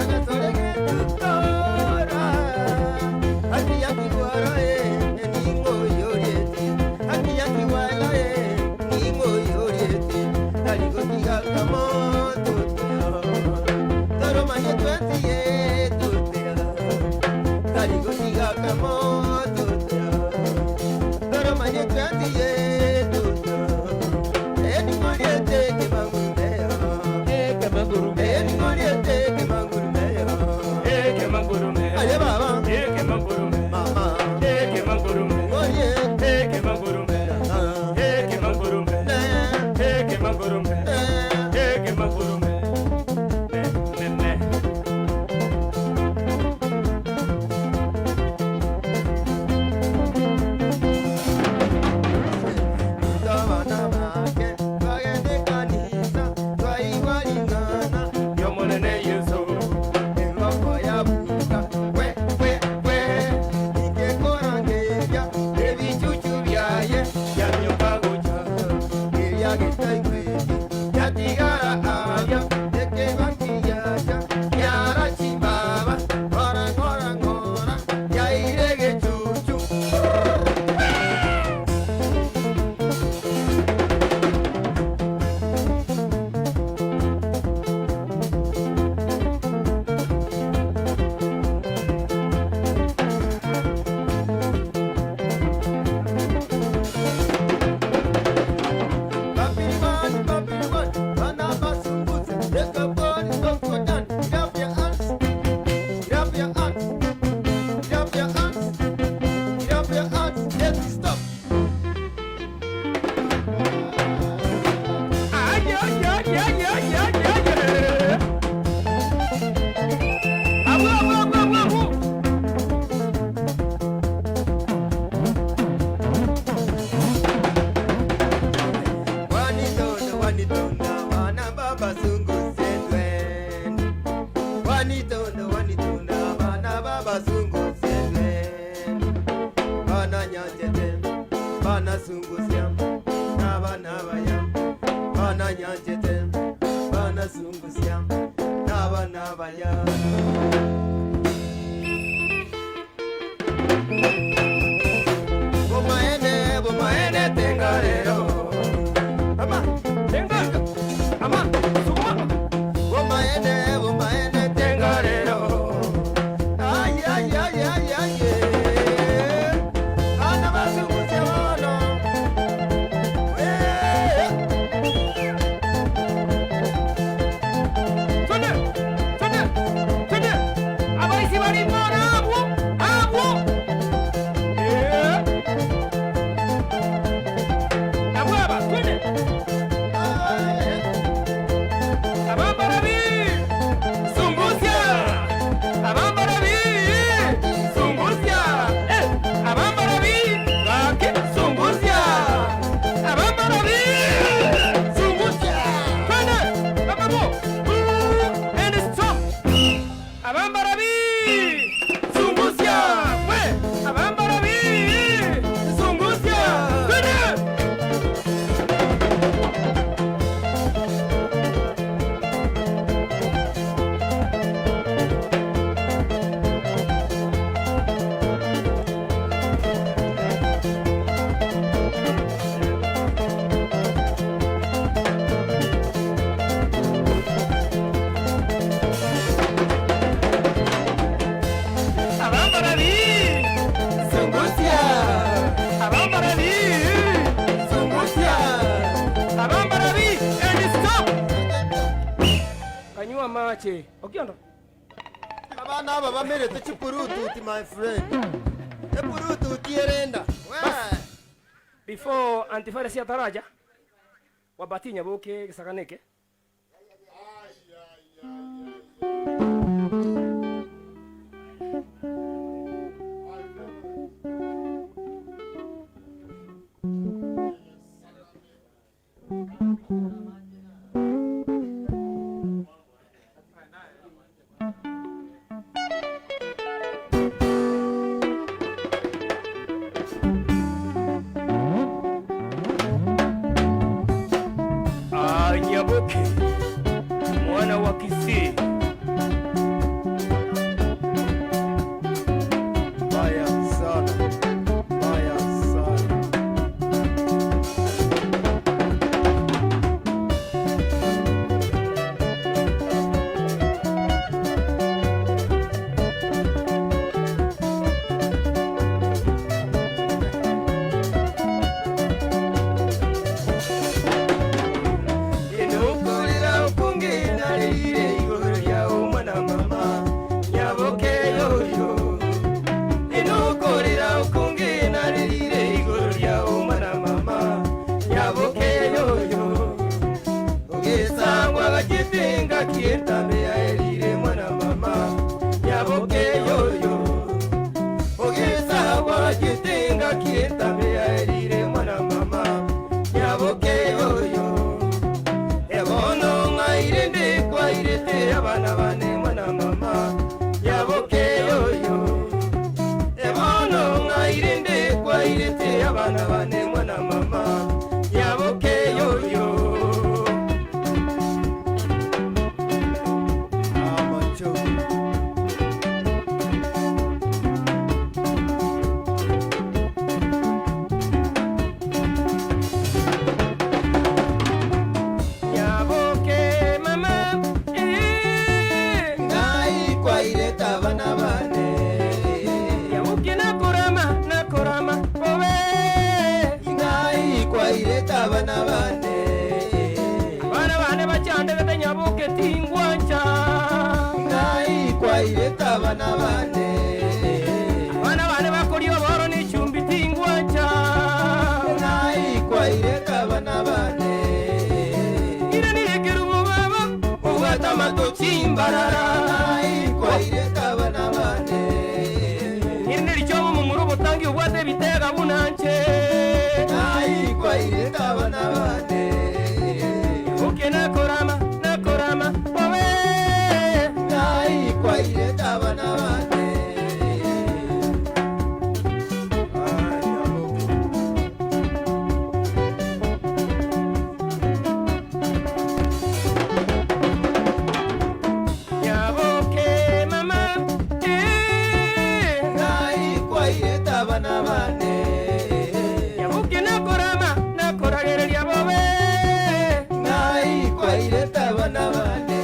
Agatora egetukora, atiyakiwara e, ningo yorieti. Atiyakiwala e, ningo yorieti. Tarigotiga kamoto tuya, toromanye twetie tutea. Tarigotiga kamoto tuya. Eke mangurume, eke mangurume, eke mangurume, eke mangurume, eke mangurume, eke mangurume, eke mangurume, eke mangurume, me, me, me. Yomonene Yesu, ebichuchu byaye byamyoka gocha, yatigara abya, ekebakiyacha, yarachimbaba, ngora ngora ngora, yaire gechuchu. Stop. Ay, ay, ay, ay, ay, ay, ay. Abu, abu, abu, abu, abu. Wanitona, wanitona, wana baba sungu setweni. Wanitona, wanitona, wana baba sungu setweni. Bana nyanjete, bana sungu syam, na bana bayam. Bana nyanjete, bana sungu syam, na bana bayam. Bomaene, bomaene tengarero. Ama, Venga, ama, suma. bomaene, bomaene tengarero. Ay, ay, ay, ay, ay, eh. Bana bazunguze bono. Eh. Twende, twende, twende. Abaisi bali mbona abu, abu. Torache Okiondo. Abana aba bamerete chipurututi my friend. Epurututi erenda. Bas, before antivirus ataracha, wabatie nyaboke egesagane eke. Ah, Nyaboke, mwana wa Kisii. Baya sana. Baya sana. Enokorera okongena rire igoro ria omwana mama nyaboke yoyo Enokorera okongena rire igoro ria omwana mama nyaboke yoyo Ogesangwa gachitenga kientambe yaerire mwana mama nyaboke yoyo Ogesangwa gachitenga kientambe yaerire mwana mama nyaboke yoyo Ebono ng'aire ndekwairete abana bane mwana mama nyaboke yoyo Ebono ng'aire ndekwairete abana bane mwana mama nyaboke yoyo Amacho. Nyaboke mama, eh. Ngai kwairete abana bane Nyaboke nakorama, nakorama, bobe. Ngai kwairete abana bane Abana bane bachandegete nyaboke tingwancha. Ngai kwairete abana bane Abana bane bakoria oboro ne echumbi tingwancha. Ngai kwairete abana bane Ire nirekeru baba, Obwata amatochi mbarara Ngai kwairete abana bane ire nerichomo mumura obotangi obwate ebitega buna nche. Ngai kwairete abana bane Nyaboke nakorama, nakorama, bobe. Ngai kwairete abana bane Ay, Nyaboke. Nyaboke mama, eh. Ngai kwairete abana bane Nyaboke nakorama, nakoragereria bobe. Ngai kwairete abana bane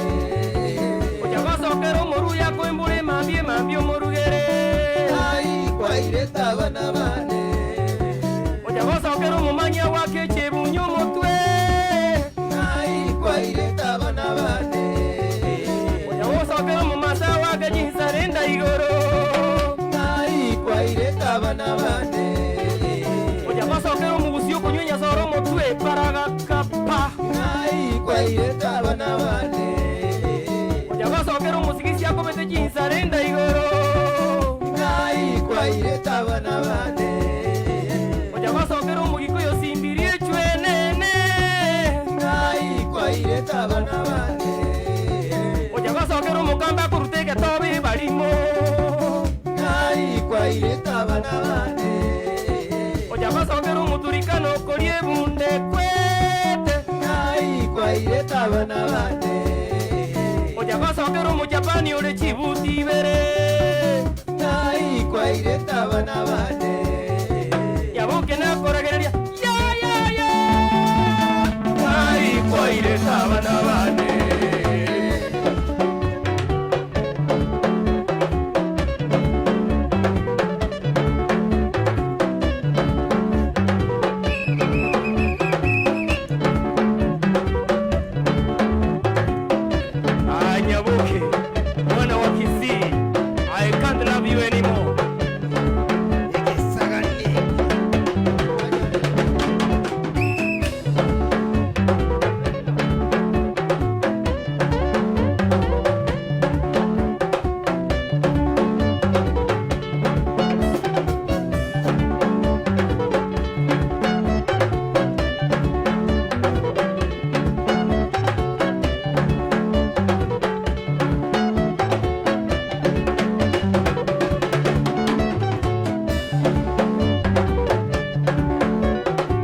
Ocha gosokera omoruya koimbura emambia emambia omorugere. Ngai kwairete abana bane Ocha gosokera omomanya gwake echebunya omotwe. Ngai kwairete abana bane Ocha gosokera omomasa wake chinsare enda igoro. Ngai kwairete abana bane Ocha gosokera omogusi okonywa enyasoro omotwe paragakapa. Ngai kwairete abana bane Ocha gosokera omosigisi akobete chinsare enda igoro. Ngai kwairete abana bane Ocha gosokera omogikoyo osimbirie echwenene. Ngai kwairete abana bane Ocha gosokera omokamba akoruta egetobe barimo. Ngai kwairete abana bane Ocha gosokera omoturikano okoria ebunde kwete. Ngai kwairete abana bane Ocha gosokera omojapani ore chibuti ibere. Ngai kwairete abana bane Nyaboke nakoragereria ya ya ya. Ngai kwairete abana bane. Ah, Nyaboke. Gusii, I can't love you anymore. Egesagani.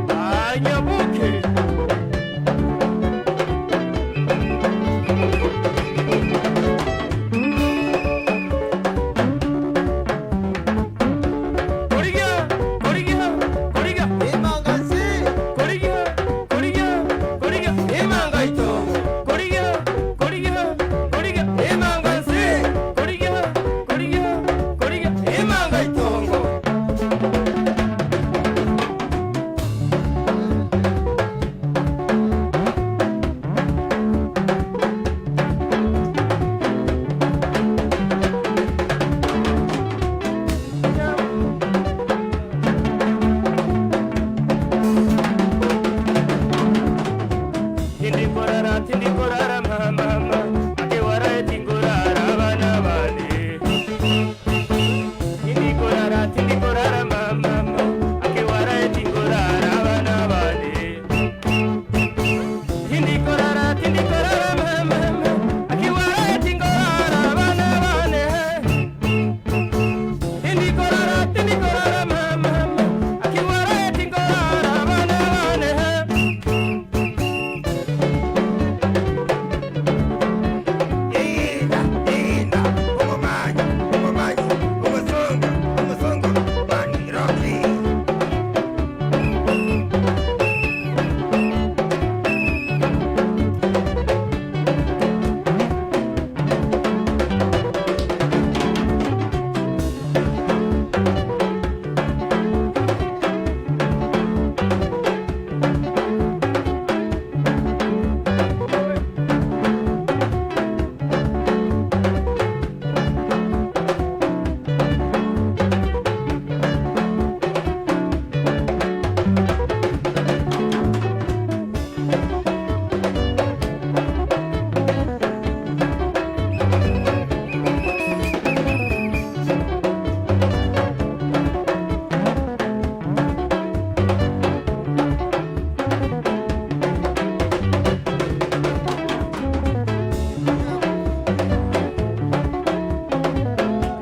Anyabuke. Korigia, korigia, korigia. Emangasi. Korigia, korigia, korigia. Emanga itongo. Korigia, korigia, korigia. Emanga nse. Korigia, korigia, korigia. Emanga itongo. Tindikorara, tindikorara, mama, akewara tingorara, abana bane. Tindikorara, tindikorara, mama, akewara tingorara, abana bane. Tindikorara, tindikorara, mama, akewara tingorara, abana bane. Tindikorara, tindikorara, mama, akewara tingorara, abana bane. Ina, ina, omomanyi, omomanyi, omosongo, omosongo, maniroki.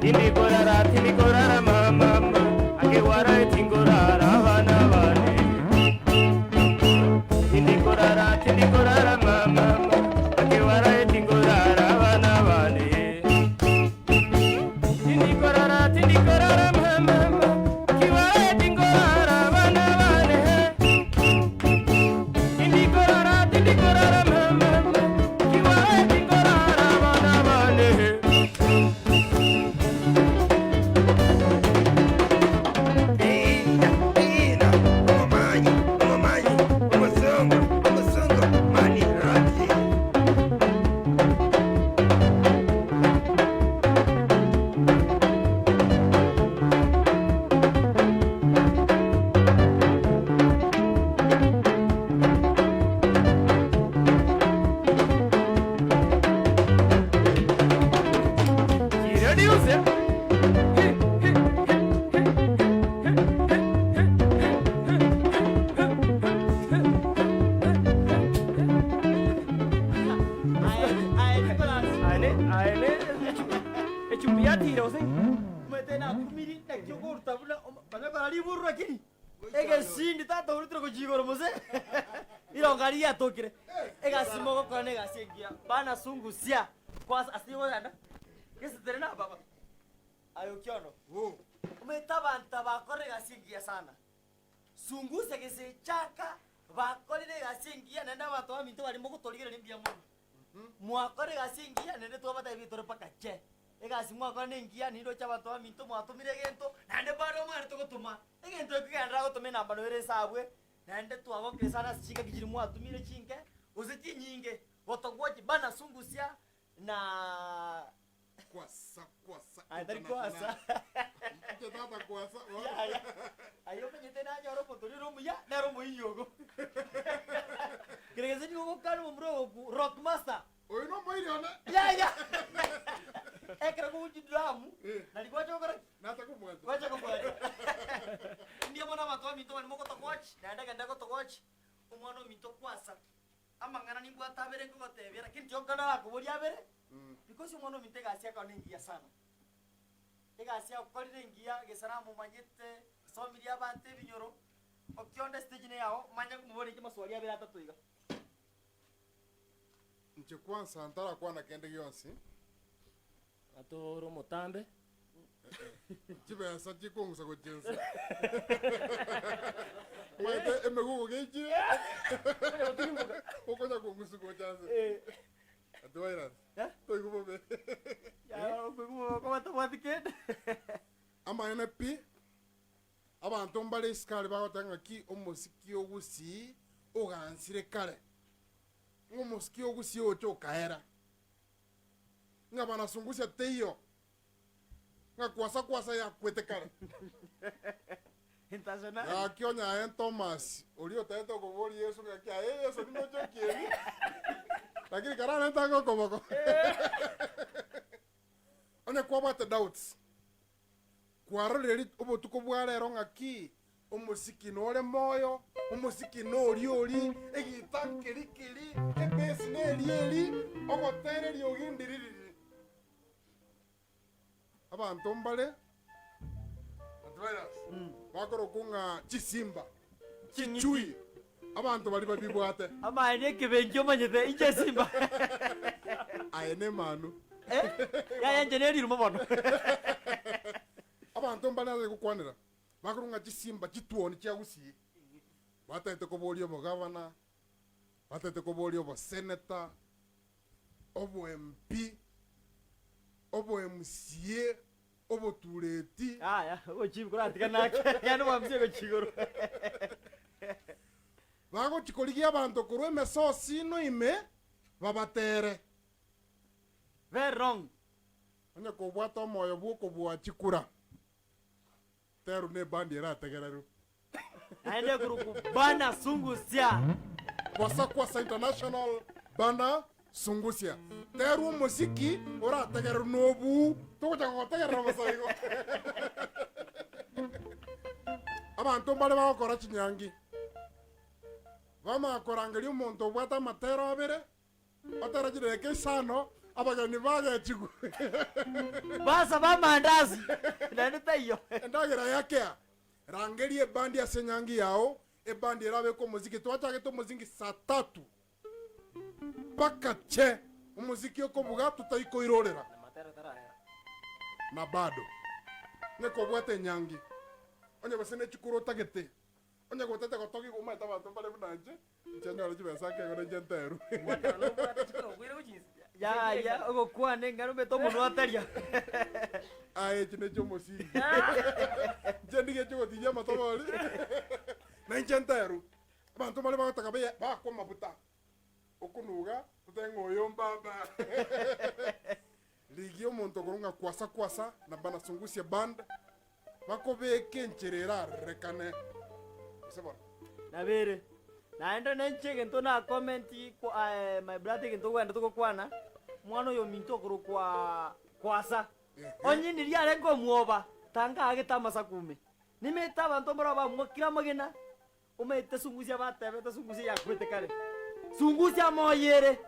Tindikorara, tindikorara, mama, akewara tingorara, abana bane. Tindikorara, tindikorara, mama, akewara tingorara, abana bane. Tindikorara, tindikorara, mama, akewara tingorara, abana bane. Tindikorara, tindikorara, mama, akewara tingorara, abana bane. Ina, ina, omomanyi, omomanyi, omosongo, omosongo, maniroki. Introduce. Aye, Nicholas. Aene, aene, echupiatire ose. Mwete nakumiri nakio goruta buna banyakora riburura lakini egesindi tata orutire gochigoro mose ironga riatokire egasi mogokora na egasi engiya bana sungusia kwasa asigogenda gesitere na baba ayo kiono omanyete abanto bakore egasi engiya sana sungusia gesechaka bakorire egasi engiya naende abanto baminto baria mogotorigereria mbuya mono mwakora egasi engiya naende twabatebia tore mpaka che. Egasi mwakora na engiya nindoche abanto baminto mwatomire egento naende bado omwana togotoma egento ekio kegenderera gotoma enamba noyo ere ase abwe naende twagokire sana ase chingaki chiria mwatomire chinke gose chinyinge gotogwochi bana sungusia na. Kwasa kwasa Aye tari kwasa. Inche tata kwasa. Yaya. Aye omanyete nanyora omonto oria ore omuya nere omoiyo ogo. Kere gese nigo ogokana omomura ogoku rock master. Oyo nomoiri one. Yaya. Ekero kogochi drum Eh. nari gwacha gokora ki? Nacha komwancha. Gwacha komwancha. Mbuya mono abanto baminto baria mogotogwatch naende genda gotogwatch omwana ominto kwasa. Amang'ana nimbwate abere nkogotebia, lakini tiga narakoborie abere, because omwana ominto egasi yakao nengiya sana. Egasi agokorire engiya, gesa namomanyete, somirie abanto ebinyoro, okionde estage neyao, manya komoboria inche maswali abere atato iga. Inche kwanza ntarakwana kende gionsi. Atore omotambe. Chibesa chikong'usa gochia inse. Omanyete emegugo geichire, okonya kong'usu gocha nse. Antivirus, toigwe bobe. Okoba tabwati kende. Amaene pi, abanto mbare isiko aria bagoteba ng'aki omosiki o Gusii ogansire kare, ng'a omosiki o Gusii ocha okaera. ng'a banasungusia teiyo, ng'a kwasa kwasa yakwete kare. International. Gaki onye aye Thomas, oria otaete okoboria Yeso ng'aki aye Yeso ninoche okieni, lakini kararente ange okoboko. Onye kwabwate doubts, kwarorire rit obotuko bwa rero ng'aki Omosiki nore moyo, omosiki noria ori, egita nkeri keri, ebesi neri eri, ogotera eriogi ndiririri. Abanto mbare antivirus bakorokwa ng'a chisimba, chichui, abanto baria babibwate. Amaene ekebenki omanyete inche esimba. Aye nemanu. Eh, yaya inche neriruma bono. Abanto mbare nase gokwanera. Bakorwa ng'a chisimba chituoni chia Gusii batagete koboria obogavana, batagete koboria oboseneta, obo MP, obo MCA, obotureti. Yaya, ogochibu koratiga nake, yaani omwamisi ogochia igoro. Bagochia korigia abanto korwa emesosino ime babatere. Very wrong. Onye kobwate omoyo bw'okobua chikura. Teru ne ebandi erategererwe. Naende ekorokwa Bana Sungusia. Kwasa Kwasa International Bana Sungusia. Teru omosiki orategererwe nobuu togochaka gotegerera bosa igo. Abanto mbare bagokora chinyangi. Bamanya korangeria omonto obwate amatero abere. Otara chidakika isano, abageni bagechigwe. Basaba amandasi, naende taiyo. Endagera yakea. Rangeria ebandi ase enyangi yao, ebandi erabeke omoziki. Twachagete omozingi saa tatu mpaka che, omoziki okobuga totari koirorera. Na bado. Onye kobwate enyangi, onye gose ne chikura otagete, onye gotete gotogigwa omanyete abanto mbare buna inche, Inche nyore chibesa ake igo nainche nterwe. Yaya, ogokwana eng'ana omanyete omonwa ataria. Aye echi nechi omosingi. Inche ndigetie gotinyia amatobori. Na inche nterwe. Abanto baria bagotaka baye bakwa amafuta. Okonuga, totebe ng'a oyo mbaba. Rigia omonto okorwa ng'a kwasa kwasa na banasungusia band, bakobeke enchera erarorekane. Gose bono. Nabere. Naende nenche egento na comment kwa eh, my brother egento ogwenerete gokwana, omwana oyo ominto okorokwa Kwasa. Onye niria arenge omwoba, tanga aagete amasaku ime. Nimete abanto mbaro bamwakire amagena, Omanyete sungusia batebete sungusia yakwete kare. Sungusia moyere.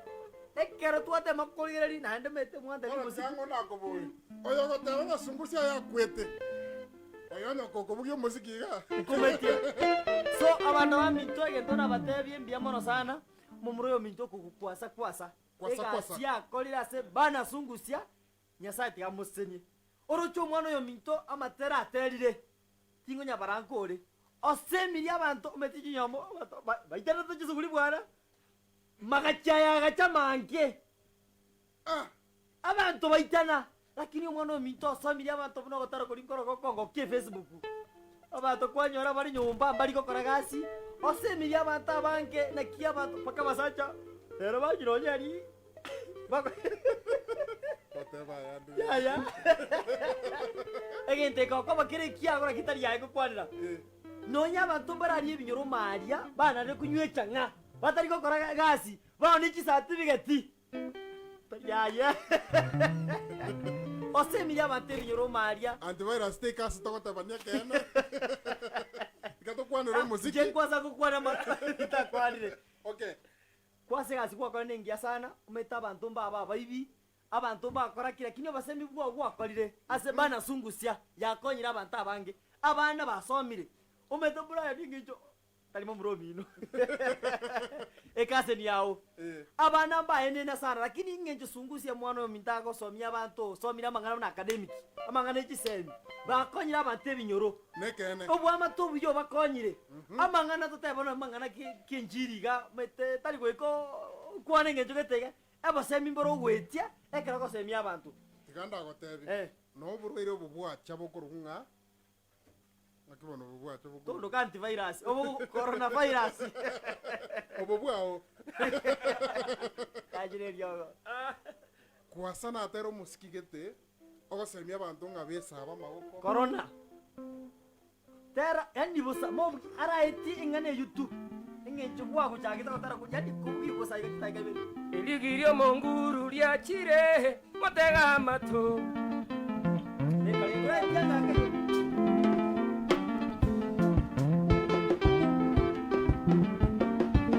Ekero twatema korigereria naende omanyete mwantebia Bono omosiki. tiga ang'o nakoboria, oyo ogoteba ng'a sungusia yakwete, oyo onye okobugia omosiki iga. Nkometie. So abanto baminto egento nabatebie mbuya mono sana, omomura oyo ominto okogokwasa kwasa. Kwasa kwasa. Egasi akorire ase bana sungusia, Nyasaye tiga amosesenie. Oroche omwana oyo ominto amatera aterire. Tingonyabaranka ore, osemirie abanto omanyete chinyomba abanto ba baiterete chisuguri bwana, magachi aya agacha amange, Ah! abanto baitana, lakini omwana ominto osomirie abanto buna ogotara koria nkoro gokongokia efacebook, abanto kwanyora bare nyomba mbari gokora gasi, osemirie abanto abange naki abanto mpaka abasacha rero banyire onye aria bako. Toteba ayande. Yaya. Egento eke okoba kere ekiago naki tari aye gokwanera. Nonya abanto mbararie ebinyoro maria banarire konywa echang'a, batari gokora egasi, baonie chisatibigeti. Tari aye. Osemirie abanto ebinyoro maria. Antivirus take ase togotebania ekeene. Tiga tokwanere omosiki. Inche nkwasa gokwana amang'ana ntakwanire. Okay. Kwase egasi gwakora nengiya sana, omanyete abanto mbabe abaibi, abanto mbakora ki, lakini obosemi bwao gwakorire ase bana sungusia yakonyire abanto abange, abana basomire, omanyete Brian eng'encho tari momura omino ecousin yao, abana mbaenene sana lakini eng'encho sungusia mwana ominto agosomia abanto osomire amang'ana buna academic, amang'ana echisemi, bakonyire abanto ebinyoro. Nekeene. Oboamate obuya obakonyire. Amang'ana totebe bono amang'ana ki- ki'enchiri iga omanyete tari goika oo okwane eng'encho gete iga, obosemi mboro ogoetia ekero ogosemia abanto. Tiga ndagotebie, Eh. na oborwaire obo bwacha bokorokwa ng'a ng'aki bono obo bwacha bokorokwa Tondoka antivirus, obo corona virus. Obo bwao. Tachire eriogo. Kwasa natere omosiki gete, Ogosemia abanto ng'a besabe amaboko. Korona. Tera, yaani bosa, mobugi araetie eng'ana eyio tu, eng'encho bwagochagete gotera ko, yaani kobugia bosa iga chidakika ibere. Eriogi ri'omonguru riachire, motege amato. Oraetie engaki eyio.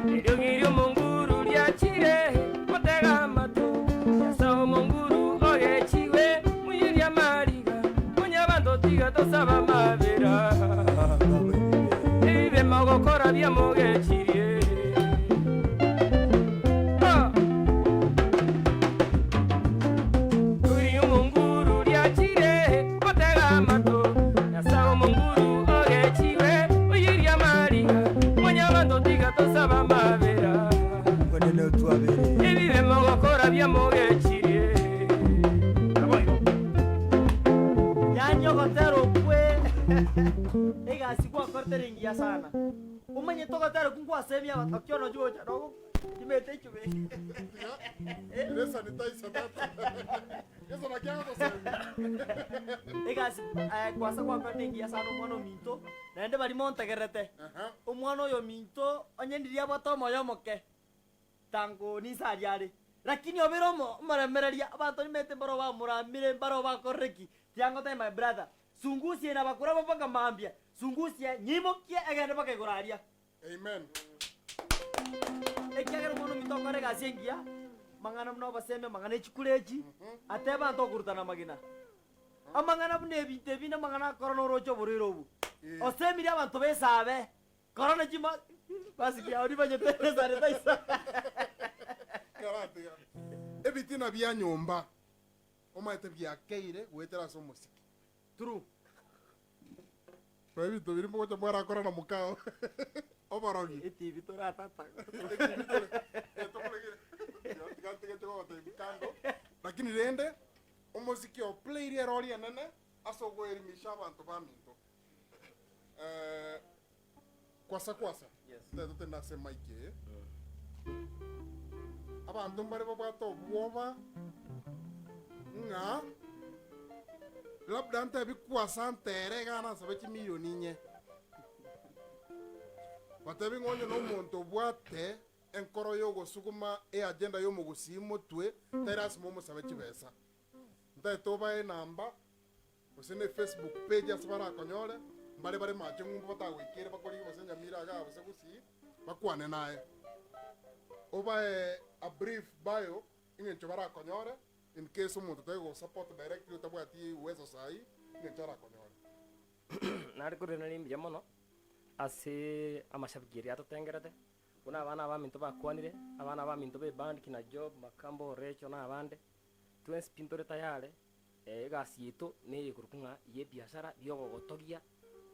Eriogi ri'omonguru riachire, motege amato. Nyasae omonguru ogechigwe, moiyerie amariga, onye abanto tiga tosaba amabera. Ebibe mogokora biamogechirie. Ah! Eriogi ri'omonguru riachire, motege amato. Nyasae omonguru ogechigwe, moiyerie amariga, onye abanto tiga tosaba amabera. Ebibe mogokora biamogechirie. Naboigo. Yaani ogotera okwe egasi gwakorete ere engiya sana. Omanyete ogotera okwo ngwasemia abanto okio nochi gocha nogo timete echube. Ere sanitizer tata. Yeso naki agotosemia. Egasi eh, kwasa gwakorete engiya sana omwana ominto, naende baria montegererete. Omwana oyo ominto onye ndiria abwate omoyo omoke. Tango ninse aria are. Lakini obeire omo omoremereria, abanto nimete mbaro bamoramire, mbaro bakorire ki, tiangotebia my brother, sungusia ina bakoraba mpaka mambia, sungusia nyimokie egende mpaka igoro aria. Amen. Ekiagera omwana ominto okore egasi engiya, amang'ana buna obosemi, amang'ana echikura echi, atebe abanto okorutana amagena. Amang'ana buna ebinto ebi namang'ana akora noroche oborwaire obo. Osemirie abanto besabe. Korona chima basikia hori banyete sanitizer. Karatiga. Ebitina bia nyomba omanyete biakeire goetera ase omosiki. True. Kwa ebinto biria mogocha mwarakora na mokao oborogi. Etibi toratata. Etibi tore. Eh, tokoregere. Tiga tiga tiga kando. Lakini rende omosiki o play erori enene ase ogoelimisha abanto baminto. Eh, kwasa kwasa Yes. tete totende ase emic eye abanto mbare babwate obwoba ng'a labda ntebi kwasa ntere iga nasabe chimilioni inye batebi ng'a onye na omonto obwate enkoro ya ogosuguma eagenda ya omogusii motwe tari lasima omosabe chibesa ntaete obae enamba Gose ne Facebook page ase barakonyore, mbare bare mache ng'umbu batagoikere bakorigie gose Nyamira igaa gose Gusii, bakwane naye. Obae a brief bio eng'encho barakonyore in case omonto otari gosupport directly otabwati uwezo saii eng'encho arakonyore. Nare koiraneria mbuya mono ase amashabiki aria atotengerete, buna abana abaminto bakwanire, abana abaminto ba eband kina Job, Makambo, Recho na abande, twensi pi ntore tayare. Egasi yaito neyekorokwa ng'a y'ebiasara bi'ogogotogia,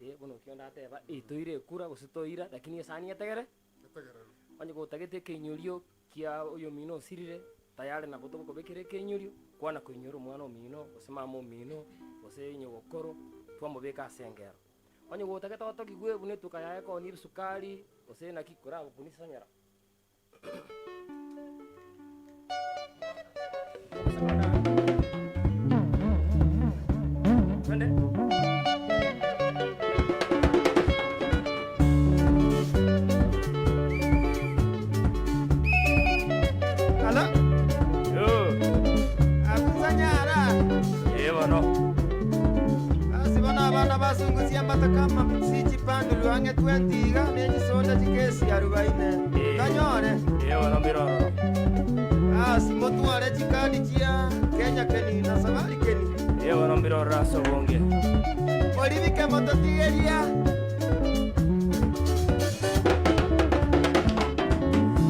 eh, bono okio ndateba, eh, toire ekura gose toira, lakini esani etegere, Etegererwe. onye gotagete ekeinyorio kia oyomino osirire, tayari nabo togokobekera ekeinyorio, kwana koinyora omwana omino, gose mama omino, gose nyogokoro, twamobeka ase engero. Onye gotagete otogigwe buna etuka yaye ekoonia ebisukari, gose naki, koragokunisanyera. Abana basungusia amatuko amapisi chipandurwe ang'e 20 iga, ne chisonda chikesi arubaine. Tonyore. Ee bono mbire ororo. Basi motware chikadi chia Kenya Keni na Sabari Keni. Ee bono mbire ororo ase obonge. Moribike mototigeria.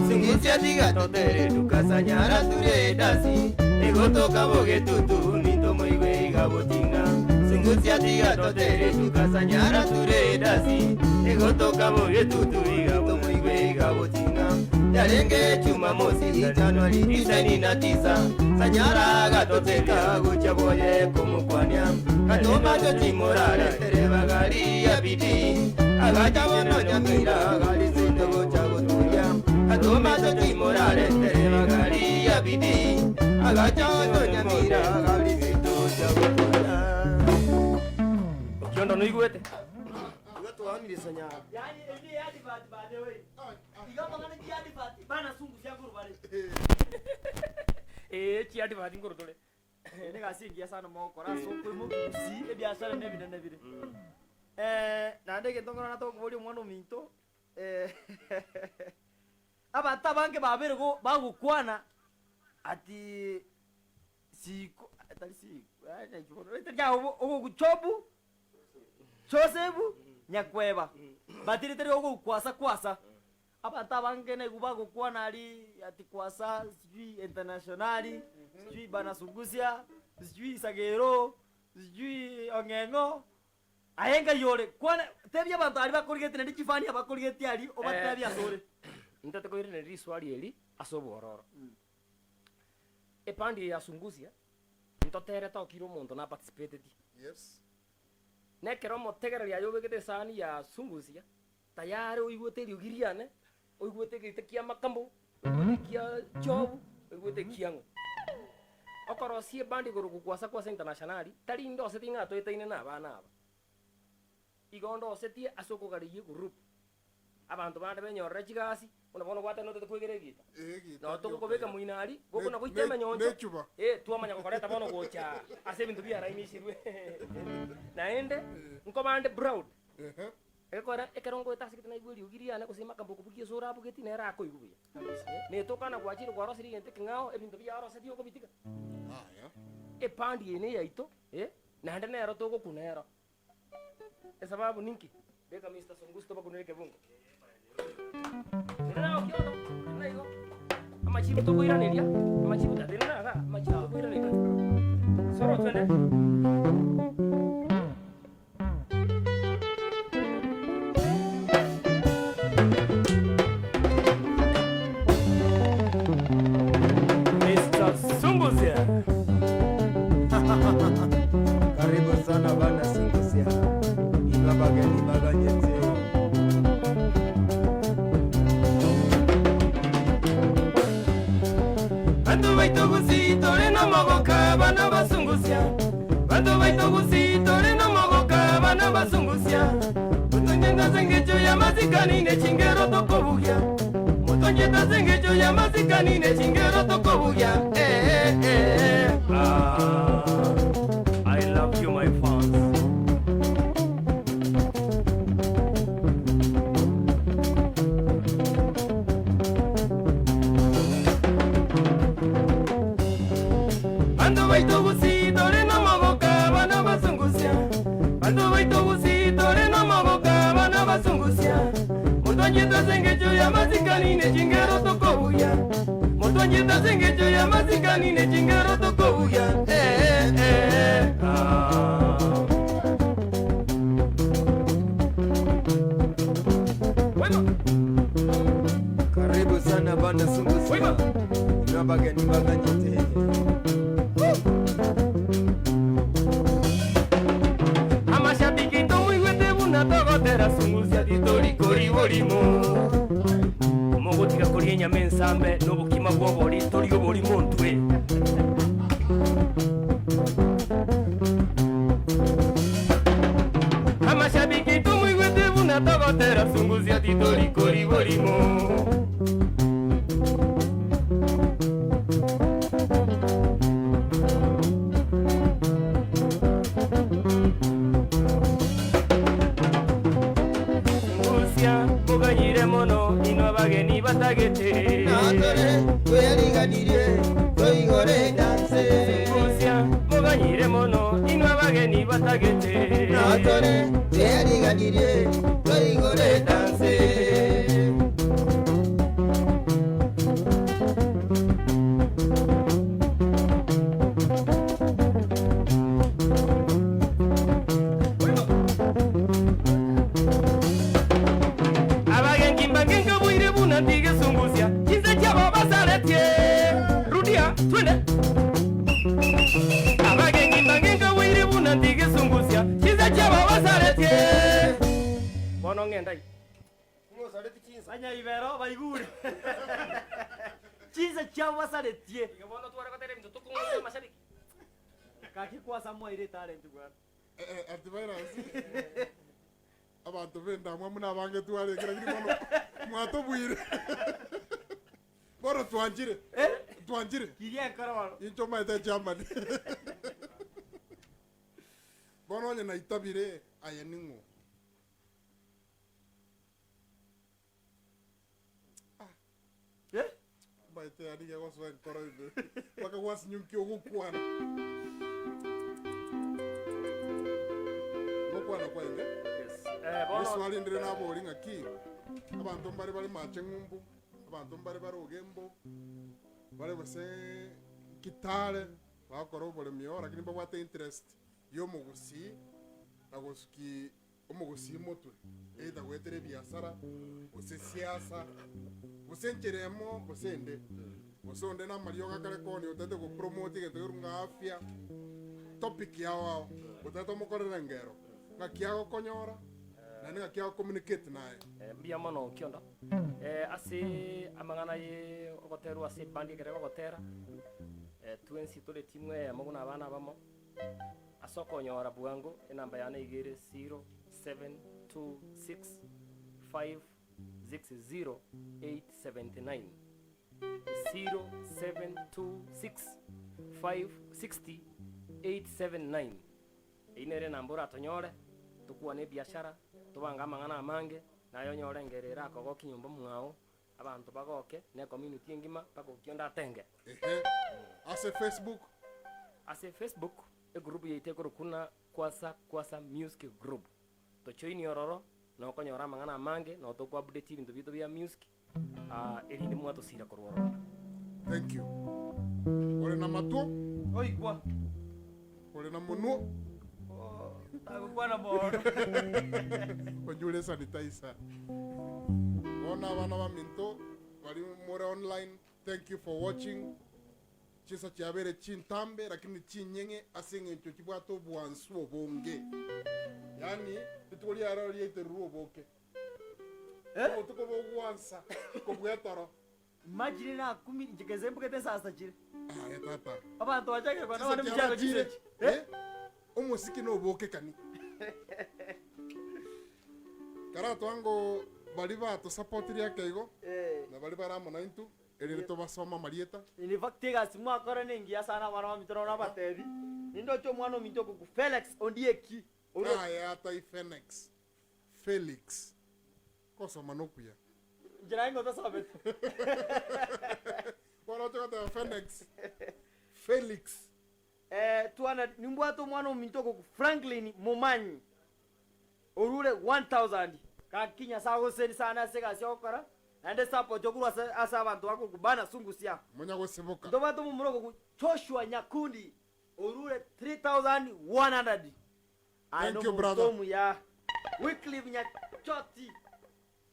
Sungusia tiga totere tukasanyara ture edasi egotoka bogetutu nintomoigwe iga boting'a Sungusia tiga totere tukasanyara ture edasi egotoka bogetutu iga tomoigwe iga boting'a Yarenge Jumamosi Januari 99 Sanyara gatoteka gocha boye komokwania Katomacho chimorare tereba gari ya bidii Agacha bono nyamira gari sinde gocha goturia Katomacho chimorare tereba gari ya bidii Agacha bono nyamira gari sinde gocha goturia Okiondo noigwete? Igo twaonire Sanyara. Yani eri advert by the way. Iga amang'ana chi advert bana sungusia korwa bare. Ee, chiadvert nkorwa tore. Eye negasi engiya sana mogokora ase okoimokia gusii ebiasara na ebinene bire. Naende egento nkorora tokoboria omwana ominto, abanto abange babeire go bagokwana ati siko tari siko naki bono ogogochobu Joseph Nyakweba batirete rigo ogokwasa kwasa. Abanto abange naigwa bagokwana aria ati kwasa sijui internationali, sijui bana sungusia, sijui sagero, sijui ong'eng'o, aye ngai ore, kwana tebia abanto aria bakorigeti naende chifani abakorigeti aria obatebie ase ore. Ntete koiraneria riswali eri ase obwororo. Epandi eye ya sungusia, ntotere tokire omonto na participateti. Yes. Nekero omotegereri aye obegete esani ya sungusia, tayari oigwete eriogi riane, oigwete egeita kia makambo, oigwete ekia chobu, oigwete ekiang'o. Okorosia ebandi igoro gokwasa kwasa internationali, tari ndoseti ng'a toetaine na abana aba. Igo ndosetie ase okogareyia egroup. Abanto bande benyorere chigasi, buna bono gwateba notete kwegera egita. Egita Noo togokobeka rioka. moino aria, gokona Ne- goita ne- emenyoncho, nechuba. eh, twamanya gokoreta bono gocha aa ase ebinto biarainishirwe. Naende, nkobande proud, Ehe. egekora ekero ngoeta ase egete naigwa eriogi riane gose makambo okobugia ase orabugeti nere akoigwa buya. Netokana gwachire kwarosirie egento ekeng'ao, ebinto biarosetie okobitiga. Aya. Epandi eye neyaito, eh, naende nero togokuna ero. Esababu ninki? Beka Mister Sungusu tobakunere ekebungo. Tenena okiondo, tenena igo. Amachibu tokoiraneria, amachibu tenena iga, amachibu tokoiraneria. Soro twende. Mister Sungusia. Karibu sana bana Sungusia. Inwa bageni baganyete. Bantu baito gusii tore na mogoka bana basungusia. Bantu baito gusii tore na mogoka bana basungusia. Motonyeta sengecho ya mazikani ne chingero tokobugia. Motonyeta sengecho ya mazikani ne chingero tokobugia. Eh, eh, eh. Ah, I love you my fans. Bantu baito gusii tore na mogoka bana basungusia. Bantu baito gusii tore na mogoka bana basungusia. Motonyeta sengecho ya mazikani ne chingero tokobugia. Motonyeta sengecho ya mazikani ne chingero tokobugia. Eh, eh, eh. Ah. Wema. Karibu sana bana Sungusia. Wema. Inwa bageni baganyete. Amashabiki tomuigwete buna togotera sungusia titori koriborimo. Mogotiga koria enyama ensambe na obokima bwa obori tori oborimo ntwe. Amashabiki tomuigwete buna togotera sungusia titori koriborimo. mono inwe abageni batagete. Natore tweriganirie toigore edanse. Sungusia moganyire mono inwe abageni batagete. Natore tweriganirie toigore edanse. Abagenki mbange nkaboire buna ntigesungusia chinse chiabo basaretie. Rudia, twende. Abagenki mbange nkaboire buna ntigesungusia chinse chiabo basaretie. Bono ng'endai. Banyaibero baigure chinse chiabo basaretie. Iga bono tware gotera ebinto tokong'usa amashabiki. Gaki kwasa mwaire etalent bwana. Eh, eh, antivirus. Abanto b'endamwamu nabange twarenge lakini bono mwatobwire. Bono twanchire. Twanchire. Kiria enkoro bono. Inche omanyete echairman. Bono onye naitabire aye ning'o? Eh? Omanyete yaani gegosoa enkoro ime. Mpaka gwasinyunkia ogokwana. Gokwana kwaye Yes. Eh, bono Riswali ndire nabori ng'aki abanto mbare bare mache ng'umbu, abanto mbare bare ogembo, bare gose Kitale bagokora oboremi oo lakini mbabwate interest ya omogusii na gosuki omogusii motwe either goetera ebiasara gose siasa gose enchera emo gose ende. Gose onde namariogo akare koonia otagete gopromote egento kerwa ng'a afya topic yao ao otagete omokorere engero ng'aki agokonyora naende ng'aki agocommunicate naye. Mbuya mono Kiondo ase amang'ana ye ogoterwa ase ebandi ekero egogotera, twensi tore timu eyemo buna abana abamo, ase okonyora bwango enamba yane iga ere 0726 560 879. 0726 560 879. Eyio nere enamba oratonyore, tokwane ebiashara, tobange amang'ana amange, naye onyore engero erakogokie nyomba mwao, abanto bagoke, na ecommunity engima, mpaka okia onde atenge. Ehe. Ase Facebook. Ase Facebook, egroup yaito ekorokwa buna Kwasa Kwasa Music Group. Tojoinie ororo, nokonyora amang'ana amange, nabo toko update ebinto biaito bia music, erinde mwatosira korwa ororo. Thank you. Ore na matwo. Oigwa. Ore na monwa. Tagokwana mono. Onyure sanitizer. Bono abana baminto bari more online, thank you for watching. Chinsa chiabeire chintambe lakini chinyeng'e ase eng'encho chibwate obwansu obonge. Yaani rituko ria rero riaiterurwe oboke. Obotuko bogwansa kobua etoro. Imagine nakumi inche gese mbugete ensasa chire. Aye tata. Abanto bachakire kwana Chinsa bande chiaba michando chire. chisechi. Eh? Omosiki noboke kani. Karatwango bari batosapotiri ake igo Eh. na bari bare amo naintwe erinde tobasome amarieta. In fact egasi mwakora nengiya sana abana baminto nabo nabatebi nindoche omwana ominto okoku Felix Ondieki ore Aye atai Phoenix. Felix. Gosoma nokuya. Inche naye ngotasomete. Bono oche goteba Phoenix. Felix. Eh, twana nimbwate omwana ominto okoku Franklin Momanyi orure 1000 gaki Nyasae agoseseni sana ase egasi ogokora naende support okorwa ase ase abanto bakoku bana sungusia. Monya gosiboka. Ntobwate omomura okoku Joshua Nyakundi orure 3100 Aye Thank you, nomonto brother. omuya. Wycliffe Nyachoti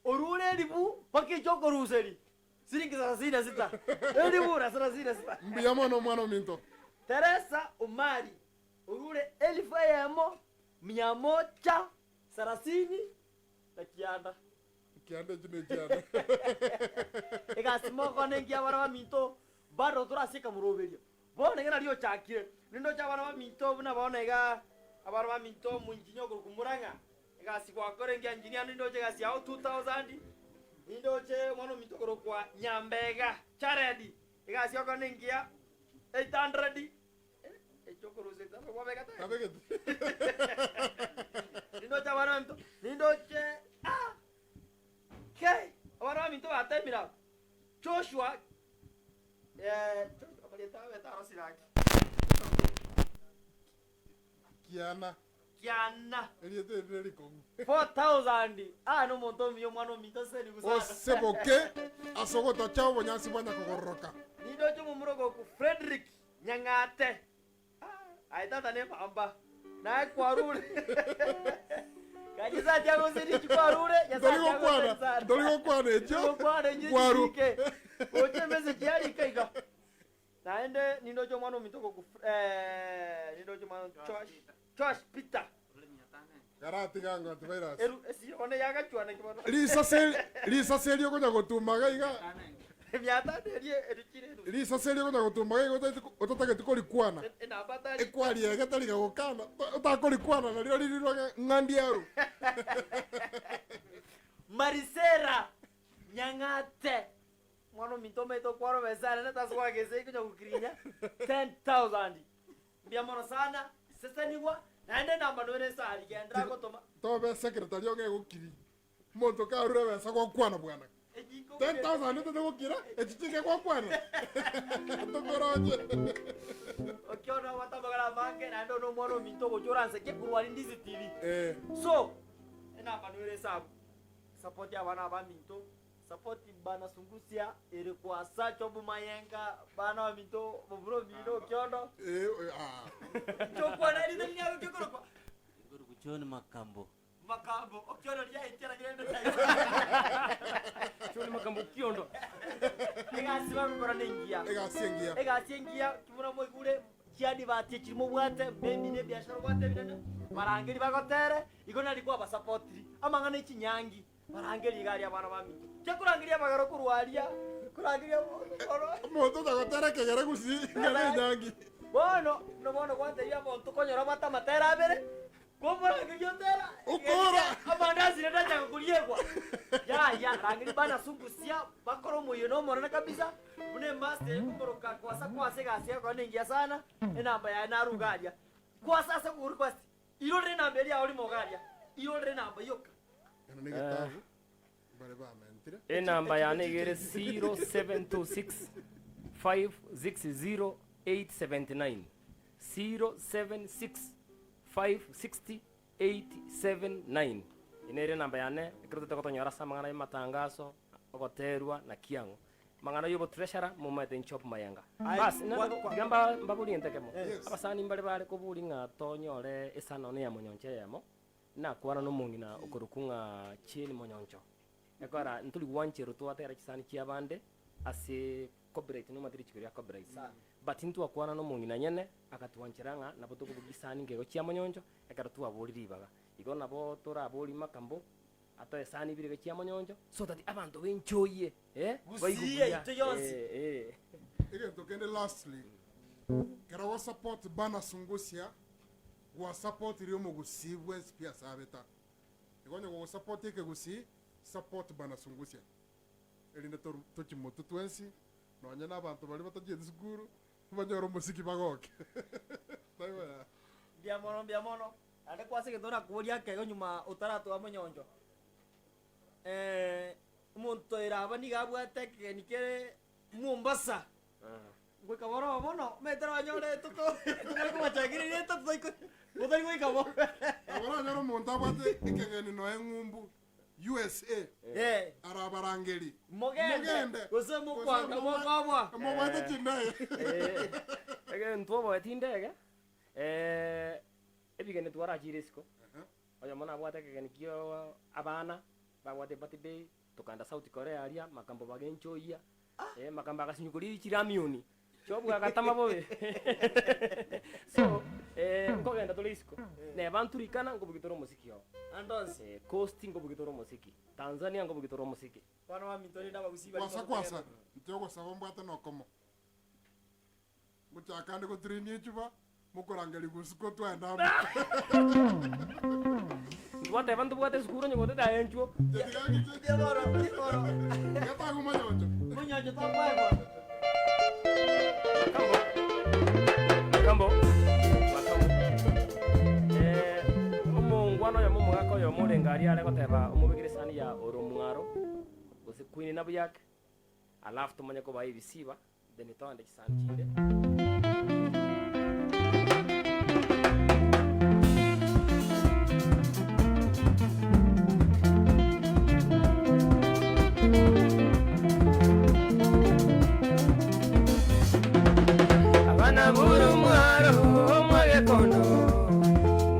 orure elifu mpaka eche okoruseri siringi sarasini na sita elifu na sarasini na sita. Mbuya mono omwana ominto. Teresa Omari orure elifu eyemo mia moja sarasini na kianda. Kianda ekio nekianda. Egasi mokone engiya abana baminto bado torase ekamoroberio. Bono iga nario ochakire, nindoche abana baminto buna bono iga abana baminto omoinjinia okorokwa Murang'a, egasi gwakora engiya engineer nindoche egasi yao 2000, nindoche omwana ominto okorokwa Nyambega Jared, egasi ogokora nengiya 800, eh, echi okorusia etabe kwabeka tayari. Tabegeti. Nindoche abana baminto, nindoche ah, kei. Joshua eh, Joshua amarieta abete arosire ake. Kiana. Kiana. Erieta eri nerikong'u. 4000 ah nomonto omuya omwana ominto senigu sana. Oseboke ase ogotacha obonyansi bwa nyakogororoka. Nindoche omomura ogoku Fredrick Nyang'ate. Ah, aye tata nemamba. Naye kwarure. Kanyesa Nyasaye agoseri kwarure. Nyasaye Ntori gokwana, ntori gokwana ekio. Gokwana ekio Kwaru. chirike. Gocha emessage yarika iga. Naende nindoche omwana ominto ogoku eh nindoche omwana Josh Josh Peter. Karatiga ngo antivirus. Eru esi one yagachwana ki bono. Risase risase erio okonya gotuma iga iga. Emiatano eria eruchire eru. Risase erio okonya gotuma iga iga otaeti otatageti korikwana. Enamba tari. Ekwariegete rigagokana otakorikwana nario ririrwe ng'a ng'a ndiaru. Marisera Nyang'ate mwana ominto omanyete okwara obesa arende tase goaka esegi konya gokirinya 10000. Mbuya mono sana, sesenigwa, naende enamba noyo nere esari, genderera gotoma. Tobe secretary ong'e gokiri. Omonto karure ebesa gokwana bwana. 10,000 etete gokira, echi chike gokwana. Tokoroche. Okiona obwate amagara amange naende one omwana ominto ogocha oransekie korwa aria Ndizi TV. Eh. So, enamba noyo ere esabu. Support abana abaminto. Support bana sungusia ere kwasa chobu mayenga bana baminto momura omino okiondo. Eh, ah. Chokwana rinde riago kikorokwa. Ngoruku John Makambo. Makambo okiondo ria echera rende. John Makambo okiondo. Egasi bagokora nengiya. Egasi engiya. Egasi engiya kimura moigure chiadivati echiri mobwate maybe ne ebiashara obwate ebinene barangeri bagotere igo nari kwabasapotiri amang'ana echinyangi. Barangerie iga aria abana baminto. Tiakorangeria abagera korwa aria, korangeria oro. Omonto otagotera ekegere gusii ng'a nenyangi. Bono, buna bono gwantebia omonto konyora obwate amatera abere, komorangeria otera, Okora. amandasi rende achaka koriegwa. Yaya, rangeria bana sungusia, bakore omoyio na omonene kabisa, buna emaster eye komoroka kwasa kwasa egasi egokora nengiya sana, enamba yaye naruga aria. Kwasa ase okogoro kwase. Irorere enamba eria yao rimo iga aria, irorere enamba yoka. Eno negetabu bare bamentire. Enamba yane iga ere 0726 560 879, 076 560 879. Eye nere enamba yane ekero totete gotonyora ase amang'ana y'amatangaso, ogoterwa na kiang'o. Amang'ana y'obotreasurer momaete inche Job Mayenga. Aye, Bas, na- kwa- kwa- tiga mba- mbaborie egento ekemo. Yes. Abasani mbare bare koboria ng'a tonyore esano one ya monyoncho eyemo, nakwana na omong'ina okorokwa ng'a Jane Monyoncho. Ekora ntori gwancherwa twatera chisani chiabande ase copyright nomanyete richiko ria copyright. But ntwakwana na omong'ina nyene, agatwanchera ng'a nabo tokobugia chisani nkego chia monyoncho, ekero twaboria ribaga. Igo nabo toraborie makambo, atoe esani ibere iga chia monyoncho, so that abanto benchoyie. Eh, Gusii baigwe buya. yaito yonsi. Eh, eh. Egento kende lastly, kero ogosupport Bana Sungusia, gwasupportire omogusii bwensi pi ase abeta. Igo onye gogosupport ekegusii, support Bana Sungusia. Erinde toru tochie motwe twensi, nonye na abanto baria batachieti sukuru, banyore omosiki bagoke. Taibo yaya. Mbuya mono, mbuya mono. Naende kwase egento nakoboria akego nyuma otaratoa monyoncho. Omonto ere aba nigo abwate ekegeni kere Mombasa. Ngoika boro bono, omanyete oranyore etoto totari kobachakereria etoto totari ko- motari goika bo. Nabo oranyore omonto abwate ekegeni noe ng'umbu USA Eh, arabarangeri mogende Mogende. gose mokwanga mokobwa. mobwate chindege Egento oboeti ndege, ebigeni twarachire isiko, oyomo nabwate ekegeni kia abana, babwate ebirthday, Tokagenda South Korea aria, makambo bagenchoyia, eh, makambo agasinywa koria chiramioni, chiobua agatama bobe. So, eh, nkogenda tore isiko, neba nturikana nkobugia tore omosiki oo. Ande onsi. Eh, Coast nkobugia tore omosiki, Tanzania nkobugia tore omosiki. Bono baminto rende abagusii baria Kwasa kwasa, inche ogosaba mbwate nokomo. Ngochaka ande gotrainia echuba, mokorangeria gusiko twaenda amo. Ntwateba ntobwate esukuru onye gotete aye nchuo. Inche tiga ngiche. Mbuya bono, mbuya bono. Getagu monyoncho. Monyoncho tokoegwa. Makambo. Makambo. Makambo. Eh, omongwana oyomo omogaka oyomo orenge aria are goteba omobekere esani ya oromwaro, gose Queen Nabuyake. Alafu tomanye kobaa ebisiba, then togende chisani chinde. Abana buru mwaro mwagekono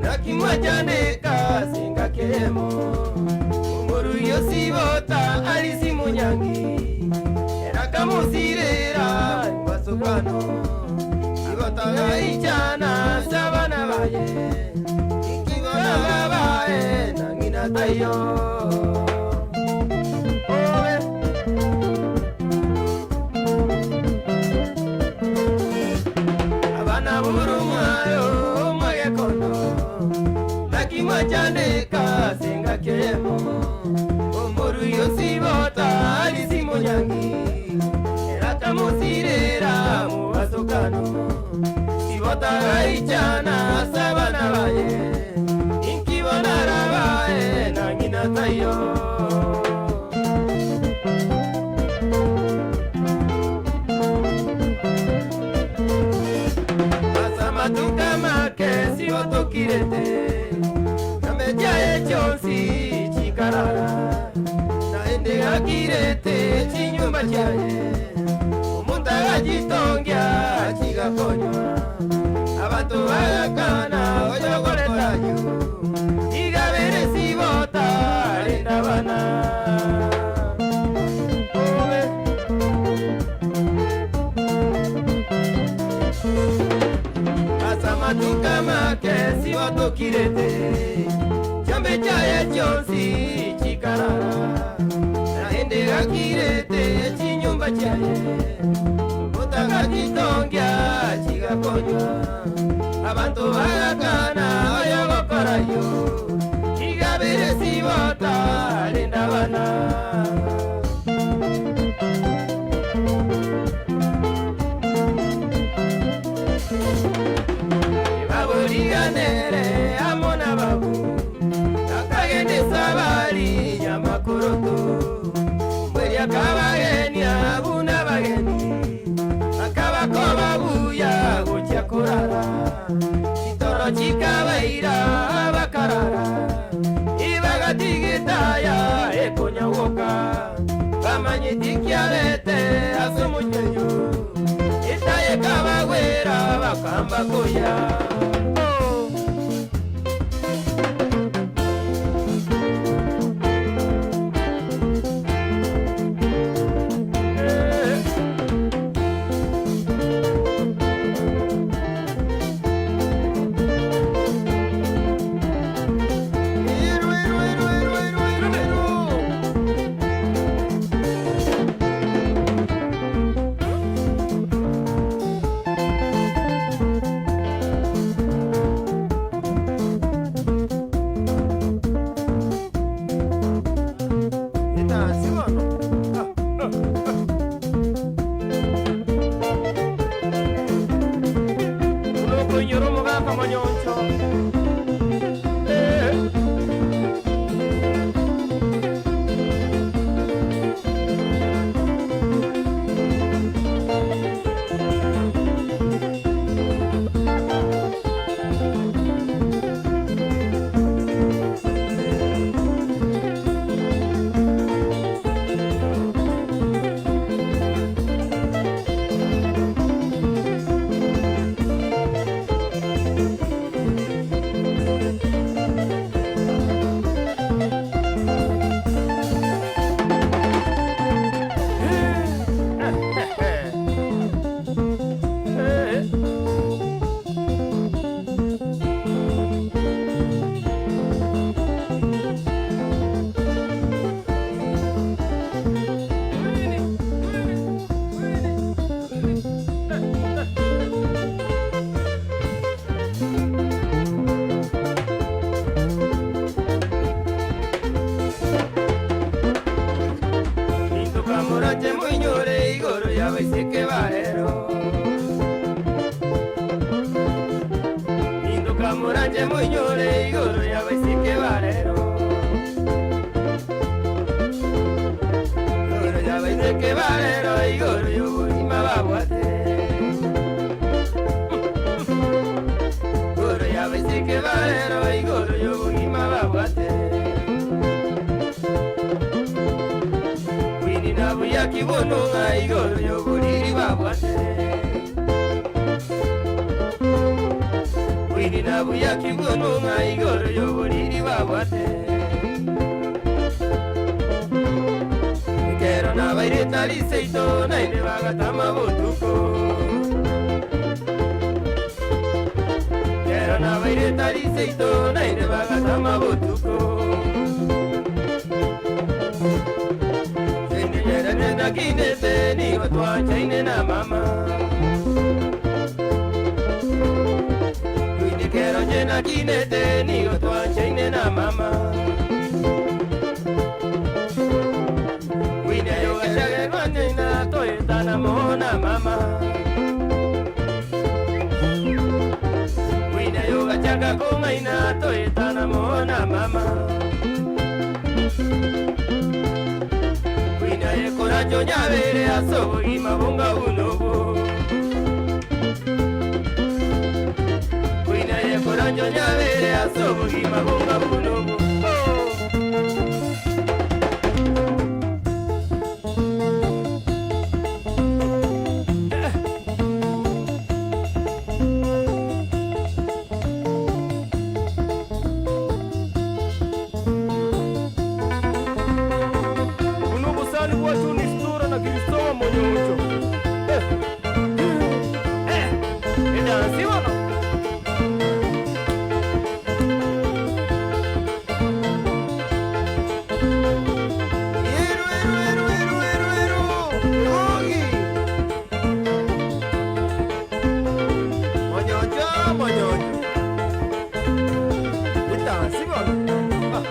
naki mwachandeka singakemo omoruyo sibota alisi munyangi erakamusirera basokano sibotagaichana sabana baye ikibona babae nang'ina tayo Obe. Abana burumwayo mwagekono nakimwachandeka singakemo omoruyo sibota alisimunyangi erakamusirera mubasokano sibotagaichana sabana baye inkibonarabae nang'ina tayo. Asamatuka make sibotokirete namejaye chonsi chikarara naende gakirete chinyumba chaye omuntu agachitongia chigakonywa abantu bagakana oyokoretayo igabere sibota renda bana. Obe. Asamatuka make sibotokirete chambe chaye chonsi chikarara naende gakirete chinyumba chaye mutagachitongia chigakonywa abantu bagakana oyogokorayo igabere sibota renda bana. Baburiganere amo na babu akagende sabari nyamakoroto mbweri akabageni abuna bageni akabako babuya gochia korara chitoro chikabaira bakarara ibagatigitaya ekonyawoka bamanyitikiabete ase omonyenyo itaye kabagwera bakamba koya. Oh. Iru, iru, iru, iru, iru, iru, iru. Abaiseke ba rero igoro y'obogima babwate. Queen na buya kibono ng'a igoro y'oboriri babwate. Queen na buya kibono ng'a igoro y'oboriri babwate. Ekero nabairete ariseito naende bagatama botuko. Ekero nabairete ariseito naende bagatama botuko. Chendenyerete nakinete nigo twachaine na mama. Queen kero nje nakinete nigo twachaine na mama. Queen ayo gachage twachaina toetana mona mama. Queen ayo gachaka kong'aina toetana mona mama. Queen aye koracho nyabere ase obogima bonga bunobo. Queen aye koracho nyabere ase obogima bonga bunobo. Oh. Buno obosani bwa Juni Stura na Kristofa Monyoncho. Eh, eh, edansi bono. Eru, eru, eru, eru, eru, eru. Ogi. Monyoncho, monyoncho. Etansi bono. Ah.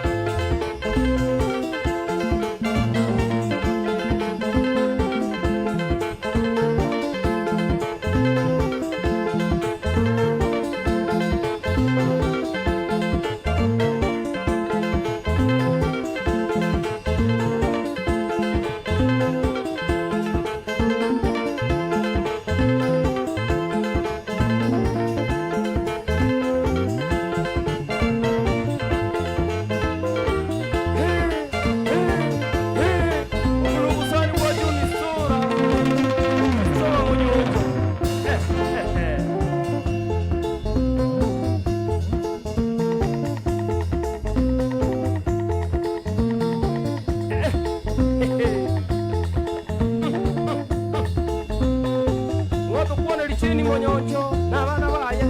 Buno obosani bwa Juni Stura. Kristofa Monyoncho. Eh, eh, eh. Ng'oto kwana richeni Monyoncho na abana baye.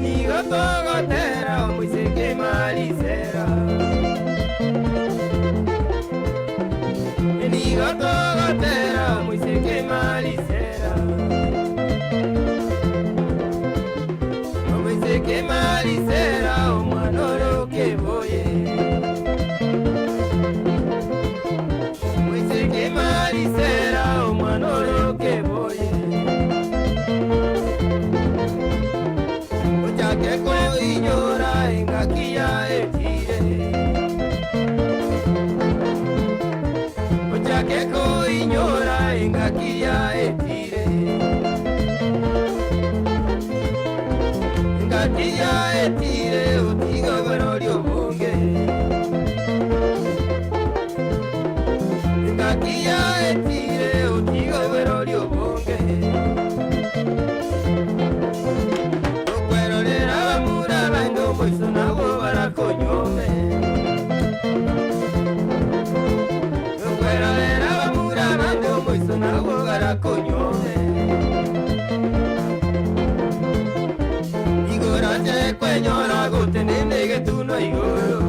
Nigo togotera omoiseke marisera. Nigo togotera omoiseke marisera. Omoiseke marisera omwana oroke boye. Omoiseke marisera omwana oroke boye. Ochake koinyora engaki ya etire. Ochake koinyora engaki ya etire. Engaki ya etire otiga oborori obonge. Engaki ya etire otiga oborori obonge. Okwerorera abamura bande omoiso nabo barakonyome. Okwerorera abamura bande omoiso nabo barakonyome. Igoro nche kwenyora gotenene getuno igoro.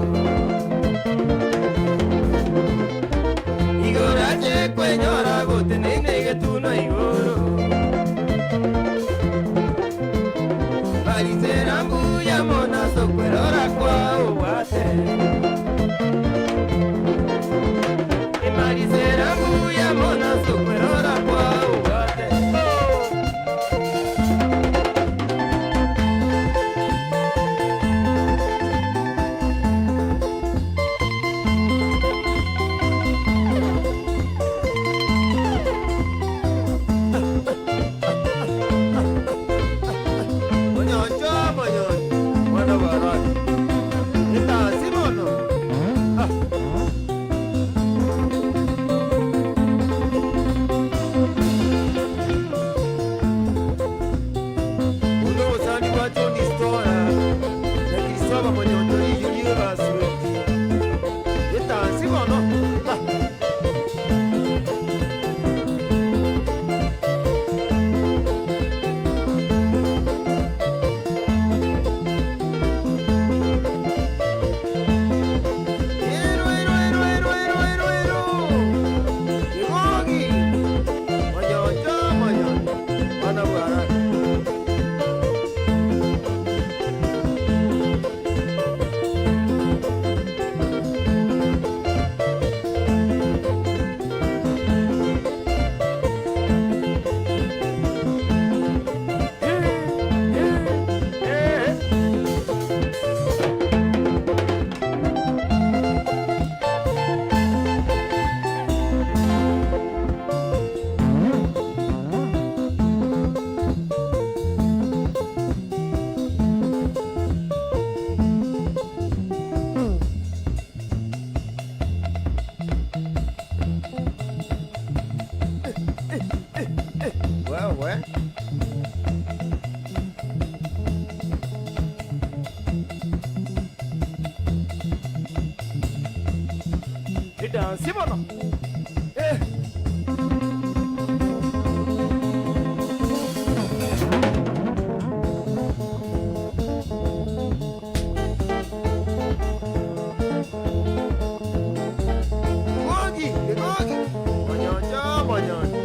bono. Eh. Kegogi, kegogi, monyoncho, monyoncho.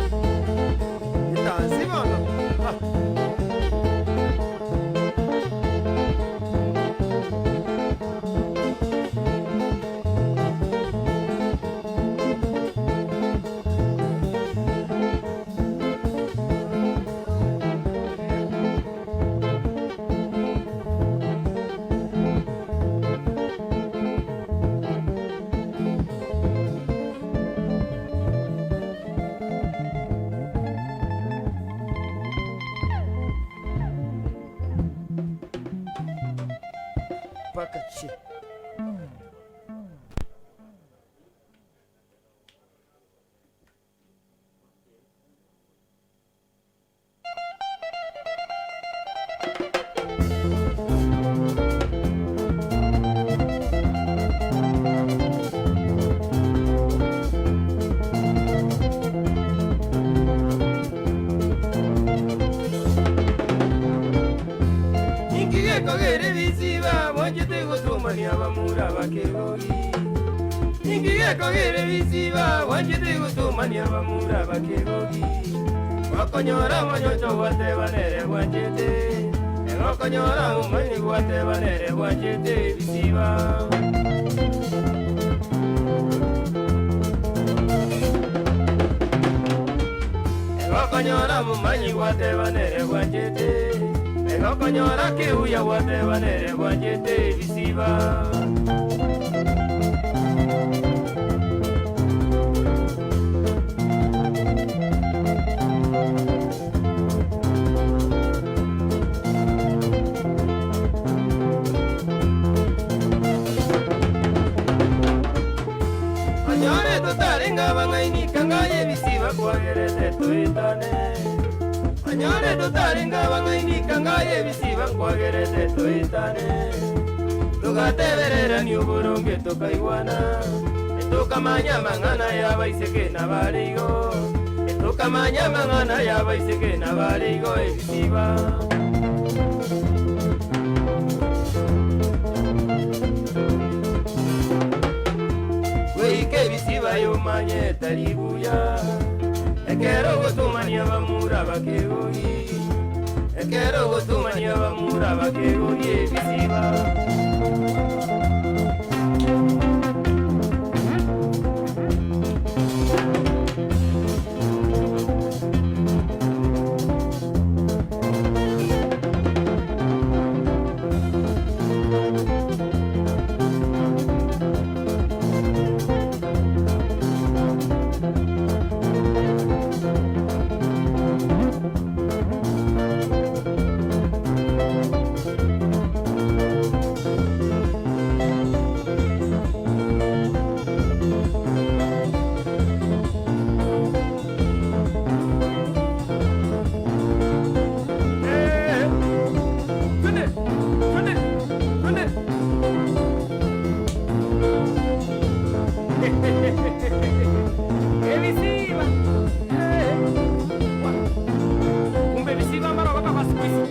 Etansi bono. Ah. Mpaka chi. Ninki gekogera ebisiba mwanchete gotumania abamura bakegogi? Ninki gekogera ebisiba mwanchete gotumania abamura bakegogi? Gokonyora omonyoncho gwateba nere bwanchete, egokonyora omonyi gwateba nere bwanchete ebisiba. Egokonyora omomanyi gwateba nere bwanchete, egokonyora keuya gwateba nere bwanchete ebisiba. Onyore totarenge abang'aini kangaye ebisiba kwagerete toetane. Onyore totarenge abang'aini kangaye ebisiba kwagerete toetane. Togatebererani oboronge tokaigwana. Tokamanya amang'ana y'abaiseke nabare igo. Tokamanya amang'ana y'abaiseke nabare igo ebisiba. Weike ebisiba yomanye tari buya. Ekero ogotumania bamura bakegogi. Ekero ogotumania bamura bakegogi ebisiba. Eh. Twende, twende, twende. Ebisiba. Eh. Wa. Kumbe ebisiba mara baka kwa siku hizi.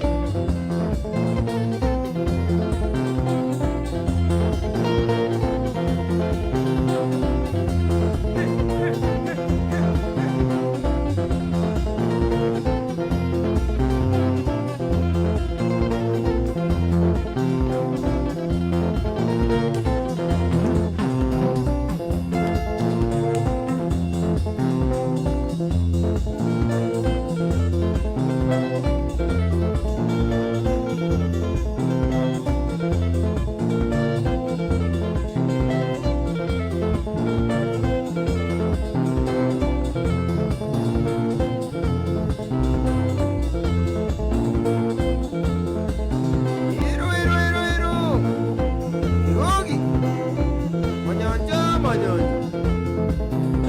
Iru, iru, iru, iru. Igogi. Monyoncho, monyoncho.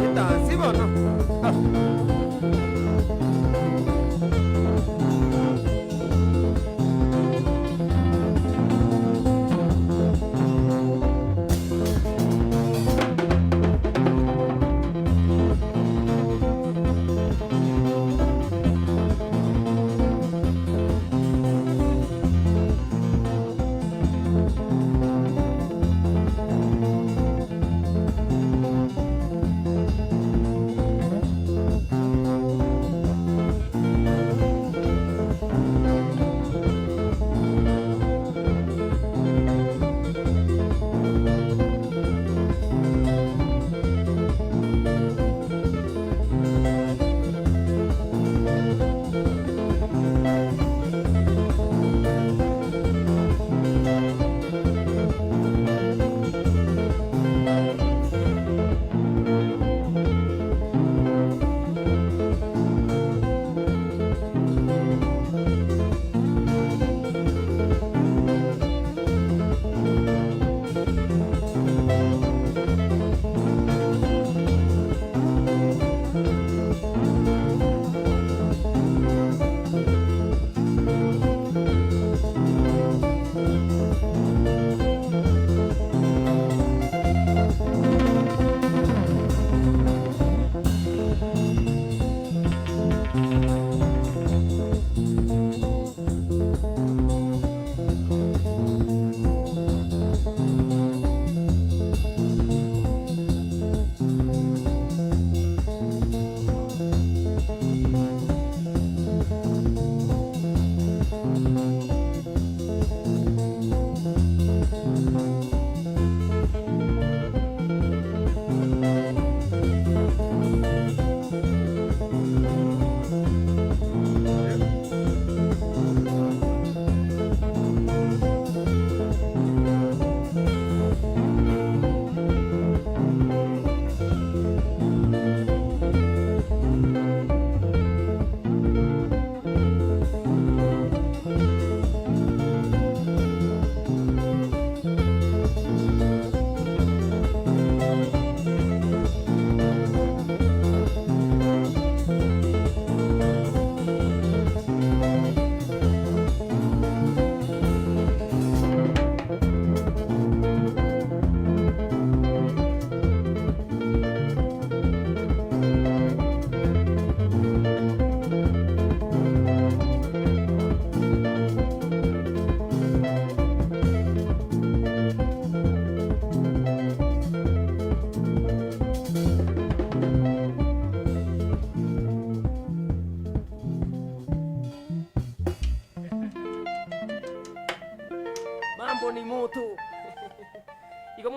Etansi bono. Ah.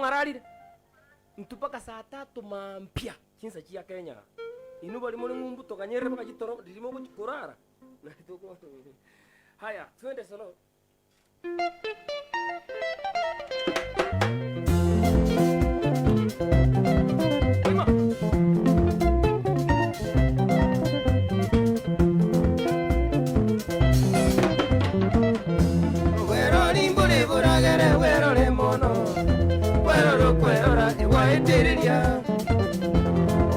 Mwararire? Intwe mpaka saa tatu mambia chinsa chia Kenya aa. Inwe baria more ng'umbu toganyerere mpaka chitoro riria mogochi korara, nari toko Haya, twende solo. Oima. Bwerori mbore boragere bwerore mono bweroro kwerora egwaetereria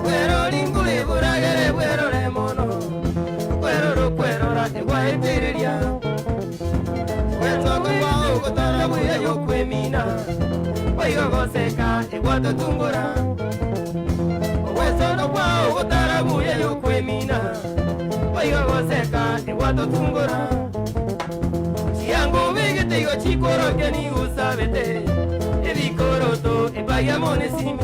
Bwerori mbore boragere bwerore mono kweroro kwerora egwaetereria Gwetoko kwao gotara buya yokwemina Boigo goseka egwatotungora Ogwesoro kwao gotara buya yokwemina Boigo goseka egwatotungora Chianga obegete igo chikorokia nigo osabete ebikoroto ebagia amo nesimi.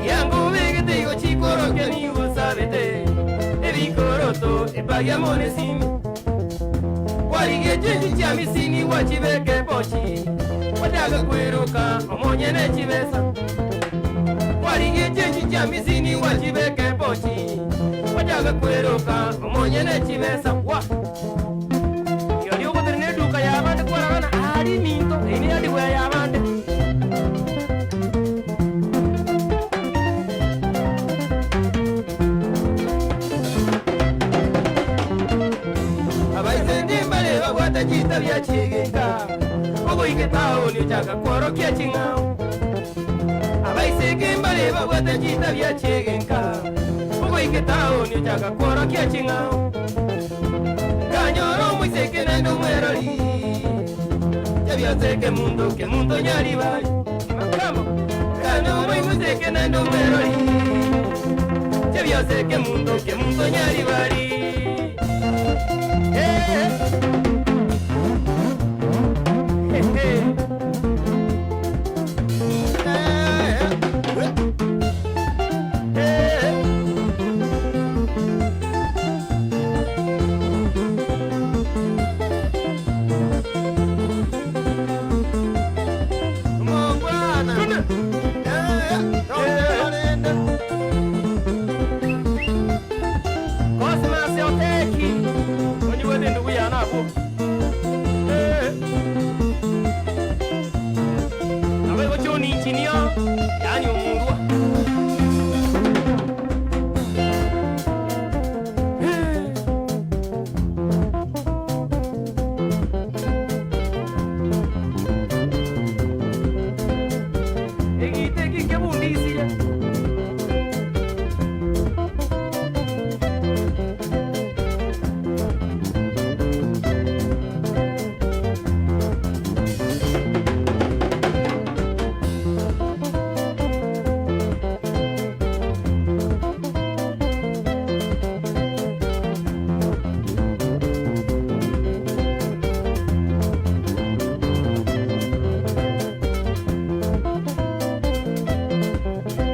Chianga obegete igo chikorokia nigo osabete ebikoroto ebagia amo nesimi. Kwarigia chinsu chia misini gwachibeka ebochi, gwachaga kweroka omonyene chibesa. Kwarigia chinsu chia misini gwachibeka ebochi, gwachaga kweroka omonyene chibesa. Gwa. Rirorio ogotenena eduka y'abande kwarora ng'a aria eminto, eyio neyarigwea y'abande. Abaiseke mbare babwate chitabia chi'egenka, ogoika etaoni ochaka kworokia ching'ao. Abaiseke mbare babwate chitabia chi'egenka, ogoika etaoni ochaka kworokia ching'ao. Nkanyora omoiseke naende omwerori, Chabiase ekemunto, kemunto nyaribari. Nkanyora omoiseke naende omwerori, Chabiase ekemunto, kemunto nyaribari. Eh. Eh, eh. Cosmas Oteki, onyigwete endugu yane abwo. Eh. Nabo igo John Engineer, yaani omorua. Eh. Egito eki nkebundisire.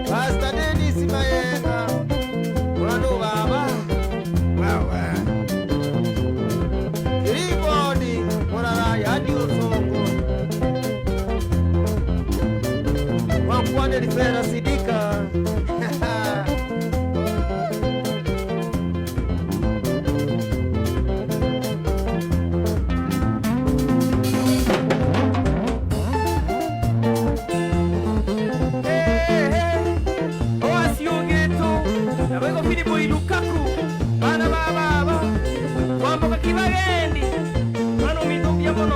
Pastor Dennis Mayenga, mwana baba wewe Kiribodi murara yadi usongo Wankwane Rivera Sidika. Oasiogeto, naboigo Filipo Lukaku, bana ba baba, kwamboka kibagendi, mwana ominto mbuya mono.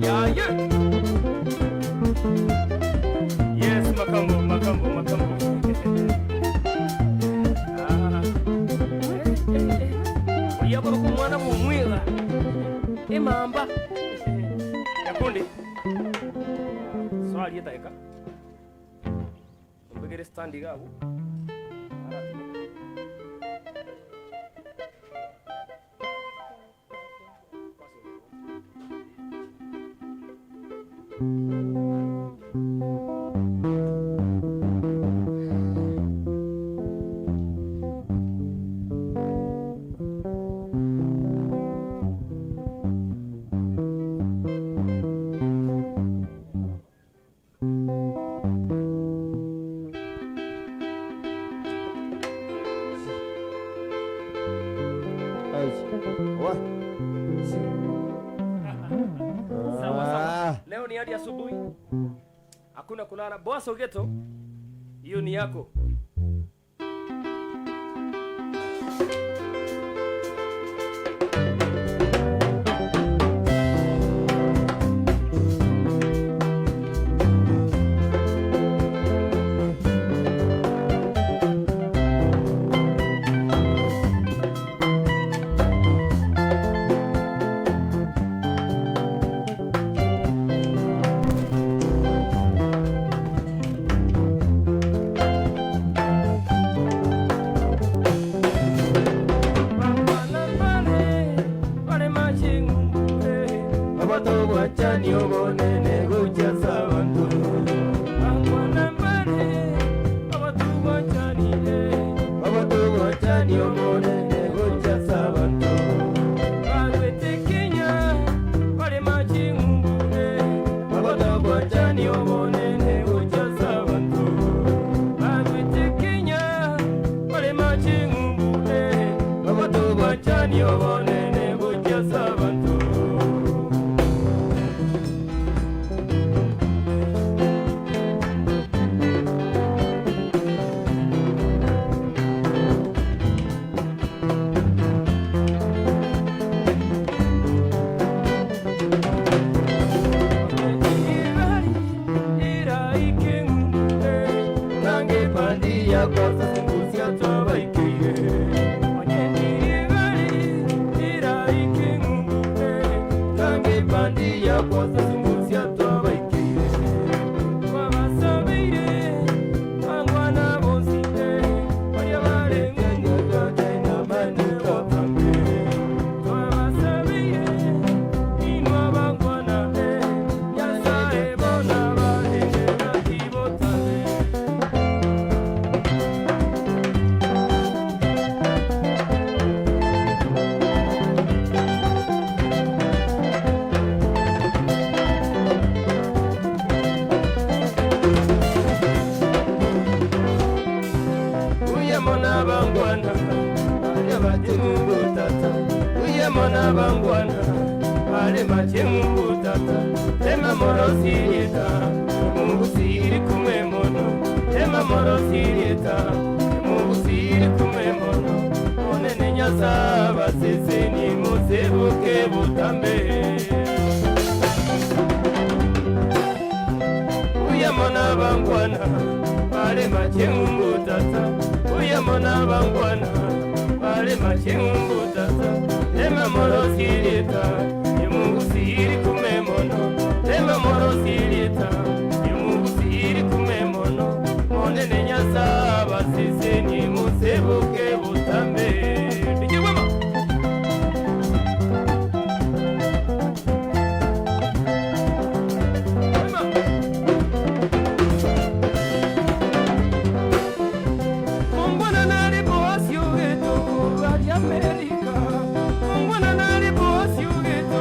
Yaye. Yes, Makambo, Makambo, Makambo. Ah. Oria korokwa omwana bw'omwega emamba nyakundi soa rieta eka ombekere stand iga abwo. Sawa sawa. Leo ni hadi asubuhi. Hakuna kulala. Boss Ogeto, hiyo ni yako. Abatogwachani obonene gocha ase abanto. Abatogwachani obonene gocha ase abanto. Abatogwachani obonene gocha ase abanto. Abatogwachani obonene gocha ase abanto. Nange pandia kwasa sungusia twabaikeye. Nange pandia kwasa sungusia twabaikeye. Uyamona bangwana ale bachemungu tata uyamona bangwana ale bachemungu tata tema morosirieta mungu siri kumwe mono tema morosirieta mungu siri kumwe mono onene nyasa baseseni musebuke butambe uyamona bangwana bale machengu tata uyamona bangwana bale machengu tata tema morosirieta emungu siri kumemono tema morosirieta emungu siri kumemono monene nyasa baseseni musebuke butambe DJ Wema. Wema. Mungwana nalipo asiugetuku bali Amerika. Mungwana nalipo asiugetuku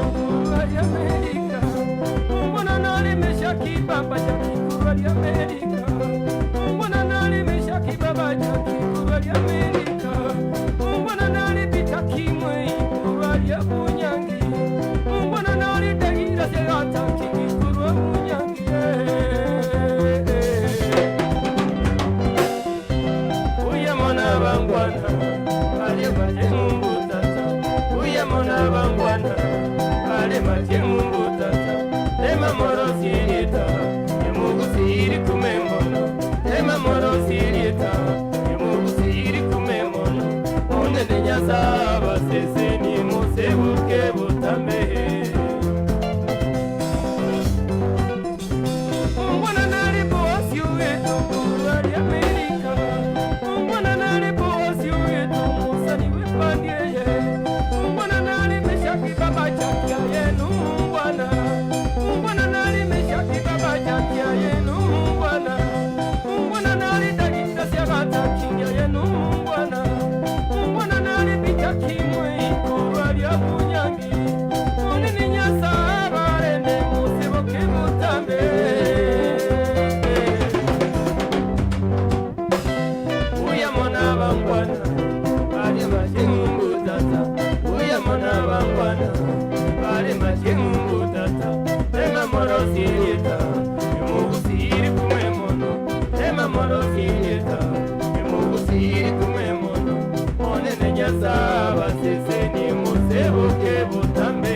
morosie emogusiri kumwe mono tema morosie emogusiri kumwe mono monene Nyasaye abaseseni moseboke botambe.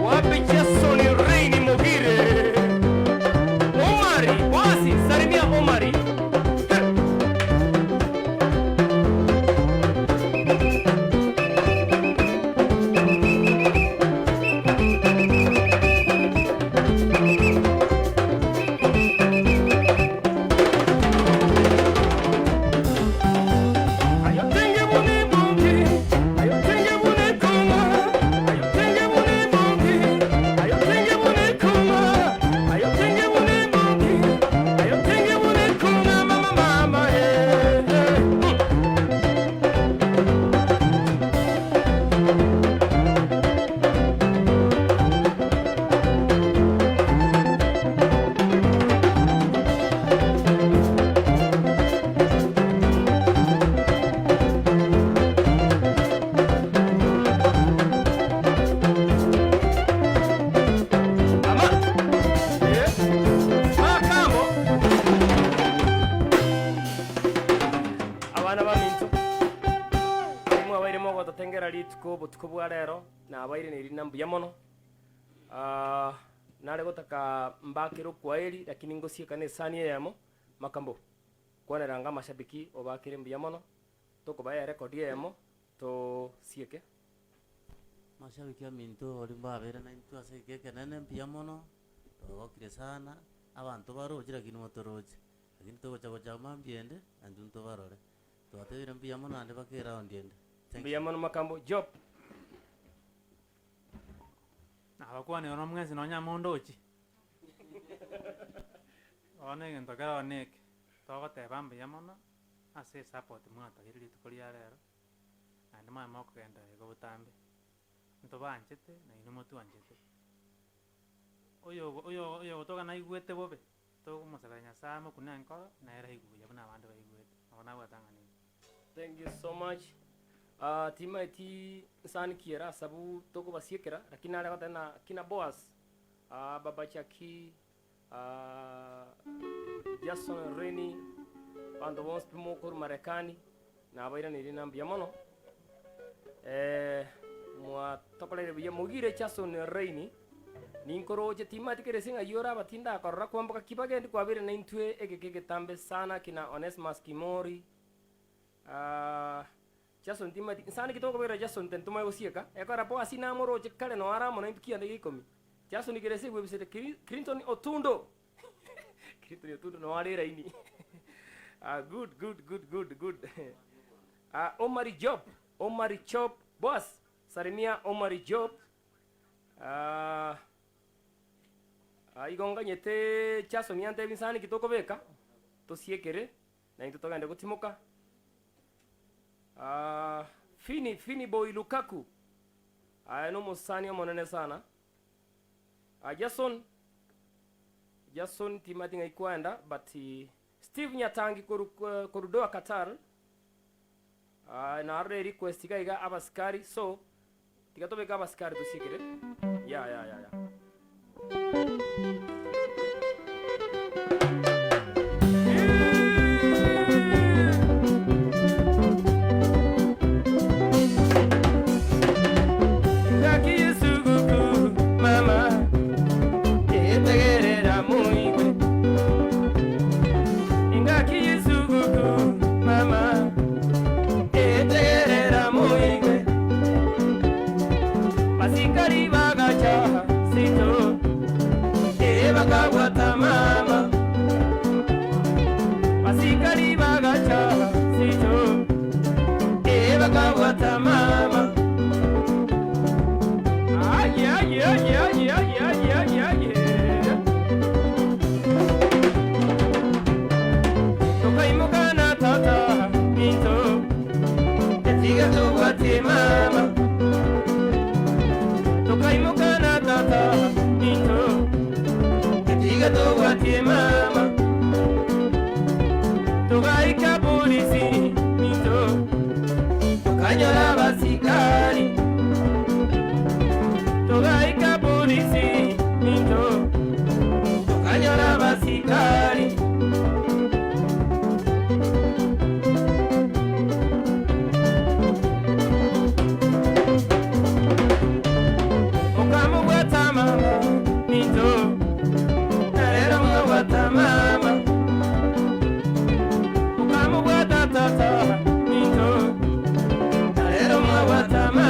Wapi Jason Reini Mogire? Omari, wasi, salimia Omari. Ayotenge bune bongi, ayotenge bune kuma, ayotenge bune bongi, ayotenge bune kuma, ayotenge bune bongi, ayotenge bune kuma, mama mama eh. eh. Ama. Eh. Makambo. Abana baminto mwabaire mogototengera rituko obotuko bwa rero nabaire neri na mbuya mono. Ah, nare gotaka mbakere okwaeri lakini ngosieka na esani eyemo makambo kwaneranga amashabiki obakere mbuya mono tokobaya erecord eyemo tosieke. Mashabiki aminto ori mbabere naintwe ase eke ekenene mbuya mono, twagokire sana, abanto baroche lakini motoroche, lakini togocha gocha mambia ende, naintwe ntobarore. Twatebire mbuya mono naende mpaka eraundi ende. Thank you. Mbuya mono makambo job. Nabakwanire oro mwensi nonya mondochi. Bono egento kere one eke, togoteba mbuya mono, ase esupport mwatoeire rituko ria rero, naende mwaye mokogenda iga botambe. Ntobaanchete, nainwe motwanchete. Oyo oyo oyogotoka naigwete bobe, togomosabera Nyasaye amokune enkoro, nere aigwe buya buna abande baigwete, nabo nabwate ang'ana eywo. Thank you so much. Ah, timaeti nsani kiera asabu tokobasiekera lakini nare goteba na kina Boaz, ah, baba Jackie, ah, Jason Renny, abanto bonsi pi mokorwa Marekani, nabairaneire na mbuya mono. Eh, mwatokoreire buya mogire Jason Raini ninkoroche timati kere ase ng'ai ore aba tindakorora kwamboka ki bagendi kwabeire naintwe egeka egetambe sana kina Onesmus Kimori ah, Jason timati nsani ki tokobera Jason tari tomae gosieka ekora Boasi namoroche kare noyo are amo naintwe kianda gia ikomi Jason kere ase ebwebisete Clinton Otundo Clinton Otundo noyo are eraini ah, good good good good good ah, Omari Job Omari Job Boaz salimia Omari Job ah, ah, igo nganyete Jason antebi nsani ki tokobeka tosiekere Naintwe togende gotimoka. Ah, Fini, Fini Boy Lukaku. Aye nomosani omonene sana. Ah, Jason, Jason timati ng'ai kwaenda but Steve Nyatangi koru, koru Doha Qatar. Ah, narore request iga iga abasikari so tiga tobeke abasikari tosiekere. Ya ya ya ya. Ngaki yesuguku mama etegerera moigwe Engaki y'esuguku mama etegerera moigwe Basikari bagacha seito ee bakabwata mama Basikari bagacha seito ee bakabwata mama Aye aye aye aye aye aye aye aye Tokaimoka na tata minto Etiga tobwate mama Tokaimoka na tata minto Etiga tobwate mama Togaika polisi minto Tokanyora abasikari Togaika polisi minto Tokanyora abasikari. Mokamobwata mama minto narero mwabwata mama Mokamobwata tata minto narero mwabwata mama.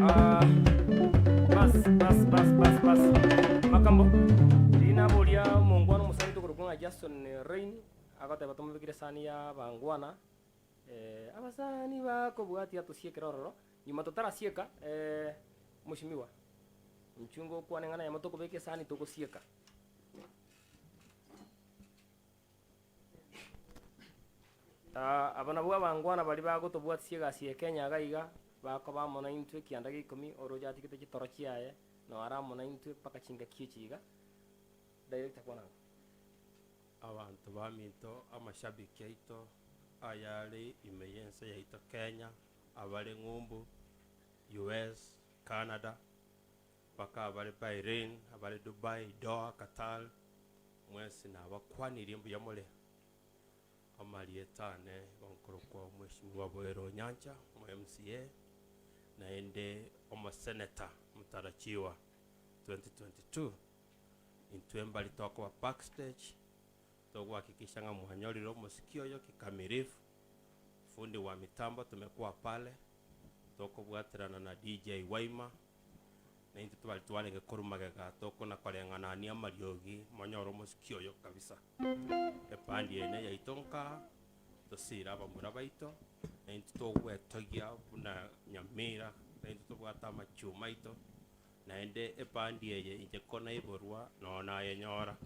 Ah, bas bas bas bas bas makambo riria naboria omongwana omosani tokorokwa ng'a Jason Rain agoteba tomobekere esani ya abangwana eh, abasani bakobwatia tosiekere ororo nyuma totarasieka eh, mweshimiwa inchuo ngokwane ng'a nayemo tokobeka esani togosieka. Aba nabwo abangwana baria bagotobwatisia egasi ya Kenya iga iga, bakoba amo naintwe ekianda gia ikomi, oroche atigete chitoro chiaye, noo are amo naintwe mpaka chingaki echi iga. Director kwana abwo. Abanto baminto, amashabiki aito ayare ime y'ense yaito Kenya, abare ng'umbu, US, Canada, mpaka abare Bahrain, abare Dubai, Doha, Qatar, mwensi nabakwanirie mbuya more. Amarieta ane igo nkorokwa Omweshimiwa Boyere Onyancha, omo MCA, naende omoseneta motarachiwa 2022. Intwe mbari tokoba backstage, togohakikisha ng'a mwanyorire omosiki oyo kikamilifu, fundi wa mitambo tumekuwa pale, tokobwaterana na DJ Waima, Na intwe tobare twarenge korwa magega tokona koreng'anania amariogi monyore omosiki oyo kabisa. Epandi eye neyaito nkaa, tosire abamura baito, na intwe togwetogia buna Nyamira, na intwe tobwate amachuma aito, naende epandi eye inche konaiborwa noo nayenyora.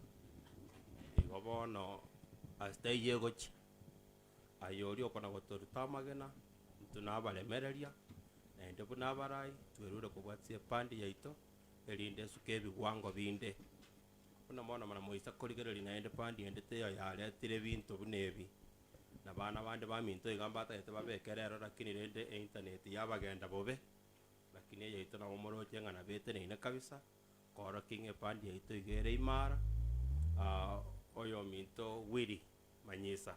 Igo bono ase taiyo egochia, Aye oria okona gotoruta amagena, intwe nabaremereria, naende buna abarai, twerure kobwatia epandi yaito, erinde esuke ebigwango binde. Buna bono mana moisa korigereria naende pandi ende teiyo yaretire ebinto buna ebi. Na bana bande baminto iga mbatagete babeke rero lakini rende eintaneti yabagenda bobe. Lakini eyaito nabo moroche ng'a nabo eteneine kabisa, koorokia ng'a ebandi yaito iga ere imara, oyominto Willy Manyisa,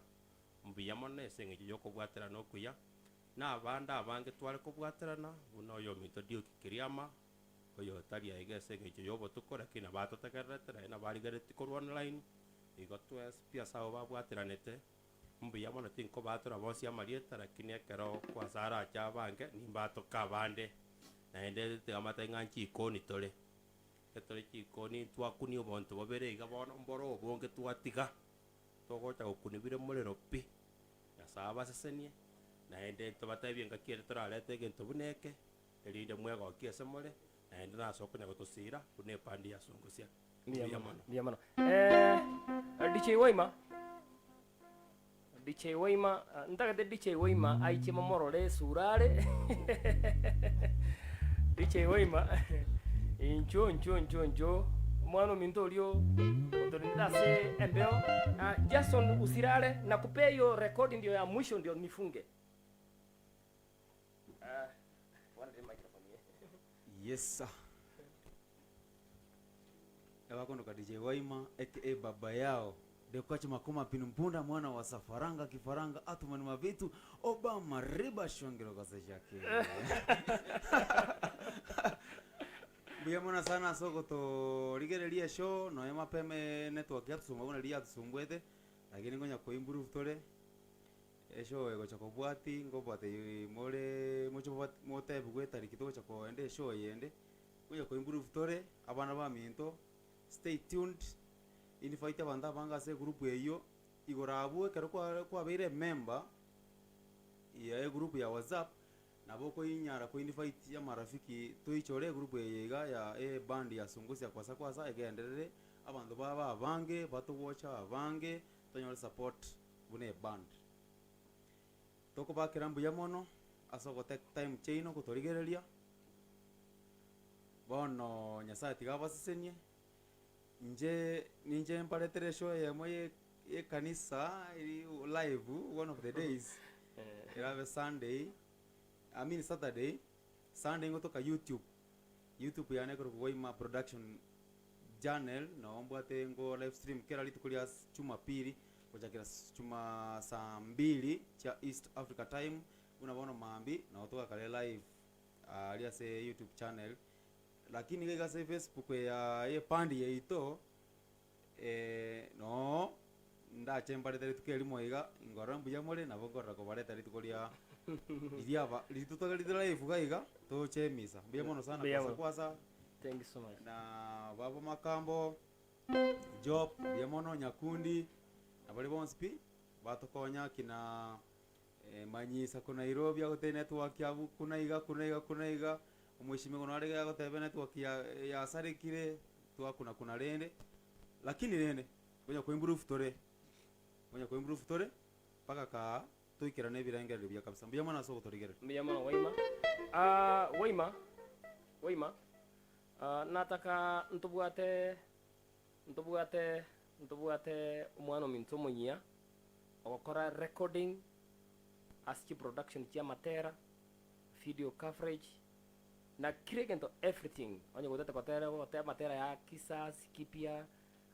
mbuya mono ase eng'encho yokobwaterana okuya, na abande abange tware kobwaterana, buna oyominto Duke Kiriama, oyotari aiga ase eng'encho y'obotuko, lakini nabo atotegererete, naende nabo arigereretie korwa online, igo twensi pi ase abwo babwateranete, Mbuya mono tinkobatora bonsi amarieta, lakini ekero kwansa arache abange, nimbatoke abande, naende tiga mbatebie ng'a nchikoni tore. Ekero tore chikoni ntwakunia obonto bobere iga bono mboro obonge twatiga, togocha gokunia bire morero pi, Nyasae abasesenie, naende tobatebie engaki ere torarete egento buna eke, erinde mwegokie ase more, naende nase okonya gotosiira buna epandi ya sungusia. Mbuya Mbuya mono, mono. mbuya mono. Eh, DJ Waima, DJ Waima, ah, ntagete DJ Waima aiche momorore esura are. DJ Waima, inchuo inchuo inchuo inchuo, omwana ominto oria otorendete ase embeo. Ah, Jason usirare, nakupea hiyo record ndio ya mwisho ndio nifunge. Ah, bwana microphone Yes sir. Ebakondoka DJ Waima aka Baba Yao Dekwachi Makoma Pinu Mpunda mwana wa Safaranga Kifaranga Athumani Mavitu Obama Riba Shongero Gose Jake. Mbuya mono sana ase ogotorigereria eshow nonya mapema enetwork yatusumbua buna riria yatusumbuete lakini ngonya koimprove tore Eshow egocha kobwati nkobwate more moche motebigwe etariki togocha koenda eshow eyende, ngocha ko improve tore abana baminto, stay tuned, invite abanto abange ase egroup eywo, igoro abwo ekero kwa kwabeire emember ya egroup ya whatsapp, nabo okoinyara ko invite amarafiki toichore egroup eye iga ya eband ya sungusia kwasa kwasa egenderere, abanto babe abange, batogocha abange, tonyore support. buna eband. Tokobakera mbuya mono ase ogotake time chiaino gotorigereria, bono Nyasaye tiga abasesenie, inche ninche mbaretere eshow eyemo ye ekanisa eri live one of the days, erabe Sunday, I mean Saturday, Sunday ngotoka YouTube, YouTube yane ekorokwa Waima Production Janel nao mbwate ngo live stream kera rituko ria Jumapili gochakera chuma saa mbili chia East Africa time buna bono mambia nao togakare live aria ase YouTube channel lakini iga iga ase Facebook ya epandi yaito noo ndache mbarete rituko erimo iga nkorora mbuya more nabo nkorora kobareta rituko ria riria aba riria totagarete live iga iga toche emisa. Mbuya mono sana Mbuya kwasa mono. kwasa Thank you so much. na baba Makambo, Job, mbuya mono Nyakundi, na baria bonsi pi batokonya kina Manyisa ko Nairobi agotebia network abwo kuna iga kuna iga kuna iga, omweshimiwa nonya arenge agoteba enetwork ya yasarekire twakuna kuna rende, lakini rende konya ko improve tore, konya ko improve tore mpaka kaa toikerane ebirengererio buya kabisa. Mbuya mono ase ogotorigereria. Mbuya mono Waima. Ah, Waima, Waima, ah, nataka ntobwate ntobwate ntobwate omwana ominto omonyia ogokora recording ase chiproduction chia amatera, video coverage, na kira egento everything, onye gotete gotera ogoteba amatera ya kisasi kipya,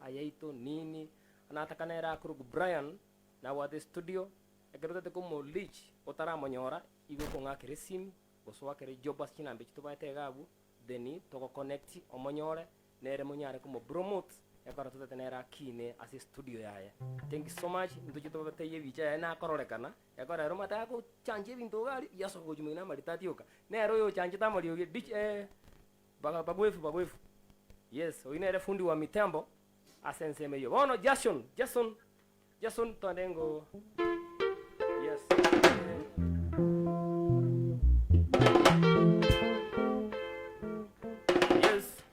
ayaito nini, nataka nere akorokwa Brian, nabwate estudio, ekero otagete komo reach otaramonyora, igo okong'akera esimi, gose oakere job ase chinamba echio tobaete iga abwo, then togo connect omonyore, nere monyare komo promote, ekero totagete nere akine ase estudio yaye. Thank you so much, ntoche tobatebie ebicha yaye nakororekana, ekero ere omanyete agochangia ebinto iga aria, yasoka gochia moino amaritati oka. Nere oyochanchete amariogi dich baga bagwefu bagwefu, yes oyio nere fundi wa mitambo ase ensemo eyio. Bono Jason, Jason, Jason twende ngo yes. Yes.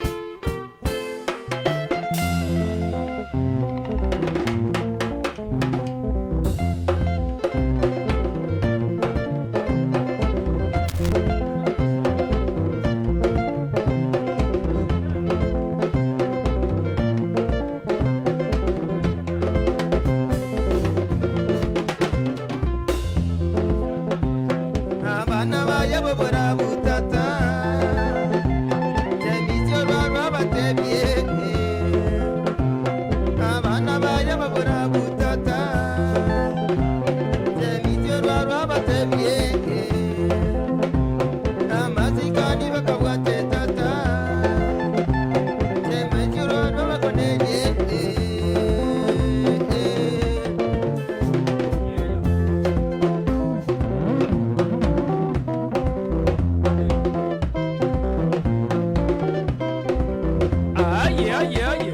Aye, aye, aye.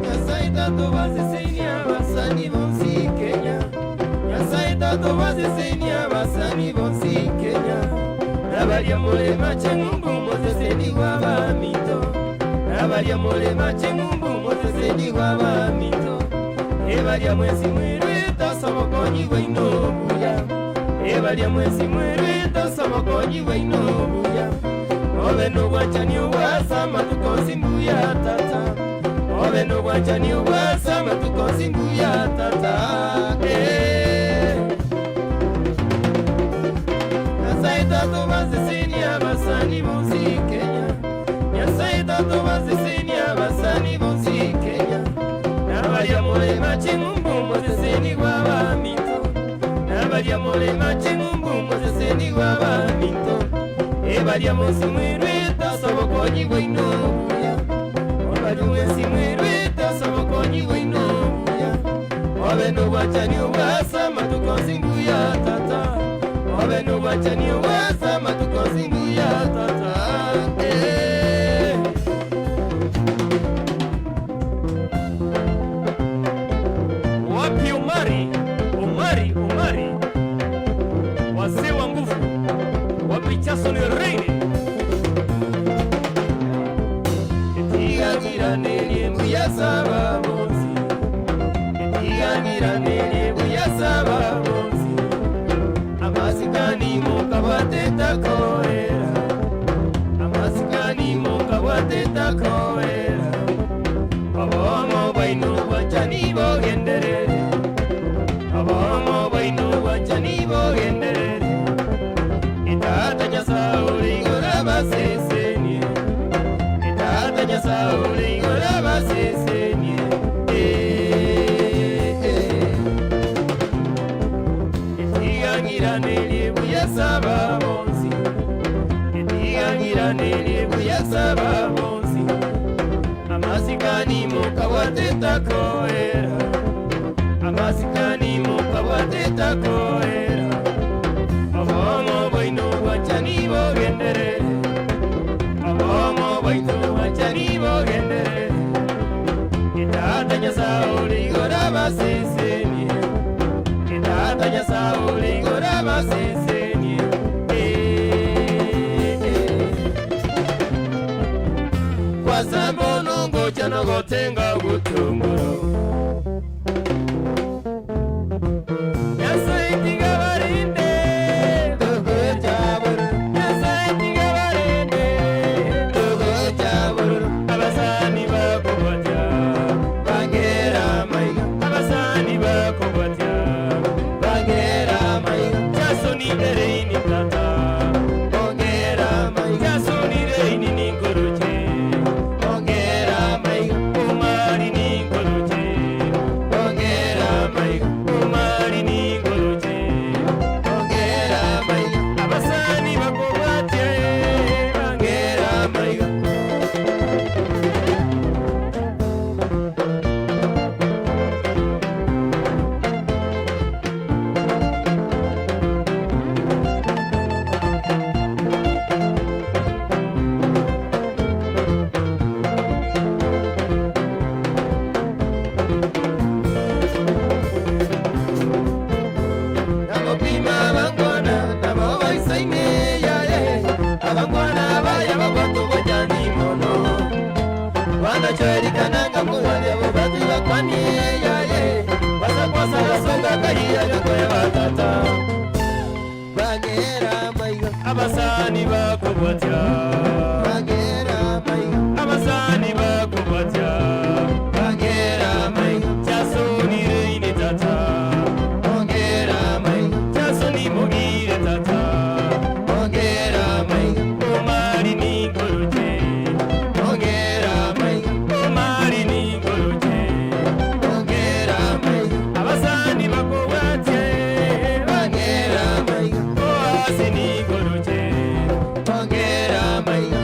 Nyasaye Tata obasesenie abasani bonsi Kenya. Nyasaye Tata obasesenie abasani bonsi Kenya. Nabaria more mache ng'umbu mosesenigwe abaminto. Nabaria more mache ng'umbu mosesenigwe abaminto. Ebaria mwensi mwerwete ase obokonyi bwaino obuya. Ebaria mwensi mwerwete ase obokonyi bwaino obuya. Obe nobwanchani obwase amatuko onsi mbuya tata. Obe nobwanchani obwase amatuko onsi mbuya tata. Eh. Nyasaye Tata obasesenie abasani bonsi Kenya. Nyasaye Tata obasesenie abasani bonsi Kenya. Nabaria more mache ng'umbu mosesenigwe abaminto. Nabaria more mache ng'umbu mosesenigwe abaminto. Ebaria monsi mwerwete ase obokonyi bwaino obuya. Obaria mwensi mwerwete ase obokonyi bwaino obuya. Obe nobwanchani obwase amatuko onsi mbuya tata. Obe nobwanchani obwase amatuko onsi mbuya tata. Eh. Wapi Omari? Omari, Omari. Wazee wa nguvu. Wapi Jason Reine? Etiganiranerie mbuya saba bonsi. Etiganiranerie mbuya saba bonsi. Amasikani mukabwateta koera. Amasikani mukabwateta koera. Obomo bwaino bwanchani bogenderere. Obomo bwaino bwanchani bogenderere. Etata Nyasaye ore igoro abasesenie. Etata Nyasaye ore igoro abasesenie. Eh, eh. Etiganiranerie buya saba bonsi. Etiganiranerie buya saba bonsi. Amasikani mukabwateta koera. Amasikani mukabwateta koera. Obomo bwaino bwanchani bogenderere. Obomo bwaito bwanchani bogenderere. Etata Nyasaye ore igoro abasesenie. Etata Nyasaye ore igoro abasesenie. Eh, eh. Kwasamba onongocha nogotenga gutunguru. Nyasaye tiga barinde. Nyasaye tiga barinde. Abasani bakobwatya. Bangera maiga. Abasani bakobwatya. Bangera maiga. Jasoni ereini tata. Ongera maiga. Jasoni reini ningoroche. Ongera maiga. Omari ningoroche. Ongera maiga. Omari ningoroche. Ongera maiga. Abasani bakobwatya. Bangera maiga. Nabopima abangwana nabo baisaine yaye abangwana baya babwatu bwajani mono wanachoerikananga muwale bo batu bakwani yaye wasakwasa basonga kariya gakoya batata bagera maiga Abasani bakobwatya. bagera maiga Abasani bakobwatya. bagera maiga Jasoni reine tata. ongera maiga Jasoni mugire tata. ongera maiga Omari ningoroche. ongera maiga Omari ningoroche. ongera maiga Abasani bakobwatya. bagera maiga Oasi ningoroche. ongera maiga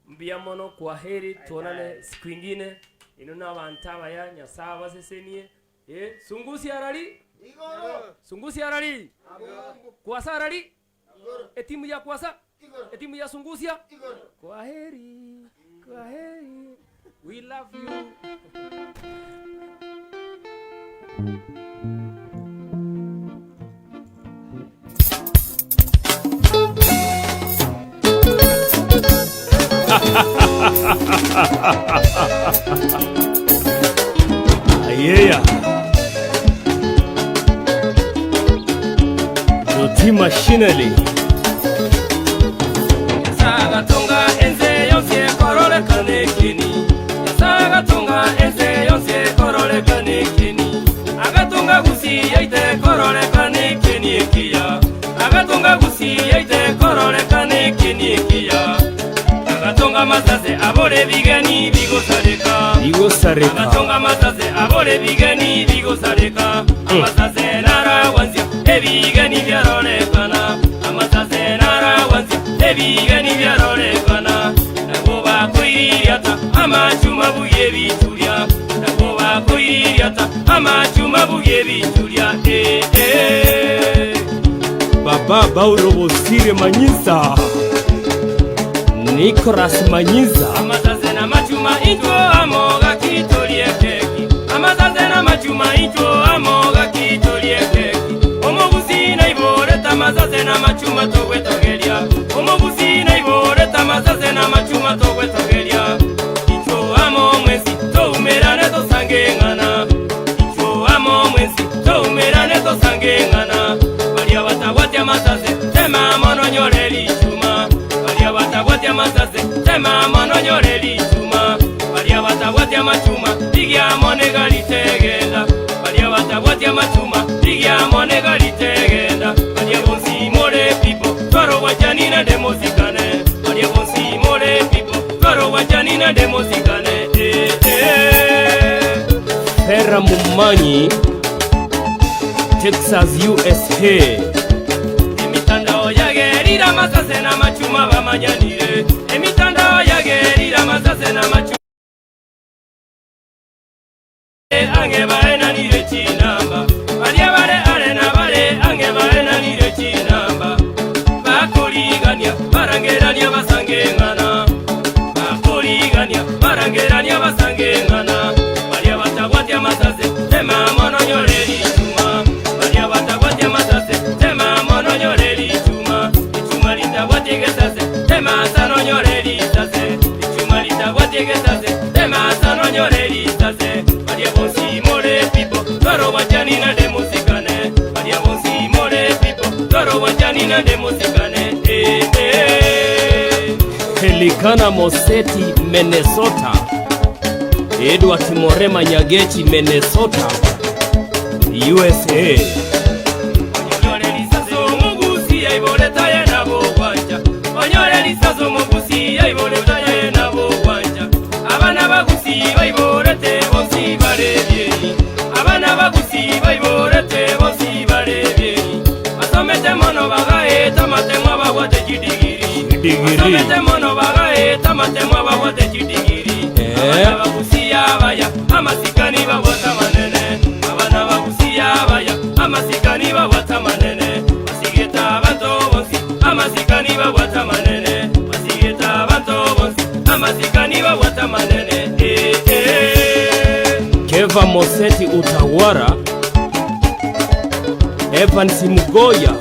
Mbuya mono kwaheri tuonane siku ingine inwe na abanto abaya Nyasae abasesenie eh sungusia arari sungusia arari kwasa arari etimu ya kwasa etimu ya sungusia kwaheri kwaheri we love you. Ayeya. Joti Machinery. Nyasaye agatonga ense yonsi ekororekana ekeni Nyasaye agatonga ense yonsi ekororekana ekeni Agatonga gusii yaito ekororekana ekeni ekiya Agatonga gusii yaito ekororekana ekeni ekiya Agatonga amasase abore ebigeni bigosareka Bigosareka. Agatonga amasase abore ebigeni bigosareka Amasase naragwansia ebigeni biarorekana Amasase naragwansia ebigeni biarorekana Nabo bakoiririata amachuma buya ebituria Nabo bakoiririata amachuma buya ebituria eh, eh. Baba Bauro Bosire Manyisa. Nicholas Manyisa. Amasase n'amachuma intwo amo gakitorie keki Amasase n'amachuma intwo amo gakitorie keki Omogusi naiborete amasase n'amachuma togwetogeria Omogusi naiborete amasase n'amachuma togwetogeria Intwo amo mwensi toumerane tosange ng'ana Intwo amo mwensi toumerane tosange ng'ana Baria batabwati amasase tema mono nyore richuma Baria batabwati amasase tema mono nyore richuma Baria batabwati amachuma rigia mone garitegenda Baria batabwati amachuma rigia mone garitegenda Baria bonsi more pipo twaro wachani na demosikane Baria bonsi more pipo twaro wachani na demosikane eh, eh. Fera Mumanyi. Texas, USA. Emitandao yagerire amasase n'amachuma bamanyanire Emitandao yagerire amasase n'amachuma ange baenanire chinamba Baria bare are na bare ange baenanire chinamba Bakorigania barangerania basange ng'ana Bakorigania barangerania basange ng'ana Baria batabwati amasase tema mono nyore richuma Baria batabwati amasase tema mono nyore richuma Ichuma litabwati gesase tema sano nyore risase Ichuma litabwati gesase tema sano nyore risase Baria bonsi more pipo twaro wachani na demosikane Baria bonsi more pipo twaro wachani na demosikane eh, eh. Pelikana Moseti, Minnesota. Edward Morema Nyagechi, Minnesota, USA. Onyore lisaso omugusi yaiboretaye nabo bwanja Onyore lisaso omugusi yaiboretaye nabo bwanja Abana bagusi baiborete bonsi barebyeni Abana bagusi baiborete bonsi barebyeni Basomete mono bagaeta matemwa babwate chidigiri Digiri. Basomete mono bagaeta matemwa babwate chidigiri Eh. Abana bagusi abaya amasikani babwata manene Abana bagusi abaya amasikani babwata manene Basigeta abantu bonsi amasikani babwata manene Basigeta abantu bonsi amasikani babwata manene eh, eh. Keva Moseti Utawara. Evans Mugoya.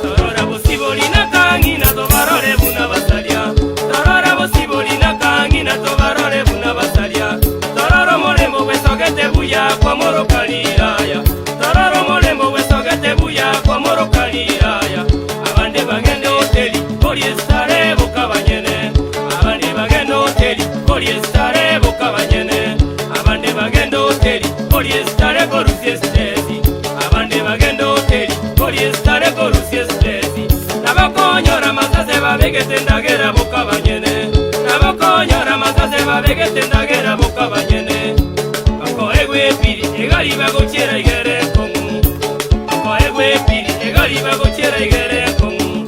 Torora bosibori na kang'ina tobarore buna basaria Torora bosibori na kang'ina tobarore buna basaria Tororo morembo bwesogete buya kwa morokaliraya Tororo morembo bwesogete buya kwa morokaliraya Abande bagende hoteli kori esitare bokabanyene Abande bagende hoteli kori esitare bokabanyene Abande bagende hoteli kori esitare korusia esitesi Abande bagende hoteli kori esitare korusia esitesi Nabakonyora masase babegete ndagera bokabanyene Nabakonyora masase babegete ndagera bokabanyene Bakoegwa epiri egari bagochiera igere kong'u Bakoegwa epiri egari bagochiera igere kong'u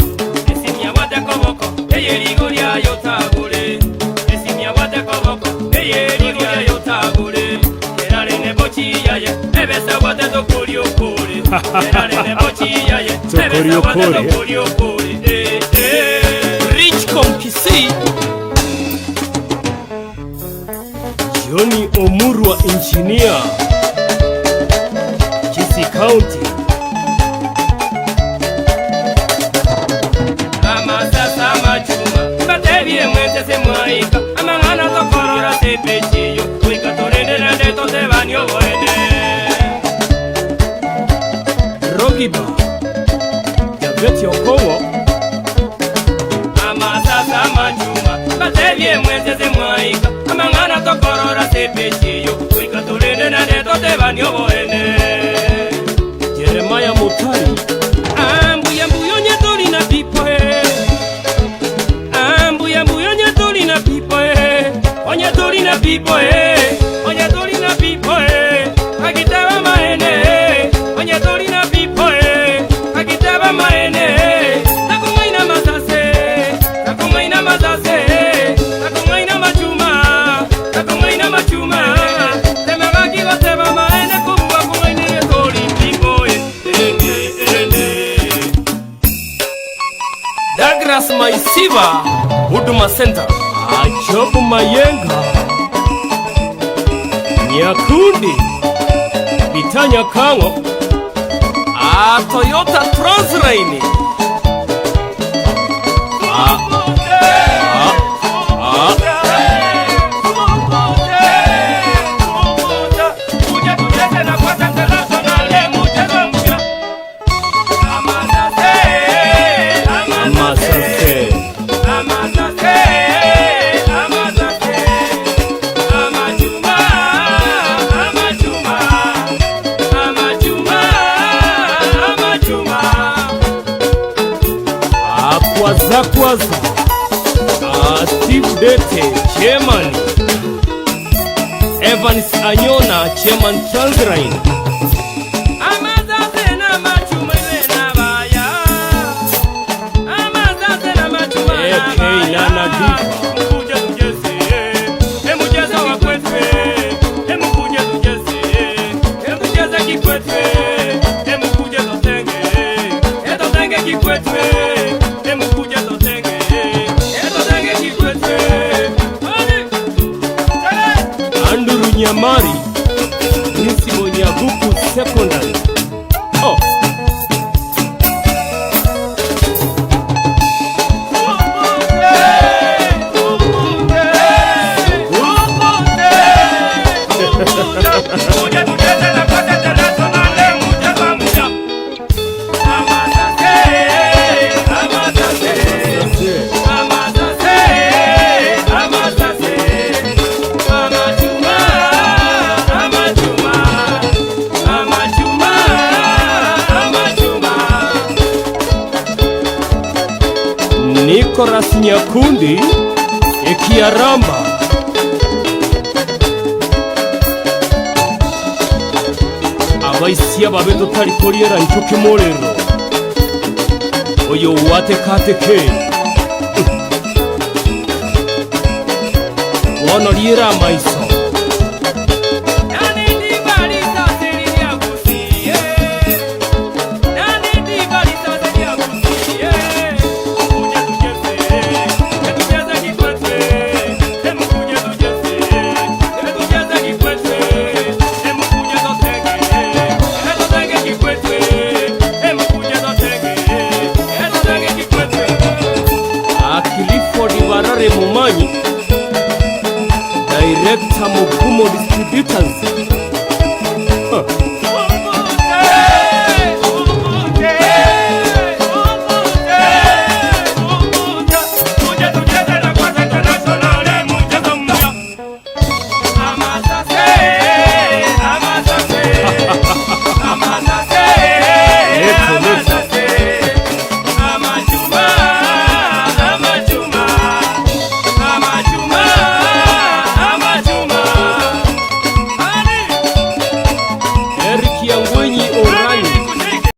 Tokori okore. Rich Komkisi Johnny Omurwa Engineer Kisii County Amasasa amachuma mbatebie mwentese mwaika amang'ana tokorora sepechiyo goika torende naende totebani oboene Rogiba Javeti Okongo Amasasa amachuma mbatebie mwentese mwaika amang'ana tokorora sepechiyo goika torende naende totebani oboene Jeremiah Mutari Ambuya mbuyo nyetori na pipo eh. Ambuya mbuyo nyetori na pipo eh. Onyetori na pipo eh. Onyetori na pipo eh. Akitaba maene eh. Onyetori na pipo eh. Akitaba maene eh. Nakungaina masase. Nakungaina masase. Nakungaina machuma. Nakungaina machuma. Temagaki goteba maene kubuwa kungaina yetori pipo eh. Douglas Maisiva, Huduma Center. Ajobu Mayenga, Nyakundi, Bitanya Kango, a Toyota Transline. Ah, ah, ah. Amasase. Akwaza kwaza. Ah, Steve Dete, chairman. Evans Anyona, chairman Transline. AK Nana Diva. Andrew Nyamari, Principal Nyabuku Secondary. Oh. Nicholas Nyakundi Ekiaramba Abaisia babe totari koriera nchuke morero Oyo watekateke Bono riera amaiso Clifford Barare Mumanyi Director Mugumo Distributors